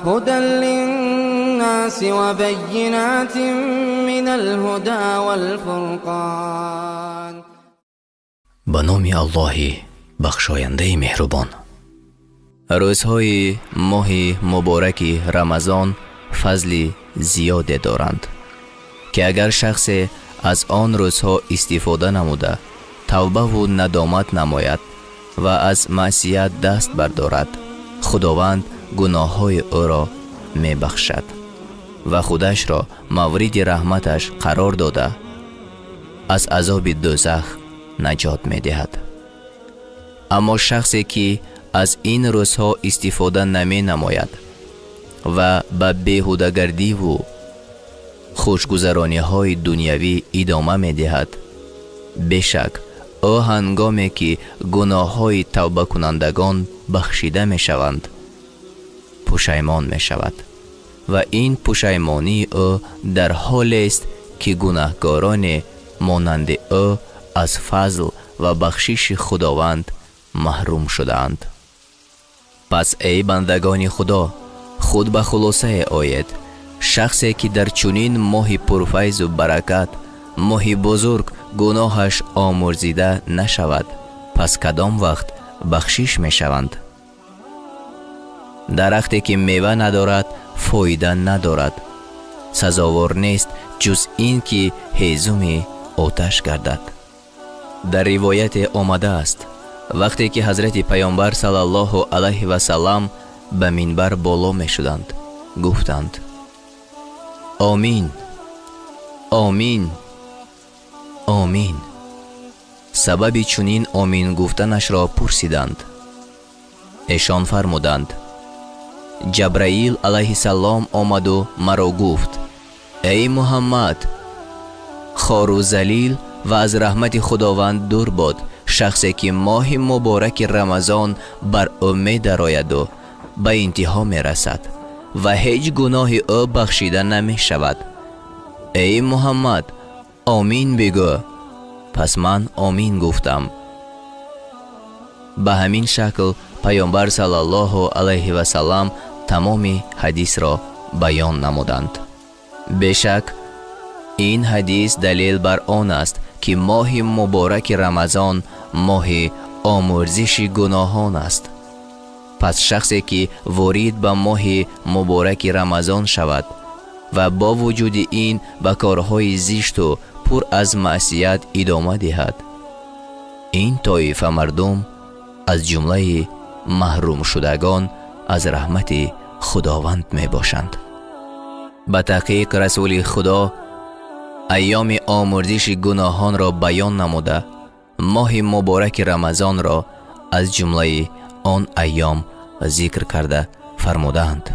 هدى للناس وبينات من الهدى والفرقان. Ба номи Аллоҳи бахшояндаи меҳрубон. Рӯзҳои моҳи мубораки Рамазон фазли зиёде доранд, ки агар шахсе Аз он рӯзҳо истифода намуда, тавбаву надомат намояд ва аз маъсият даст бардорад, Худованд гуноҳҳои ӯро мебахшад ва худашро мавриди раҳматаш қарор дода, аз азоби дӯзах наҷот медиҳад. Аммо шахсе ки аз ин рӯзҳо истифода наменамояд ва ба беҳудагардиву хушгузарониҳои дунявӣ идома медиҳад, бешак ӯ ҳангоме ки гуноҳҳои тавбакунандагон бахшида мешаванд, пушаймон мешавад ва ин пушаймонии ӯ дар ҳолест ки гунаҳкороне монанди ӯ аз фазл ва бахшиши Худованд маҳрум шудаанд. Пас эй бандагони Худо, худ ба хулосае оед. Шахсе ки дар чунин моҳи пурфайзу баракат, моҳи бузург, гуноҳаш омӯрзида нашавад, пас кадом вақт бахшиш мешаванд? Дарахте ки мева надорад, фоида надорад, сазовор нест ҷуз ин ки ҳезуми оташ гардад. Дар ривояте омадааст, вақте ки ҳазрати Паёмбар саллаллоҳу алайҳи васаллам ба минбар боло мешуданд, гуфтанд: Омин, омин, омин. Сабаби чунин омин гуфтанашро пурсиданд. Эшон фармуданд: Ҷабраил алайҳиссалом омаду маро гуфт: Эй Муҳаммад, хору залил ва аз раҳмати Худованд дур бод шахсе ки моҳи мубораки Рамазон бар ӯ медарояду ба интиҳо мерасад ва ҳеҷ гуноҳи ӯ бахшида намешавад. Эй Муҳаммад, омин бигӯ. Пас ман омин гуфтам. Ба ҳамин шакл Паёмбар саллаллоҳу алайҳи васаллам тамоми ҳадисро баён намуданд. Бешак ин ҳадис далел бар он аст ки моҳи мубораки Рамазон моҳи омӯрзиши гуноҳон аст. Пас шахсе ки ворид ба моҳи мубораки Рамазон шавад ва бо вуҷуди ин ба корҳои зишту пур аз маъсият идома диҳад, ин тоифа мардум аз ҷумлаи маҳрумшудагон аз раҳмати Худованд мебошанд. Ба таҳқиқ Расули Худо айёми омӯрзиши гуноҳонро баён намуда, моҳи мубораки Рамазонро аз ҷумлаи он айём зикр карда фармудаанд: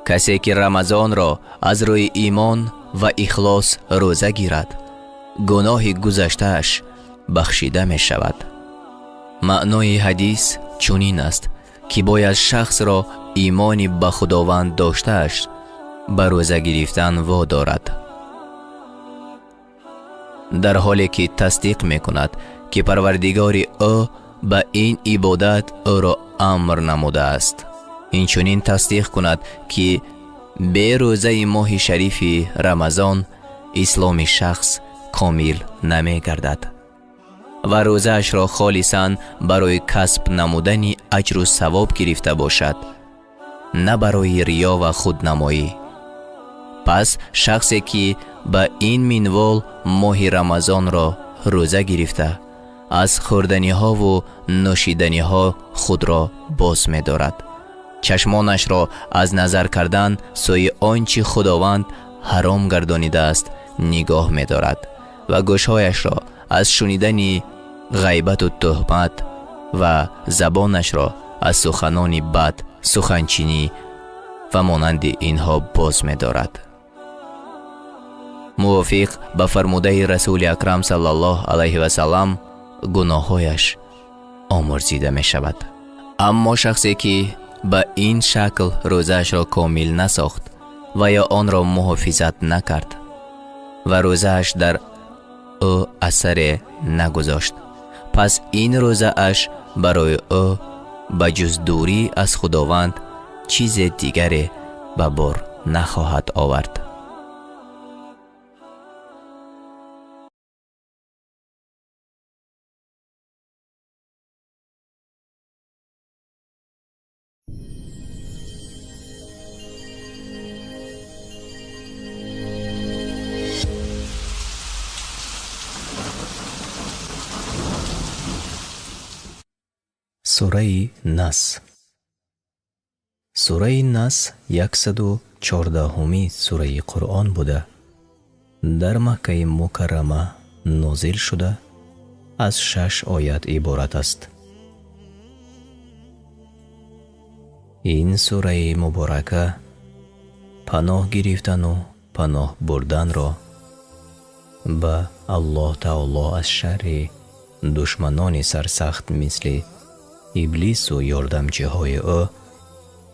касе ки Рамазонро аз рӯи имон ва ихлос рӯза гирад, гуноҳи гузаштааш бахшида мешавад. Маънои ҳадис чунин аст ки бояд шахсро имони ба Худованд доштааш ба рӯза гирифтан водорад, дар ҳоле ки тасдиқ мекунад ки Парвардигори ӯ ба ин ибодат ӯро амр намудааст. Инчунин тасдиқ кунад ки бе рӯзаи моҳи шарифи Рамазон исломи шахс комил намегардад ва рӯзаашро холисан барои касб намудани аҷру савоб гирифта бошад, на барои риё ва худнамоӣ. Пас шахсе ки ба ин минвол моҳи Рамазонро рӯза гирифта, аз хӯрданиҳову нӯшиданиҳо худро боз медорад, чашмонашро аз назар кардан сӯи он чӣ Худованд ҳаром гардонидааст нигоҳ медорад ва гӯшҳояшро аз шунидани ғайбату туҳмат ва забонашро аз суханони бад, суханчинӣ ва монанди инҳо боз медорад. Мувофиқ ба фармудаи Расули Акрам саллаллоҳу алайҳи васаллам гуноҳҳояш омӯрзида мешавад. Аммо шахсе ки ба ин шакл рӯзаашро комил насохт ва ё онро муҳофизат накард ва рӯзааш дар ӯ асаре нагузошт, пас ин рӯзааш барои ӯ ба ҷуз дурӣ аз Худованд чизе дигаре ба бор нахоҳад овард. Сураи Нас. Сураи Нас 114-уми сураи Қуръон буда, дар Маккаи Мукаррама нозил шуда, аз шаш оят иборат аст. Ин сураи муборака паноҳ гирифтану паноҳ бурданро ба Аллоҳ Таоло аз шарри душманони сарсахт мисли иблису ёрдамчиҳои ӯ,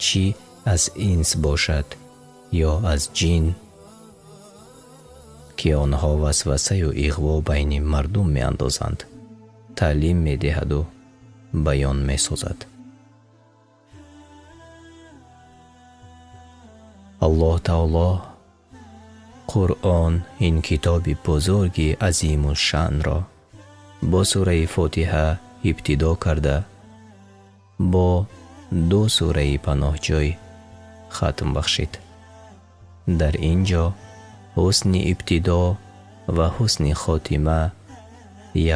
чӣ аз инс бошад ё аз ҷин, ки онҳо васвасаю иғво байни мардум меандозанд, таълим медиҳаду баён месозад. Аллоҳ Таоло Қуръон, ин китоби бузурги азимушшаънро бо сураи Фотиҳа ибтидо карда, бо ду сураи паноҳҷӯй хатм бахшид. Дар ин ҷо ҳусни ибтидо ва ҳусни хотима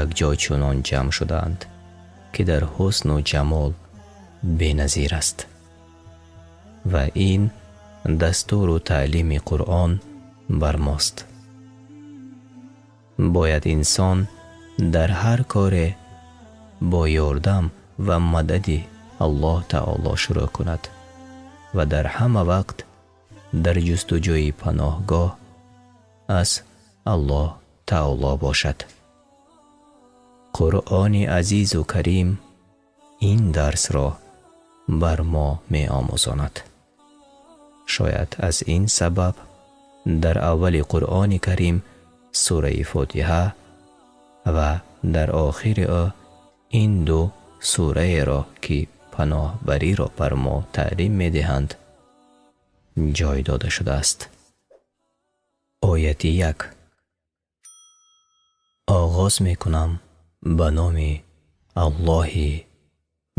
якҷо чунон ҷамъ шудаанд, ки дар ҳусну ҷамол беназир аст. Ва ин дастуру таълими Қуръон бар мост. Бояд инсон дар ҳар коре бо ёрдам ва мадади Аллоҳ Таоло шурӯъ кунад ва дар ҳама вақт дар ҷустуҷӯи паноҳгоҳ аз Аллоҳ Таоло бошад. Қуръони азизу карим ин дарсро бар мо меомӯзонад. Шояд аз ин сабаб дар аввали Қуръони Карим сураи Фотиҳа ва дар охири ӯ ин ду сураеро, ки паноҳбариро бар мо таълим медиҳанд, ҷой дода шудааст. Ояти 1. Оғоз мекунам ба номи Аллоҳи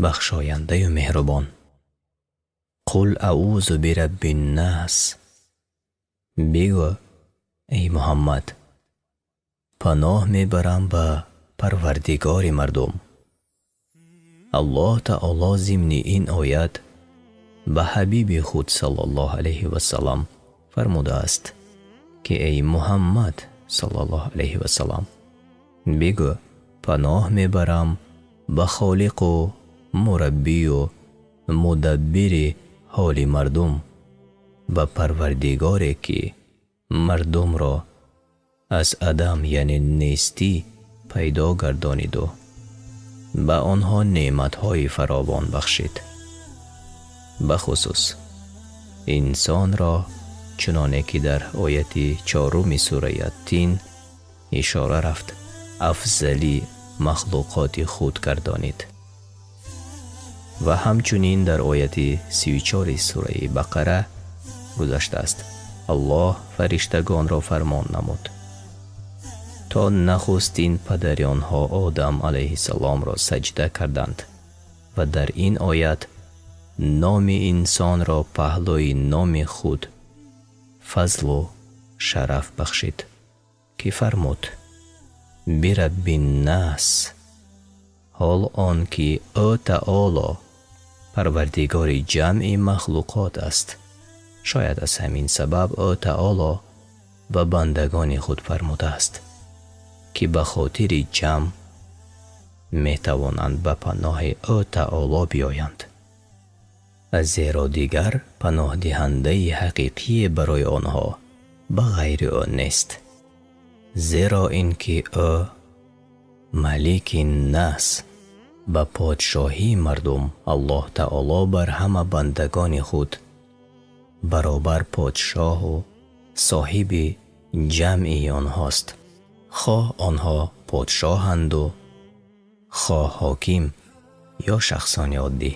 бахшояндаю меҳрубон. Қул аузу бираббиннас. Бигӯ, эй Муҳаммад, паноҳ мебарам ба Парвардигори мардум. Аллоҳ Таоло зимни ин оят ба ҳабиби худ саллаллоҳу алайҳи васалам фармудааст, ки эй Муҳаммад саллаллоҳу алайҳи васалам, бигӯ, паноҳ мебарам ба Холиқу мураббию мудаббири ҳоли мардум, ба Парвардигоре, ки мардумро аз адам, яъне нестӣ, пайдо гардониду ба онҳо неъматҳои фаровон бахшид. Бахусус инсонро, чуноне ки дар ояти 4 сураи Аттин ишора рафт, афзали махлуқоти худ гардонид. Ва ҳамчунин дар ояти 34 сураи Бақара гузаштааст. Аллоҳ фариштагонро фармон намуд, то нахустин падари онҳо Одам алайҳиссаломро саҷда карданд ва дар ин оят номи инсонро паҳлӯи номи худ фазлу шараф бахшид, ки фармуд: бираббиннас, ҳол он ки ӯ Таоло Парвардигори ҷамъи махлуқот аст. Шояд аз ҳамин сабаб ӯ Таоло ба бандагони худ фармудааст, ки ба хотири ҷамъ метавонанд ба паноҳи ӯ Таоло биёянд, зеро дигар паноҳдиҳандаи ҳақиқие барои онҳо ба ғайри ӯ нест, зеро ин ки ӯ Малики Нас, ба подшоҳии мардум Аллоҳ Таоло бар ҳама бандагони худ баробар подшоҳу соҳиби ҷамъи онҳост, хоҳ онҳо подшоҳанду хоҳ ҳоким ё шахсони оддӣ.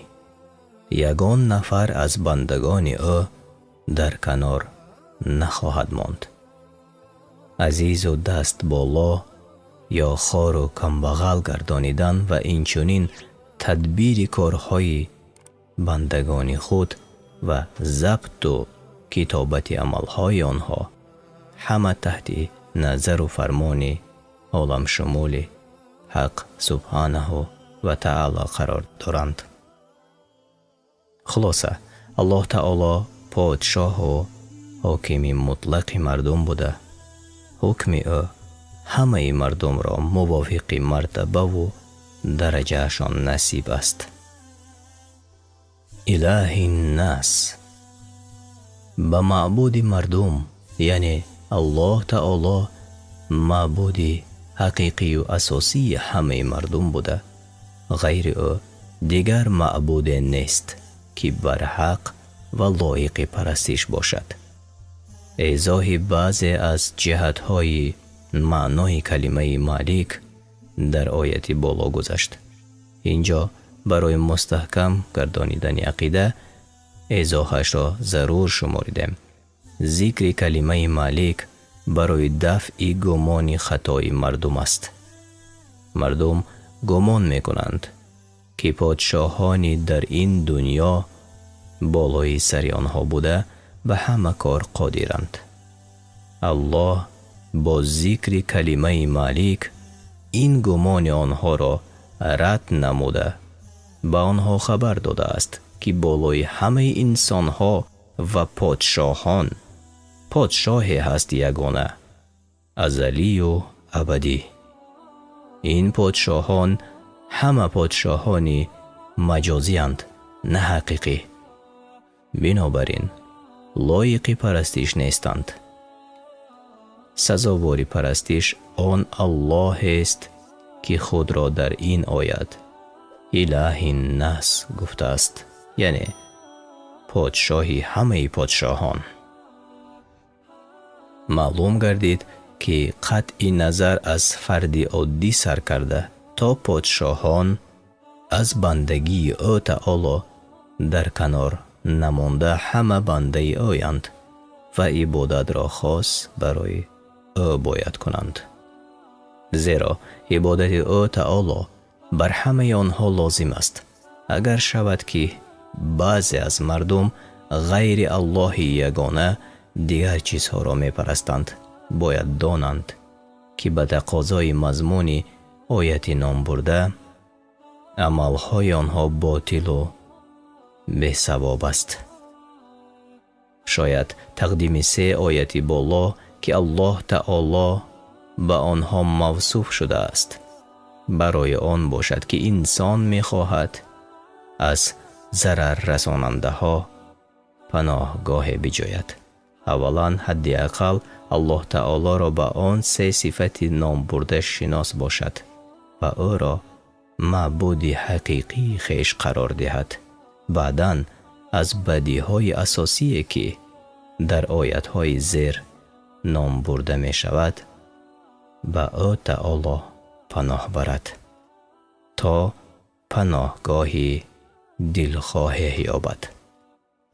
Ягон нафар аз бандагони ӯ дар канор нахоҳад монд. Азизу даст боло ё хору камбағал гардонидан ва инчунин тадбири корҳои бандагони худ ва забту китобати амалҳои онҳо ҳама таҳти назару фармони оламшумули Ҳақ субҳанаҳу ва таъоло қарор доранд. Хулоса, Аллоҳ таъоло подшоҳу ҳокими мутлақи мардум буда, ҳукми ӯ ҳамаи мардумро мувофиқи мартабаву дараҷаашон насиб аст. Илаҳи ннас, ба маъбуди мардум, яъне Аллоҳ таъоло маъбуди ҳақиқию асосии ҳамаи мардум буда, ғайри ӯ дигар маъбуде нест, ки барҳақ ва лоиқи парастиш бошад. Эзоҳи баъзе аз ҷиҳатҳои маънои калимаи Малик дар ояти боло гузашт. Инҷо барои мустаҳкам гардонидани ақида эзоҳашро зарур шуморидем. Зикри калимаи Малик барои дафъи гумони хатои мардум аст. Мардум гумон мекунанд, ки подшоҳони дар ин дунё болои сари онҳо буда, ба ҳама кор қодиранд. Аллоҳ бо зикри калимаи Малик ин гумони онҳоро рад намуда, ба онҳо хабар додааст, ки болои ҳамаи инсонҳо ва подшоҳон подшоҳе ҳаст ягона, азалию абадӣ. Ин подшоҳон ҳама подшоҳони маҷозиянд, на ҳақиқӣ, бинобар ин лоиқи парастиш нестанд. Сазовори парастиш он Аллоҳест, ки худро дар ин оят Илаҳи ннас гуфтааст, яъне подшоҳи ҳамаи подшоҳон. Маълум гардид, ки қатъи назар аз фарди оддӣ сар карда то подшоҳон аз бандагии ӯ таоло дар канор намонда, ҳама бандаи ӯянд ва ибодатро хос барои ӯ бояд кунанд, зеро ибодати ӯ таоло бар ҳамаи онҳо лозим аст. Агар шавад, ки баъзе аз мардум ғайри Аллоҳи ягона дигар чизҳоро мепарастанд, бояд донанд, ки ба тақозои мазмуни ояти номбурда амалҳои онҳо ботилу бесавоб аст. Шояд тақдими се ояти боло, ки Аллоҳ таоло ба онҳо мавсуф шудааст, барои он бошад, ки инсон мехоҳад аз зараррасонандаҳо паноҳгоҳе биҷӯяд. Аввалан, ҳадди ақал Аллоҳ таолоро ба он се сифати номбурда шинос бошад ва ӯро маъбуди ҳақиқии хеш қарор диҳад. Баъдан аз бадиҳои асосие, ки дар оятҳои зер номбурда мешавад, ба ӯ таоло паноҳ барад, то паноҳгоҳи дилхоҳе ёбад.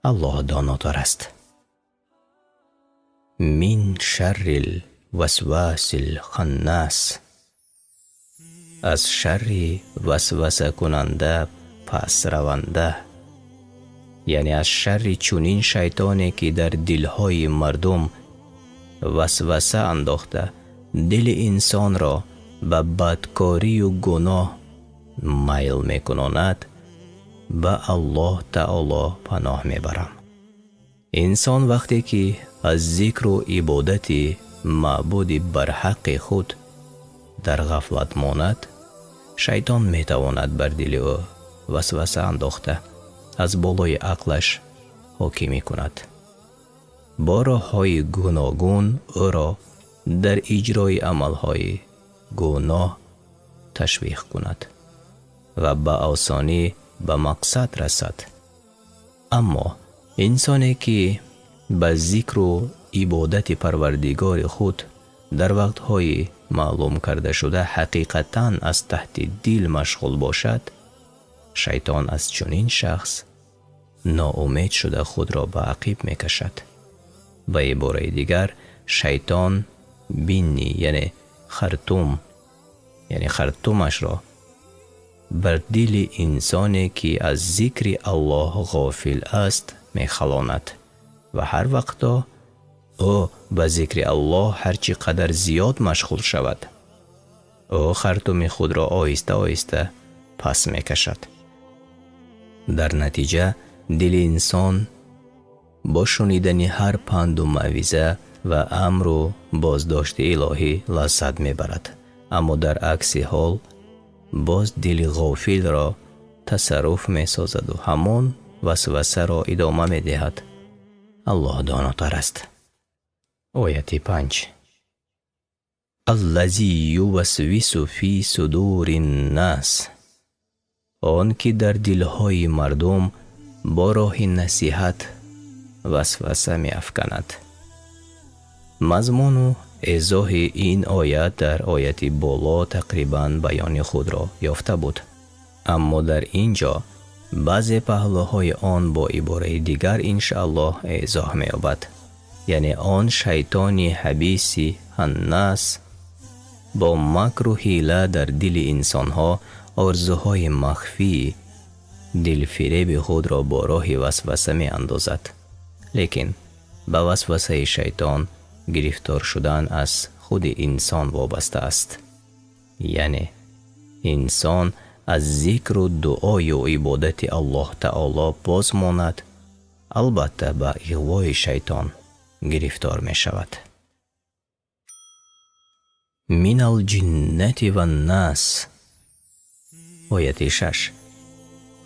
Аллоҳ донотар аст. Мин шаррил васвасил ханнас, аз шарри васвасакунанда пасраванда, яъне аз шарри чунин шайтоне, ки дар дилҳои мардум васваса андохта, дили инсонро ба бадкорию гуноҳ майл мекунонад, ба Аллоҳ таоло паноҳ мебарам. Инсон вақте ки аз зикру ибодати маъбуди барҳаққи худ дар ғафлат монад, шайтон метавонад бар дили ӯ васваса андохта, аз болои ақлаш ҳокимӣ кунад, бо роҳҳои гуногун ӯро дар иҷрои амалҳои гуноҳ ташвиқ кунад ва ба осонӣ ба мақсад расад. Аммо инсоне, ки ба зикру ибодати Парвардигори худ дар вақтҳои маълум кардашуда ҳақиқатан аз таҳти дил машғул бошад, шайтон аз чунин шахс ноумед шуда, худро ба ақиб мекашад. Ба ибораи дигар, шайтон бинни, яъне хартум, яъне хартумашро бар дили инсоне, ки аз зикри Аллоҳ ғофил аст, мехалонад ва ҳар вақто ӯ ба зикри Аллоҳ ҳар чӣ қадар зиёд машғул шавад, ӯ хартуми худро оҳиста оҳиста Пас мекашад. Дар натиҷа дили инсон бо шунидани ҳар панду мавъиза ва амру боздошти илоҳӣ лаззат мебарад, аммо дар акси ҳол боз дили ғофилро тасарруф месозаду ҳамон васвасаро идома медиҳад. Аллоҳ донотар аст. Ояти 5: الذي يوسوس في صدور الناس, он ки дар дилҳои мардум бо роҳи насиҳат васваса меафканад. Мазмуну эзоҳи ин оят дар ояти боло тақрибан баёни худро ёфта буд, аммо дар ин ҷо баъзе паҳлӯҳои он бо ибораи дигар, иншааллоҳ, эзоҳ меёбад. Яъне он шайтони хабиси ханнас бо макру ҳила дар дили инсонҳо орзуҳои махфии дилфиреби худро бо роҳи васваса меандозад. Лекин ба васвасаи шайтон гирифтор шудан аз худи инсон вобаста аст, яъне инсон аз зикру дуою ибодати Аллоҳ таоло боз монад, албатта ба иғвои шайтон гирифтор мешавад. من الجنة والناس. Ояти 6: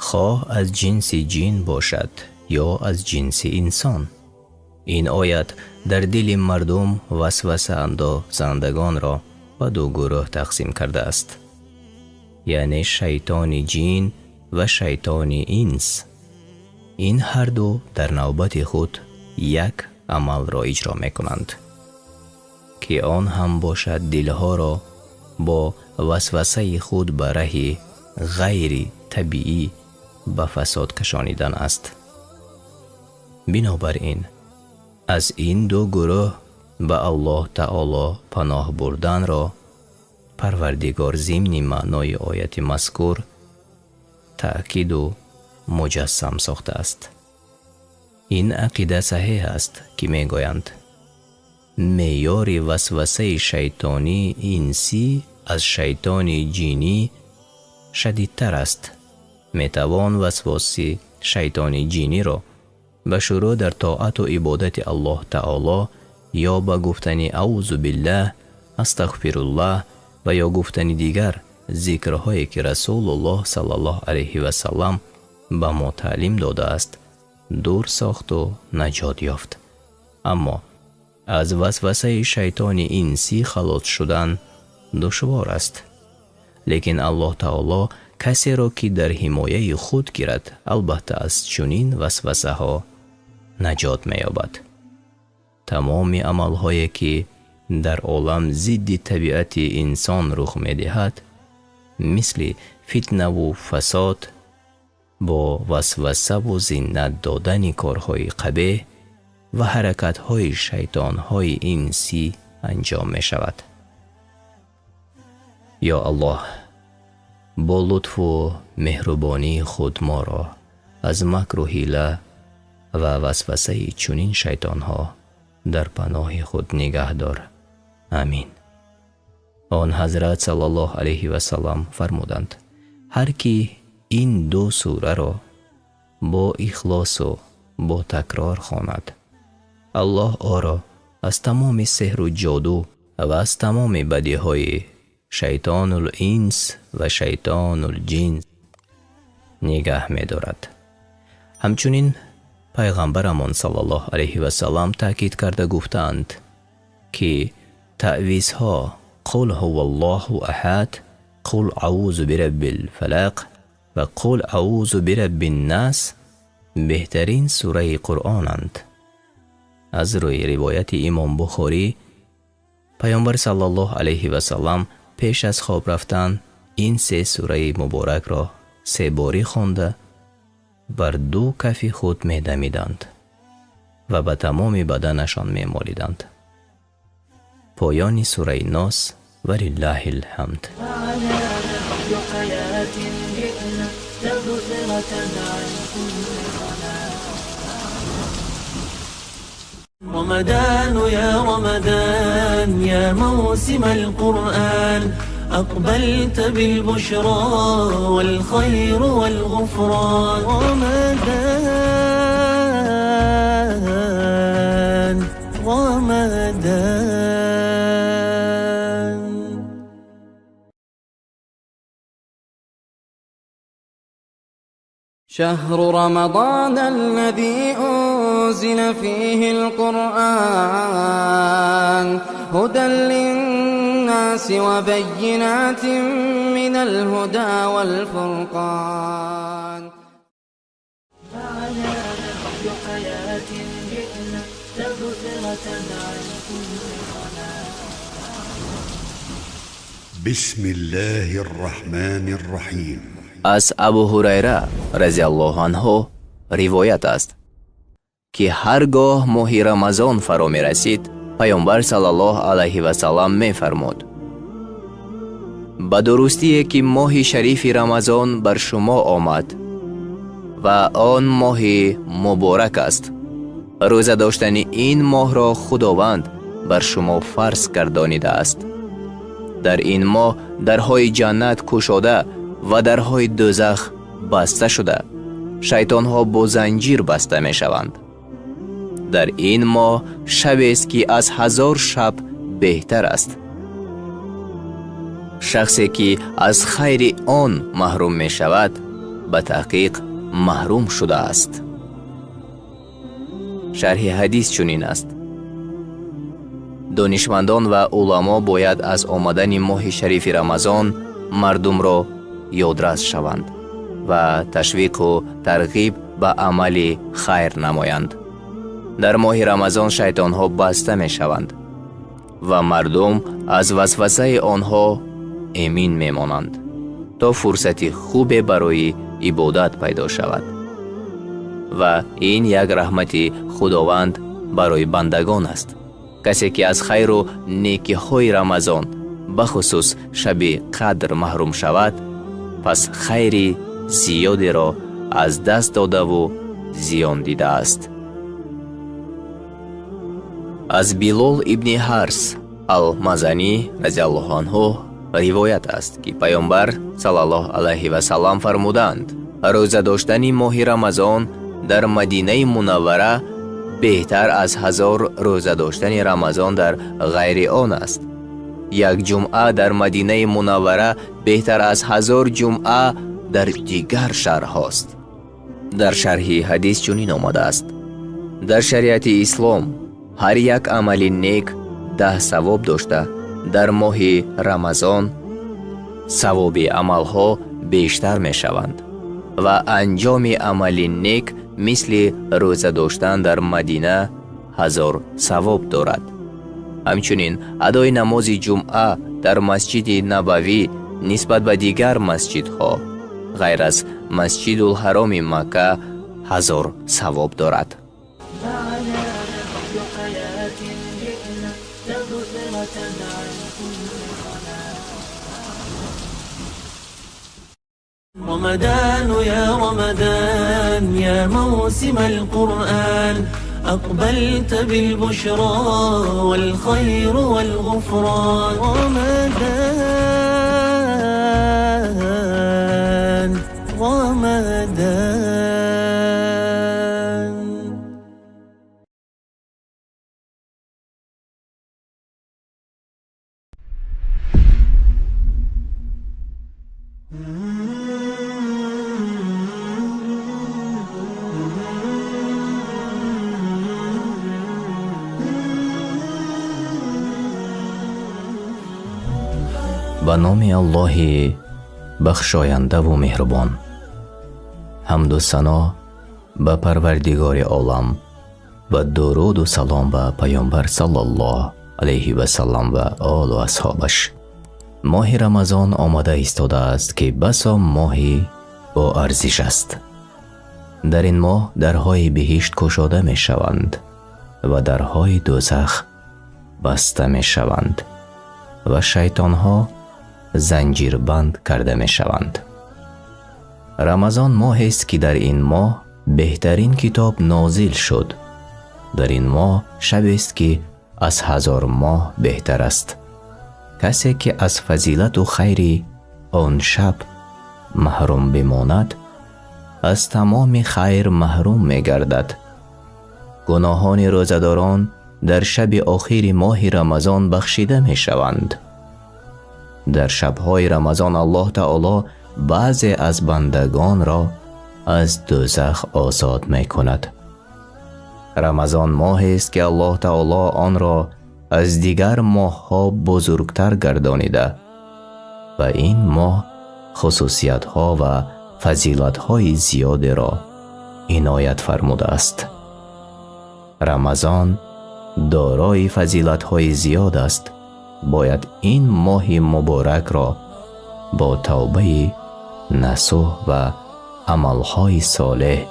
хоҳ аз ҷинси ҷин бошад ё аз ҷинси инсон. Ин оят дар дили мардум васвасаандозандагонро ба ду гурӯҳ тақсим кардааст, яъне шайтони ҷин ва шайтони инс. Ин ҳарду дар навбати худ як амалро иҷро мекунанд, ки он ҳам бошад дилҳоро бо васвасаи худ ба раҳи ғайри табиӣ ба фасод кашонидан аст. Бинобар ин аз ин ду гурӯҳ ба Аллоҳ таоло паноҳ бурданро Парвардигор зимни маънои ояти мазкур таъкиду муҷассам сохтааст. Ин ақида саҳеҳ аст, ки мегӯянд, меъёри васвасаи шайтонии инсӣ аз шайтони ҷинӣ шадидтар аст. Метавон васвоси шайтони ҷиниро ба шурӯъ дар тоату ибодати Аллоҳ таоло ё ба гуфтани аузу биллаҳ, астағфируллаҳ ва ё гуфтани дигар зикрҳое, ки Расулуллоҳ саллаллоҳу алайҳи васаллам ба мо таълим додааст, дур сохту наҷот ёфт. Аммо аз васвасаи шайтони инсӣ халос шудан душвор аст. Лекин Аллоҳ таоло касеро, ки дар ҳимояи худ гирад, албатта аз чунин васвасаҳо наҷот меёбад. Тамоми амалҳое, ки дар олам зидди табиати инсон рух медиҳад, мисли фитнаву фасод, бо васвасаву зинат додани корҳои қабеҳ ва ҳаракатҳои шайтонҳои инсӣ анҷом мешавад. Ё Аллоҳ, бо лутфу меҳрубонии худ моро аз макру ҳила ва васвасаи чунин шайтонҳо дар паноҳи худ нигаҳ дор. Амин. Он ҳазрат саллаллоҳу алайҳи васаллам фармуданд: ҳар ки ин ду сураро бо ихлосу бо такрор хонад, Аллоҳ ӯро аз тамоми сеҳру ҷоду ва аз тамоми бадиҳои шайтонул инс ва шайтонул ҷин нигаҳ медорад. Ҳамчунин пайғамбарамон саллаллоҳу алайҳи васаллам таъкид карда гуфтаанд, ки таъвизҳо قل هو الله أحد, قل أعوذ برب الفلق ва قل أعوذ برب الناس беҳтарин сураи Қуръонанд. Аз рӯи ривояти имом Бухорӣ, Паёмбар саллаллоҳу алайҳи васаллам пеш аз хоб рафтан ин се сураи муборакро себорӣ хонда, бар ду кафи худ медамиданд ва ба тамоми баданашон мемолиданд. Поёни сураи Нос. ولله الحمد. على نهج حياة جئنا تبصرة عن كل ضلال. رمضان يا رمضان يا موسم القرآن. أقبلت بالبشرى والخير والغفران. رمضان رمضان. شهر رمضان الذي أنزل فيه القرآن هدى للناس وبينات من الهدى والفرقان. معنا نهج حياة جئنا تبصرة عن كل ضلال. بسم الله الرحمن الرحيم. Аз Абу Ҳурайра разиаллоҳу анҳу ривоят аст, ки ҳар гоҳ моҳи Рамазон фаро мерасид, Паёмбар саллаллоҳу алайҳи васаллам мефармуд: ба дурустие ки моҳи шарифи Рамазон бар шумо омад ва он моҳи муборак аст. Рӯза доштани ин моҳро Худованд бар шумо фарз гардонидааст. Дар ин моҳ дарҳои ҷаннат кушода ва дарҳои дӯзах баста шуда, шайтонҳо бо занҷир баста мешаванд. Дар ин моҳ шабест ки аз 1000 шаб беҳтар аст. Шахсе ки аз хайри он маҳрум мешавад, ба таҳқиқ маҳрум шудааст. Шарҳи ҳадис чунин аст: донишмандон ва уламо бояд аз омадани моҳи шарифи Рамазон мардумро ёдрас шаванд ва ташвиқу тарғиб ба амали хайр намоянд. Дар моҳи Рамазон шайтонҳо баста мешаванд ва мардум аз васвасаи онҳо эмин мемонанд, то фурсати хубе барои ибодат пайдо шавад. Ва ин як раҳмати Худованд барои бандагон аст. Касе ки аз хайру некиҳои Рамазон, бахусус шаби қадр, маҳрум шавад, пас хайри зиёдеро аз даст додаву зиён дидааст. Аз Билол ибни Ҳарс ал-Мазанӣ разиаллоҳу анҳу ривоят аст, ки Паёмбар саллаллоҳу алайҳи васаллам фармуданд: рӯза доштани моҳи Рамазон дар Мадинаи Мунаввара беҳтар аз 1000 рӯза доштани Рамазон дар ғайри он аст. Як ҷумъа дар Мадинаи Мунаввара беҳтар аз 1000 ҷумъа дар дигар шаҳрҳост. Дар шарҳи ҳадис чунин омадааст: дар шариати ислом ҳар як амали нек 10 савоб дошта, дар моҳи Рамазон савоби амалҳо бештар мешаванд ва анҷоми амали нек мисли рӯза доштан дар Мадина 1000 савоб дорад. Ҳамчунин адои намози ҷумъа дар масҷиди Набавӣ нисбат ба дигар масҷидҳо ғайр аз Масҷидулҳароми Макка 1000 савоб дорад. رمضان يا رمضان يا موسم القرآن أقبلت بالبشرى والخير والغفران. رمضان رمضان. Ба номи Аллоҳи бахшояндаву меҳрубон. Ҳамду сано ба Парвардигори олам ва дуруду салом ба Паёмбар саллаллоҳу алайҳи васаллам ва олу асҳобаш. Моҳи Рамазон омада истодааст, ки басо моҳи боарзиш аст. Дар ин моҳ дарҳои биҳишт кушода мешаванд ва дарҳои дӯзах баста мешаванд ва шайтонҳо занҷирбанд карда мешаванд. Рамазон моҳест, ки дар ин моҳ беҳтарин китоб нозил шуд. Дар ин моҳ шабест, ки аз 1000 моҳ беҳтар аст. Касе ки аз фазилату хайри он шаб маҳрум бимонад, аз тамоми хайр маҳрум мегардад. Гуноҳони рӯзадорон дар шаби охири моҳи Рамазон бахшида мешаванд. Дар шабҳои Рамазон Аллоҳ Таоло баъзе аз бандагонро аз дӯзах озод мекунад. Рамазон моҳест, ки Аллоҳ Таоло онро аз дигар моҳҳо бузургтар гардонида ва ин моҳ хусусиятҳо ва фазилатҳои зиёдеро иноят фармудааст. Рамазон дорои фазилатҳои зиёд аст. Бояд ин моҳи муборакро бо тавбаи насӯҳ ва амалҳои солеҳ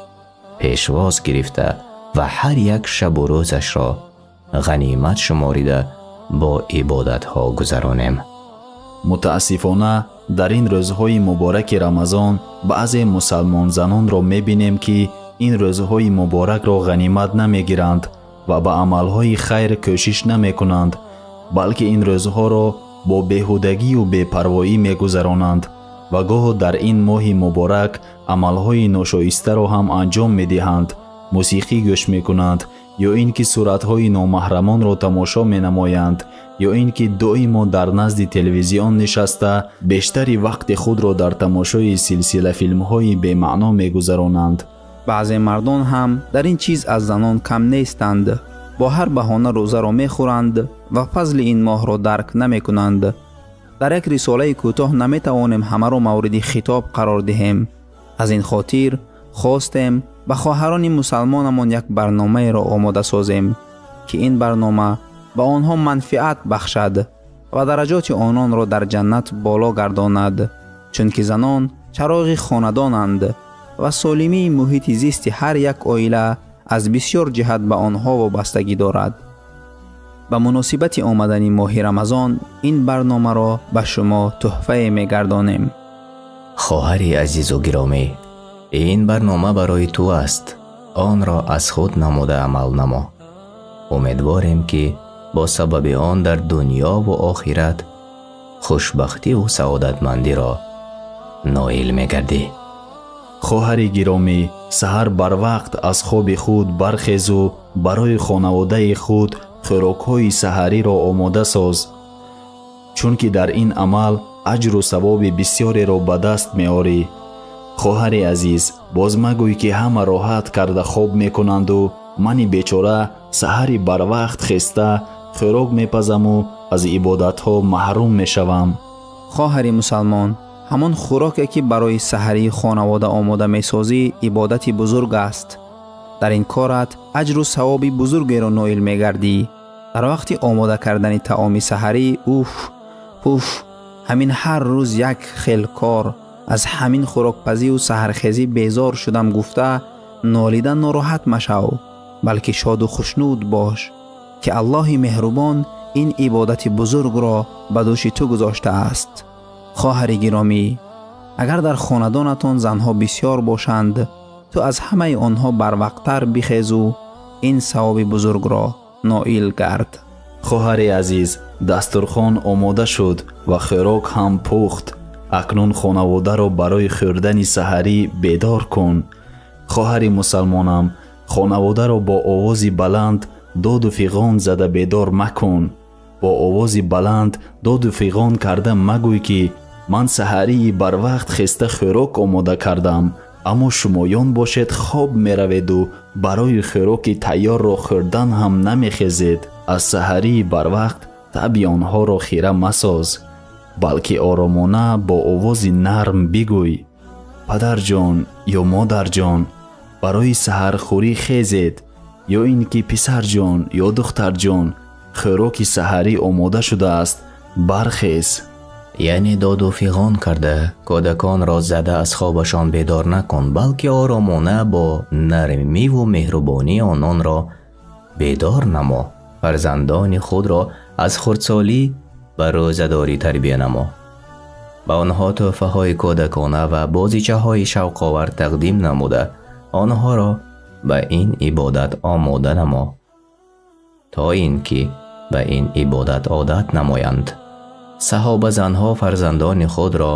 пешвоз гирифта ва ҳар як шабу рӯзашро ғанимат шуморида бо ибодатҳо гузаронем. Мутаассифона, дар ин рӯзҳои мубораки Рамазон баъзе мусалмонзанонро мебинем, ки ин рӯзҳои муборакро ғанимат намегиранд ва ба амалҳои хайр кӯшиш намекунанд, балки ин рӯзҳоро бо беҳудагию бепарвоӣ мегузаронанд ва гоҳо дар ин моҳи муборак амалҳои ношоистаро ҳам анҷом медиҳанд, мусиқӣ гӯш мекунанд ё ин ки суратҳои номаҳрамонро тамошо менамоянд, ё ин ки доимо дар назди телевизион нишаста бештари вақти худро дар тамошои силсилафилмҳои бемаъно мегузаронанд. Баъзе мардон ҳам дар ин чиз аз занон кам нестанд. Бо ҳар баҳона рӯзаро мехӯранд ва фазли ин моҳро дарк намекунанд. Дар як рисолаи кӯтоҳ наметавонем ҳамаро мавриди хитоб қарор диҳем. Аз ин хотир хостем ба хоҳарони мусалмонамон як барномаеро омода созем, ки ин барнома ба онҳо манфиат бахшад ва дараҷоти ононро дар ҷаннат боло гардонад, чунки занон чароғи хонадонанд ва солимии муҳити зисти ҳар як оила аз бисёр ҷиҳат ба онҳо вобастагӣ дорад. Ба муносибати омадани моҳи Рамазон ин барномаро ба шумо тӯҳфае мегардонем. Хоҳари азизу гиромӣ, ин барнома барои ту аст. Онро аз худ намуда амал намо. Умедворем, ки бо сабаби он дар дунёву охират хушбахтиву саодатмандиро ноил мегардӣ. Хоҳари гиромӣ, саҳар барвақт аз хоби худ бархезу барои хонаводаи худ хӯрокҳои саҳариро омода соз, чунки дар ин амал аҷру савоби бисёреро ба даст меорӣ. Хоҳари азиз, боз магӯй, ки ҳама роҳат карда хоб мекунанду мани бечора саҳари барвақт хеста хӯрок мепазаму аз ибодатҳо маҳрум мешавам. Хоҳари мусалмон, ҳамон хӯроке, ки барои саҳарии хонавода омода месозӣ, ибодати бузург аст. Дар ин корат аҷру савоби бузургеро ноил мегардӣ. Дар вақти омода кардани таоми саҳарӣ уф пуф, ҳамин ҳар рӯз як хел кор, аз ҳамин хӯрокпазию саҳархезӣ безор шудам гуфта нолида нороҳат машав, балки шоду хушнуд бош, ки Аллоҳи меҳрубон ин ибодати бузургро ба дӯши ту гузоштааст. Хоҳари гиромӣ, агар дар хонадонатон занҳо бисёр бошанд, ту аз ҳамаи онҳо барвақттар бихезу ин савоби бузургро ноил гард. Хоҳари азиз, дастурхон омода шуд ва хӯрок ҳам пухт. Акнун хонаводаро барои хӯрдани саҳарӣ бедор кун. Хоҳари мусалмонам, хонаводаро бо овози баланд доду фиғон зада бедор макун. Бо овози баланд доду фиғон карда магӯй, ки ман саҳарии барвақт хеста хӯрок омода кардам, аммо шумоён бошед хоб мераведу барои хӯроки тайёрро хӯрдан ҳам намехезед. Аз саҳарии барвақт таъби онҳоро хира масоз, балки оромона бо овози нарм бигӯй: падарҷон ё модарҷон, барои саҳархӯрӣ хезед, ё ин ки писарҷон ё духтарҷон, хӯроки саҳарӣ омода шудааст, бархез. Яъне доду фиғон карда кӯдаконро зада аз хобашон бедор накун, балки оромона бо нармиву меҳрубонӣ ононро бедор намо. Фарзандони худро аз хурдсолӣ ба рӯзадорӣ тарбия намо. Ба онҳо тӯҳфаҳои кӯдакона ва бозичаҳои шавқовар тақдим намуда, онҳоро ба ин ибодат омода намо, то ин ки ба ин ибодат одат намоянд. Саҳобазанҳо фарзандони худро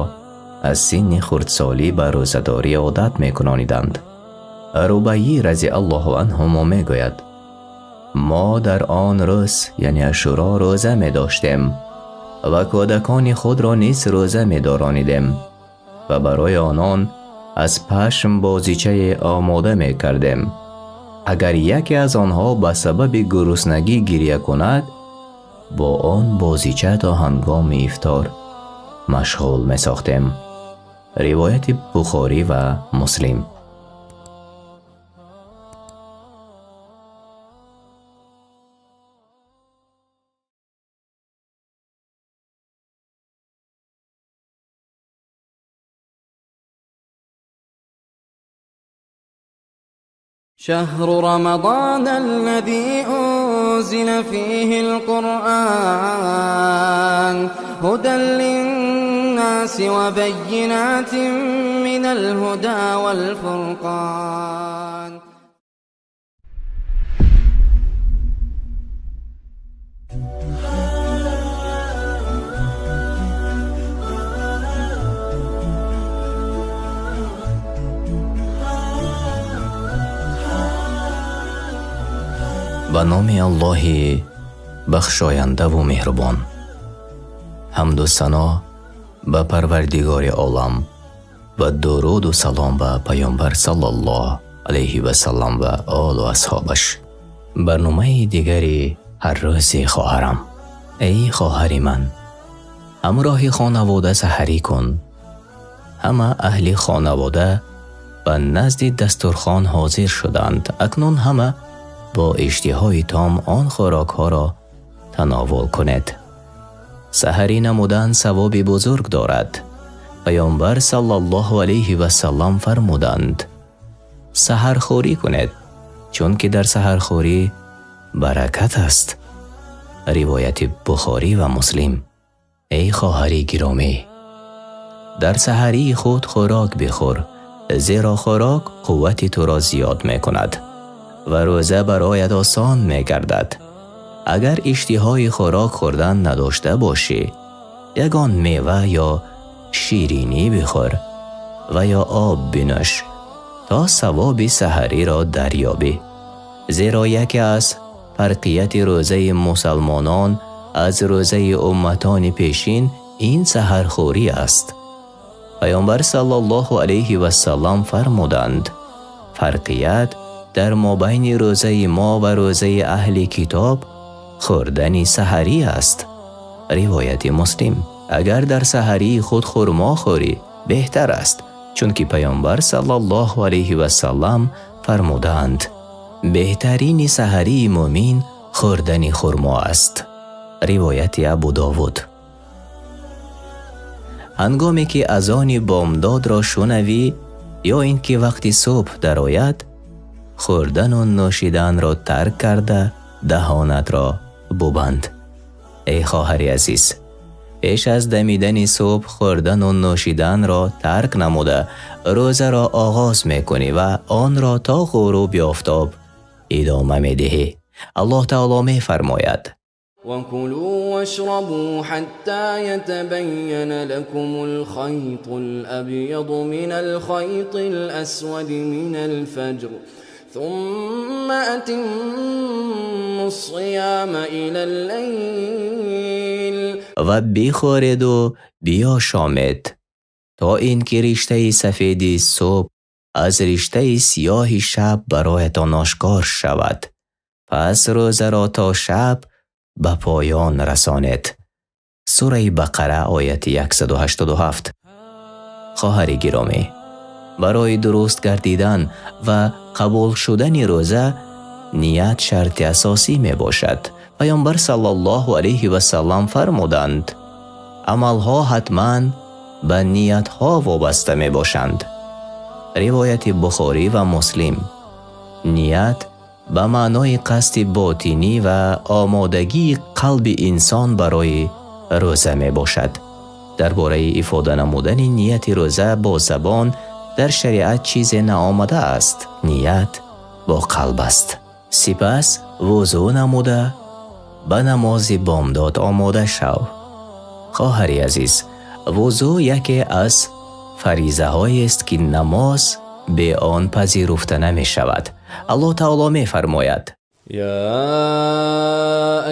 аз синни хурдсолӣ ба рӯзадорӣ одат мекунониданд. Рубайӣ разияллоҳу анҳумо мегӯяд: мо дар он рӯз, яъне Ашӯро, рӯза медоштем ва кӯдакони худро низ рӯза медоронидем ва барои онон аз пашм бозичае омода мекардем. Агар яке аз онҳо ба сабаби гуруснагӣ гиря кунад, бо он бозича то ҳангоми ифтор машғул месохтем. Ривояти Бухорӣ ва Муслим. شهر رمضان الذي أنزل فيه القرآن هدى للناس وبينات من الهدى والفرقان. Ба номи Аллоҳи бахшояндаву меҳрубон. Ҳамду сано ба Парвардигори олам ва дуруду салом ба Паёмбар саллаллоҳу алайҳи васаллам ва олу асҳобаш. Барномаи дигари ҳар рӯзи хоҳарам. Эй хоҳари ман, ҳамроҳи хонавода саҳарӣ кун. Ҳама аҳли хонавода ба назди дастурхон ҳозир шуданд. Акнун ҳама бо иштиҳои том он хӯрокҳоро тановул кунед. Саҳарӣ намудан савоби бузург дорад. Паёмбар саллаллоҳу алайҳи васаллам фармуданд: саҳархӯрӣ кунед, чунки дар саҳархӯрӣ баракат аст. Ривояти Бухорӣ ва Муслим. Эй хоҳари гиромӣ, дар саҳарии худ хӯрок бихӯр, зеро хӯрок қуввати туро зиёд мекунад ва рӯза бароят осон мегардад. Агар иштиҳои хӯрок хӯрдан надошта бошӣ, ягон мева ё ширинӣ бихӯр ва ё об бинӯш то савоби саҳариро дарёбӣ. Зеро яке аз фарқияти рӯзаи мусалмонон аз рӯзаи умматони пешин ин саҳархӯрӣ аст. Паёмбар саллаллоҳу алайҳи васаллам фармуданд: фарқият дар мобайни рӯзаи мо ва рӯзаи аҳли китоб хӯрдани саҳарӣ аст. Ривояти Муслим. Агар дар саҳарии худ хурмо хӯрӣ беҳтар аст, чунки Паёмбар саллаллоҳу алайҳи васаллам фармудаанд: беҳтарини саҳарии мӯмин хӯрдани хурмо аст. Ривояти Абу Довуд. Ҳангоме ки азони бомдодро шунавӣ ё ин ки вақти субҳ дарояд, хӯрдану нӯшиданро тарк карда даҳонатро бубанд. Эй хоҳари азиз, пеш аз дамидани субҳ хӯрдану нӯшиданро тарк намуда рӯзаро оғоз мекунӣ ва онро то ғуруби офтоб идома медиҳӣ. Аллоҳ таоло мефармояд: وكلوا واشربوا حتى يتبين لكم الخيط الأبيض من الخيط الأسود من الفجر ثم أتموا الصيام إلى الليل. Ва бихӯреду биёшомед то ин ки риштаи сафеди субҳ аз риштаи сиёҳи шаб бароятон ошкор шавад. Пас рӯзаро то шаб ба поён расонед. Сураи Бақара, ояти 187. Хоҳари гиромӣ, барои дуруст гардидан ва қабул шудани рӯза ният шарти асосӣ мебошад. Паёмбар саллаллоҳу алайҳи васаллам фармуданд: амалҳо ҳатман ба ниятҳо вобаста мебошанд. Ривояти Бухорӣ ва Муслим. Ният ба маънои қасди ботинӣ ва омодагии қалби инсон барои рӯза мебошад. Дар бораи ифода намудани нияти рӯза бо забон дар шариат чизе наомадааст. Ният бо қалб аст. Сипас вузӯ намуда ба намози бомдод омода шав. Хоҳари азиз, вузӯ яке аз фаризаҳоест, ки намоз бе он пазируфта намешавад. Аллоҳ таоло мефармояд: يا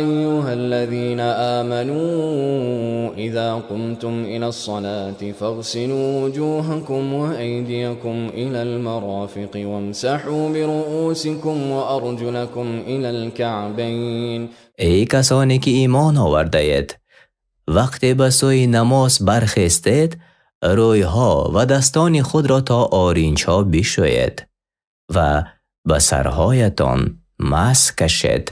أيها الذين آمنوا إذا قمتم إلى الصلاة فاغسلوا وجوهكم وأيديكم إلى المرافق وامسحوا برؤوسكم وأرجلكم إلى الكعبين. Эй касоне ки имон овардаед, вақте ба сӯи намоз бархестед, рӯйҳо ва дастони худро то оринҷҳо бишӯед ва ба сарҳоятон масҳ кашед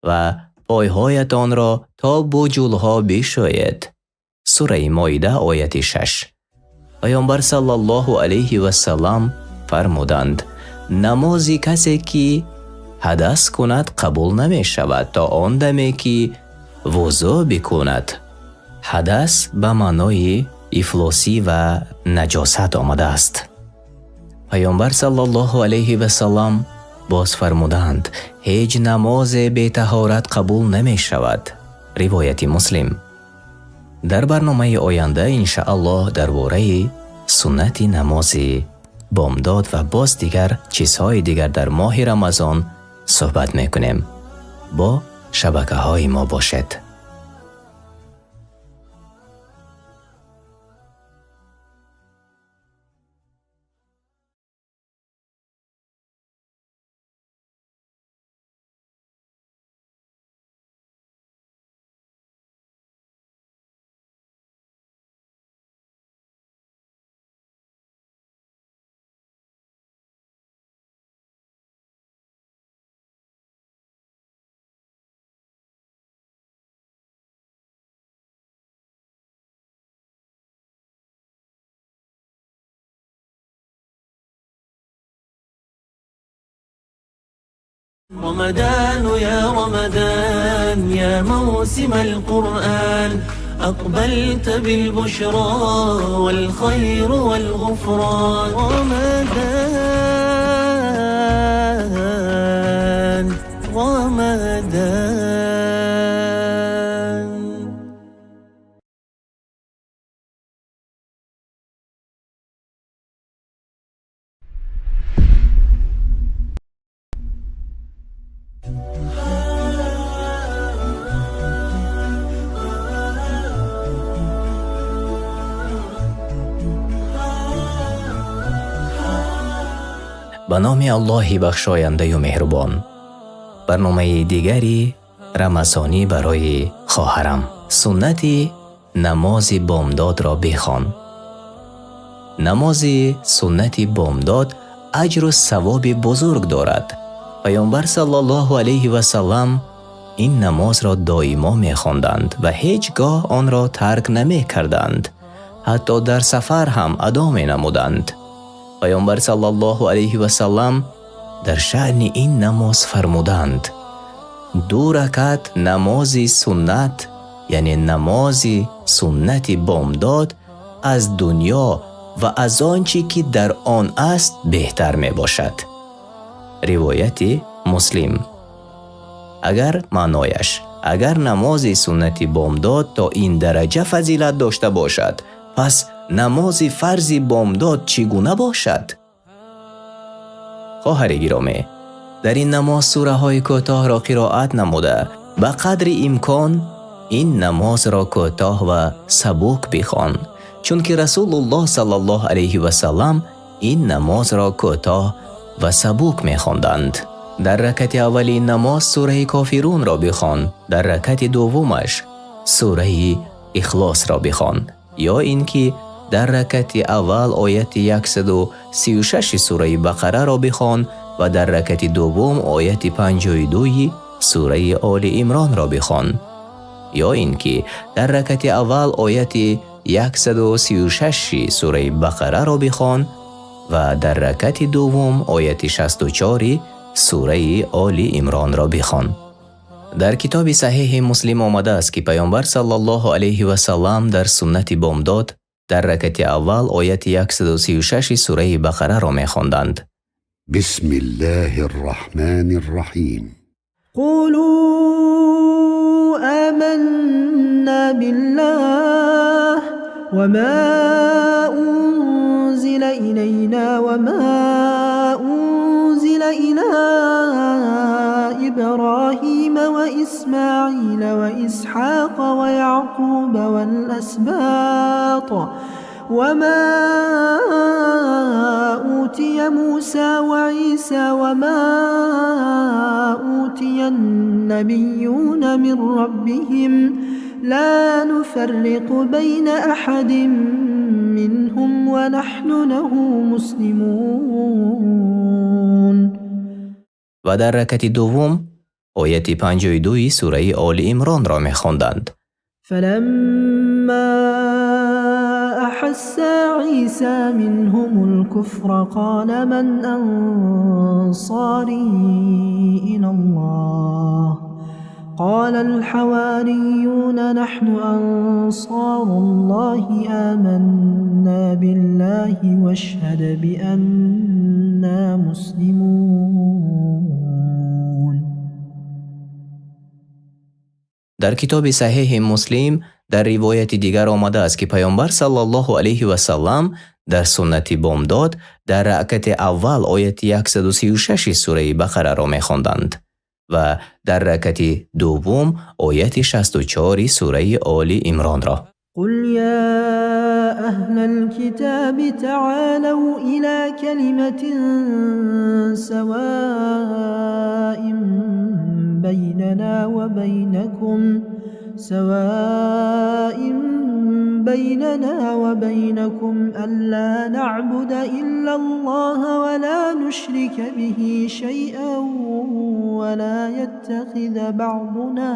ва пойҳоятонро то буҷулҳо бишӯед. Сураи Моида, ояти 6. Паёмбар саллаллоҳу алайҳи вассалам фармуданд: намози касе ки ҳадас кунад қабул намешавад то он даме ки вузӯ бикунад. Ҳадас ба маънои ифлосӣ ва наҷосат омадааст. Паёмбар саллаллоҳу алайҳи вассалам боз фармуданд: ҳеҷ намозе бетаҳорат қабул намешавад. Ривояти Муслим. Дар барномаи оянда иншааллоҳ дар бораи суннати намози бомдод ва боз дигар чизҳои дигар дар моҳи Рамазон суҳбат мекунем. Бо шабакаҳои мо бошед. رمضان يا رمضان يا موسم القرآن أقبلت بالبشرى والخير والغفران. رمضان رمضان. Ба номи Аллоҳи бахшояндаю меҳрубон. Барномаи дигари рамазонӣ барои хоҳарам. Суннати намози бомдодро бихон. Намози суннати бомдод аҷру савоби бузург дорад. Паёмбар саллаллоҳу алайҳи вассалам ин намозро доимо мехонданд ва ҳеҷ гоҳ онро тарк намекарданд. Ҳатто дар сафар ҳам адо менамуданд. Паёмбар саллаллоҳу алайҳи вассалам дар шаъни ин намоз фармуданд: 2 ракат намози суннат, яъне намози суннати бомдод, аз дунё ва аз он чӣ ки дар он аст беҳтар мебошад. Ривояти Муслим. Агар маънояш, агар намози суннати бомдод то ин дараҷа фазилат дошта бошад, пас намози фарзи бомдод чӣ гуна бошад? Хоҳари гиромӣ, дар ин намоз сураҳои кӯтоҳро қироат намуда, ба қадри имкон ин намозро кӯтоҳ ва сабук бихон, чунки Расулуллоҳ саллаллоҳу алайҳи вассалам ин намозро кӯтоҳ ва сабук мехонданд. Дар ракати аввали намоз сураи Кофирунро бихон, дар ракати дуввумаш сураи Ихлосро бихон, ё ин ки дар ракати аввал ояти 136 сураи Бақараро бихон ва дар ракати дуввум ояти 52 сураи Оли Имронро бихон, ё ин ки дар ракати аввал ояти 136 сураи Бақараро бихон ва дар ракати дуввум ояти 64 сураи Оли Имронро бихон. Дар китоби Саҳеҳи Муслим омадааст, ки Паёмбар саллаллоҳу алайҳи вассалам дар суннати бомдод дар ракати аввал ояти 136 сураи Бақараро мехонданд. بسم الله الرحمن الرحيم. قولوا آمنا بالله. وما أنزل إلينا وما أنزل إلى إبراهيم وإسماعيل وإسحاق ويعقوب والأسباط وما أوتي موسى وعيسى وما أوتي النبيون من ربهم لا نفرق بين أحد منهم ونحن له مسلمون. Ва дар ракати дуввум ояти 52 сураи Оли Имронро мехонданд. فلما أحس عيسى منهم الكفر قال من أنصاري إلى الله قال الحواريون نحن أنصار الله آمنا بالله واشهد بأننا مسلمون. Дар китоби Саҳеҳи Муслим дар ривояти дигар омадааст, ки Паёмбар саллаллоҳу алайҳи васаллам дар суннати бомдод дар ракати аввал ояти 136 сураи Бақараро мехонданд ва дар ракати дуввум ояти 64 сураи Оли Имронро. قل يا أهل الكتاب تعالوا إلى كلمة سواء بيننا وبينكم ألا نعبد إلا الله ولا نشرك به شيئا ولا يتخذ بعضنا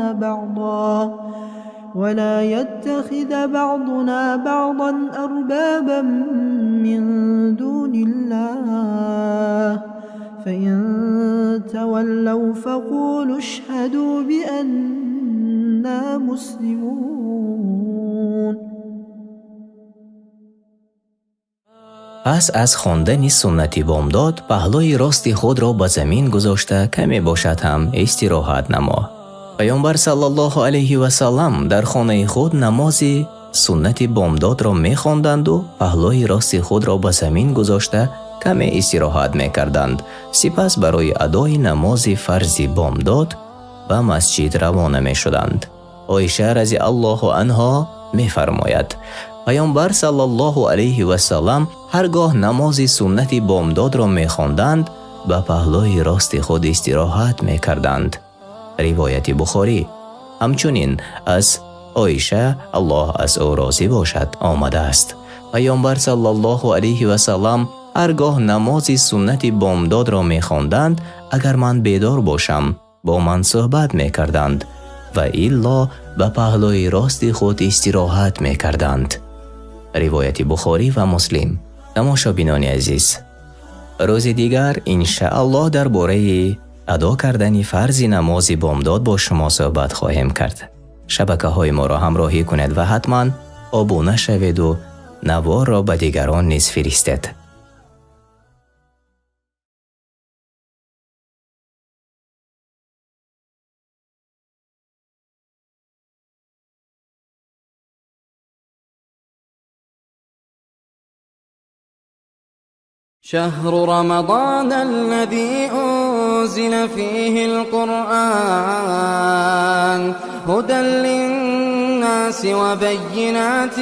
بعضا أربابا من دون الله فإن تولوا فقولوا اشهدوا بأننا مسلمون. Пас аз хондани суннати бомдод паҳлӯи рости худро ба замин гузошта каме бошад ҳам истироҳат намо. Паёмбар саллаллоҳу алайҳи васаллам дар хонаи худ намози суннати бомдодро мехонданду паҳлӯи рости худро ба замин гузошта каме истироҳат мекарданд. Сипас барои адои намози фарзи бомдод ба масҷид равона мешуданд. Оиша разиаллоҳу анҳо мефармояд: Паёмбар саллаллоҳу алайҳи васаллам ҳаргоҳ намози суннати бомдодро мехонданд, ба паҳлӯи рости худ истироҳат мекарданд. Ривояти Бухорӣ. Ҳамчунин аз Оиша, Аллоҳ аз ӯ розӣ бошад, омадааст: Паёмбар саллаллоҳу алайҳи васаллам ҳаргоҳ намози суннати бомдодро мехонданд, агар ман бедор бошам, бо ман суҳбат мекарданд ва илло ба паҳлӯи рости худ истироҳат мекарданд. Ривояти Бухорӣ ва Муслим. Тамошобинони азиз, рӯзи дигар иншааллоҳ дар бораи адо кардани фарзи намози бомдод бо шумо суҳбат хоҳем кард. Шабакаҳои моро ҳамроҳӣ кунед ва ҳатман обуна шаведу наворро ба дигарон низ фиристед. شهر رمضان الذي أنزل فيه القرآن هدى للناس وبينات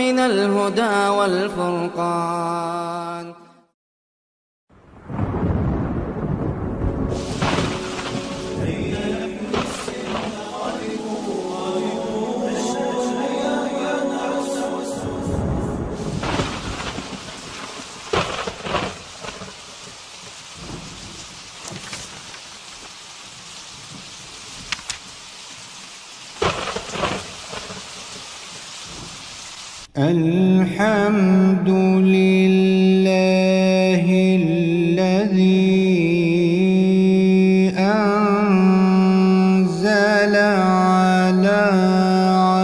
من الهدى والفرقان. الحمد لله الذي أنزل على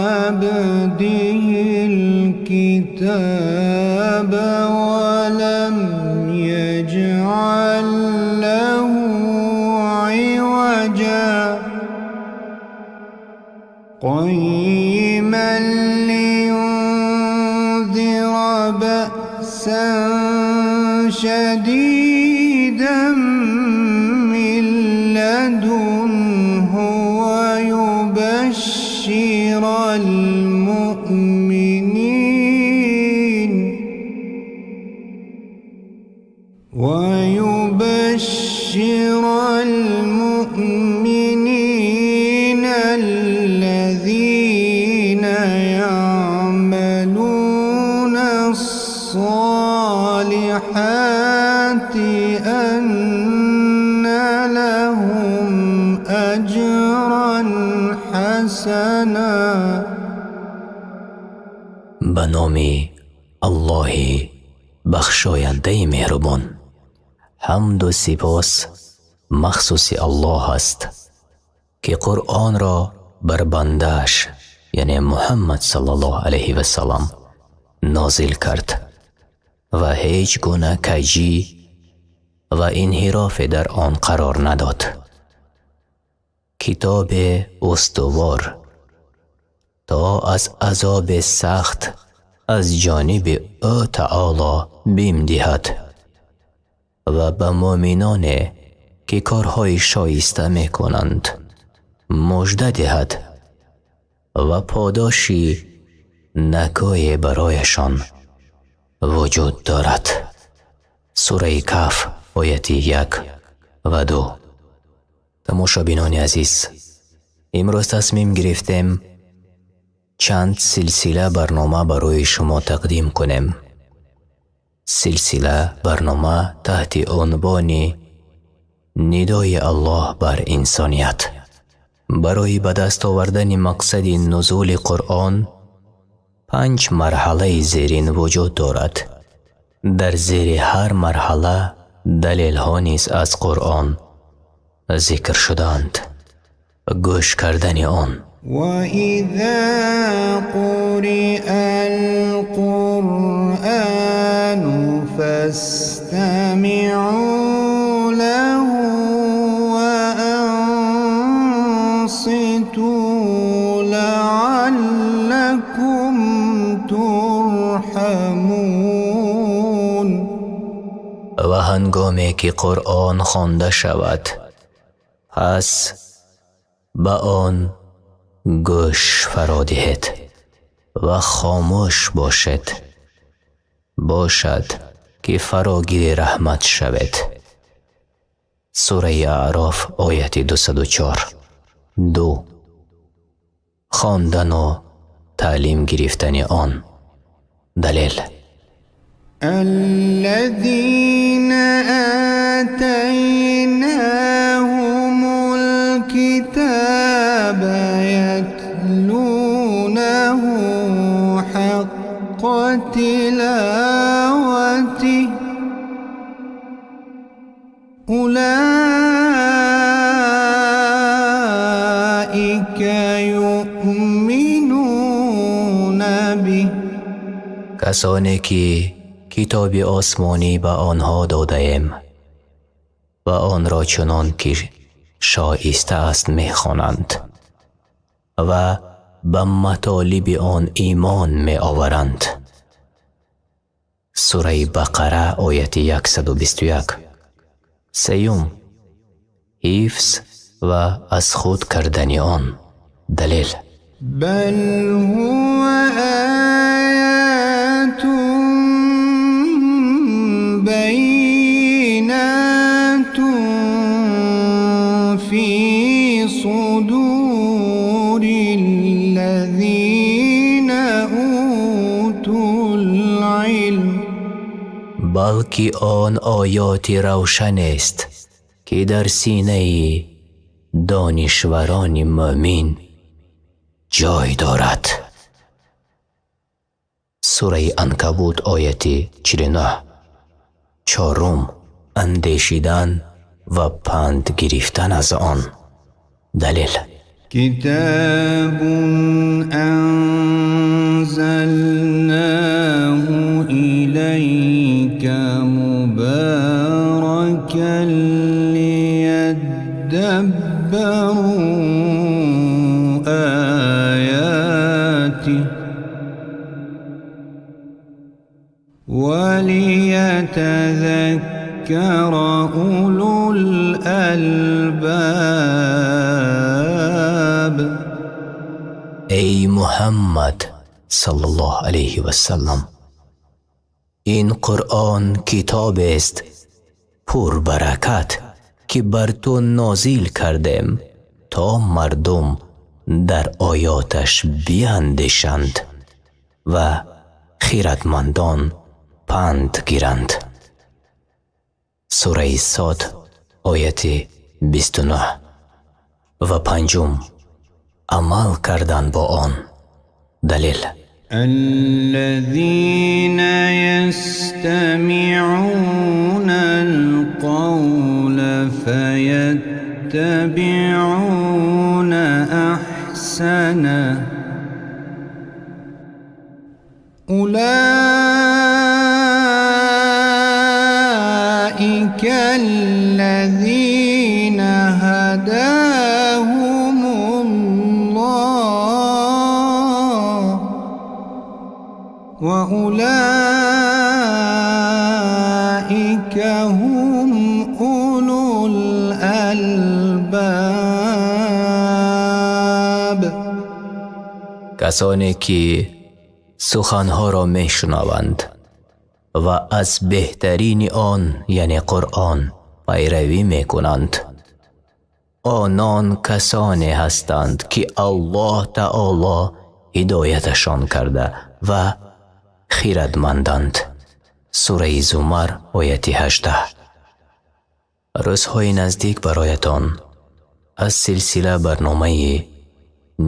عبده الكتاب ولم يجعل له عوجا قيما لينذر يعملون الصالحات أن لهم أجرا حسنا. Ба номи Аллоҳи бахшояндаи меҳрубон. Ҳамду сипос махсуси Аллоҳ аст, ки Қуръонро бар бандааш, яъне Муҳаммад саллаллоҳу алайҳи васаллам, нозил кард ва ҳеҷ гуна каҷӣ ва инҳирофе дар он қарор надод. Китобе устувор, то аз азоби сахт аз ҷониби ӯ таоло бим диҳад ва ба мӯъминоне, ки корҳои шоиста мекунанд, мужда диҳад ва подоши накӯе барояшон вуҷуд дорад. Сураи Каҳф, ояти 1 ва 2. Тамошобинони азиз, имрӯз тасмим гирифтем чанд силсила барнома барои шумо тақдим кунем. Силсила барнома таҳти унвони «Нидои Аллоҳ бар инсоният». Барои ба даст овардани мақсади нузули Қуръон панҷ марҳалаи зерин вуҷуд дорад. Дар зери ҳар марҳала далелҳо низ аз Қуръон зикр шудаанд. Гӯш кардани он. وإذا قرئ القرآن فاستمعوا له وأنصتوا لعلكم ترحمون. Ва ҳангоме ки Қуръон хонда шавад, пас ба он гӯш фаро диҳед ва хомӯш бошед, бошад ки фарогири раҳмат шавед. Сураи Аъроф, ояти 204. Ду, хондану таълим гирифтани он. Далел. الذين آتيناهم الكتاب يتلونه حق تلاوته أولئك يؤمنون به. Касоне ки китоби осмонӣ ба онҳо додаем ва онро чунон ки шоиста аст мехонанд ва ба матолиби он имон меоваранд. Сураи Бақара, ояти 121. Сеюм, ҳифз ва аз худ кардани он. Далел. بل هو آيات بينات في صدور الذين أوتوا العلم. Балки он оёти равшанест, ки дар синаи донишварони мӯъмин ҷой дорад. Сураи Анкабут, ояти 49. Чорум, андешидан ва панд гирифтан аз он. Далел. كتاب أنزلناه إليك مباركا ليدبروا آياته وليتذكر أولو الألباب. Эй Муҳаммад саллаллоҳу алайҳи васаллам, ин Қуръон китобест пурбаракат, ки бар ту нозил кардем, то мардум дар оёташ биандешанд ва хиратмандон панд гиранд. Сураи Сод, ояти 29. Ва панҷум, амал кардан бо он. Далел: الذين يستمعون القول فيتبعون أحسنه أولئك الذين هداهم الله وأولئك هم أولو الألباب. Касоне ки суханҳоро мешунаванд ва аз беҳтарини он, яъне Қуръон, пайравӣ мекунанд, онон касоне ҳастанд, ки Аллоҳ таоло ҳидояташон карда ва хиратманданд. Сураи Зумар, ояти 18. Рӯзҳои наздик бароятон аз силсила барномаи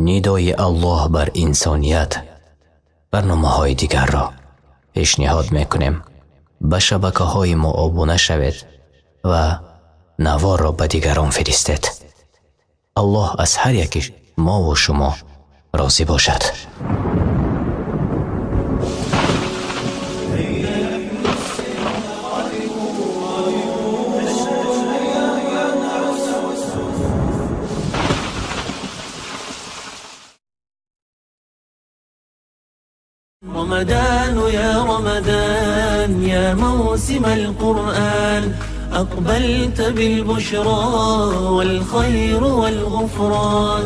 Нидои Аллоҳ бар инсоният барномаҳои дигарро пешниҳод мекунем. Ба шабакаҳои мо обуна шавед ва наворро ба дигарон фиристед. Аллоҳ аз ҳар яки мову шумо розӣ бошад. رمضان يا رمضان يا موسم القرآن أقبلت بالبشرى والخير والغفران.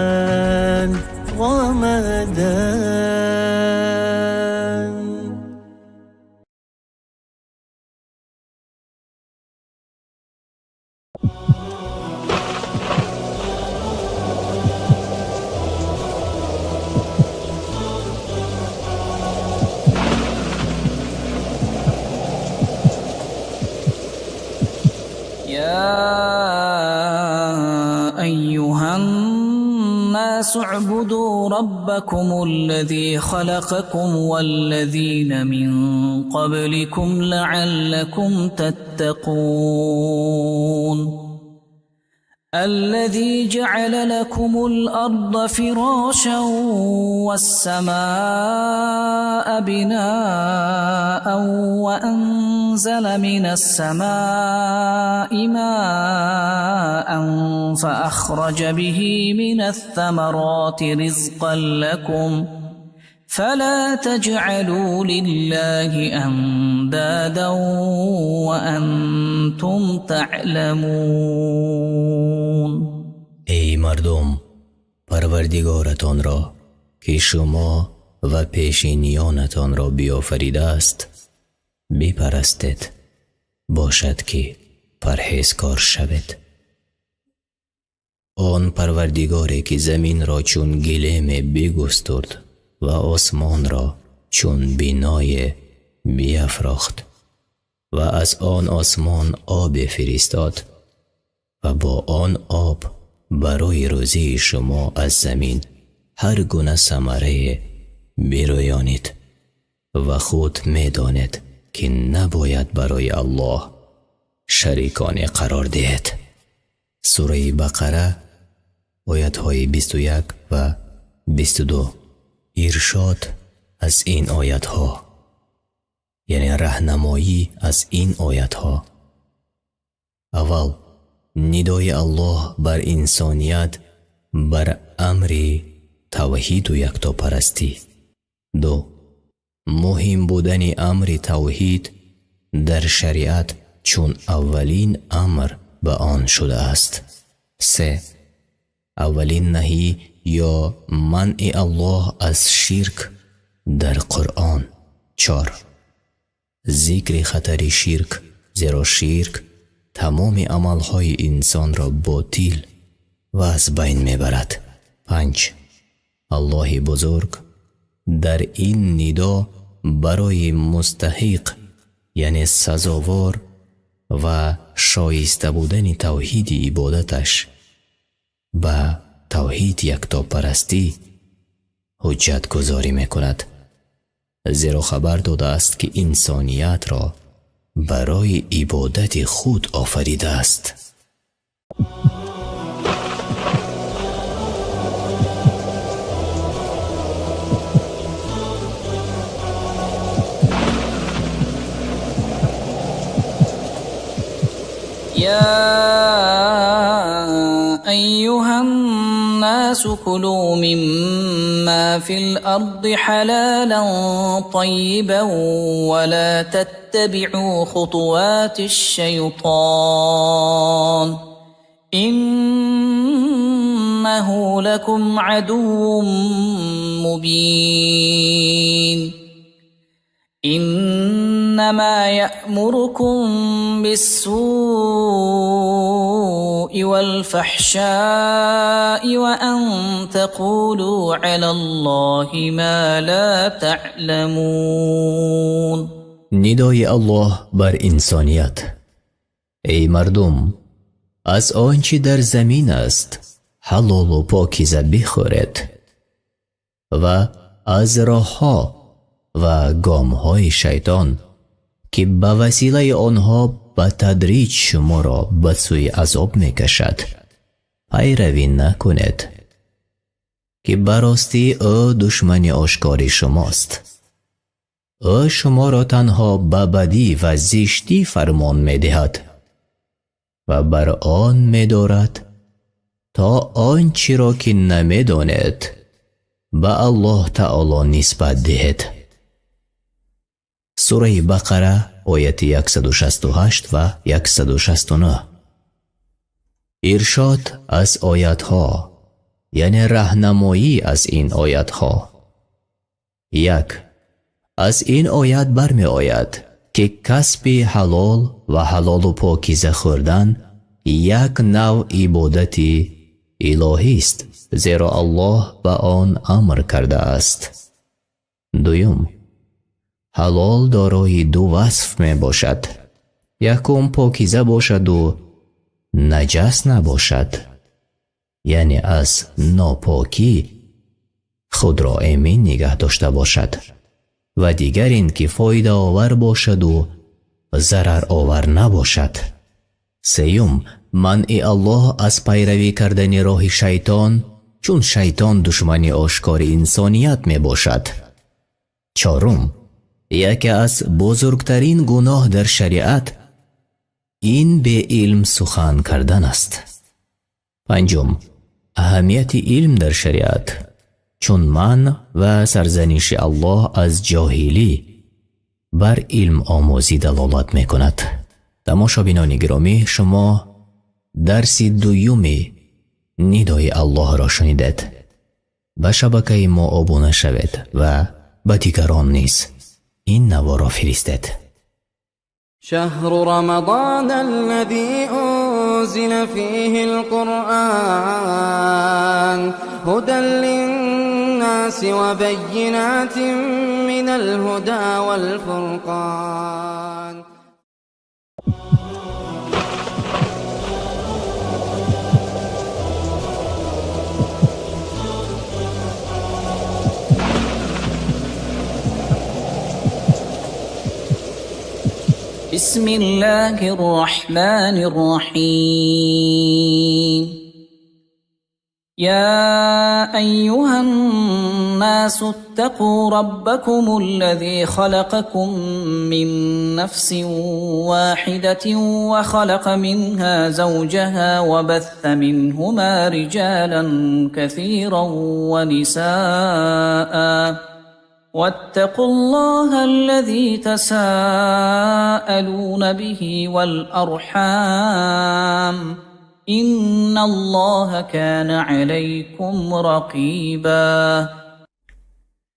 رمضان رمضان. يا أيها الناس اعبدوا ربكم الذي خلقكم والذين من قبلكم لعلكم تتقون. الذي جعل لكم الأرض فراشا والسماء بناء وأنزل من السماء ماء فأخرج به من الثمرات رزقا لكم فلا تجعلوا لله أندادا وأنتم تعلمون. Эй мардум, Парвардигоратонро, ки шумо ва пешиниёнатонро биёфаридааст, бипарастед, бошад ки парҳезкор шавед. Он Парвардигоре, ки заминро чун гилеме бигустурд ва осмонро чун биное биафрохт ва аз он осмон обе фиристод ва бо он об барои рӯзии шумо аз замин ҳар гуна самарае бирӯёнид ва худ медонед, ки набояд барои Аллоҳ шариконе қарор диҳед. Сураи Бақара, оятҳои 21 ва 22. Иршод аз ин оятҳо, яъне раҳнамоӣ аз ин оятҳо. Аввал, нидои Аллоҳ бар инсоният бар амри тавҳиду яктопарастӣ. Ду, муҳим будани амри тавҳид дар шариат чун аввалин амр ба он шудааст. Се, аввалин наҳӣ ё манъи Аллоҳ аз ширк дар Қуръон. Чор, зикри хатари ширк, зеро ширк Тамоми амалҳои инсонро ботил ва аз байн мебарад. Панҷ, Аллоҳи бузург дар ин нидо барои мустаҳиқ, яъне сазовор ва шоиста будани тавҳиди ибодаташ ба тавҳид яктопарастӣ ҳуҷҷатгузорӣ мекунад, зеро хабар додааст, ки инсониятро барои ибодати худ офаридааст. يا أيها الناس كلوا مما في الأرض حلالا طيبا ولا تتبعوا خطوات الشيطان إنه لكم عدو مبين. إنما يأمركم بالسوء والفحشاء وأن تقولوا على الله ما لا تعلمون. Нидои Аллоҳ бар инсоният: эй мардум, аз он чӣ дар замин аст ҳалолу покиза бихӯред ва аз роҳҳо ва гомҳои шайтон, ки ба василаи онҳо ба тадриҷ шуморо ба сӯи азоб мекашад, пайравӣ накунед, ки ба ростӣ ӯ душмани ошкори шумост. Ӯ шуморо танҳо ба бадӣ ва зиштӣ фармон медиҳад ва бар он медорад то он чиро ки намедонед ба Аллоҳ таоло нисбат диҳед. Сураи Бақара, ояти 168 ва 169. Иршод аз оятҳо, яъне раҳнамоӣ аз ин оятҳо. Як, аз ин оят бармеояд, ки касби ҳалол ва ҳалолу покиза хӯрдан як нав ибодати илоҳист, зеро Аллоҳ ба он амр кардааст. Дуюм, ҳалол дорои ду васф мебошад. Якум, покиза бошаду наҷас набошад, яъне аз нопокӣ худро эмин нигаҳ дошта бошад, ва дигар ин ки фоидаовар бошаду зараровар набошад. Сеюм, манъи Аллоҳ аз пайравӣ кардани роҳи шайтон, чун шайтон душмани ошкори инсоният мебошад. Чорум, яке аз бузургтарин гуноҳ дар шариат ин беилм сухан кардан аст. Панҷум, аҳамияти илм дар шариат, чун манъ ва сарзаниши Аллоҳ аз ҷоҳилӣ бар илмомӯзӣ далолат мекунад. Тамошобинони гиромӣ, шумо дарси дуюми нидои Аллоҳро шунидед. Ба шабакаи мо обуна шавед ва ба дигарон низ ин наворро фиристед. شهر رمضان الذي أنزل فيه القرآن هدى للناس وبينات من الهدى والفرقان. بسم الله الرحمن الرحيم. يا أيها الناس اتقوا ربكم الذي خلقكم من نفس واحدة وخلق منها زوجها وبث منهما رجالا كثيرا ونساء واتقوا الله الذي تساءلون به والأرحام إن الله كان عليكم رقيبا.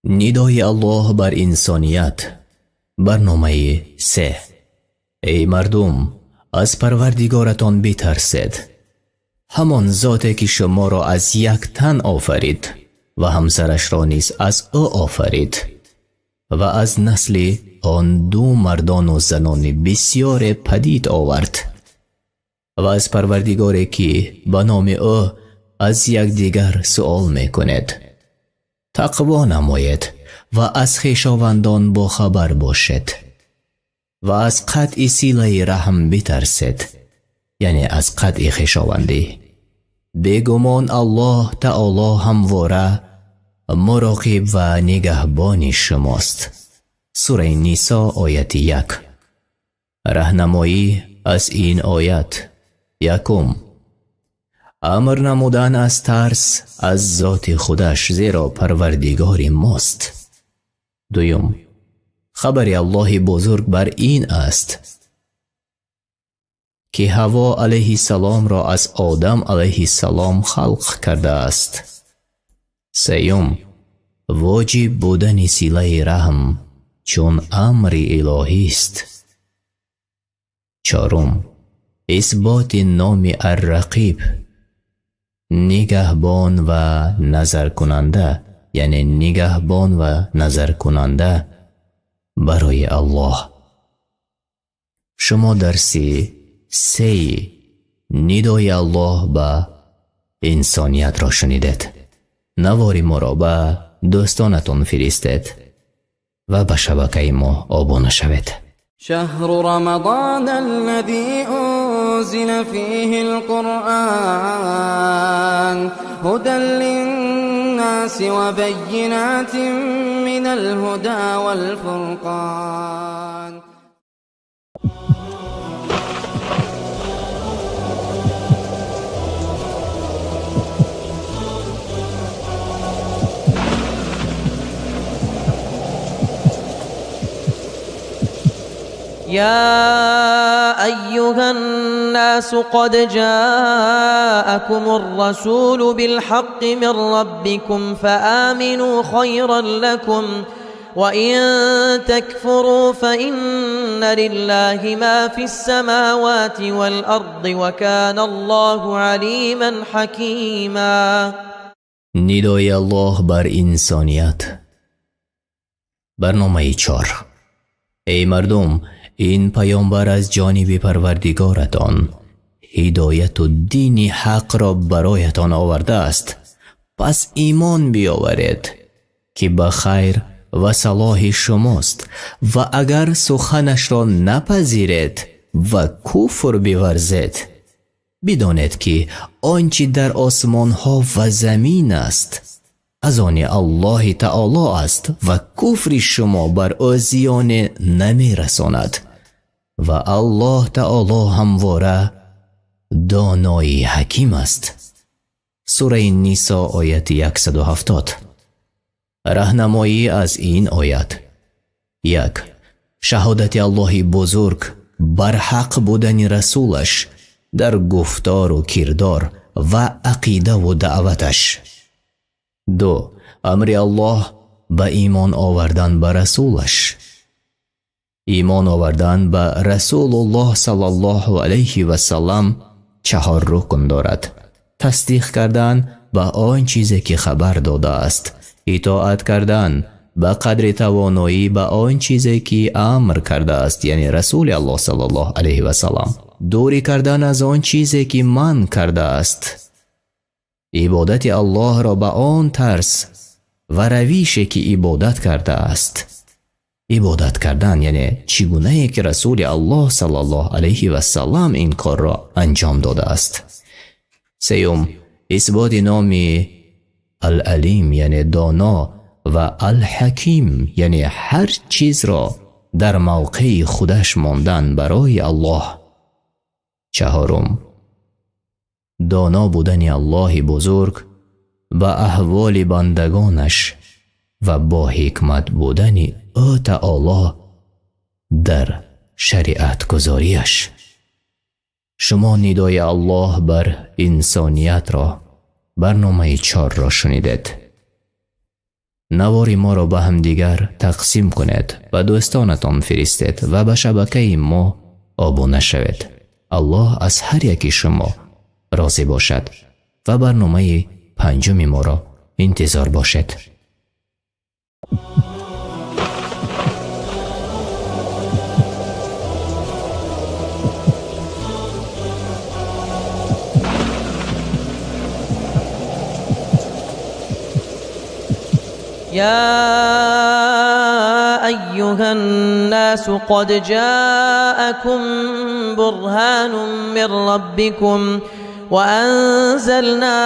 Нидои Аллоҳ бар инсоният, барномаи се. Эй мардум, Аз Парвардигоратон битарсед, ҳамон зоте ки шуморо аз як тан офарид ва ҳамсарашро низ аз ӯ офарид ва аз насли он ду мардону занони бисёре падид овард ва аз Парвардигоре ки ба номи ӯ аз якдигар суол мекунед тақво намоед ва аз хешовандон бохабар бошед ва аз қатъи силаи раҳм битарсед, яъне аз қатъи хешовандӣ. Бегумон Аллоҳ Таоло ҳамвора муроқиб ва нигаҳбони шумост. Сураи Нисо, ояти 1. Раҳнамоӣ аз ин оят. Якум: амр намудан аз тарс аз зоти худаш, зеро Парвардигори мост. Дуюм: хабари Аллоҳи бузург бар ин аст ки Ҳаво алайҳиссаломро аз Одам алайҳиссалом халқ кардааст. Сеюм: воҷиб будани силаи раҳм чун амри илоҳист. Чорум: исботи номи Аррақиб, нигаҳбон ва назаркунанда, яъне нигаҳбон ва назаркунанда барои Аллоҳ. Шумо дарси сеи нидои Аллоҳ ба инсониятро шунидед. Навори моро ба дӯстонатон фиристед ва ба шабакаи мо обуна шавед. شهر رمضان الذي أنزل فيه القرآن هدى للناس وبينات من الهدى والفرقان. يا أيها الناس قد جاءكم الرسول بالحق من ربكم فآمنوا خيرا لكم وإن تكفروا فإن لله ما في السماوات والأرض وكان الله عليما حكيما. ندای الله بر انسانیت. برنامه 4. ای مردم، ин паёмбар аз ҷониби Парвардигоратон ҳидояту дини ҳақро бароятон овардааст. Пас имон биёваред, ки ба хайр ва салоҳи шумост, ва агар суханашро напазиред ва куфр биварзед, бидонед, ки он чӣ дар осмонҳо ва замин аст аз они Аллоҳи Таоло аст ва куфри шумо бар ӯ зиёне намерасонад ва Аллоҳ Таоло ҳамвора донои ҳаким аст. Сураи Нисо, ояти 170. Раҳнамоӣ аз ин оят. 1. Шаҳодати Аллоҳи бузург бар ҳақ будани расулаш дар гуфтору кирдор ва ақидаву даъваташ. 2. Амри Аллоҳ ба имон овардан ба расулаш. Имон овардан ба Расулуллоҳ саллаллоҳу алайҳи васаллам 4 рукн дорад: тасдиқ кардан ба он чизе ки хабар додааст, итоат кардан ба қадри тавоноӣ ба он чизе ки амр кардааст, яъне Расули Аллоҳ саллаллоҳу алайҳи васаллам, дурӣ кардан аз он чизе ки манъ кардааст, ибодати Аллоҳро ба он тарз ва равише ки ибодат кардааст. Ибодат кардан яъне чӣ гунае ки Расули Аллоҳ саллаллоҳу алайҳи васаллам ин корро анҷом додааст. Сеюм, исботи номи Ал-Алим, яъне доно, ва Ал-Ҳаким, яъне ҳар чизро дар мавқеи худаш мондан барои Аллоҳ. Чаҳорум, доно будани Аллоҳи бузург ба аҳволи бандагонаш ва бо ҳикмат будани ӯ Таоло дар шариатгузориаш. Шумо нидои Аллоҳ бар инсониятро, барномаи 4-ро шунидед. Навори моро ба ҳамдигар тақсим кунед, ба дӯстонатон фиристед ва ба шабакаи мо обуна шавед. Аллоҳ аз ҳар яки шумо розӣ бошад ва барномаи панҷуми моро интизор бошед. يا أيها الناس قد جاءكم برهان من ربكم وأنزلنا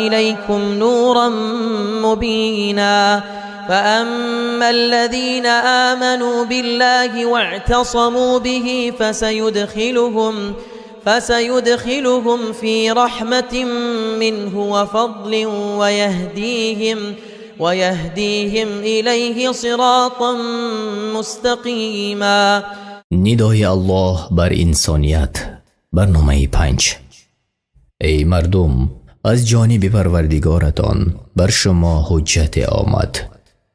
إليكم نورا مبينا فأما الذين آمنوا بالله واعتصموا به فسيدخلهم في رحمة منه وفضل ويهديهم إليه صراطا مستقيما. ندای الله بر انسانیت. برنامه 5. ای مردم، از جانب پروردگارتان بر شما حجت آمد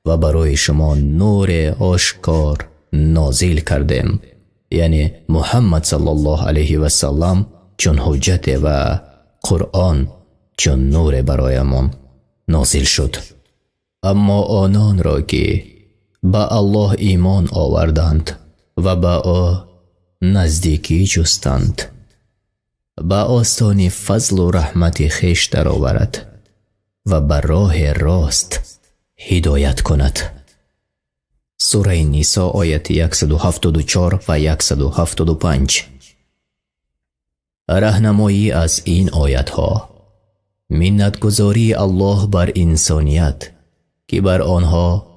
و برای شما نور آشکار نازل کردیم، یعنی محمد صلی الله علیه و سلم چون حجت و قرآن چون نور برایمان نازل شد. اما آنان را که به الله ایمان آوردند و به او نزدیکی جستند، به آستان فضل و رحمت خویش درآورد و به راه راست هدایت کند. سوره نساء آیت 174 و 175. راهنمایی از این آیت ها: منتگذاری الله بر انسانیت که بر آنها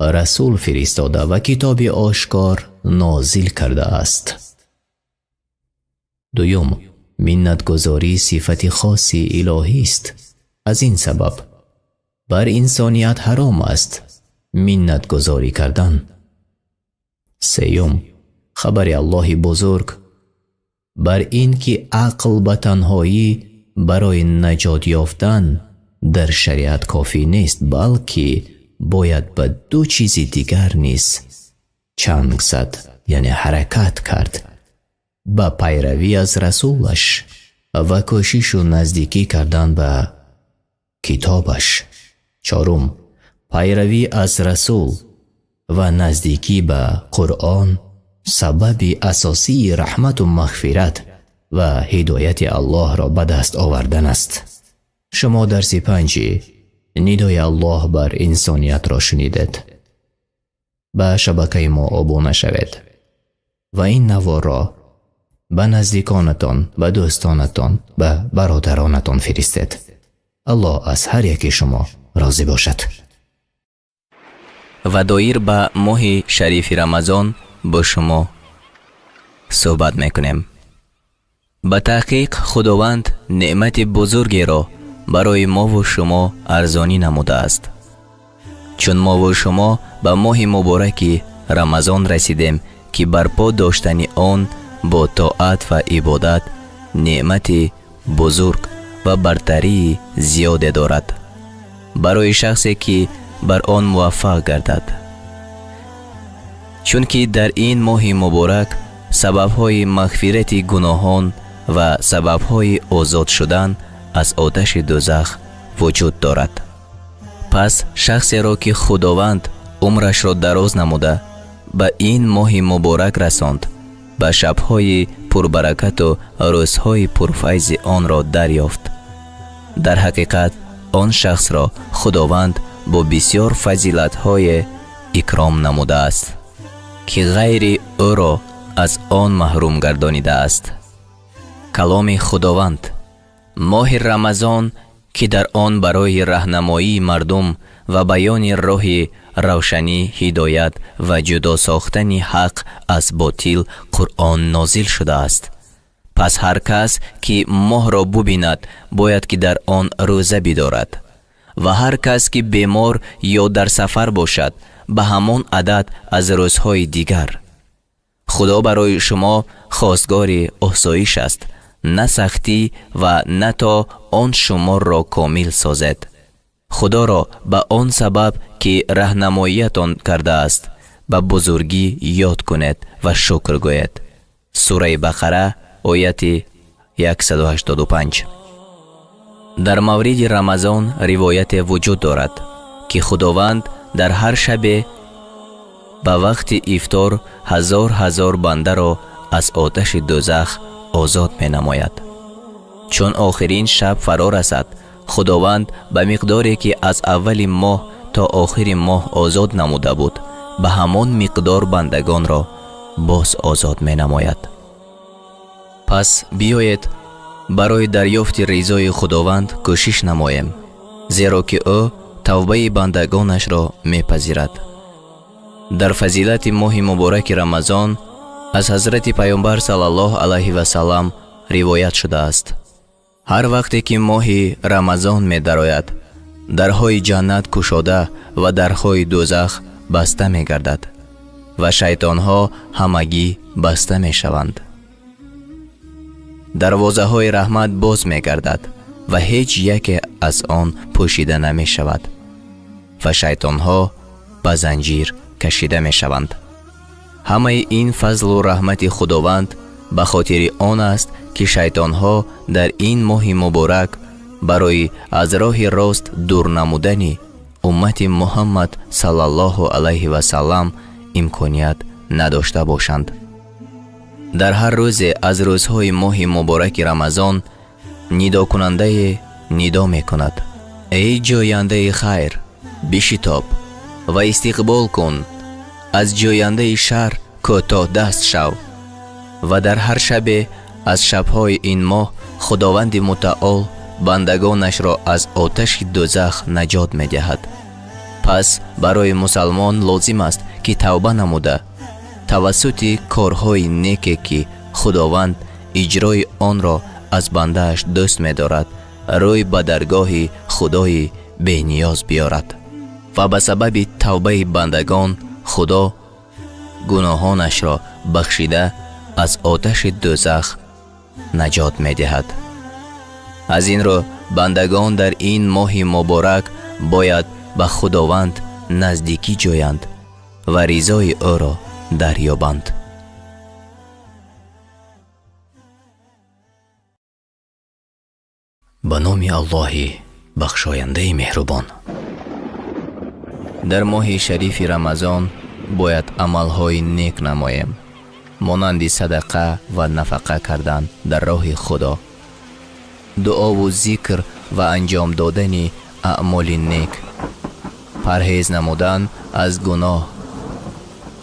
رسول فرستاده و کتاب آشکار نازل کرده است. دوم، منتگذاری صفت خاص الهی است. از این سبب بر انسانیت حرام است منتگذاری کردن. سوم، خبر الله بزرگ بر این که عقل به تنهایی برای نجات یافتن در شریعت کافی نیست، بلکه باید به دو چیز دیگر نیز چنگ زد، یعنی حرکت کرد: به پیروی از رسولش و کوشش و نزدیکی کردن به کتابش. چهارم، پیروی از رسول و نزدیکی به قرآن سبب اساسی رحمت و مغفرت و هدایت الله را به دست آوردن است. شما درس 5 ندای الله بر انسانیت را شنیدید. به شبکه ما آبونه شوید و این نوار را به نزدیکانتان، به دوستانتان، به برادرانتان فرستید. الله از هر یکی شما راضی باشد. و دایر به ماه شریف رمضان با شما صحبت میکنیم. به تحقیق خداوند نعمت بزرگی را برای ما و شما ارزانی نموده است. چون ما و شما به ماه مبارک رمضان رسیدیم که برپا داشتن آن با طاعت و عبادت نعمت بزرگ و برتری زیاده دارد برای شخصی که بر آن موفق گردد. چون که در این ماه مبارک سبب‌های مغفرت گناهان و سبب‌های آزاد شدن از آتش دوزخ وجود دارد. پس شخصی را که خداوند عمرش را دراز نموده به این ماه مبارک رساند، به شب‌های پربرکت و روزهای پرفیض آن را دریافت. در حقیقت آن شخص را خداوند با بسیار فضیلت‌های اکرام نموده است که غیر او را از آن محروم گردانیده است. کلام خداوند: ماه رمضان که در آن برای راهنمایی مردم و بیان راه روشنی، هدایت و جدا ساختن حق از باطل قرآن نازل شده است. پس هر کس که ماه را ببیند باید که در آن روزه بدارد و هر کس که بیمار یا در سفر باشد به همان عدد از روزهای دیگر. خدا برای شما خواستگار آسایش است، نه سختی و نه تا آن شما را کامل سازد. خدا را به آن سبب که راهنماییتان کرده است به بزرگی یاد کنید و شکر گوید. سوره بقره Ояти 185. Дар мавриди Рамазон ривояте вуҷуд дорад, ки Худованд дар ҳар шабе ба вақти ифтор ҳазор ҳазор бандаро аз оташи дӯзах озод менамояд. Чун охирин шаб фаро расад, Худованд ба миқдоре ки аз аввали моҳ то охири моҳ озод намуда буд, ба ҳамон миқдор бандагонро боз озод менамояд. Пас биёед барои дарёфти ризои Худованд кӯшиш намоем, зеро ки ӯ тавбаи бандагонашро мепазирад. Дар фазилати моҳи мубораки Рамазон аз ҳазрати Паёмбар саллаллоҳу алайҳи васаллам ривоят шудааст: ҳар вақте ки моҳи Рамазон медарояд, дарҳои ҷаннат кушода ва дарҳои дӯзах баста мегардад ва шайтонҳо ҳамагӣ баста мешаванд. Дарвозаҳои раҳмат боз мегардад ва ҳеҷ яке аз он пӯшида намешавад ва шайтонҳо ба занҷир кашида мешаванд. Ҳамаи ин фазлу раҳмати Худованд ба хотири он аст, ки шайтонҳо дар ин моҳи муборак барои аз роҳи рост дур намудани уммати Муҳаммад саллаллоҳу алайҳи васаллам имконият надошта бошанд. Дар ҳар рӯзе аз рӯзҳои моҳи мубораки Рамазон нидокунандае нидо мекунад: эй ҷӯяндаи хайр, бишитоб ва истиқбол кун, аз ҷӯяндаи шар кӯтоҳ даст шав. Ва дар ҳар шабе аз шабҳои ин моҳ Худованди Мутаол бандагонашро аз оташи дӯзах наҷот медиҳад. Пас барои мусалмон лозим аст, ки тавба намуда тавассути корҳои неке, ки Худованд иҷрои онро аз бандааш дӯст медорад, рӯй ба даргоҳи Худои бениёз биёрад ва ба сабаби тавбаи бандагон Худо гуноҳонашро бахшида аз оташи дӯзах наҷот медиҳад. Аз ин рӯ бандагон дар ин моҳи муборак бояд ба Худованд наздикӣ ҷӯянд ва ризои ӯро дарёбанд. Ба номи Аллоҳи бахшояндаи меҳрубон. Дар моҳи шарифи Рамазон бояд амалҳои нек намоем, монанди садақа ва нафақа кардан дар роҳи Худо, дуову зикр ва анҷом додани аъмоли нек, парҳез намудан аз гуноҳ,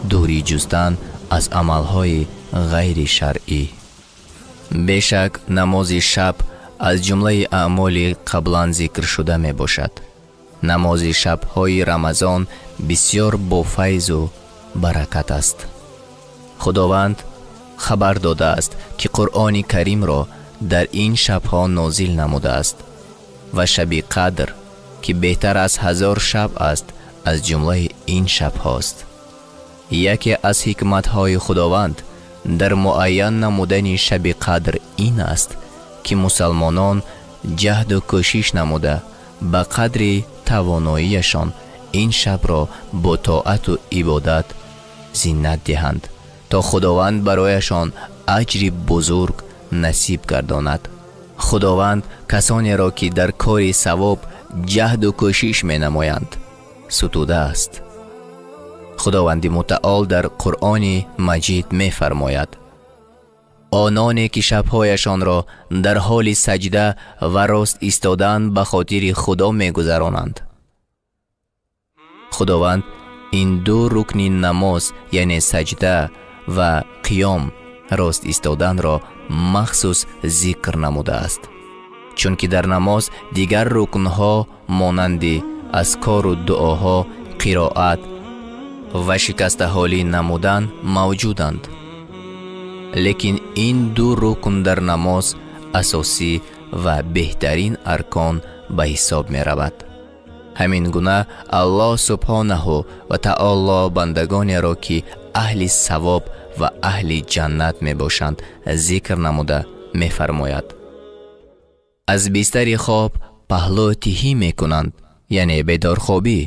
дурӣ ҷустан аз амалҳои ғайришаръӣ. Бешак намози шаб аз ҷумлаи аъмоли қаблан зикршуда мебошад. Намози шабҳои Рамазон бисёр бофайзу баракат аст. Худованд хабар додааст, ки Қуръони Каримро дар ин шабҳо нозил намудааст ва шаби Қадр, ки беҳтар аз 1000 шаб аст, аз ҷумлаи ин шабҳост. Яке аз ҳикматҳои Худованд дар муайян намудани шаби Қадр ин аст, ки мусалмонон ҷаҳду кӯшиш намуда ба қадри тавоноияшон ин шабро бо тоату ибодат зинат диҳанд, то Худованд барояшон аҷри бузург насиб гардонад. Худованд касонеро, ки дар кори савоб ҷаҳду кӯшиш менамоянд, сутудааст. Худованди Мутаол дар Қуръони Маҷид мефармояд: ононе ки шабҳояшонро дар ҳоли саҷда ва рост истодан ба хотири Худо мегузаронанд. Худованд ин ду рукни намоз, яъне саҷда ва қиём, рост истоданро махсус зикр намудааст, чунки дар намоз дигар рукнҳо монанди азкору дуоҳо, қироат ва шикастаҳолӣ намудан мавҷуданд. Лекин ин ду рукн дар намоз асосӣ ва беҳтарин аркон ба ҳисоб меравад. Ҳамин гуна Аллоҳ субҳонаҳу ва таоло бандагонеро, ки аҳли савоб ва аҳли ҷаннат мебошанд, зикр намуда мефармояд: аз бистари хоб паҳлӯ тиҳӣ мекунанд, яъне бедорхобӣ,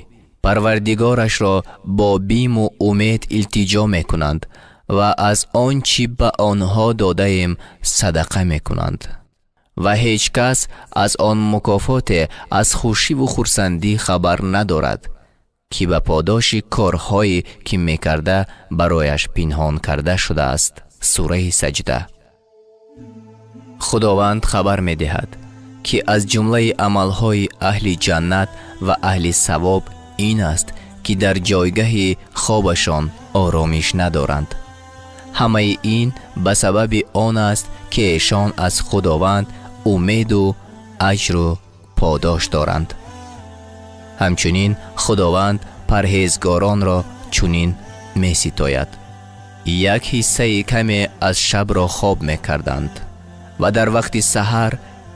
Парвардигорашро бо биму умед илтиҷо мекунанд Ва аз он чӣ ба онҳо додаем садақа мекунанд. Ва ҳеҷ кас аз он мукофоте аз хушиву хурсандӣ хабар надорад, ки ба подоши корҳое ки мекарда барояш пинҳон карда шудааст. Сураи Саҷда. Худованд хабар медиҳад, ки аз ҷумлаи амалҳои аҳли ҷаннат ва аҳли савоб ин аст, ки дар ҷойгаҳи хобашон оромиш надоранд. Ҳамаи ин ба сабаби он аст, ки эшон аз Худованд умеду аҷру подош доранд. Ҳамчунин Худованд парҳезгоронро чунин меситояд: як ҳиссаи каме аз шабро хоб мекарданд ва дар вақти саҳар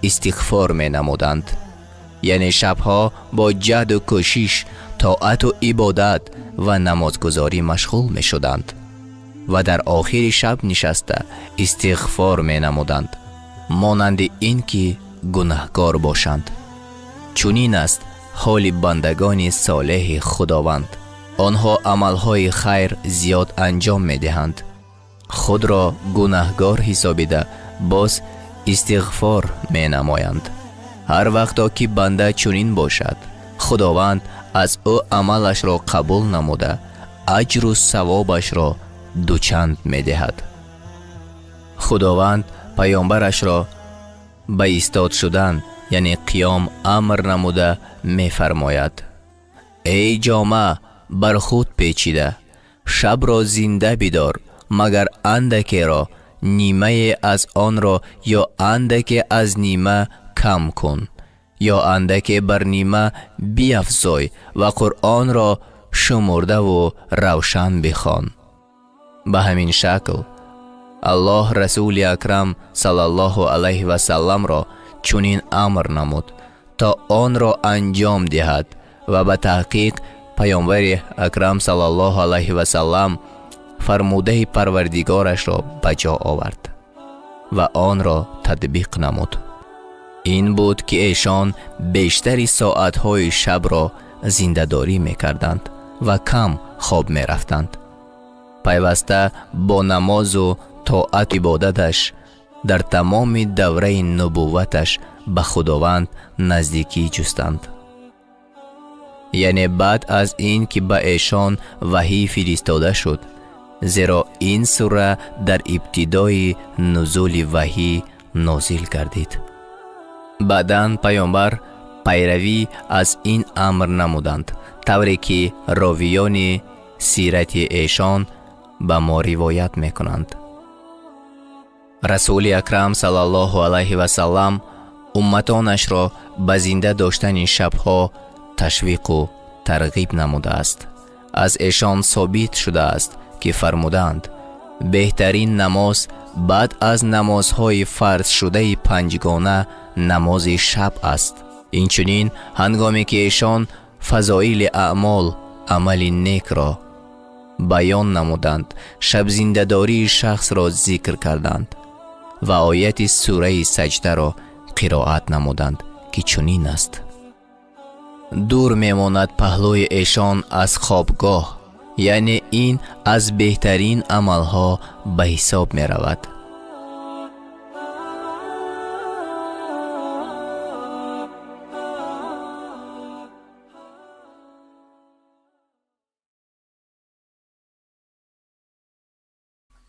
истиғфор менамуданд. Яъне шабҳо бо ҷаҳду кӯшиш, тоату ибодат ва намозгузорӣ машғул мешуданд ва дар охири шаб нишаста истиғфор менамуданд, монанди ин ки гунаҳкор бошанд. Чунин аст ҳоли бандагони солеҳи Худованд. Онҳо амалҳои хайр зиёд анҷом медиҳанд, худро гунаҳгор ҳисобида боз истиғфор менамоянд. Ҳар вақто ки банда чунин бошад, Худованд аз ӯ амалашро қабул намуда, аҷру савобашро дучанд медиҳад. Худованд паёмбарашро ба истод шудан, яъне қиём, амр намуда мефармояд: эй ҷома бар худ печида, шабро зинда бидор, магар андакеро, нимае аз онро ё андаке аз нима кам кун, ё андаке бар нима биафзой ва Қуръонро шумурдаву равшан бихон. Ба ҳамин шакл Аллоҳ Расули Акрам саллаллоҳу алайҳи васалламро чунин амр намуд, то онро анҷом диҳад ва ба таҳқиқ паёмбари Акрам саллаллоҳу алайҳи васаллам фармудаи Парвардигорашро ба ҷо овард ва онро татбиқ намуд. Ин буд ки эшон бештари соатҳои шабро зиндадорӣ мекарданд ва кам хоб мерафтанд. Пайваста бо намозу тоат ибодаташ дар тамоми давраи нубувваташ ба Худованд наздикӣ ҷустанд. Яъне баъд аз ин ки ба эшон ваҳӣ фиристода шуд, зеро ин сура дар ибтидои нузули ваҳӣ нозил гардид. Баъдан паёмбар пайравӣ аз ин амр намуданд, тавре ки ровиёни сирати эшон ба мо ривоят мекунанд. Расули Акрам саллаллоҳу алайҳи васаллам умматонашро ба зинда доштани шабҳо ташвиқу тарғиб намудааст. Аз эшон собит шудааст, ки фармуданд: беҳтарин намоз баъд аз намозҳои фарзшудаи панҷгона намози шаб аст. Инчунин ҳангоме ки эшон фазоили аъмол, амали некро баён намуданд, шабзиндадории шахсро зикр карданд ва ояти сураи Саҷдаро қироат намуданд, ки чунин аст: дур мемонад паҳлӯи эшон аз хобгоҳ, яъне ин аз беҳтарин амалҳо ба ҳисоб меравад.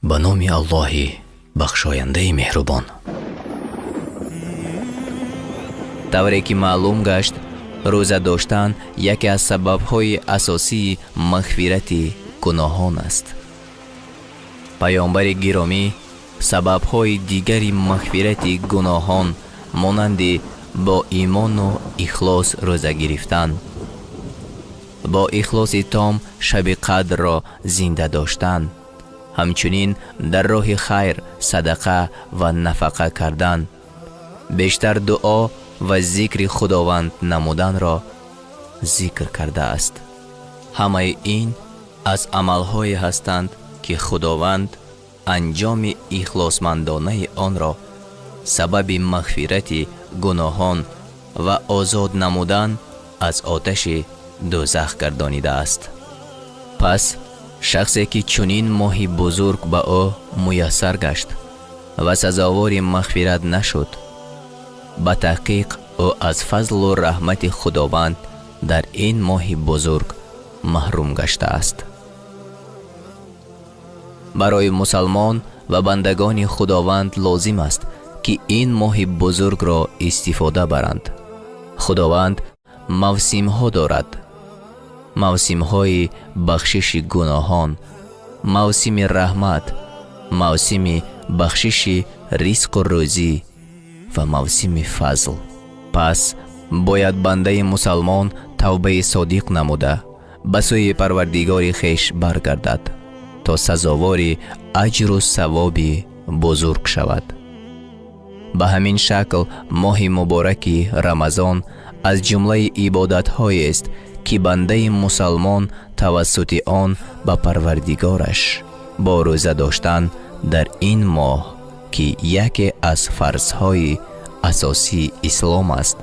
Ба номи Аллоҳи бахшояндаи меҳрубон. Тавре ки маълум гашт, рӯза доштан яке аз сабабҳои асосии мағфирати гуноҳон аст. Паёмбари гиромӣ сабабҳои дигари мағфирати гуноҳон монанди бо имону ихлос рӯза гирифтан, бо ихлоси том шаби қадрро зинда доштан, ҳамчунин дар роҳи хайр садақа ва нафақа кардан, бештар дуо ва зикри Худованд намуданро зикр кардааст. Ҳамаи ин аз амалҳое ҳастанд, ки Худованд анҷоми ихлосмандонаи онро сабаби мағфирати гуноҳон ва озод намудан аз оташи дӯзах гардонидааст. Пас Шахсе ки чунин моҳи бузург ба ӯ муяссар гашт ва сазовори мағфират нашуд, ба таҳқиқ ӯ аз фазлу раҳмати Худованд дар ин моҳи бузург маҳрум гаштааст. Барои мусалмон ва бандагони Худованд лозим аст, ки ин моҳи бузургро истифода баранд. Худованд мавсимҳо дорад: мавсимҳои бахшиши гуноҳон, мавсими раҳмат, мавсими бахшиши ризқу рӯзӣ ва мавсими фазл. Пас бояд бандаи мусалмон тавбаи содиқ намуда ба сӯи Парвардигори хеш баргардад, то сазовори аҷру савоби бузург шавад. Ба ҳамин шакл моҳи мубораки Рамазон аз ҷумлаи ибодатҳоест, ки бандаи мусалмон тавассути он ба Парвардигораш бо рӯза доштан дар ин моҳ, ки яке аз фарзҳои асосии ислом аст,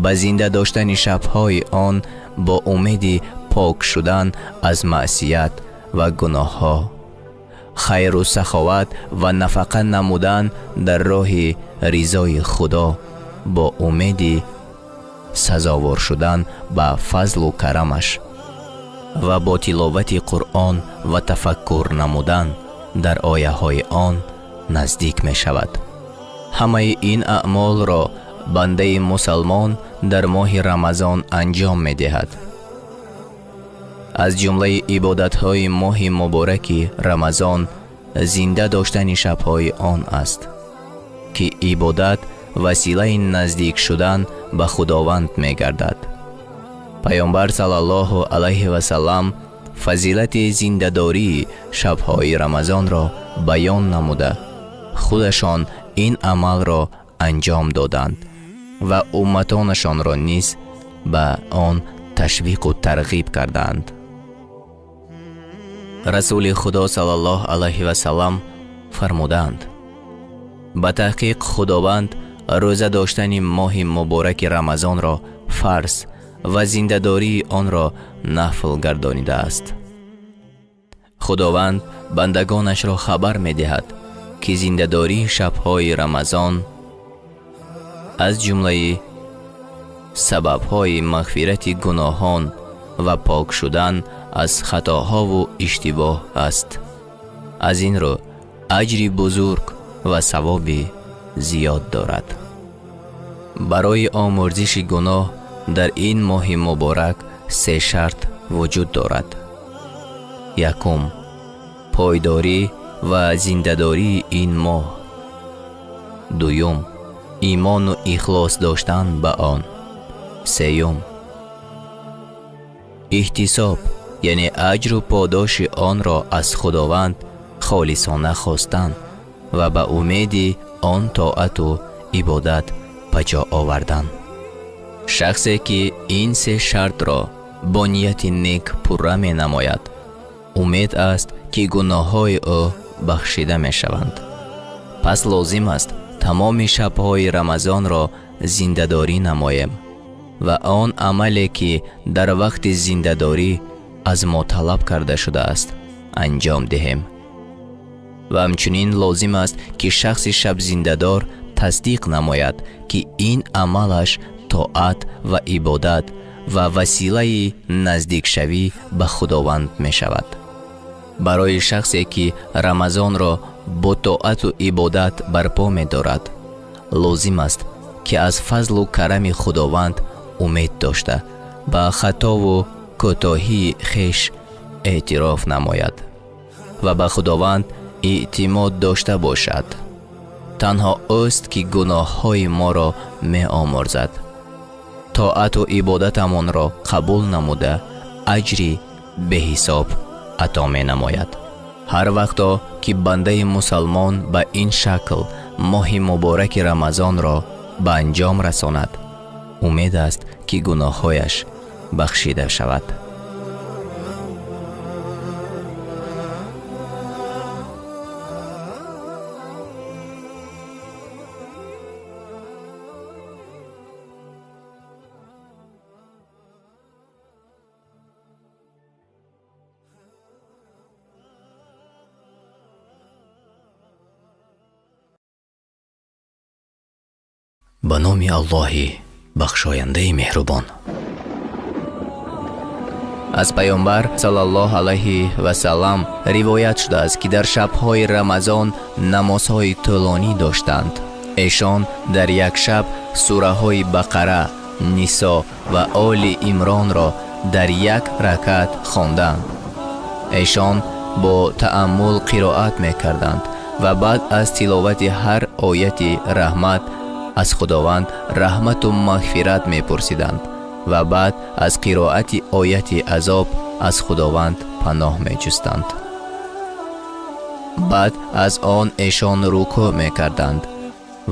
ба зинда доштани шабҳои он бо умеди пок шудан аз маъсият ва гуноҳҳо, хайру саховат ва нафақа намудан дар роҳи ризои Худо бо умеди сазовор шудан ба фазлу карамаш ва бо тиловати Қуръон ва тафаккур намудан дар ояҳои он наздик мешавад. Ҳамаи ин аъмолро бандаи мусалмон дар моҳи Рамазон анҷом медиҳад. Аз ҷумлаи ибодатҳои моҳи мубораки Рамазон зинда доштани шабҳои он аст, ки ибодат василаи наздик шудан ба Худованд мегардад. Паёмбар саллаллоҳу алайҳи васаллам фазилати зиндадории шабҳои Рамазонро баён намуда, худашон ин амалро анҷом доданд ва умматонашонро низ ба он ташвиқу тарғиб карданд. Расули Худо саллаллоҳу алайҳи васаллам фармуданд: ба таҳқиқ Худованд рӯза доштани моҳи мубораки Рамазонро фарз ва зиндадории онро нафл гардонидааст. Худованд бандагонашро хабар медиҳад, ки зиндадории шабҳои Рамазон аз ҷумлаи сабабҳои мағфирати гуноҳон ва пок шудан аз хатоҳову иштибоҳ аст. Аз ин рӯ аҷри бузург ва савоби зиёд дорад. Барои омӯрзиши гуноҳ дар ин моҳи муборак се шарт вуҷуд дорад. Якум: пойдорӣ ва зиндадории ин моҳ. Дуюм: имону ихлос доштан ба он. Сеюм: иҳтисоб, яъне аҷру подоши онро аз Худованд холисона хостан ва ба умеди он тоату ибодат ба ҷо овардан. Шахсе ки ин се шартро бо нияти нек пурра менамояд, умед аст, ки гуноҳҳои ӯ бахшида мешаванд. Пас лозим аст тамоми шабҳои Рамазонро зиндадорӣ намоем ва он амале, ки дар вақти зиндадорӣ аз мо талаб карда шудааст, анҷом диҳем. Ва ҳамчунин лозим аст, ки шахси шабзиндадор тасдиқ намояд, ки ин амалаш тоат ва ибодат ва василаи наздикшавӣ ба Худованд мешавад. Барои шахсе, ки Рамазонро бо тоату ибодат барпо медорад, лозим аст, ки аз фазлу карами Худованд умед дошта, ба хатову кӯтоҳии хеш эътироф намояд ва ба Худованд эътимод дошта бошад. Танҳо ӯст, ки гуноҳҳои моро меомӯрзад, тоату ибодатамонро қабул намуда, аҷри беҳисоб ато менамояд. Ҳар вақто ки бандаи мусалмон ба ин шакл моҳи мубораки Рамазонро ба анҷом расонад, умед аст, ки гуноҳҳояш бахшида шавад. Ба номи Аллоҳи бахшояндаи меҳрубон. Аз Паёмбар саллаллоҳу алайҳи васаллам ривоят шудааст, ки дар шабҳои Рамазон намозҳои тӯлонӣ доштанд. Эшон дар як шаб сураҳои Бақара, Нисо ва Оли Имронро дар як ракат хонданд. Эшон бо тааммул қироат мекарданд ва баъд аз тиловати ҳар ояти раҳмат аз Худованд раҳмату мағфират мепурсиданд ва баъд аз қироати ояти азоб аз Худованд паноҳ меҷустанд. Баъд аз он эшон рукӯъ мекарданд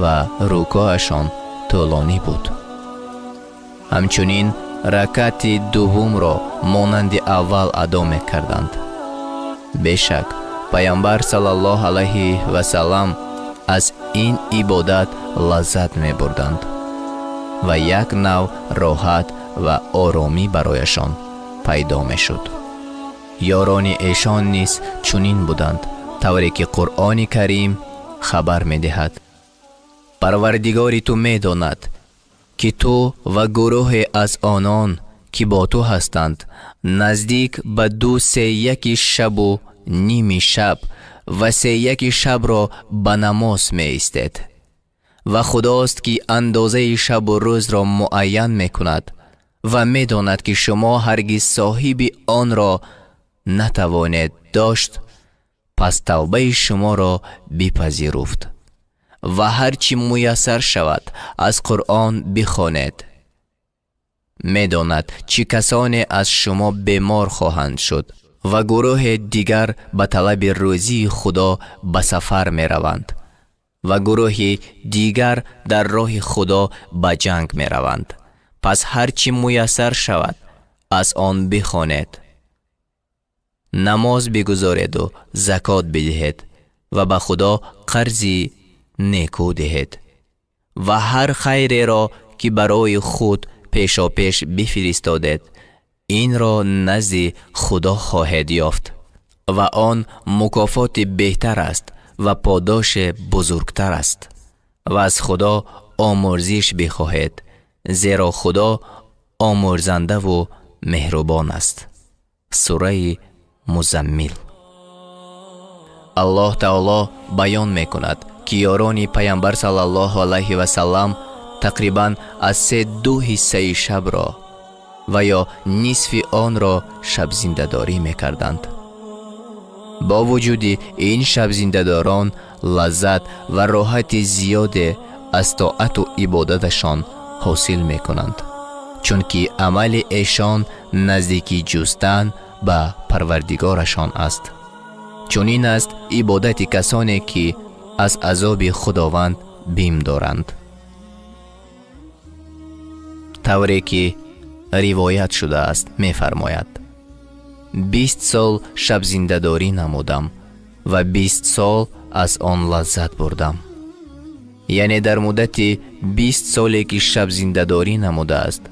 ва рукӯъашон тӯлонӣ буд. Ҳамчунин ракати дуввумро монанди аввал адо мекарданд. Бешак, Паямбар саллаллоҳу алайҳи васаллам аз ин ибодат лаззат мебурданд ва як нав роҳат ва оромӣ барояшон пайдо мешуд. Ёрони эшон низ чунин буданд, тавре ки Қуръони Карим хабар медиҳад: Парвардигори ту медонад, ки ту ва гурӯҳе аз онон, ки бо ту ҳастанд, наздик ба ду сеяки шабу ними шаб ва сеяки шабро ба намоз меистед. Ва Худост, ки андозаи шабу рӯзро муайян мекунад ва медонад, ки шумо ҳаргиз соҳиби онро натавонед дошт, пас тавбаи шуморо бипазируфт. Ва ҳар чӣ муяссар шавад, аз Қуръон бихонед. Медонад, чӣ касоне аз шумо бемор хоҳанд шуд ва гурӯҳе дигар ба талаби рӯзии Худо ба сафар мераванд ва гурӯҳи дигар дар роҳи Худо ба ҷанг мераванд. Пас ҳар чӣ муяссар шавад, аз он бихонед. Намоз бигузореду закот бидиҳед ва ба Худо қарзи некӯ диҳед. Ва ҳар хайреро, ки барои худ пешопеш бифиристодед, инро назди Худо хоҳед ёфт ва он мукофоти беҳтар аст ва подоше бузургтар аст. Ва аз Худо омӯрзиш бихоҳед, зеро Худо омӯрзандаву меҳрубон аст. Сураи Музаммил. Аллоҳ Таоло баён мекунад, ки ёрони Паямбар саллаллоҳу алайҳи васаллам тақрибан аз се ду ҳиссаи шабро ва ё нисфи онро шабзиндадорӣ мекарданд. Бо вуҷуди ин шабзиндадорон лаззат ва роҳати зиёде аз тоату ибодаташон ҳосил мекунанд, чунки амали эшон наздикӣ ҷустан ба Парвардигорашон аст. Чунин аст ибодати касоне, ки аз азоби Худованд бим доранд. Тавре ки ривоят шудааст, мефармояд: 20 сол шабзиндадорӣ намудам ва 20 сол аз он лаззат бурдам. Яъне дар муддати 20 соле, ки шабзиндадорӣ намудааст,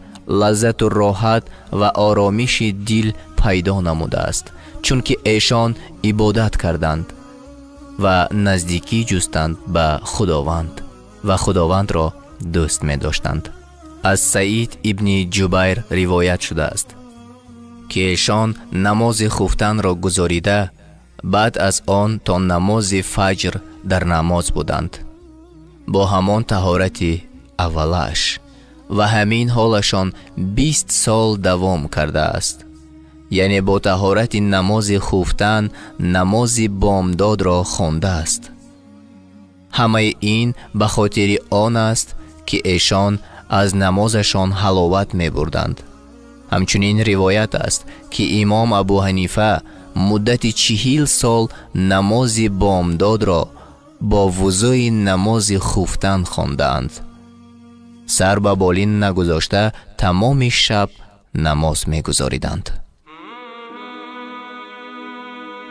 лаззату роҳат ва оромиши дил пайдо намудааст, чунки эшон ибодат карданд ва наздикӣ ҷустанд ба Худованд ва Худовандро дӯст медоштанд. Аз Саид ибни Ҷубайр ривоят шудааст, ки эшон намози хуфтанро гузорида, баъд аз он то намози фаҷр дар намоз буданд бо ҳамон таҳорати аввалааш ва ҳамин ҳолашон 20 сол давом кардааст. Яъне бо таҳорати намози хуфтан намози бомдодро хондааст. Ҳамаи ин ба хотири он аст, ки эшон аз намозашон ҳаловат мебурданд. Ҳамчунин ривоят аст, ки имом Абу Ҳанифа муддати 40 сол намози бомдодро бо вузӯи намози хуфтан хондаанд. Сар ба болин нагузошта, тамоми шаб намоз мегузориданд.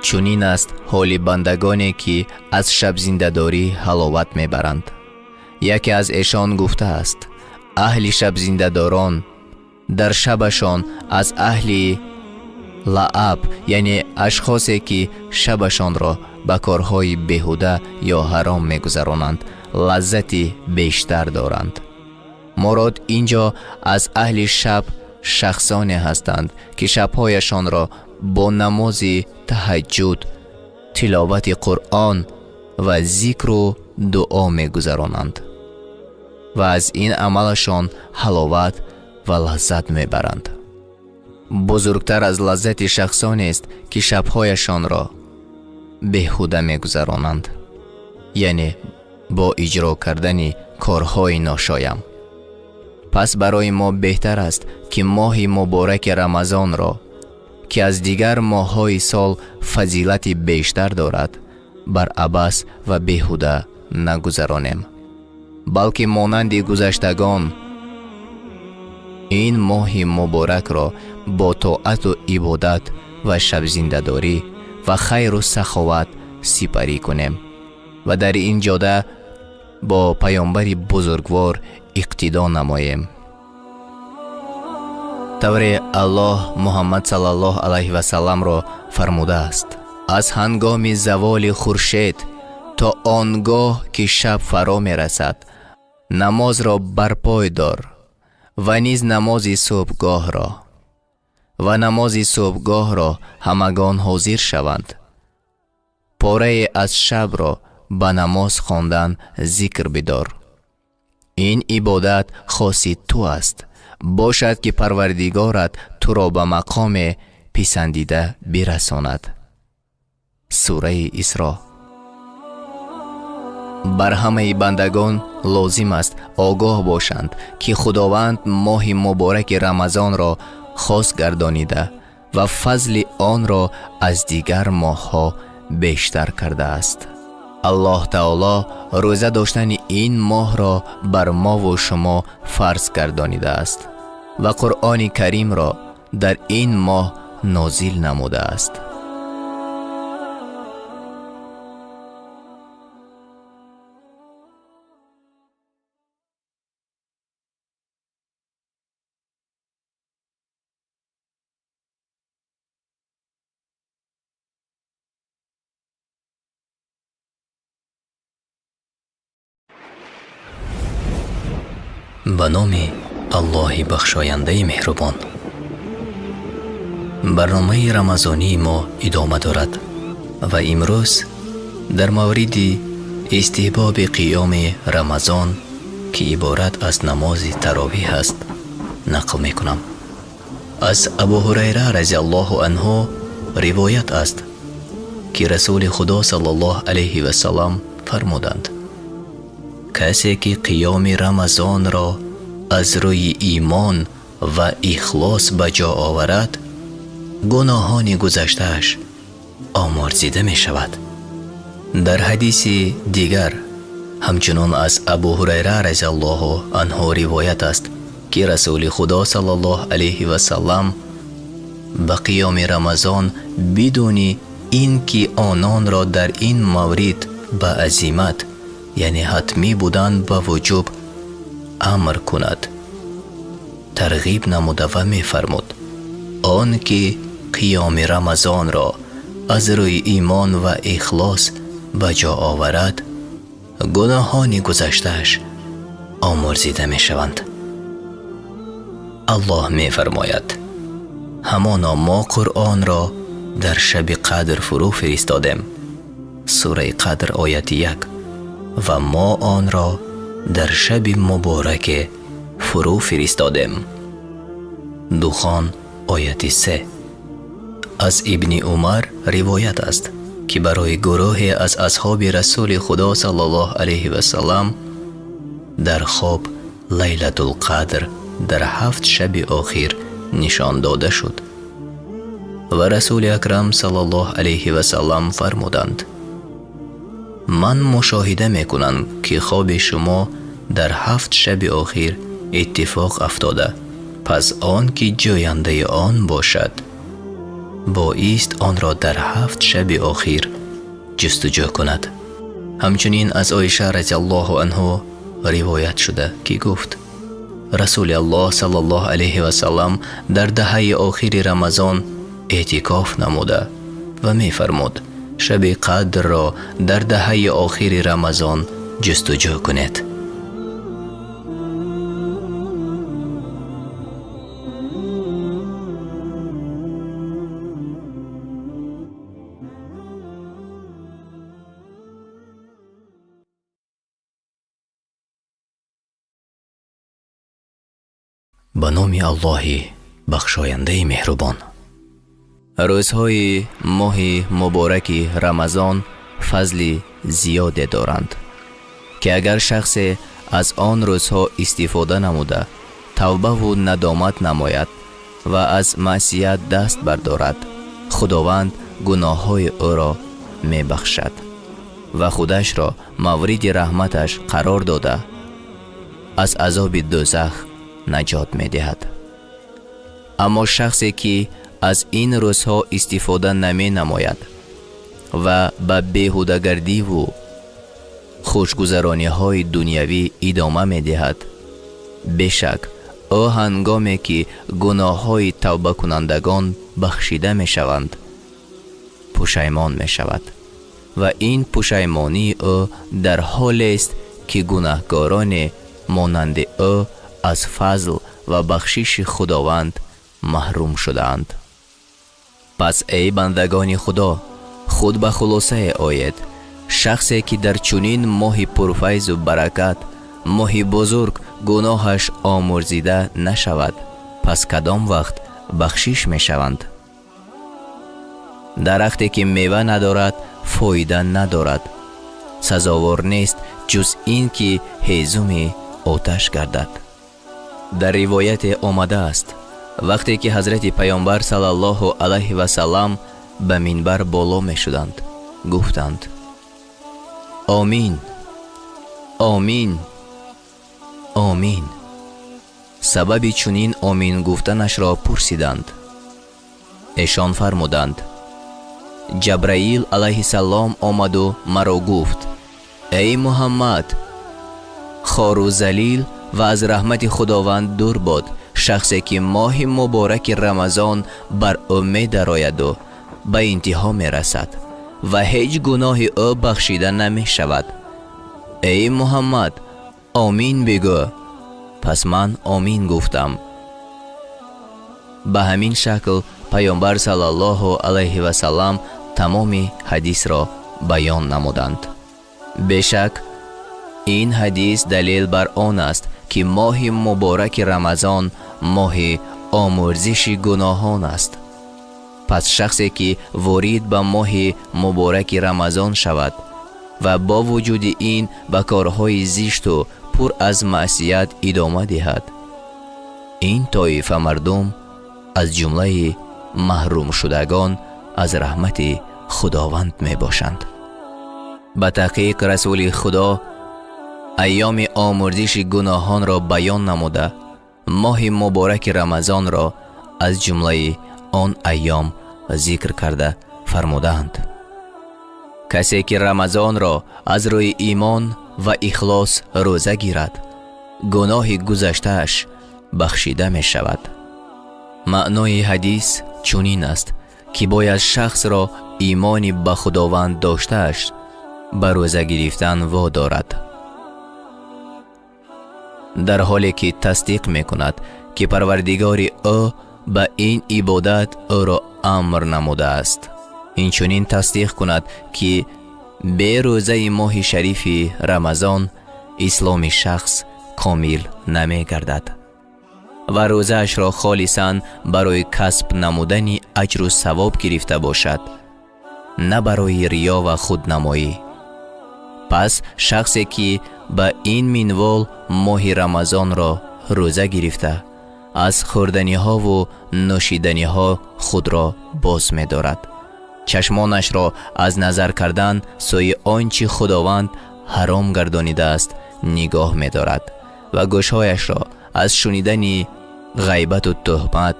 Чунин аст ҳоли бандагоне, ки аз шабзиндадорӣ ҳаловат мебаранд. Яке аз эшон гуфтааст: аҳли шабзиндадорон дар шабашон аз аҳли лааб, яъне ашхосе, ки шабашонро ба корҳои беҳуда ё ҳаром мегузаронанд, лаззати бештар доранд. Мурод инҷо аз аҳли шаб шахсоне ҳастанд, ки шабҳояшонро бо намози таҳаҷҷуд, тиловати Қуръон ва зикру дуо мегузаронанд ва аз ин амалашон ҳаловат ва лаззат мебаранд. Бузургтар аз лаззати шахсонест, ки шабҳояшонро беҳуда мегузаронанд, яъне бо иҷро кардани корҳои ношоям. Пас барои мо беҳтар аст, ки моҳи мубораки Рамазонро, ки аз дигар моҳҳои сол фазилати бештар дорад, бар абас ва беҳуда нагузаронем, балки монанди гузаштагон ин моҳи муборакро бо тоату ибодат ва шабзиндадорӣ ва хайру саховат сипарӣ кунем ва дар ин ҷода бо паёмбари бузургвор иқтидо намоем. Тавре Аллоҳ Муҳаммад саллаллоҳу алайҳи васалламро фармудааст: аз ҳангоми заволи хуршед то он гоҳ ки шаб фаро мерасад, намозро барпой дор ва низ намози субҳгоҳро ва намози субҳгоҳро ҳамагон ҳозир шаванд. Порае аз шабро ба намоз хондан зикр бидор. Ин ибодат хоси ту аст. Бошад ки Парвардигорат туро ба мақоме писандида бирасонад. Сураи Исро. Бар ҳамаи бандагон лозим аст огоҳ бошанд, ки Худованд моҳи мубораки Рамазонро хос гардонида ва фазли онро аз дигар моҳҳо бештар кардааст. Аллоҳ таоло рӯза доштани ин моҳро бар мову шумо фарз гардонидааст ва Қуръони Каримро дар ин моҳ нозил намудааст. Ба номи Аллоҳи бахшояндаи меҳрубон. Барномаи рамазонии мо идома дорад ва имрӯз дар мавриди истиҳбоби қиёми Рамазон, ки иборат аз намози таровиҳ аст, нақл мекунам. Аз Абу Ҳурайра разияллоҳу анҳу ривоят аст, ки Расули Худо саллаллоҳу алайҳи васаллам фармуданд: касе ки қиёми Рамазонро аз рӯи имон ва ихлос ба ҷо оварад, гуноҳони гузаштааш омӯрзида мешавад. Дар ҳадиси дигар ҳамчунон аз Абу Ҳурайра разияллоҳу анҳу ривоят аст, ки Расули Худо саллаллоҳу алайҳи васаллам ба қиёми Рамазон бидуни ин ки ононро дар ин маврид ба азимат, яъне ҳатмӣ будан ба вуҷуб амр кунад, тарғиб намуда ва мефармуд: он ки қиёми Рамазонро аз рӯи имон ва ихлос ба ҷо оварад, гуноҳони гузаштааш омӯрзида мешаванд. Аллоҳ мефармояд: ҳамоно мо Қуръонро дар шаби Қадр фурӯ фиристодем. Сураи Қадр, ояти 1. Ва мо онро дар шаби мубораке фурӯ фиристодем. Духон, ояти 3. Аз Ибни Умар ривоят аст, ки барои гурӯҳе аз асҳоби Расули Худо саллаллоҳу алайҳи васаллам дар хоб Лайлатул Қадр дар 7 шаби охир нишон дода шуд ва Расули Акрам саллаллоҳу алайҳи васаллам фармуданд: ман мушоҳида мекунам, ки хоби шумо дар 7 шаби охир иттифоқ афтода, пас он ки ҷӯяндаи он бошад, боист онро дар 7 шаби охир ҷустуҷӯ кунад. Ҳамчунин аз Оиша разияллоҳу анҳу ривоят шуда, ки гуфт: Расули Аллоҳ саллаллоҳу алайҳи васаллам дар даҳаи охири Рамазон эътикоф намуда ва мефармуд: шаби Қадрро дар даҳаи охири Рамазон ҷустуҷӯ кунед. Ба номи Аллоҳи бахшояндаи меҳрубон. Рӯзҳои моҳи мубораки Рамазон фазли зиёде доранд, ки агар шахсе аз он рӯзҳо истифода намуда, тавбаву надомат намояд ва аз маъсият даст бардорад, Худованд гуноҳҳои ӯро мебахшад ва худашро мавриди раҳматаш қарор дода, аз азоби дӯзах наҷот медиҳад. Аммо шахсе ки аз ин рӯзҳо истифода наменамояд ва ба беҳудагардиву хушгузарониҳои дунявӣ идома медиҳад, бешак ӯ ҳангоме ки гуноҳҳои тавбакунандагон бахшида мешаванд, пушаймон мешавад ва ин пушаймонии ӯ дар ҳолест ки гунаҳкороне монанди ӯ аз фазл ва бахшиши Худованд маҳрум шудаанд. Пас эй бандагони Худо, худ ба хулосае оед. Шахсе ки дар чунин моҳи пурфайзу баракат, моҳи бузург, гуноҳаш омӯрзида нашавад, пас кадом вақт бахшиш мешаванд? Дарахте ки мева надорад, фоида надорад, сазовор нест ҷуз ин ки ҳезуми оташ гардад. Дар ривояте омадааст, вақте ки ҳазрати Паёмбар саллаллоҳу алайҳи васаллам ба минбар боло мешуданд, гуфтанд: Омин, омин, омин. Сабаби чунин омин гуфтанашро пурсиданд. Эшон фармуданд: Ҷабраил алайҳиссалом омаду маро гуфт: Эй Муҳаммад, хору залил ва аз раҳмати Худованд дур бод шахсе ки моҳи мубораки Рамазон бар ӯ медарояду ба интиҳо мерасад ва ҳеҷ гуноҳи ӯ бахшида намешавад. Эй Муҳаммад, омин бигӯ. Пас ман омин гуфтам. Ба ҳамин шакл Паёмбар саллаллоҳу алайҳи васаллам тамоми ҳадисро баён намуданд. Бешак ин ҳадис далел бар он аст, ки моҳи мубораки Рамазон моҳи омӯрзиши гуноҳон аст. Пас шахсе ки ворид ба моҳи мубораки Рамазон шавад ва бо вуҷуди ин ба корҳои зишту пур аз маъсият идома диҳад, ин тоифа мардум аз ҷумлаи маҳрумшудагон аз раҳмати Худованд мебошанд. Ба таҳқиқ Расули Худо айёми омӯрзиши гуноҳонро баён намуда, моҳи мубораки Рамазонро аз ҷумлаи он айём зикр карда фармудаанд: касе ки Рамазонро аз рӯи имон ва ихлос рӯза гирад, гуноҳи гузаштааш бахшида мешавад. Маънои ҳадис чунин аст, ки бояд шахсро имони ба Худованд доштааш ба рӯза гирифтан водорад, дар ҳоле ки тасдиқ мекунад, ки Парвардигори ӯ ба ин ибодат ӯро амр намудааст. Инчунин тасдиқ кунад, ки бе рӯзаи моҳи шарифи Рамазон исломи шахс комил намегардад ва рӯзаашро холисан барои касб намудани аҷру савоб гирифта бошад, на барои риё ва худнамоӣ. Пас шахсе ки ба ин минвол моҳи Рамазонро рӯза гирифта, аз хӯрданиҳову нӯшиданиҳо худро боз медорад, чашмонашро аз назар кардан сӯи он чӣ Худованд ҳаром гардонидааст нигоҳ медорад ва гӯшҳояшро аз шунидани ғайбату тӯҳмат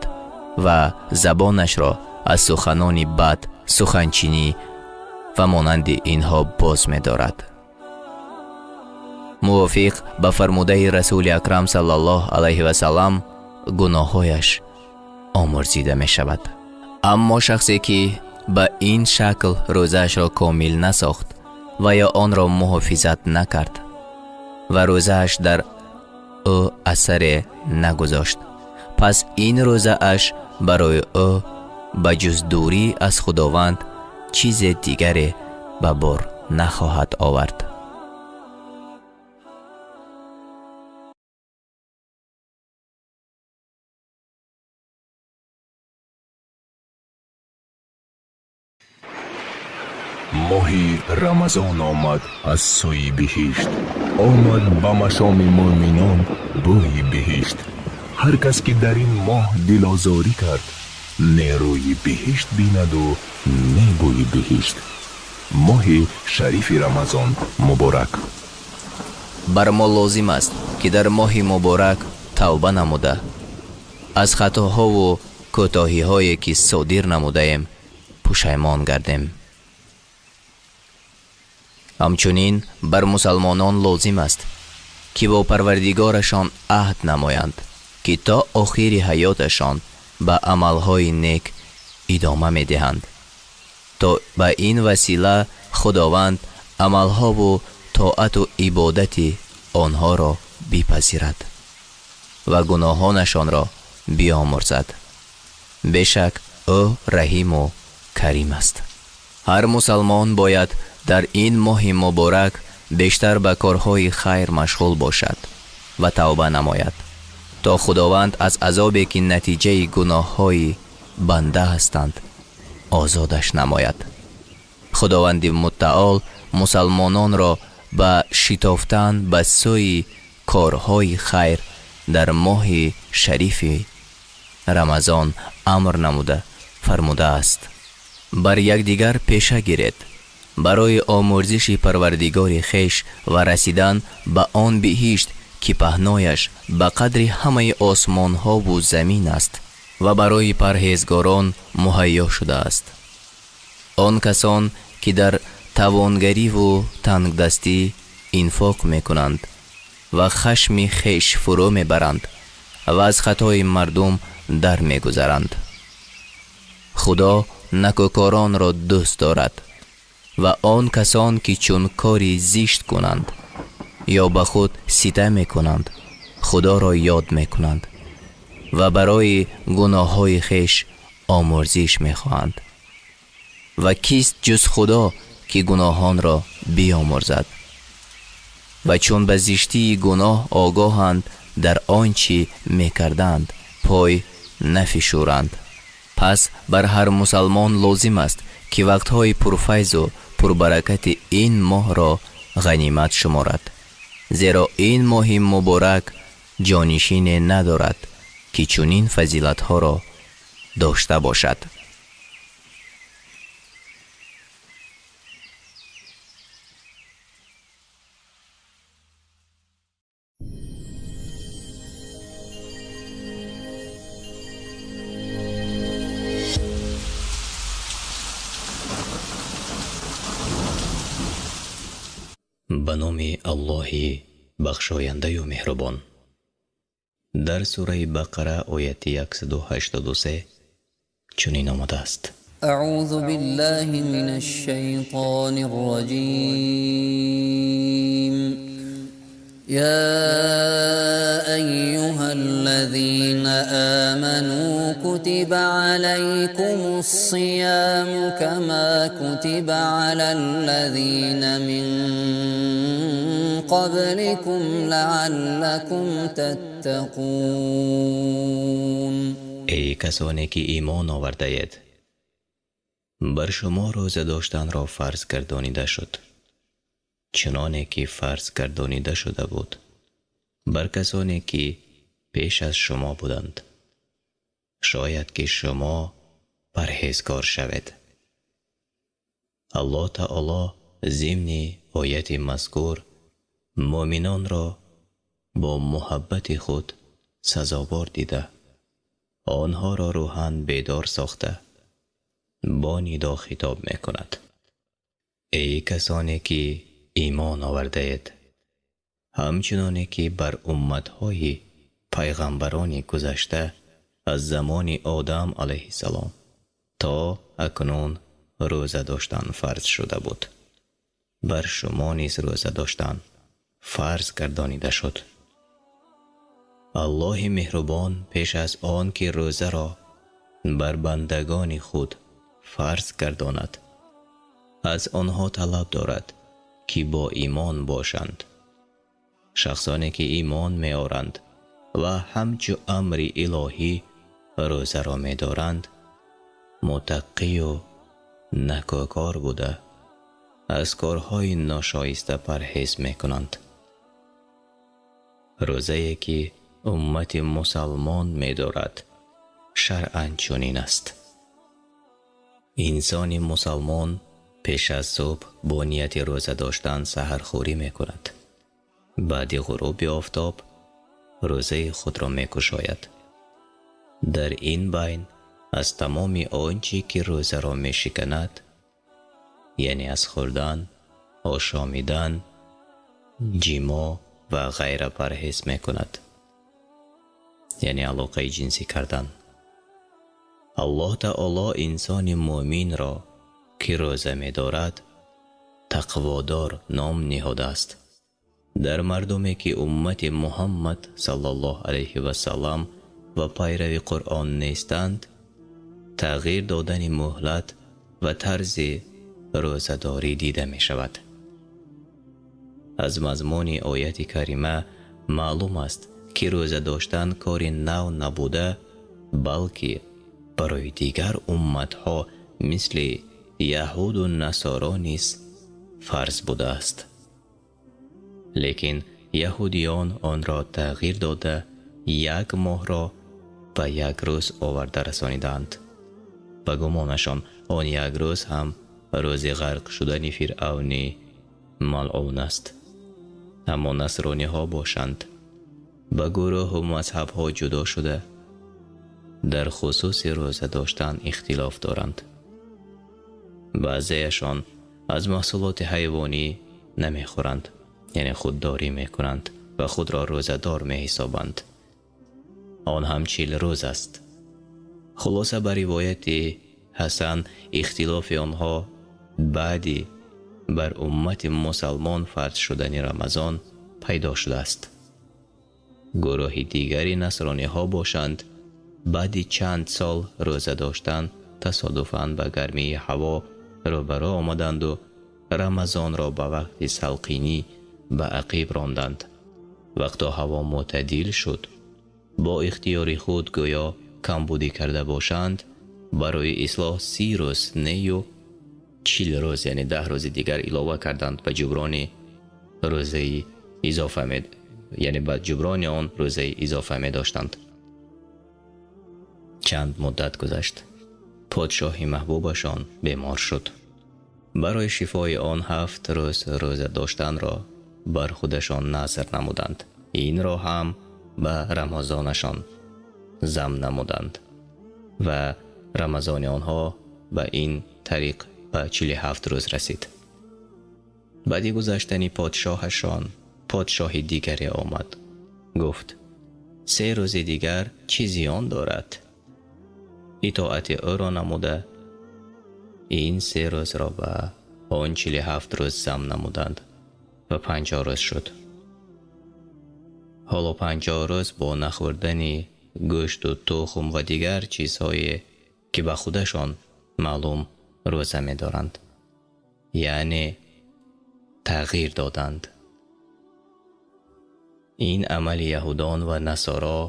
ва забонашро аз суханони бад, суханчинӣ ва монанди инҳо боз медорад. Мувофиқ ба фармудаи Расули Акрам саллаллоҳу алайҳи васаллам, гуноҳҳояш омӯрзида мешавад. Аммо шахсе ки ба ин шакл рӯзаашро комил насохт ва ё онро муҳофизат накард ва рӯзааш дар ӯ асаре нагузошт, пас ин рӯзааш барои ӯ ба ҷуз дурӣ аз Худованд чизе дигаре ба бор нахоҳад овард. Моҳи Рамазон омад аз сӯи биҳишт, омад ба машоми мӯъминон бӯи биҳишт. Ҳар кас ки дар ин моҳ дилозорӣ кард, не рӯи биҳишт бинаду не бӯи биҳишт. Моҳи шарифи Рамазон муборак. Бар мо лозим аст, ки дар моҳи муборак тавба намуда, аз хатоҳову кӯтоҳиҳое ки содир намудаем пушаймон гардем. Ҳамчунин бар мусалмонон лозим аст, ки бо Парвардигорашон аҳд намоянд, ки то охири ҳаёташон ба амалҳои нек идома медиҳанд, то ба ин васила Худованд амалҳову тоату ибодати онҳоро бипазирад ва гуноҳонашонро биомӯрзад. Бешак, ӯ раҳиму карим аст. Ҳар мусалмон бояд дар ин моҳи муборак бештар ба корҳои хайр машғул бошад ва тавба намояд, то Худованд аз азобе ки натиҷаи гуноҳҳои банда ҳастанд озодаш намояд. Худованди муттаол мусалмононро ба шитофтан ба сӯи корҳои хайр дар моҳи шарифи Рамазон амр намуда фармудааст: бар якдигар пеша гиред барои омӯрзиши Парвардигори хеш ва расидан ба он биҳишт, ки паҳнояш ба қадри ҳамаи осмонҳову замин аст ва барои парҳезгорон муҳайё шудааст. Он касон ки дар тавонгариву тангдастӣ инфоқ мекунанд ва хашми хеш фурӯ мебаранд ва аз хатои мардум дар мегузаранд. Худо накӯкоронро дӯст дорад. Ва он касон ки чун кори зишт кунанд ё ба худ ситам мекунанд, Худоро ёд мекунанд ва барои гуноҳҳои хеш омӯрзиш мехоҳанд. Ва кист ҷуз Худо ки гуноҳонро биомӯрзад? Ва чун ба зиштии гуноҳ огоҳанд, дар он чӣ мекарданд пой нафишуранд. Пас бар ҳар мусалмон лозим аст, ки вақтҳои пурфайзу пурбаракати ин моҳро ғанимат шуморад, зеро ин моҳи муборак ҷонишине надорад, ки чунин фазилатҳоро дошта бошад. Ба номи Аллоҳи бахшояндаю меҳрубон. Дар сураи Бақара ояти 183 чунин омадааст: أعوذ بالله من الشيطان الرجيم. يا أيها الذين آمنوا كتب عليكم الصيام كما كتب على الذين من قبلكم لعلكم تتقون. Эй касоне ки имон овардаед, бар шумо рӯза доштанро фарз гардонида шуд, чуноне ки фарз гардонида шуда буд бар касоне ки пеш аз шумо буданд, шояд ки шумо парҳезгор шавед. Аллоҳ таоло зимни ояти мазкур мӯъминонро бо муҳаббати худ сазовор дида, онҳоро рӯҳан бедор сохта бо нидо хитоб мекунад: эй касоне ки имон овардаед, ҳамчуноне ки бар умматҳои пайғамбарони гузашта аз замони Одам алайҳиссалом то акнун рӯза доштан фарз шуда буд, бар шумо низ рӯза доштан фарз гардонида шуд. Аллоҳи меҳрубон пеш аз он ки рӯзаро бар бандагони худ фарз гардонад, аз онҳо талаб дорад, ки бо имон бошанд. Шахсоне ки имон меоранд ва ҳамчу амри илоҳӣ рӯзаро медоранд, муттақию накӯкор буда, аз корҳои ношоиста парҳез мекунанд. Рӯзае ки уммати мусалмон медорад, шаръан чунин аст. Инсони мусалмон пеш аз субҳ бо нияти рӯза доштан саҳархӯрӣ мекунад. Баъди ғуруби офтоб рӯзаи худро мекушояд. Дар ин байн аз тамоми он чӣ ки рӯзаро мешиканад, яъне аз хӯрдан, ошомидан, ҷимоъ ва ғайра парҳез мекунад, яъне алоқаи ҷинсӣ кардан. Аллоҳ таоло инсони мӯъминро, ки рӯза медорад, тақводор ном ниҳодааст. Дар мардуме ки уммати Муҳаммад саллаллоҳу алайҳи васаллам ва пайрави Қуръон нестанд, тағйир додани муҳлат ва тарзи рӯзадорӣ дида мешавад. Аз мазмуни ояти карима маълум аст, ки рӯза доштан кори нав набуда, балки барои дигар умматҳо мисли яҳуду насоро низ фарз будааст. Лекин яҳудиён онро тағйир дода, як моҳро ба як рӯз оварда расонидаанд. Ба гумонашон он як рӯз ҳам рӯзи ғарқ шудани Фиръавни малъун аст. Аммо насрониҳо бошанд, ба гурӯҳу мазҳабҳо ҷудо шуда, дар хусуси рӯза доштан ихтилоф доранд. Баъзеяшон аз маҳсулоти ҳайвонӣ намехӯранд, яъне худдорӣ мекунанд ва худро рӯзадор меҳисобанд. Он ҳам 40 рӯз аст. Хулоса, ба ривояти Ҳасан, ихтилофи онҳо баъди бар уммати мусалмон фарз шудани Рамазон пайдо шудааст. Гурӯҳи дигари насрониҳо бошанд, баъди чанд сол рӯза доштан тасодуфан ба гармии ҳаво рӯбарӯ омаданду Рамазонро ба вақти салқинӣ ба ақиб ронданд. Вақто ҳаво мӯътадил шуд, бо ихтиёри худ гӯё камбудӣ карда бошанд, барои ислоҳ 30 рӯз нею 40 рӯз, яъне 10 рӯзи дигар илова карданд ба ҷуброни рӯзаи изофа, яъне ба ҷуброни он рӯзаи изофа медоштанд. Чанд муддат гузашт. Подшоҳи маҳбубашон бемор шуд. Барои шифои он 7 рӯз рӯза доштанро бар худашон назр намуданд. Инро ҳам ба Рамазонашон зам намуданд ва Рамазони онҳо ба ин тариқ ба 47 рӯз расид. Баъди гузаштани подшоҳашон подшоҳи дигаре омад. Гуфт: 3 рӯзи дигар чӣ зиён дорад? Итоати ӯро намуда, ин 3 рӯзро ба он 47 рӯз зам намуданд ва 50 рӯз шуд. Ҳоло 50 рӯз бо нахӯрдани гӯшту тухм ва дигар чизҳое ки ба худашон маълум рӯза медоранд, яъне тағйир доданд. Ин амали яҳудон ва насоро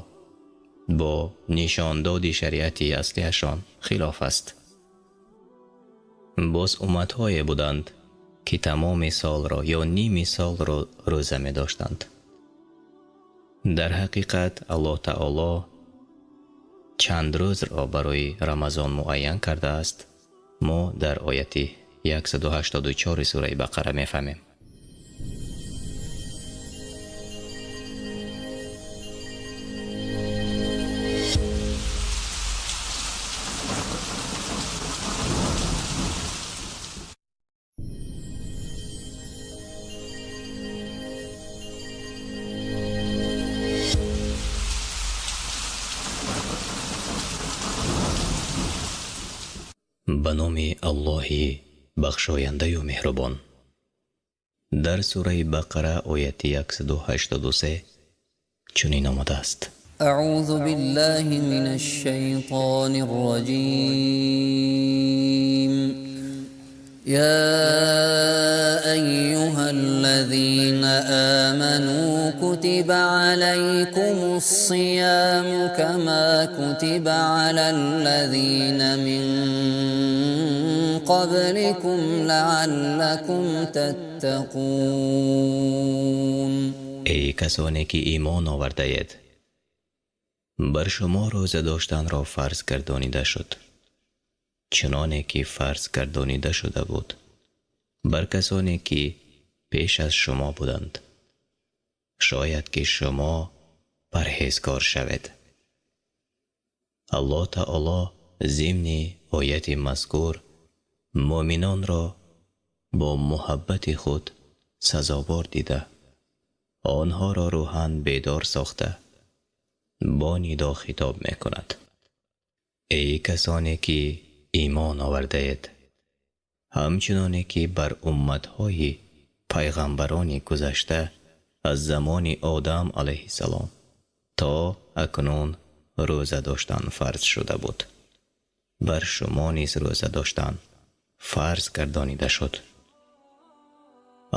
бо нишондоди шариати аслиашон хилоф аст. Боз умматҳое буданд, ки тамоми солро ё ними солро рӯза медоштанд. Дар ҳақиқат Аллоҳ таоло чанд рӯзро барои Рамазон муайян кардааст, мо дар ояти 184 сураи Бақара мефаҳмем. Ба номи Аллоҳи бахшояндаю меҳрубон. Дар сураи Бақара ояти 183 чунин омадааст: أعوذ بالله من الشيطان الرجيم. يا أيها الذين آمنوا كتب عليكم الصيام كما كتب على الذين من قبلكم لعلكم تتقون. Эй касоне ки имон овардаед, бар шумо рӯза доштанро фарз гардонида шуд, чуноне ки фарз гардонида шуда буд бар касоне ки пеш аз шумо буданд, шояд ки шумо парҳезгор шавед. Аллоҳ таоло зимни ояти мазкур муъминонро бо муҳаббати худ сазовор дида, онҳоро рӯҳан бедор сохта, бо нидо хитоб мекунад: эй касоне ки имон овардаед, ҳамчуноне ки бар умматҳои пайғамбарони гузашта аз замони Одам алайҳиссалом то акнун рӯза доштан фарз шуда буд, бар шумо низ рӯза доштан фарз гардонида шуд.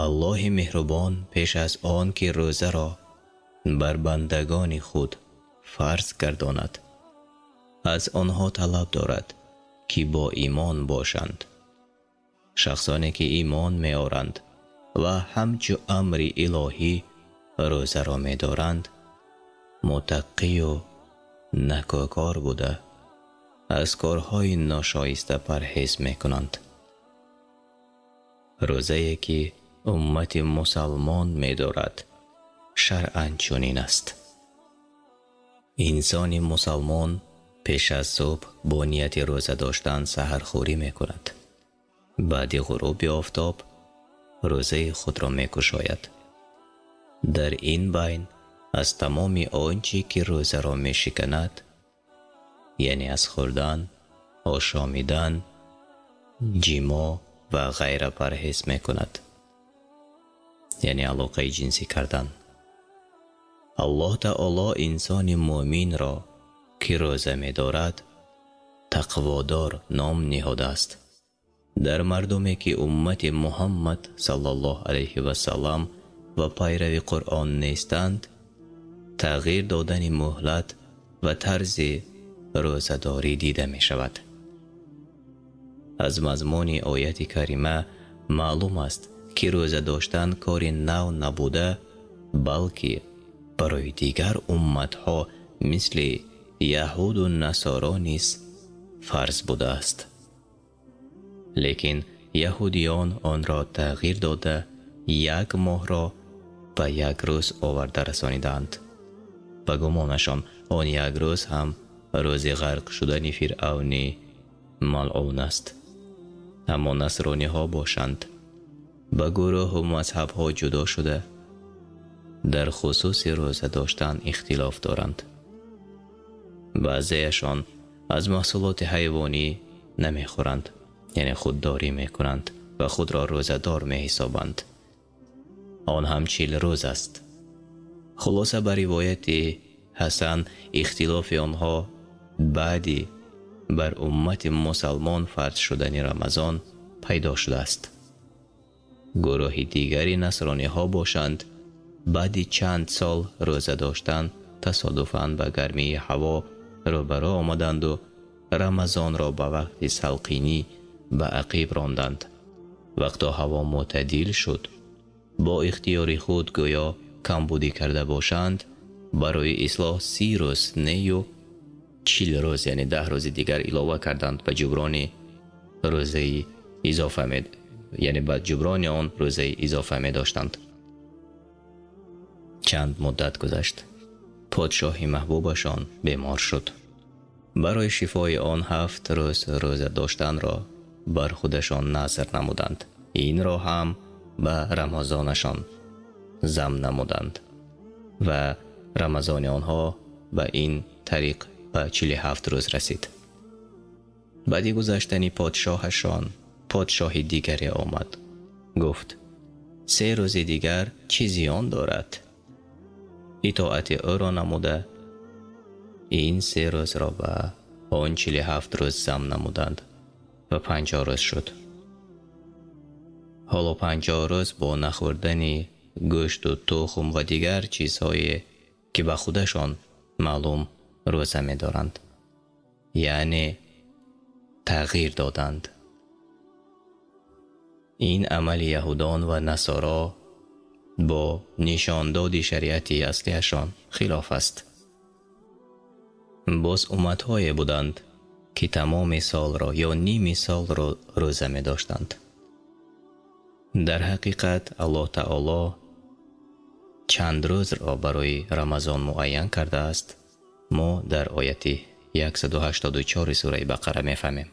Аллоҳи меҳрубон пеш аз он ки рӯзаро бар бандагони худ фарз гардонад, аз онҳо талаб дорад ки бо имон бошанд. Шахсоне ки имон меоранд ва ҳамчу амри илоҳӣ рӯзаро медоранд, муттақию накӯкор буда, аз корҳои ношоиста парҳез мекунанд. Рӯзае ки уммати мусалмон медорад, шаръан чунин аст. Инсони мусалмон пеш аз субҳ бо нияти рӯза доштан саҳархӯрӣ мекунад. Баъди ғуруби офтоб рӯзаи худро мекушояд. Дар ин байн аз тамоми он чӣ ки рӯзаро мешиканад, яъне аз хӯрдан, ошомидан, ҷимоъ ва ғайра парҳез мекунад, яъне алоқаи ҷинсӣ кардан. Аллоҳ таоло инсони муъминро ки рӯза медорад, тақводор ном ниҳодааст. Дар мардуме ки уммати Муҳаммад саллаллоҳу алайҳи васаллам ва пайрави Қуръон нестанд, тағйир додани муҳлат ва тарзи рӯзадорӣ дида мешавад. Аз мазмуни ояти карима маълум аст, ки рӯза доштан кори нав набуда, балки барои дигар умматҳо мисли яҳуду насоро низ фарз будааст. Лекин яҳудиён онро тағйир дода, як моҳро ба як рӯз оварда расонидаанд. Ба гумонашон, он як рӯз ҳам рӯзи ғарқ шудани Фиръавни малъун аст. Аммо насрониҳо бошанд, ба гурӯҳу мазҳабҳо ҷудо шуда, дар хусуси рӯза доштан ихтилоф доранд. Баъзеяшон аз маҳсулоти ҳайвонӣ намехӯранд, яъне худдорӣ мекунанд ва худро рӯзадор меҳисобанд. Он ҳам 40 рӯз аст. Хулоса, ба ривояти Ҳасан, ихтилофи онҳо баъди бар уммати мусалмон фарз шудани Рамазон пайдо шудааст. Гурӯҳи дигари насрониҳо бошанд, баъди чанд сол рӯза доштан тасодуфан ба гармии ҳаво рӯбарӯ омаданду Рамазонро ба вақти салқинӣ ба ақиб ронданд. Вақто ҳаво мӯътадил шуд, бо ихтиёри худ гӯё камбудӣ карда бошанд, барои ислоҳ 30 рӯз нею 40 рӯз, яъне 10 рӯзи дигар илова карданд ба ҷуброни рӯзаи изофа, яъне ба ҷуброни он рӯзаи изофа медоштанд. Чанд муддат гузашт. Подшоҳи маҳбубашон бемор шуд. Барои шифои он 7 рӯз рӯза доштанро бар худашон назр намуданд. Инро ҳам ба Рамазонашон зам намуданд ва Рамазони онҳо ба ин тариқ ба 47 рӯз расид. Баъди гузаштани подшоҳашон подшоҳи дигаре омад. Гуфт: 3 рӯзи дигар чӣ зиён дорад? Итоати ӯро намуда, ин 3 рӯзро ба он 47 рӯз зам намуданд ва 50 рӯз шуд. Ҳоло 50 рӯз бо нахӯрдани гӯшту тухм ва дигар чизҳое ки ба худашон маълум рӯза медоранд, яъне тағйир доданд. Ин амали яҳудон ва насоро бо нишондоди шариати аслиашон хилоф аст. Боз умматҳое буданд, ки тамоми солро ё ними солро рӯза медоштанд. Дар ҳақиқат Аллоҳ Таоло чанд рӯзро барои Рамазон муайян кардааст, мо дар ояти 184 сураи Бақара мефаҳмем.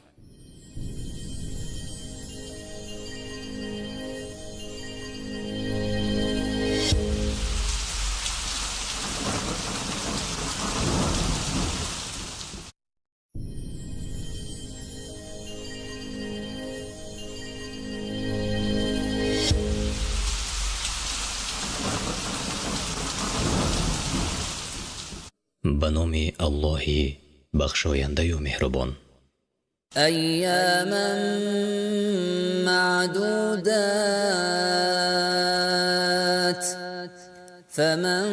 Ба номи Аллоҳи бахшояндаю меҳрубон. أياما معدودات فمن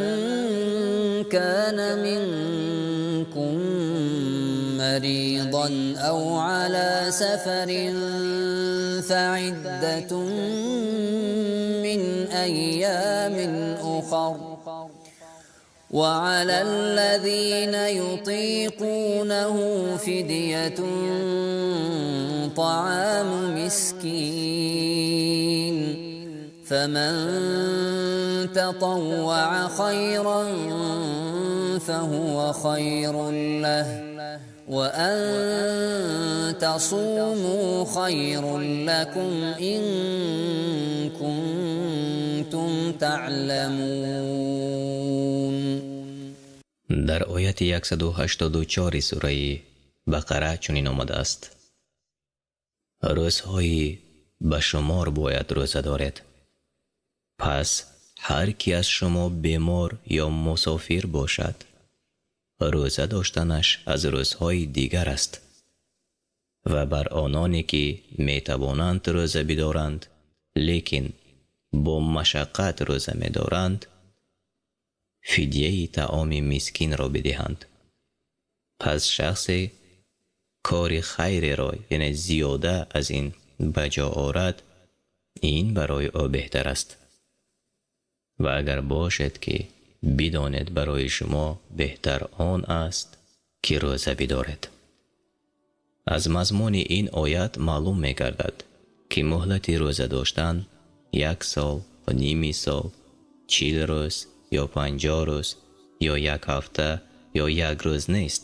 كان منكم مريضا أو على سفر فعدة من أيام أخر وعلى الذين يطيقونه فدية طعام مسكين فمن تطوع خيرا فهو خير له وأن تصوموا خير لكم إن كنتم تعلمون. Дар ояти 184 сураи Бақара чунин омадааст: рӯзҳои ба шумор бояд рӯза доред. Пас ҳар ки аз шумо бемор ё мусофир бошад, рӯза доштанаш аз рӯзҳои дигар аст ва бар ононе ки метавонанд рӯза бидоранд, лекин бо машаққат рӯза медоранд, фидияи таоми мискинро бидиҳанд. Пас шахсе кори хайреро, яъне зиёда аз ин ба ҷо орад, ин барои ӯ беҳтар аст. Ва агар бошед ки бидонед барои шумо беҳтар он аст ки рӯза бидоред. Аз мазмуни ин оят маълум мегардад, ки муҳлати рӯза доштан 1 сол, ними сол, 40 рӯз ё 50 рӯз ё 1 ҳафта ё 1 рӯз нест,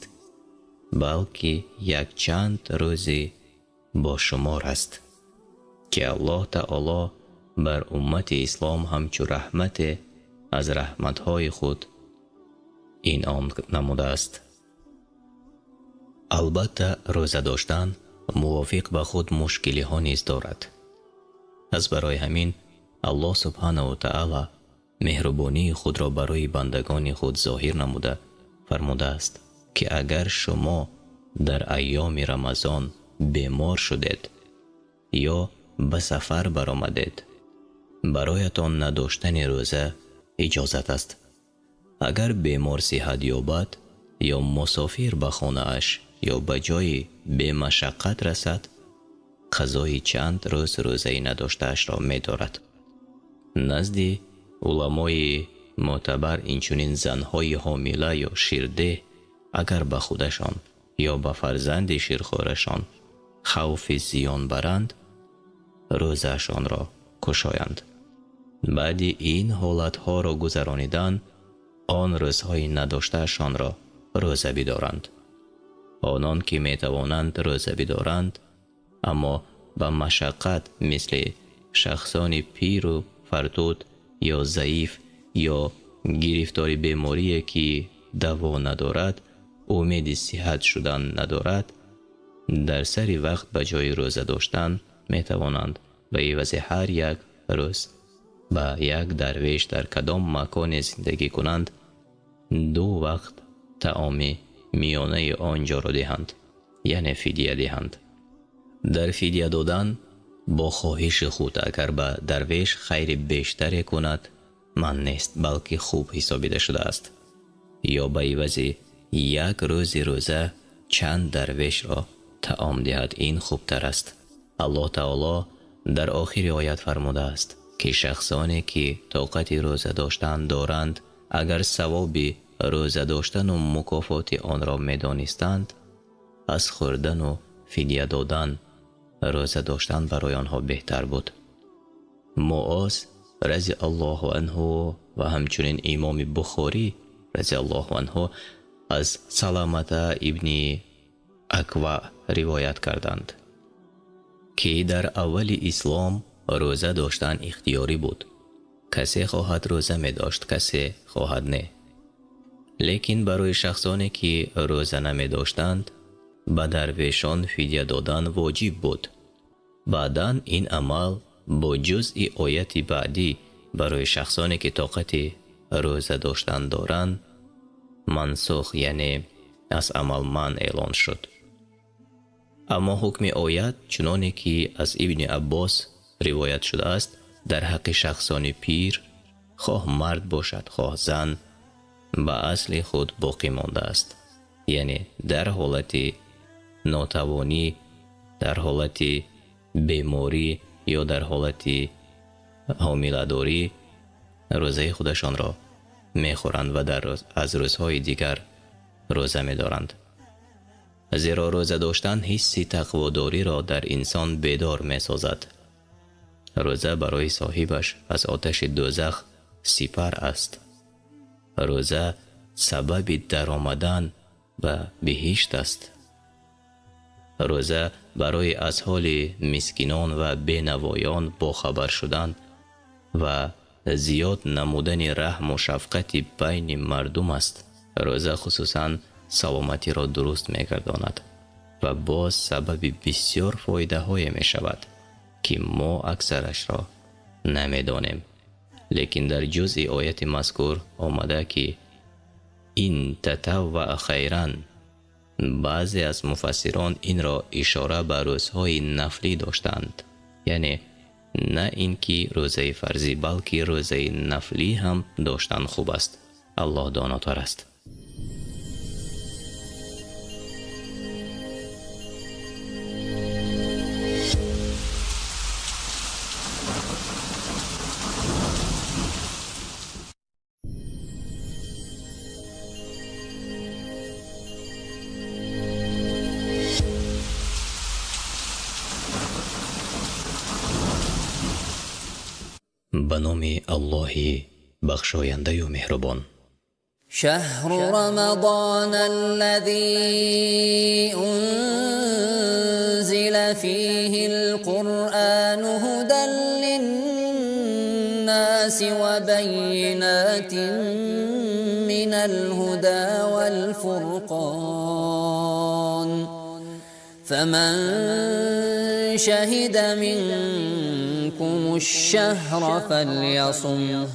балки якчанд рӯзи бошумор аст, ки Аллоҳ Таоло бар уммати ислом ҳамчу раҳмате аз раҳматҳои худ инъом намудааст. Албатта рӯза доштан мувофиқ ба худ мушкилиҳо низ дорад. Аз барои ҳамин Аллоҳ субҳанаҳу таала меҳрубонии худро барои бандагони худ зоҳир намуда фармудааст, ки агар шумо дар айёми Рамазон бемор шудед ё ба сафар баромадед, бароятон надоштани рӯза иҷозат аст. Агар бемор сиҳат ёбад ё мусофир ба хонааш ё ба ҷои бемашаққат расад, қазои чанд рӯз рӯзаи надоштаашро медорад. Назди уламои мӯътабар инчунин занҳои ҳомила ё ширдеҳ агар ба худашон ё ба фарзанди ширхӯрашон хавфи зиён баранд, рӯзаашонро кушоянд. Баъди ин ҳолатҳоро гузаронидан, он рӯзҳои надоштаашонро рӯза бидоранд. Онон ки метавонанд рӯза бидоранд, аммо ба машаққат мисли шахсони пиру фартуд ё заиф ё гирифтори беморие ки даво надорад, умеди сиҳат шудан надорад, дар сари вақт ба ҷои рӯза доштан метавонанд ба ивази ҳар як рӯз ба як дарвеш дар кадом маконе зиндагӣ кунанд, 2 вақт таоми миёнаи он ҷоро диҳанд, яъне фидия диҳанд. Дар фидия додан бо хоҳиши худ агар ба дарвеш хайри бештаре кунад, ман нест, балки хуб ҳисобида шудааст. Ё ба ивази 1 рӯзи рӯза чанд дарвешро таом диҳад, ин хубтар аст. Аллоҳ Таоло Дар охири оят фармудааст, ки шахсоне ки тоқати рӯза доштан доранд, агар савоби рӯза доштану мукофоти онро медонистанд, аз хӯрдану фидя додан рӯза доштан барои онҳо беҳтар буд. Муоз разиаллоҳу анҳу ва ҳамчунин имоми Бухорӣ разиаллоҳу анҳу аз Саламата ибни Аква ривоят карданд, ки дар аввали ислом рӯза доштан ихтиёрӣ буд. Касе хоҳад рӯза медошт, касе хоҳад не. Лекин барои шахсоне ки рӯза намедоштанд, ба дарвешон фидя додан воҷиб буд. Баъдан ин амал бо ҷузъи ояти баъдӣ барои шахсоне ки тоқати рӯза доштан доранд, мансух, яъне аз амал манъ эълон шуд. Аммо ҳукми оят, чуноне ки аз Ибни Аббос ривоят шудааст, дар ҳаққи шахсони пир, хоҳ мард бошад, хоҳ зан, ба асли худ боқӣ мондааст. Яъне дар ҳолати нотавонӣ, дар ҳолати беморӣ ё дар ҳолати ҳомиладорӣ рӯзаи худашонро мехӯранд ва аз рӯзҳои дигар рӯза медоранд. Зеро рӯза доштан ҳисси тақводориро дар инсон бедор месозад. Рӯза барои соҳибаш аз оташи дӯзах сипар аст. Рӯза сабаби даромадан ба биҳишт аст. Рӯза барои аз ҳоли мискинон ва бенавоён бохабар шудан ва зиёд намудани раҳму шафқати байни мардум аст. Рӯза хусусан саломатиро дуруст мегардонад ва боз сабаби бисёр фоидаҳое мешавад, ки мо аксарашро намедонем. Лекин дар ҷузъи ояти мазкур омада, ки ин татавваа хайран, баъзе аз муфассирон инро ишора ба рӯзҳои нафлӣ доштанд, яъне на ин ки рӯзаи фарзӣ, балки рӯзаи нафлӣ ҳам доштан хуб аст. Аллоҳ донотар аст. Ба номи Аллоҳи бахшояндаю меҳрубон. شهر رمضان الذي أنزل فيه القرآن هدى للناس وبينات من الهدى والفرقان فمن شهد منكم الشهر فليصمه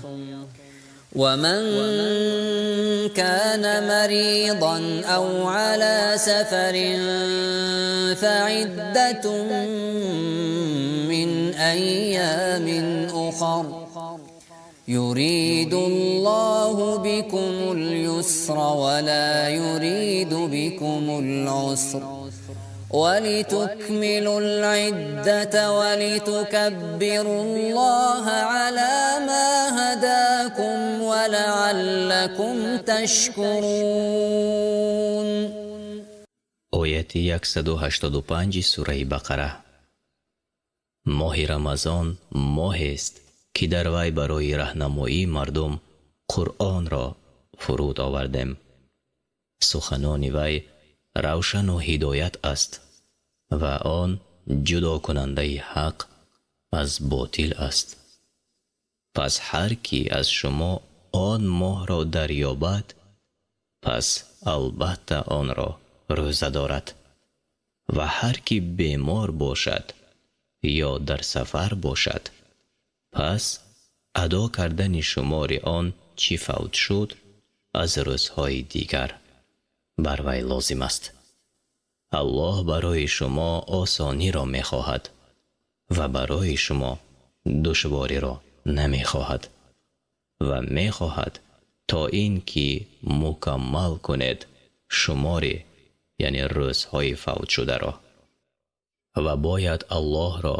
ومن كان مريضا أو على سفر فعدة من أيام أخر يريد الله بكم اليسر ولا يريد بكم العسر ولتكملوا العدة ولتكبروا الله على ما هداكم ولعلكم تشكرون. Ояти 185 сураи Бақара. Моҳи Рамазон моҳест, ки дар вай барои раҳнамоии мардум Қуръонро фуруд овардем. Суханони вай равшану ҳидоят аст ва он ҷудокунандаи ҳақ аз ботил аст. Пас ҳар кӣ аз шумо он моҳро дарёбад, пас албатта онро рӯза дорад. Ва ҳар кӣ бемор бошад ё дар сафар бошад, пас адо кардани шумори он чӣ фавт шуд аз рӯзҳои дигар бар вай лозим аст. Аллоҳ барои шумо осониро мехоҳад ва барои шумо душвориро намехоҳад ва мехоҳад то ин ки мукаммал кунед шумори, яъне рӯзҳои фавтшударо. Ва бояд Аллоҳро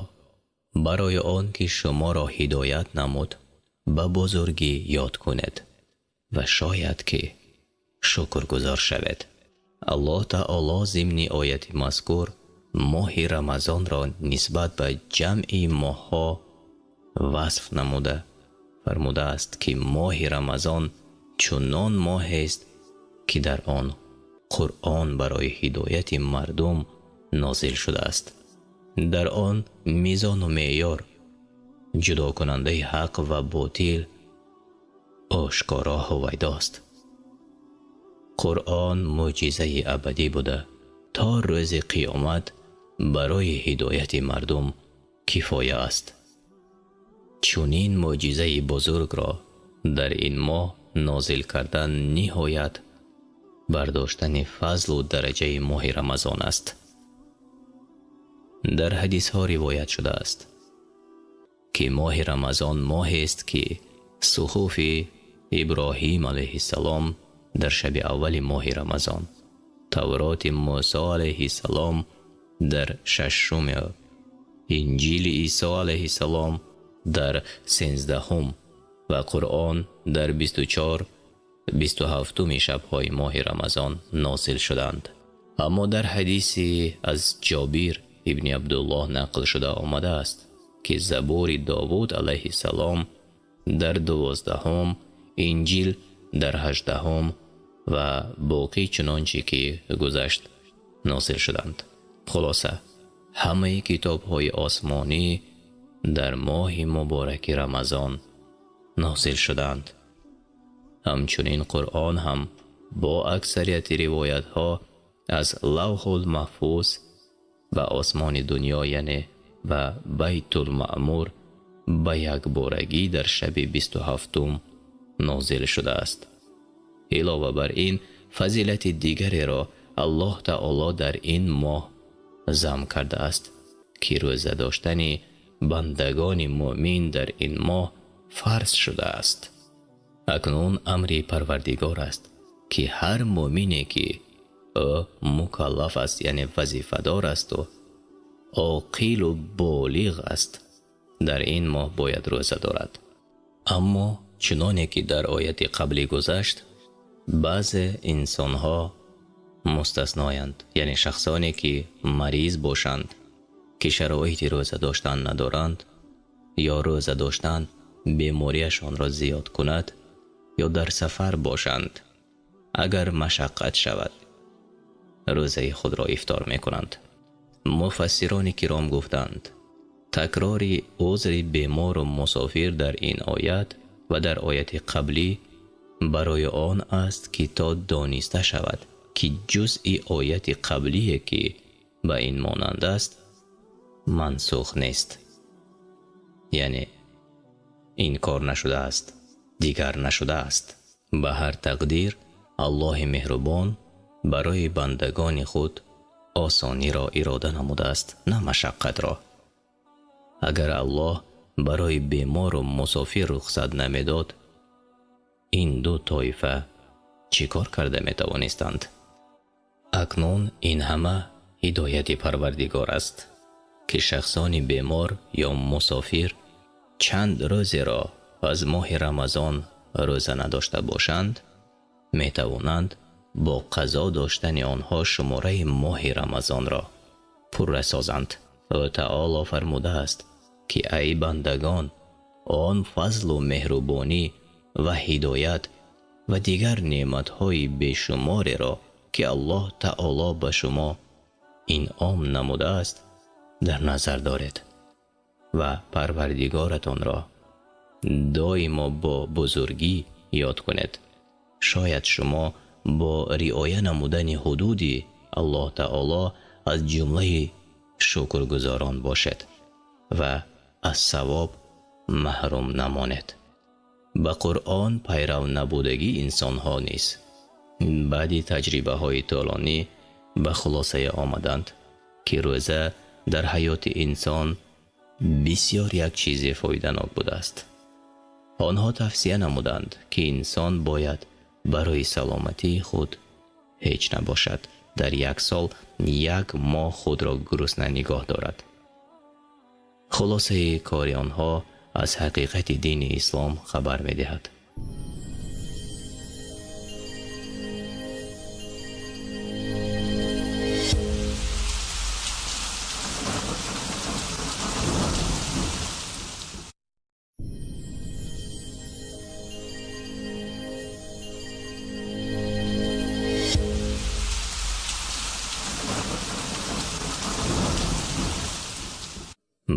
Барои он ки шуморо ҳидоят намуд, ба бузургӣ ёд кунед ва шояд ки шукргузор шавед. Аллоҳ таоло зимни ояти мазкур моҳи Рамазонро нисбат ба ҷамъи моҳҳо васф намуда фармудааст, ки моҳи Рамазон чунон моҳест, ки дар он Қуръон барои ҳидояти мардум нозил шудааст. Дар он мизону меъёр, ҷудокунандаи ҳақ ва ботил ошкоро ҳувайдост. Қуръон мӯъҷизаи абадӣ буда, то рӯзи қиёмат барои ҳидояти мардум кифоя аст. Чунин мӯъҷизаи бузургро дар ин моҳ нозил кардан ниҳоят бардоштани фазлу дараҷаи моҳи Рамазон аст. Дар ҳадисҳо ривоят шудааст, ки моҳи Рамазон моҳест, ки суҳуфи Иброҳим алайҳиссалом дар шаби аввали моҳи Рамазон, Тавроти Мусо алайҳиссалом дар шашуми, Инҷили Исо алайҳиссалом дар 13-ум ва Қуръон дар 24, 27-уми шабҳои моҳи Рамазон нозил шуданд. Аммо дар ҳадисе аз Ҷобир ибни Абдуллоҳ нақл шуда омадааст, ки Забури Довуд алайҳиссалом дар 12-ум, Инҷил дар 18-ум ва боқӣ чунончи ки гузашт нозил шуданд. Хулоса, ҳамаи китобҳои осмонӣ дар моҳи мубораки Рамазон нозил шуданд. Ҳамчунин Қуръон ҳам бо аксарияти ривоятҳо аз Лавҳул Маҳфуз ба осмони дунё, яъне ба Байтулмаъмур, ба якборагӣ дар шаби 27-ум нозил шудааст. Илова бар ин, фазилати дигареро Аллоҳ таоло дар ин моҳ зам кардааст, ки рӯза доштани бандагони мӯъмин дар ин моҳ фарз шудааст. Акнун амри Парвардигор аст, ки ҳар мӯъмине ки ӯ мукаллаф аст, яъне вазифадор асту оқилу болиғ аст, дар ин моҳ бояд рӯза дорад. Аммо чуноне ки дар ояти қаблӣ гузашт, баъзе инсонҳо мустасноянд, яъне шахсоне ки мариз бошанд, ки шароити рӯза доштан надоранд, ё рӯза доштан бемориашонро зиёд кунад, ё дар сафар бошанд, агар машаққат шавад, рӯзаи худро ифтор мекунанд. Муфассирони киром гуфтанд, такрори узри бемору мусофир дар ин оят ва дар ояти қаблӣ барои он аст, ки то дониста шавад, ки ҷузъи ояти қаблие, ки ба ин монанд аст, мансух нест, яъне инкор нашудааст, дигар нашудааст. Ба ҳар тақдир, Аллоҳи меҳрубон барои бандагони худ осониро ирода намудааст, на машаққатро. Агар Аллоҳ барои бемору мусофир рухсат намедод, ин ду тоифа чӣ кор карда метавонистанд? Акнун ин ҳама ҳидояти Парвардигор аст, ки шахсони бемор ё мусофир чанд рӯзеро аз моҳи Рамазон рӯза надошта бошанд, метавонанд бо қазо доштани онҳо шумораи моҳи Рамазонро пурра созанд. Ӯ таоло фармудааст, ки ай бандагон, он фазлу меҳрубонӣ ва ҳидоят ва дигар неъматҳои бешумореро, ки Аллоҳ таоло ба шумо инъом намудааст, дар назар доред ва Парвардигоратонро доимо бо бузургӣ ёд кунед. Шояд шумо бо риоя намудани ҳудуди Аллоҳ таоло аз ҷумлаи шукргузорон бошед ва аз савоб маҳрум намонед. Ба Қуръон пайрав набудагии инсонҳо низ баъди таҷрибаҳои тӯлонӣ ба хулосае омаданд, ки рӯза дар ҳаёти инсон бисёр як чизи фоиданок будааст. Онҳо тавсия намуданд, ки инсон бояд барои саломатии худ ҳеҷ набошад, дар як сол як моҳ худро гурусна нигоҳ дорад. Хулосаи кори онҳо аз ҳақиқати дини ислом хабар медиҳад.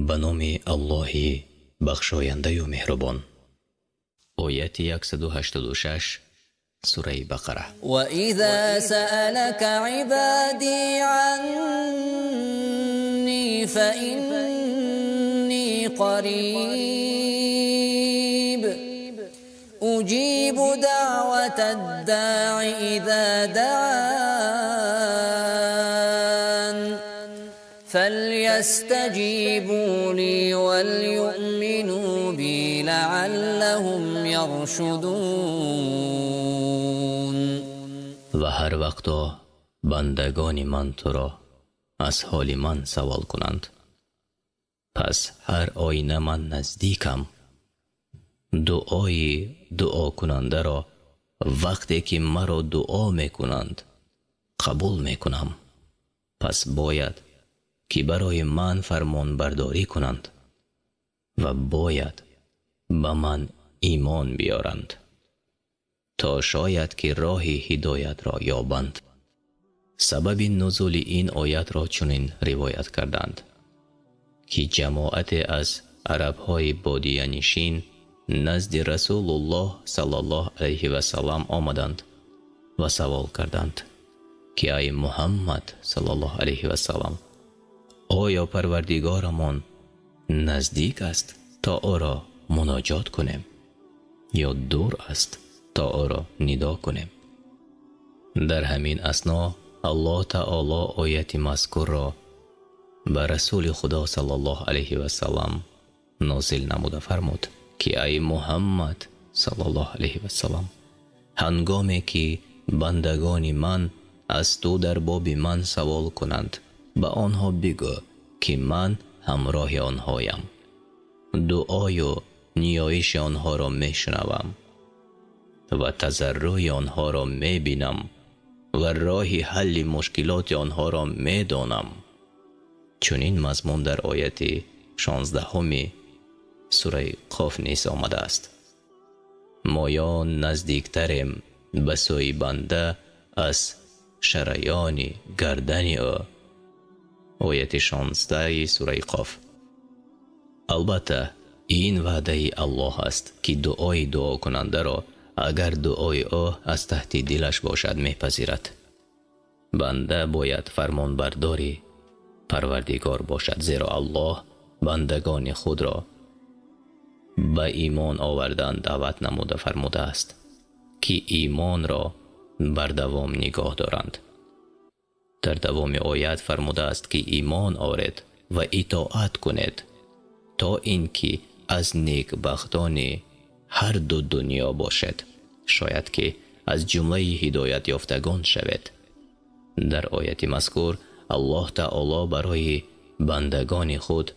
Ба номи Аллоҳи бахшояндаю меҳрубон. Ояти 186 сураи Бақара. وإذا سألك عبادي عني فإني قريب أجيب دعوة الداع إذا دعان فليستجيبوا لي وليؤمنوا بي لعلهم يرشدون. Ва ҳар вақто бандагони ман туро аз ҳоли ман савол кунанд, пас ҳар оина ман наздикам. Дуои дуокунандаро вақте ки маро дуо мекунанд қабул мекунам. Пас бояд ки барои ман фармонбардорӣ кунанд ва бояд ба ман имон биёранд, то шояд ки роҳи ҳидоятро ёбанд. Сабаби нузули ин оятро чунин ривоят карданд, ки ҷамоате аз арабҳои бодиянишин назди Расулуллоҳ саллаллоҳу алайҳи васаллам омаданд ва савол карданд, ки ай Муҳаммад саллаллоҳу алайҳи васаллам, оё Парвардигорамон наздик аст то ӯро муноҷот кунем ё дур аст то ӯро нидо кунем? Дар ҳамин асно Аллоҳ таоло ояти мазкурро ба Расули Худо саллаллоҳу алайҳи васаллам нозил намуда фармуд, ки ай Муҳаммад саллаллоҳу алайҳи васаллам, ҳангоме ки бандагони ман аз ту дар боби ман савол кунанд, ба онҳо бигӯ, ки ман ҳамроҳи онҳоям, дуою ниёиши онҳоро мешунавам ва тазарруи онҳоро мебинам ва роҳи ҳалли мушкилоти онҳоро медонам. Чунин мазмун дар ояти 16 сураи Қоф низ омадааст. Моён наздиктарем ба сӯи банда аз шараёни гардани ӯ. Ояти 16 сураи Қоф. Албатта ин ваъдаи Аллоҳ аст, ки дуои дуокунандаро агар дуои ӯ аз таҳти дилаш бошад мепазирад. Банда бояд фармонбардори Парвардигор бошад, зеро Аллоҳ бандагони худро ба имон овардан даъват намуда фармудааст, ки имонро бар давом нигоҳ доранд. Дар давоми оят фармудааст, ки имон оред ва итоат кунед, то ин ки аз некбахтони ҳар ду дунё бошед, шояд ки аз ҷумлаи ҳидоятёфтагон шавед. Дар ояти мазкур Аллоҳ таоло барои бандагони худ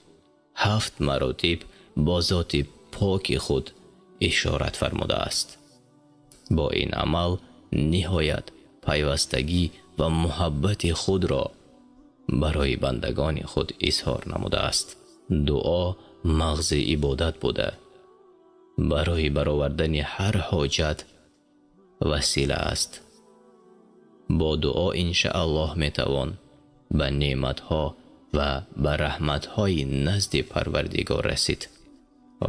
7 маротиб бо зоти поки худ ишорат фармудааст. Бо ин амал ниҳоят пайвастагӣ ва муҳаббати худро барои бандагони худ изҳор намудааст. Дуо мағзи ибодат буда, барои баровардани ҳар ҳоҷат васила аст. Бо дуо иншааллоҳ метавон ба неъматҳо ва ба раҳматҳои назди Парвардигор расид.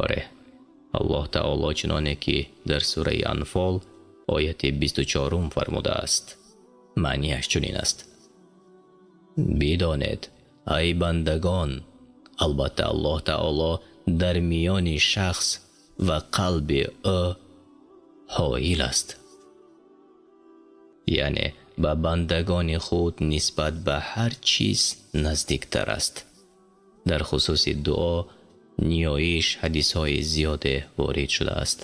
Оре, Аллоҳ таоло чуноне ки дар сураи Анфол ояти 24 фармудааст, маънияш чунин аст: бидонед, ай бандагон, албатта Аллоҳ таоло дар миёни шахс ва қалби ӯ ҳоил аст, яъне ба бандагони худ нисбат ба ҳар чиз наздиктар аст. Дар хусуси дуо ниёиш ҳадисҳои зиёде ворид шудааст,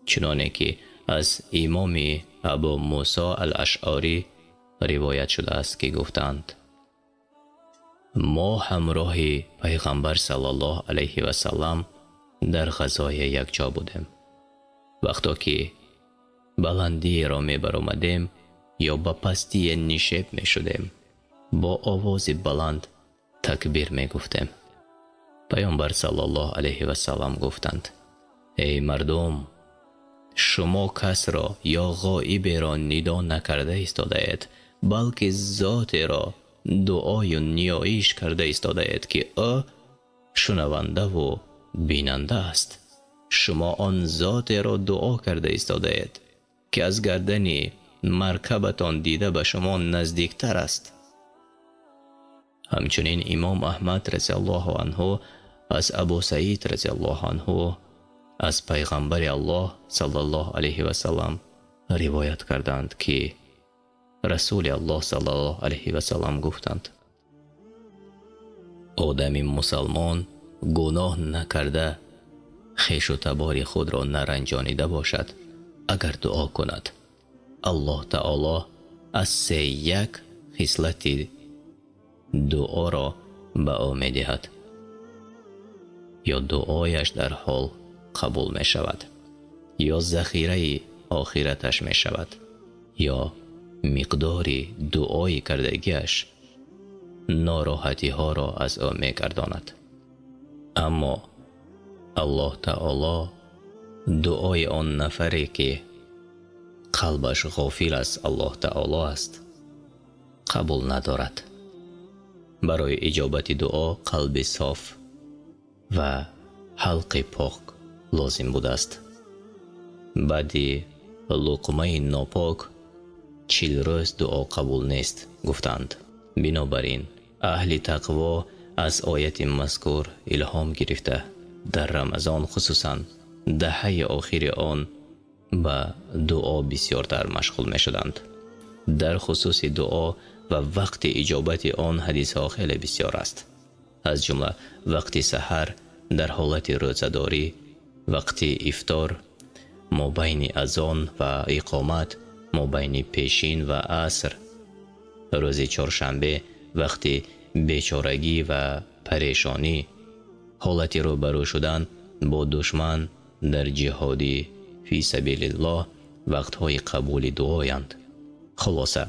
чуноне ки аз имоми Абу Мусо ал-Ашъарӣ ривоят шудааст, ки гуфтанд: Мо ҳамроҳи пайғамбар саллаллоҳу алайҳи васаллам дар ғазое якҷо будем. Вақто ки баландиеро мебаромадем ё ба пастие нишеб мешудем, бо овози баланд такбир мегуфтем. Паёмбар саллаллоҳу алайҳи васаллам гуфтанд: эй мардум, шумо касро ё ғоиберо нидо накарда истодаед, балки зотеро дуою ниёиш карда истодаед, ки ӯ шунавандаву бинанда аст. Шумо он зотеро дуо карда истодаед, ки аз гардани маркабатон дида ба шумо наздиктар аст. Ҳамчунин имом Аҳмад разияллоҳу анҳу аз Абу Саид разияллоҳу анҳу аз пайғамбари Аллоҳ саллаллоҳу алайҳи васаллам ривоят кардаанд, ки Расули Аллоҳ саллаллоҳу алайҳи васаллам гуфтанд: одами мусалмон гуноҳ накарда, хешу табори худро наранҷонида бошад, агар дуо кунад, Аллоҳ таоло аз се як хислати дуоро ба ӯ медиҳад, ё дуояш дар ҳол қабул мешавад, ё захираи охираташ мешавад, ё миқдори дуои кардагиаш нороҳатиҳоро аз ӯ мегардонад. Аммо Аллоҳ таоло дуои он нафаре, ки қалбаш ғофил аз Аллоҳ таоло аст, қабул надорад. Барои иҷобати дуо қалби соф ва ҳалқи пок лозим будааст. Баъди луқмаи нопок 40 рӯз дуо қабул нест, гуфтанд. Бинобар ин аҳли тақво аз ояти мазкур илҳом гирифта, дар Рамазон, хусусан даҳаи охири он, ба дуо бисёртар машғул мешуданд. Дар хусуси дуо ва вақти иҷобати он ҳадисҳо хеле бисёр аст. Аз ҷумла вақти саҳар дар ҳолати рӯзадорӣ, вақти ифтор, мобайни азон ва иқомат, мобайни пешин ва аср, рӯзи чоршанбе, вақти бечорагӣ ва парешонӣ, ҳолати рӯбарӯ шудан бо душман дар ҷиҳоди фи сабилиллоҳ вақтҳои қабули дуоянд. Хулоса,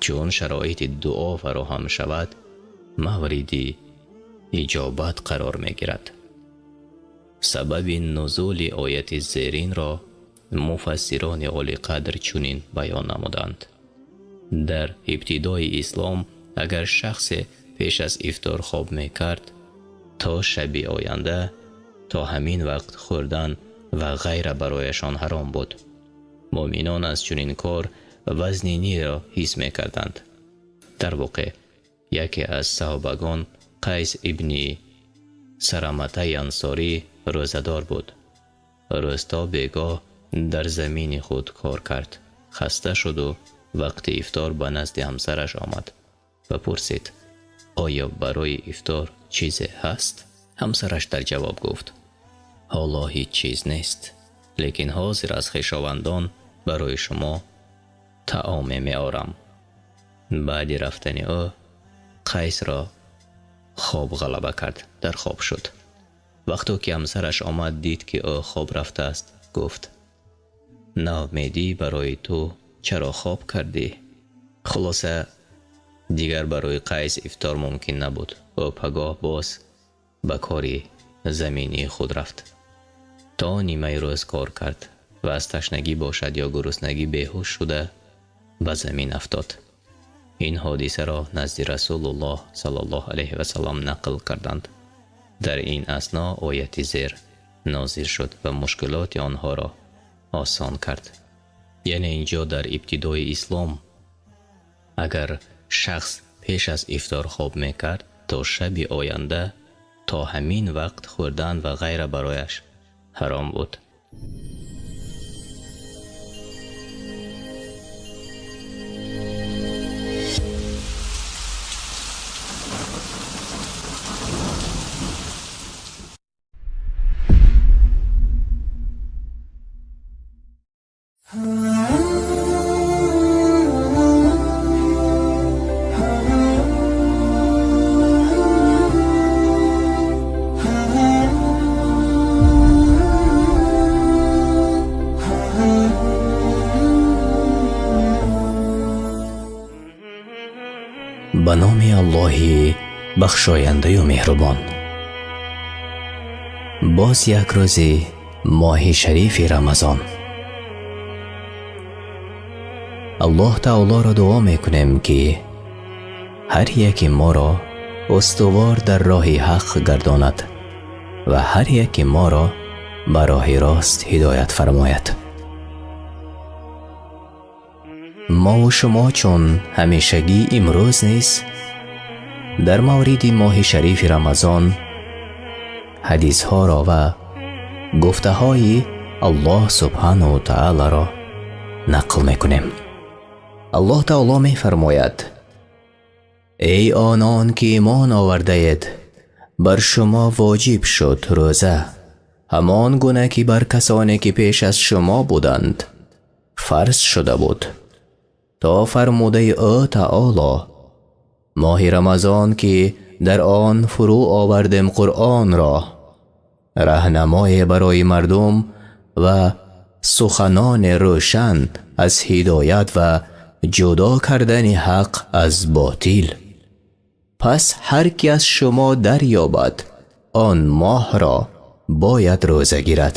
чун шароити дуо фароҳам шавад, мавриди иҷобат қарор мегирад. Сабаби нузули ояти зеринро муфассирони олиқадр чунин баён намуданд: дар ибтидои ислом агар шахсе пеш аз ифтор хоб мекард, то шаби оянда то ҳамин вақт хӯрдан ва ғайра барояшон ҳаром буд. Муъминон аз чунин кор вазниниро ҳис мекарданд. Дар воқеъ яке аз саҳобагон, Қайс ибни Сараматаи Ансорӣ, рӯзадор буд. Рӯз то бегоҳ дар замини худ кор кард, хаста шуду вақти ифтор ба назди ҳамсараш омад ва пурсид: оё барои ифтор чизе ҳаст? Ҳамсараш дар ҷавоб гуфт: ҳоло ҳеҷ чиз нест, лекин ҳозир аз хешовандон барои шумо таоме меорам. Баъди рафтани ӯ Қайсро хоб ғалаба кард, дар хоб шуд. Вақто ки ҳамсараш омад, дид ки ӯ хоб рафтааст, гуфт: наумедӣ барои ту чаро хоб кардӣ? Хулоса, дигар барои Қайс ифтор мумкин набуд. Ӯ пагоҳ боз ба кори заминии худ рафт. То нимаи рӯз кор кард ва аз ташнагӣ бошад ё гуруснагӣ беҳуш шуда ба замин афтод. Ин ҳодисаро назди Расулуллоҳ саллаллоҳу алайҳи васаллам нақл карданд. Дар ин асно ояти зер нозил шуд ва мушкилоти онҳоро осон кард. Яъне инҷо дар ибтидои ислом агар шахс пеш аз ифтор хоб мекард, то шаби оянда то ҳамин вақт хӯрдан ва ғайра барояш ҳаром буд. Ба номи Аллоҳи бахшояндаю меҳрубон. Боз як рӯзи моҳи шарифи Рамазон. Аллоҳ таолоро дуо мекунем, ки ҳар яки моро устувор дар роҳи ҳақ гардонад ва ҳар яки моро ба роҳи рост ҳидоят фармояд. Мову шумо чун ҳамешагӣ имрӯз низ дар мавриди моҳи шарифи Рамазон ҳадисҳоро ва гуфтаҳои Аллоҳ субҳанаҳу таолоро нақл мекунем. Аллоҳ таоло мефармояд: эй онон ки имон овардаед, бар шумо воҷиб шуд рӯза, ҳамон гуна ки бар касоне ки пеш аз шумо буданд фарз шуда буд, то фармудаи ӯ таоло: моҳи Рамазон ки дар он фурӯ овардем Қуръонро, раҳнамое барои мардум ва суханони рӯшан аз ҳидоят ва ҷудо кардани ҳақ аз ботил. Пас ҳар ки аз шумо дарёбад он моҳро бояд рӯза гирад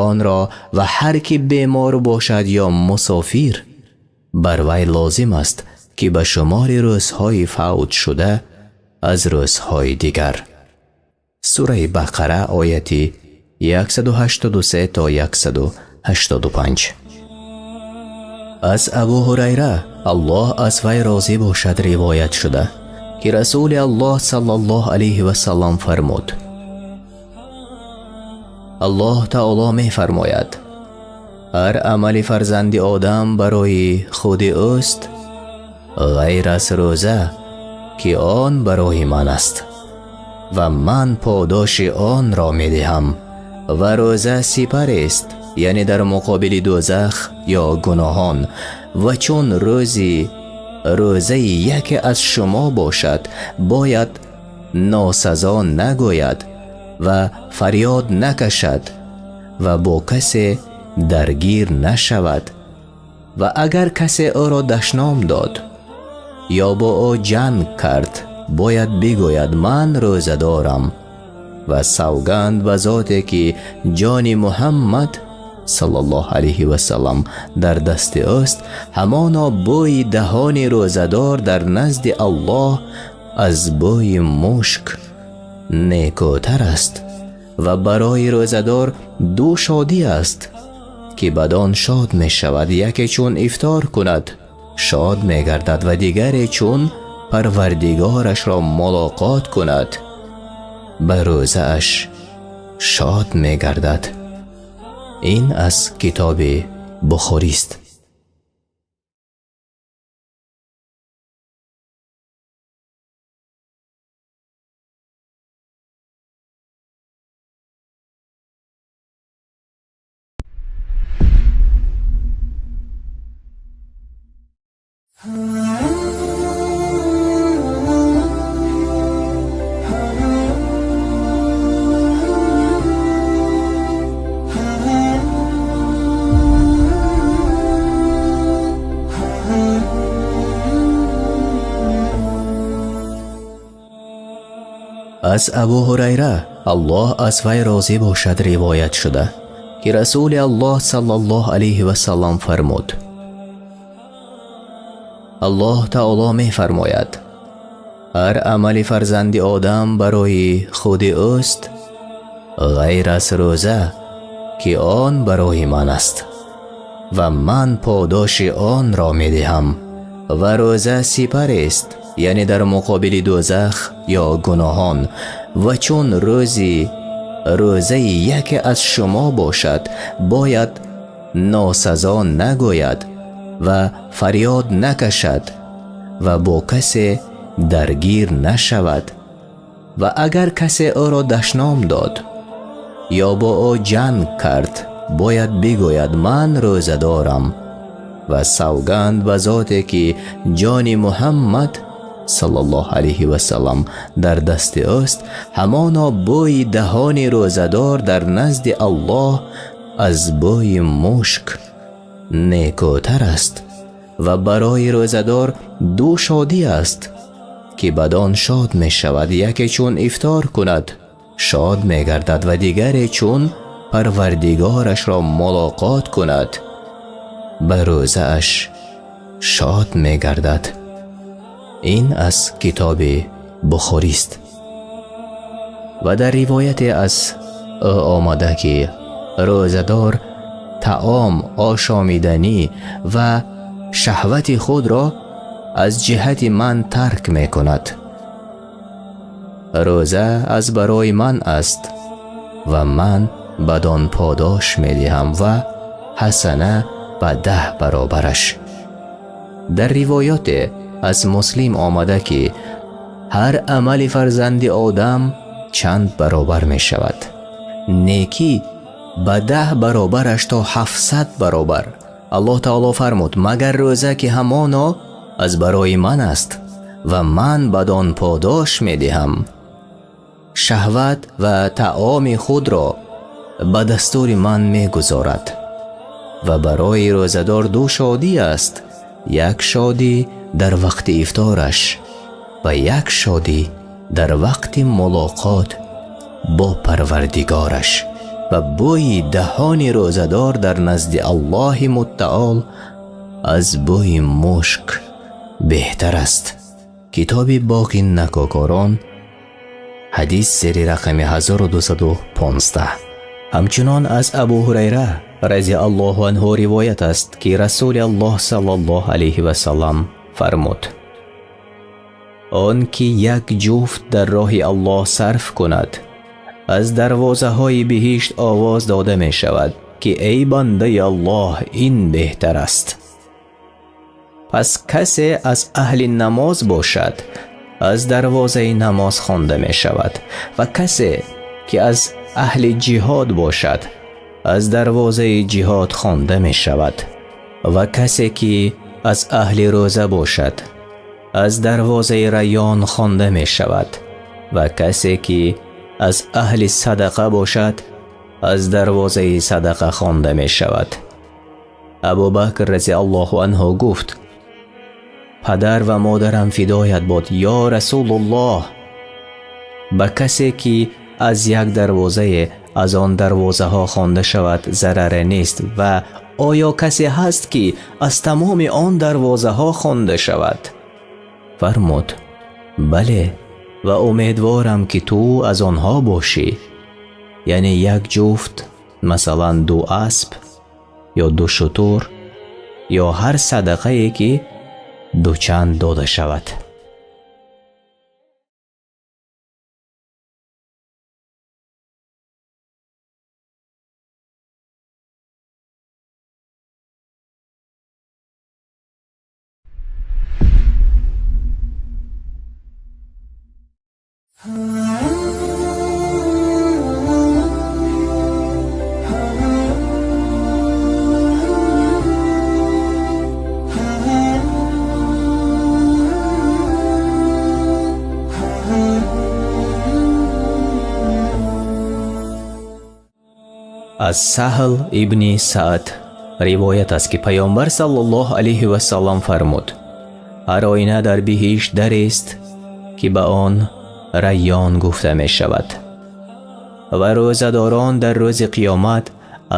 онро, ва ҳар ки бемор бошад ё мусофир, бар вай лозим аст ки ба шумори рӯзҳои фавт шуда аз рӯзҳои дигар. Сураи Бақара, ояти 183 то 185. Аз Абу Ҳурайра, Аллоҳ аз вай розӣ бошад, ривоят шуда ки Расули Аллоҳ саллаллоҳу алайҳи васаллам фармуд: Аллоҳ таоло мефармояд: ҳар амали фарзанди Одам барои худи ӯст, ғайр аз рӯза, ки он барои ман аст ва ман подоши онро медиҳам. Ва рӯза сипарест, яъне дар муқобили дӯзах ё гуноҳон. Ва чун рӯзи рӯзаи яке аз шумо бошад, бояд носазо нагӯяд ва фарёд накашад ва бо касе даргир нашавад. Ва агар касе ӯро дашном дод ё бо ӯ ҷанг кард, бояд бигӯяд: ман рӯза дорам. Ва савганд ба зоте ки ҷони Муҳаммад саллаллоҳу алайҳи васаллам дар дасти ӯст, ҳамоно бӯи даҳони рӯзадор дар назди Аллоҳ аз бӯи мушк некӯтар аст. Ва барои рӯзадор ду шодӣ аст ки бадон шод мешавад: яке чун ифтор кунад шод мегардад ва дигаре чун парвардигорашро мулоқот кунад ба рӯзааш шод мегардад. Ин аз китоби Бухорист. Аз Абу Ҳурайра, Аллоҳ аз вай розӣ бошад, ривоят шуда ки Расули Аллоҳ саллаллоҳу алайҳи васаллам фармуд: Аллоҳ таоло мефармояд: ҳар амали фарзанди Одам барои худи ӯст, ғайр аз рӯза, ки он барои ман аст ва ман подоши онро медиҳам. Ва рӯза сипарест, яъне дар муқобили дӯзах ё гуноҳон. Ва чун рӯзи рӯзаи яке аз шумо бошад, бояд носазо нагӯяд ва фарёд накашад ва бо касе даргир нашавад. Ва агар касе ӯро дашном дод ё бо ӯ ҷанг кард, бояд бигӯяд: ман рӯза дорам. Ва савганд ба зоте ки ҷони Муҳаммад саллаллоҳу алайҳи васаллам дар дасти ӯст, ҳамоно бӯи даҳони рӯзадор дар назди Аллоҳ аз бӯи мушк некӯтар аст. Ва барои рӯзадор ду шодӣ аст Ки бадон шод мешавад. Яке чун ифтор кунад шод мегардад ва дигаре чун Парвардигорашро мулоқот кунад ба рӯзааш шод мегардад. Ин аз китоби Бухорист. Ва дар ривояте аз ӯ омада, ки рӯзадор таом, ошомиданӣ ва шаҳвати худро аз ҷиҳати ман тарк мекунад. Рӯза аз барои ман аст ва ман бадон подош медиҳам ва ҳасана ба 10 баробараш. Дар ривояте аз Муслим омада, ки ҳар амали фарзанди Одам чанд баробар мешавад. Некӣ ба 10 баробараш то 700 баробар. Аллоҳ таоло фармуд: магар рӯза, ки ҳамоно аз барои ман аст ва ман бадон подош медиҳам. Шаҳват ва таоми худро ба дастури ман мегузорад. Ва барои рӯзадор ду шодӣ аст: як шодӣ дар вақти ифтораш ва як шодӣ дар вақти мулоқот бо Парвардигораш. Ва бӯи даҳони рӯзадор дар назди Аллоҳи муттаол аз бӯи мушк беҳтар аст. Китоби Боғи накокорон, ҳадис зери рақами 1215. Ҳамчунон аз Абу Ҳурайра разияллоҳу анҳу ривоят аст, ки Расули Аллоҳ саллаллоҳу алайҳи васаллам фармуд: он ки як ҷуфт дар роҳи Аллоҳ сарф кунад, аз дарвозаҳои биҳишт овоз дода мешавад, ки эй бандаи Аллоҳ, ин беҳтар аст. Пас касе аз аҳли намоз бошад, аз дарвозаи намоз хонда мешавад, ва касе ки аз аҳли ҷиҳод бошад, аз дарвозаи ҷиҳод хонда мешавад, ва касе ки аз аҳли рӯза бошад, аз дарвозаи Райён хонда мешавад, ва касе ки аз аҳли садақа бошад, аз дарвозаи садақа хонда мешавад. Абубакр разияллоҳу анҳу гуфт: падар ва модарам фидоят бод, ё Расулуллоҳ, ба касе ки аз як дарвозае аз он дарвозаҳо хонда шавад зараре нест, ва оё касе ҳаст ки аз тамоми он дарвозаҳо хонда шавад? Фармуд: бале, ва умедворам ки ту аз онҳо бошӣ. Яъне як ҷуфт, масалан ду асп ё ду шутур ё ҳар садақае ки дучанд дода шавад. Аз Саҳл ибни Саъд ривоят аст, ки Паёмбар саллаллоҳу алайҳи васаллам фармуд: ҳар оина дар биҳишт дарест, ки ба он Райён гуфта мешавад, ва рӯзадорон дар рӯзи қиёмат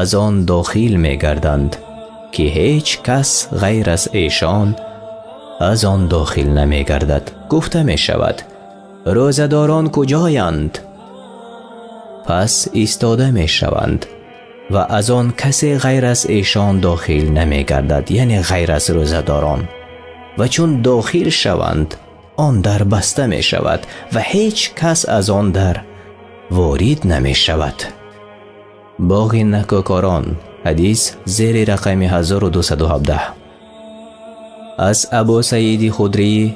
аз он дохил мегарданд, ки ҳеҷ кас ғайр аз эшон аз он дохил намегардад. Гуфта мешавад: рӯзадорон куҷоянд? Пас истода мешаванд ва аз он касе ғайр аз эшон дохил намегардад, яъне ғайр аз рӯзадорон. Ва чун дохил шаванд, он дар баста мешавад ва ҳеҷ кас аз он дар ворид намешавад. Боғи накӯкорон, ҳадис зери рақами 1217. Аз Абу Саиди Худрӣ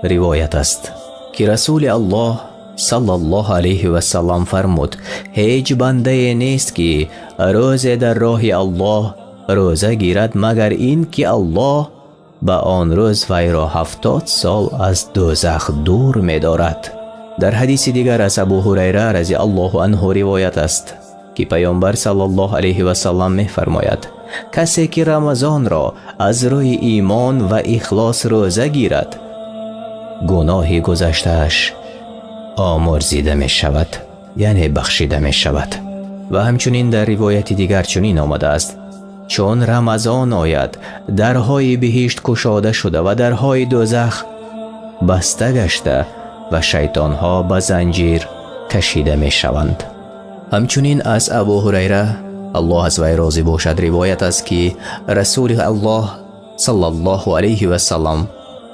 ривоят аст, ки Расули Аллоҳ саллаллоҳу алайҳи васаллам фармуд: ҳеҷ бандае нест, ки рӯзе дар роҳи Аллоҳ рӯза гирад, магар ин ки Аллоҳ ба он рӯз вайро 70 сол аз дӯзах дур медорад. Дар ҳадиси дигар аз Абу Ҳурайра разияллоҳу анҳу ривоят аст, ки Паёмбар саллаллоҳу алайҳи васаллам мефармояд: касе ки Рамазонро аз рӯи имон ва ихлос рӯза гирад, Гуноҳи гузаштааш омурзида мешавад, яъне бахшида мешавад. Ва ҳамчунин дар ривояти дигар чунин омадааст: чун Рамазон ояд, дарҳои биҳишт кушода шуда ва дарҳои дӯзах баста гашта ва шайтонҳо ба занҷир кашида мешаванд. Ҳамчунин аз Абу Ҳурайра, Аллоҳ аз вай розӣ бошад, ривоят аст, ки Расули Аллоҳ саллаллоҳу алайҳи васаллам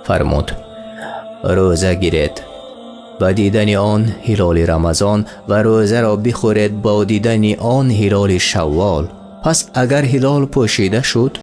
фармуд: рӯза гиред ба дидани он ҳилоли Рамазон ва рӯзаро бихӯред бо дидани он ҳилоли Шаввол. Пас агар ҳилол пӯшида шуд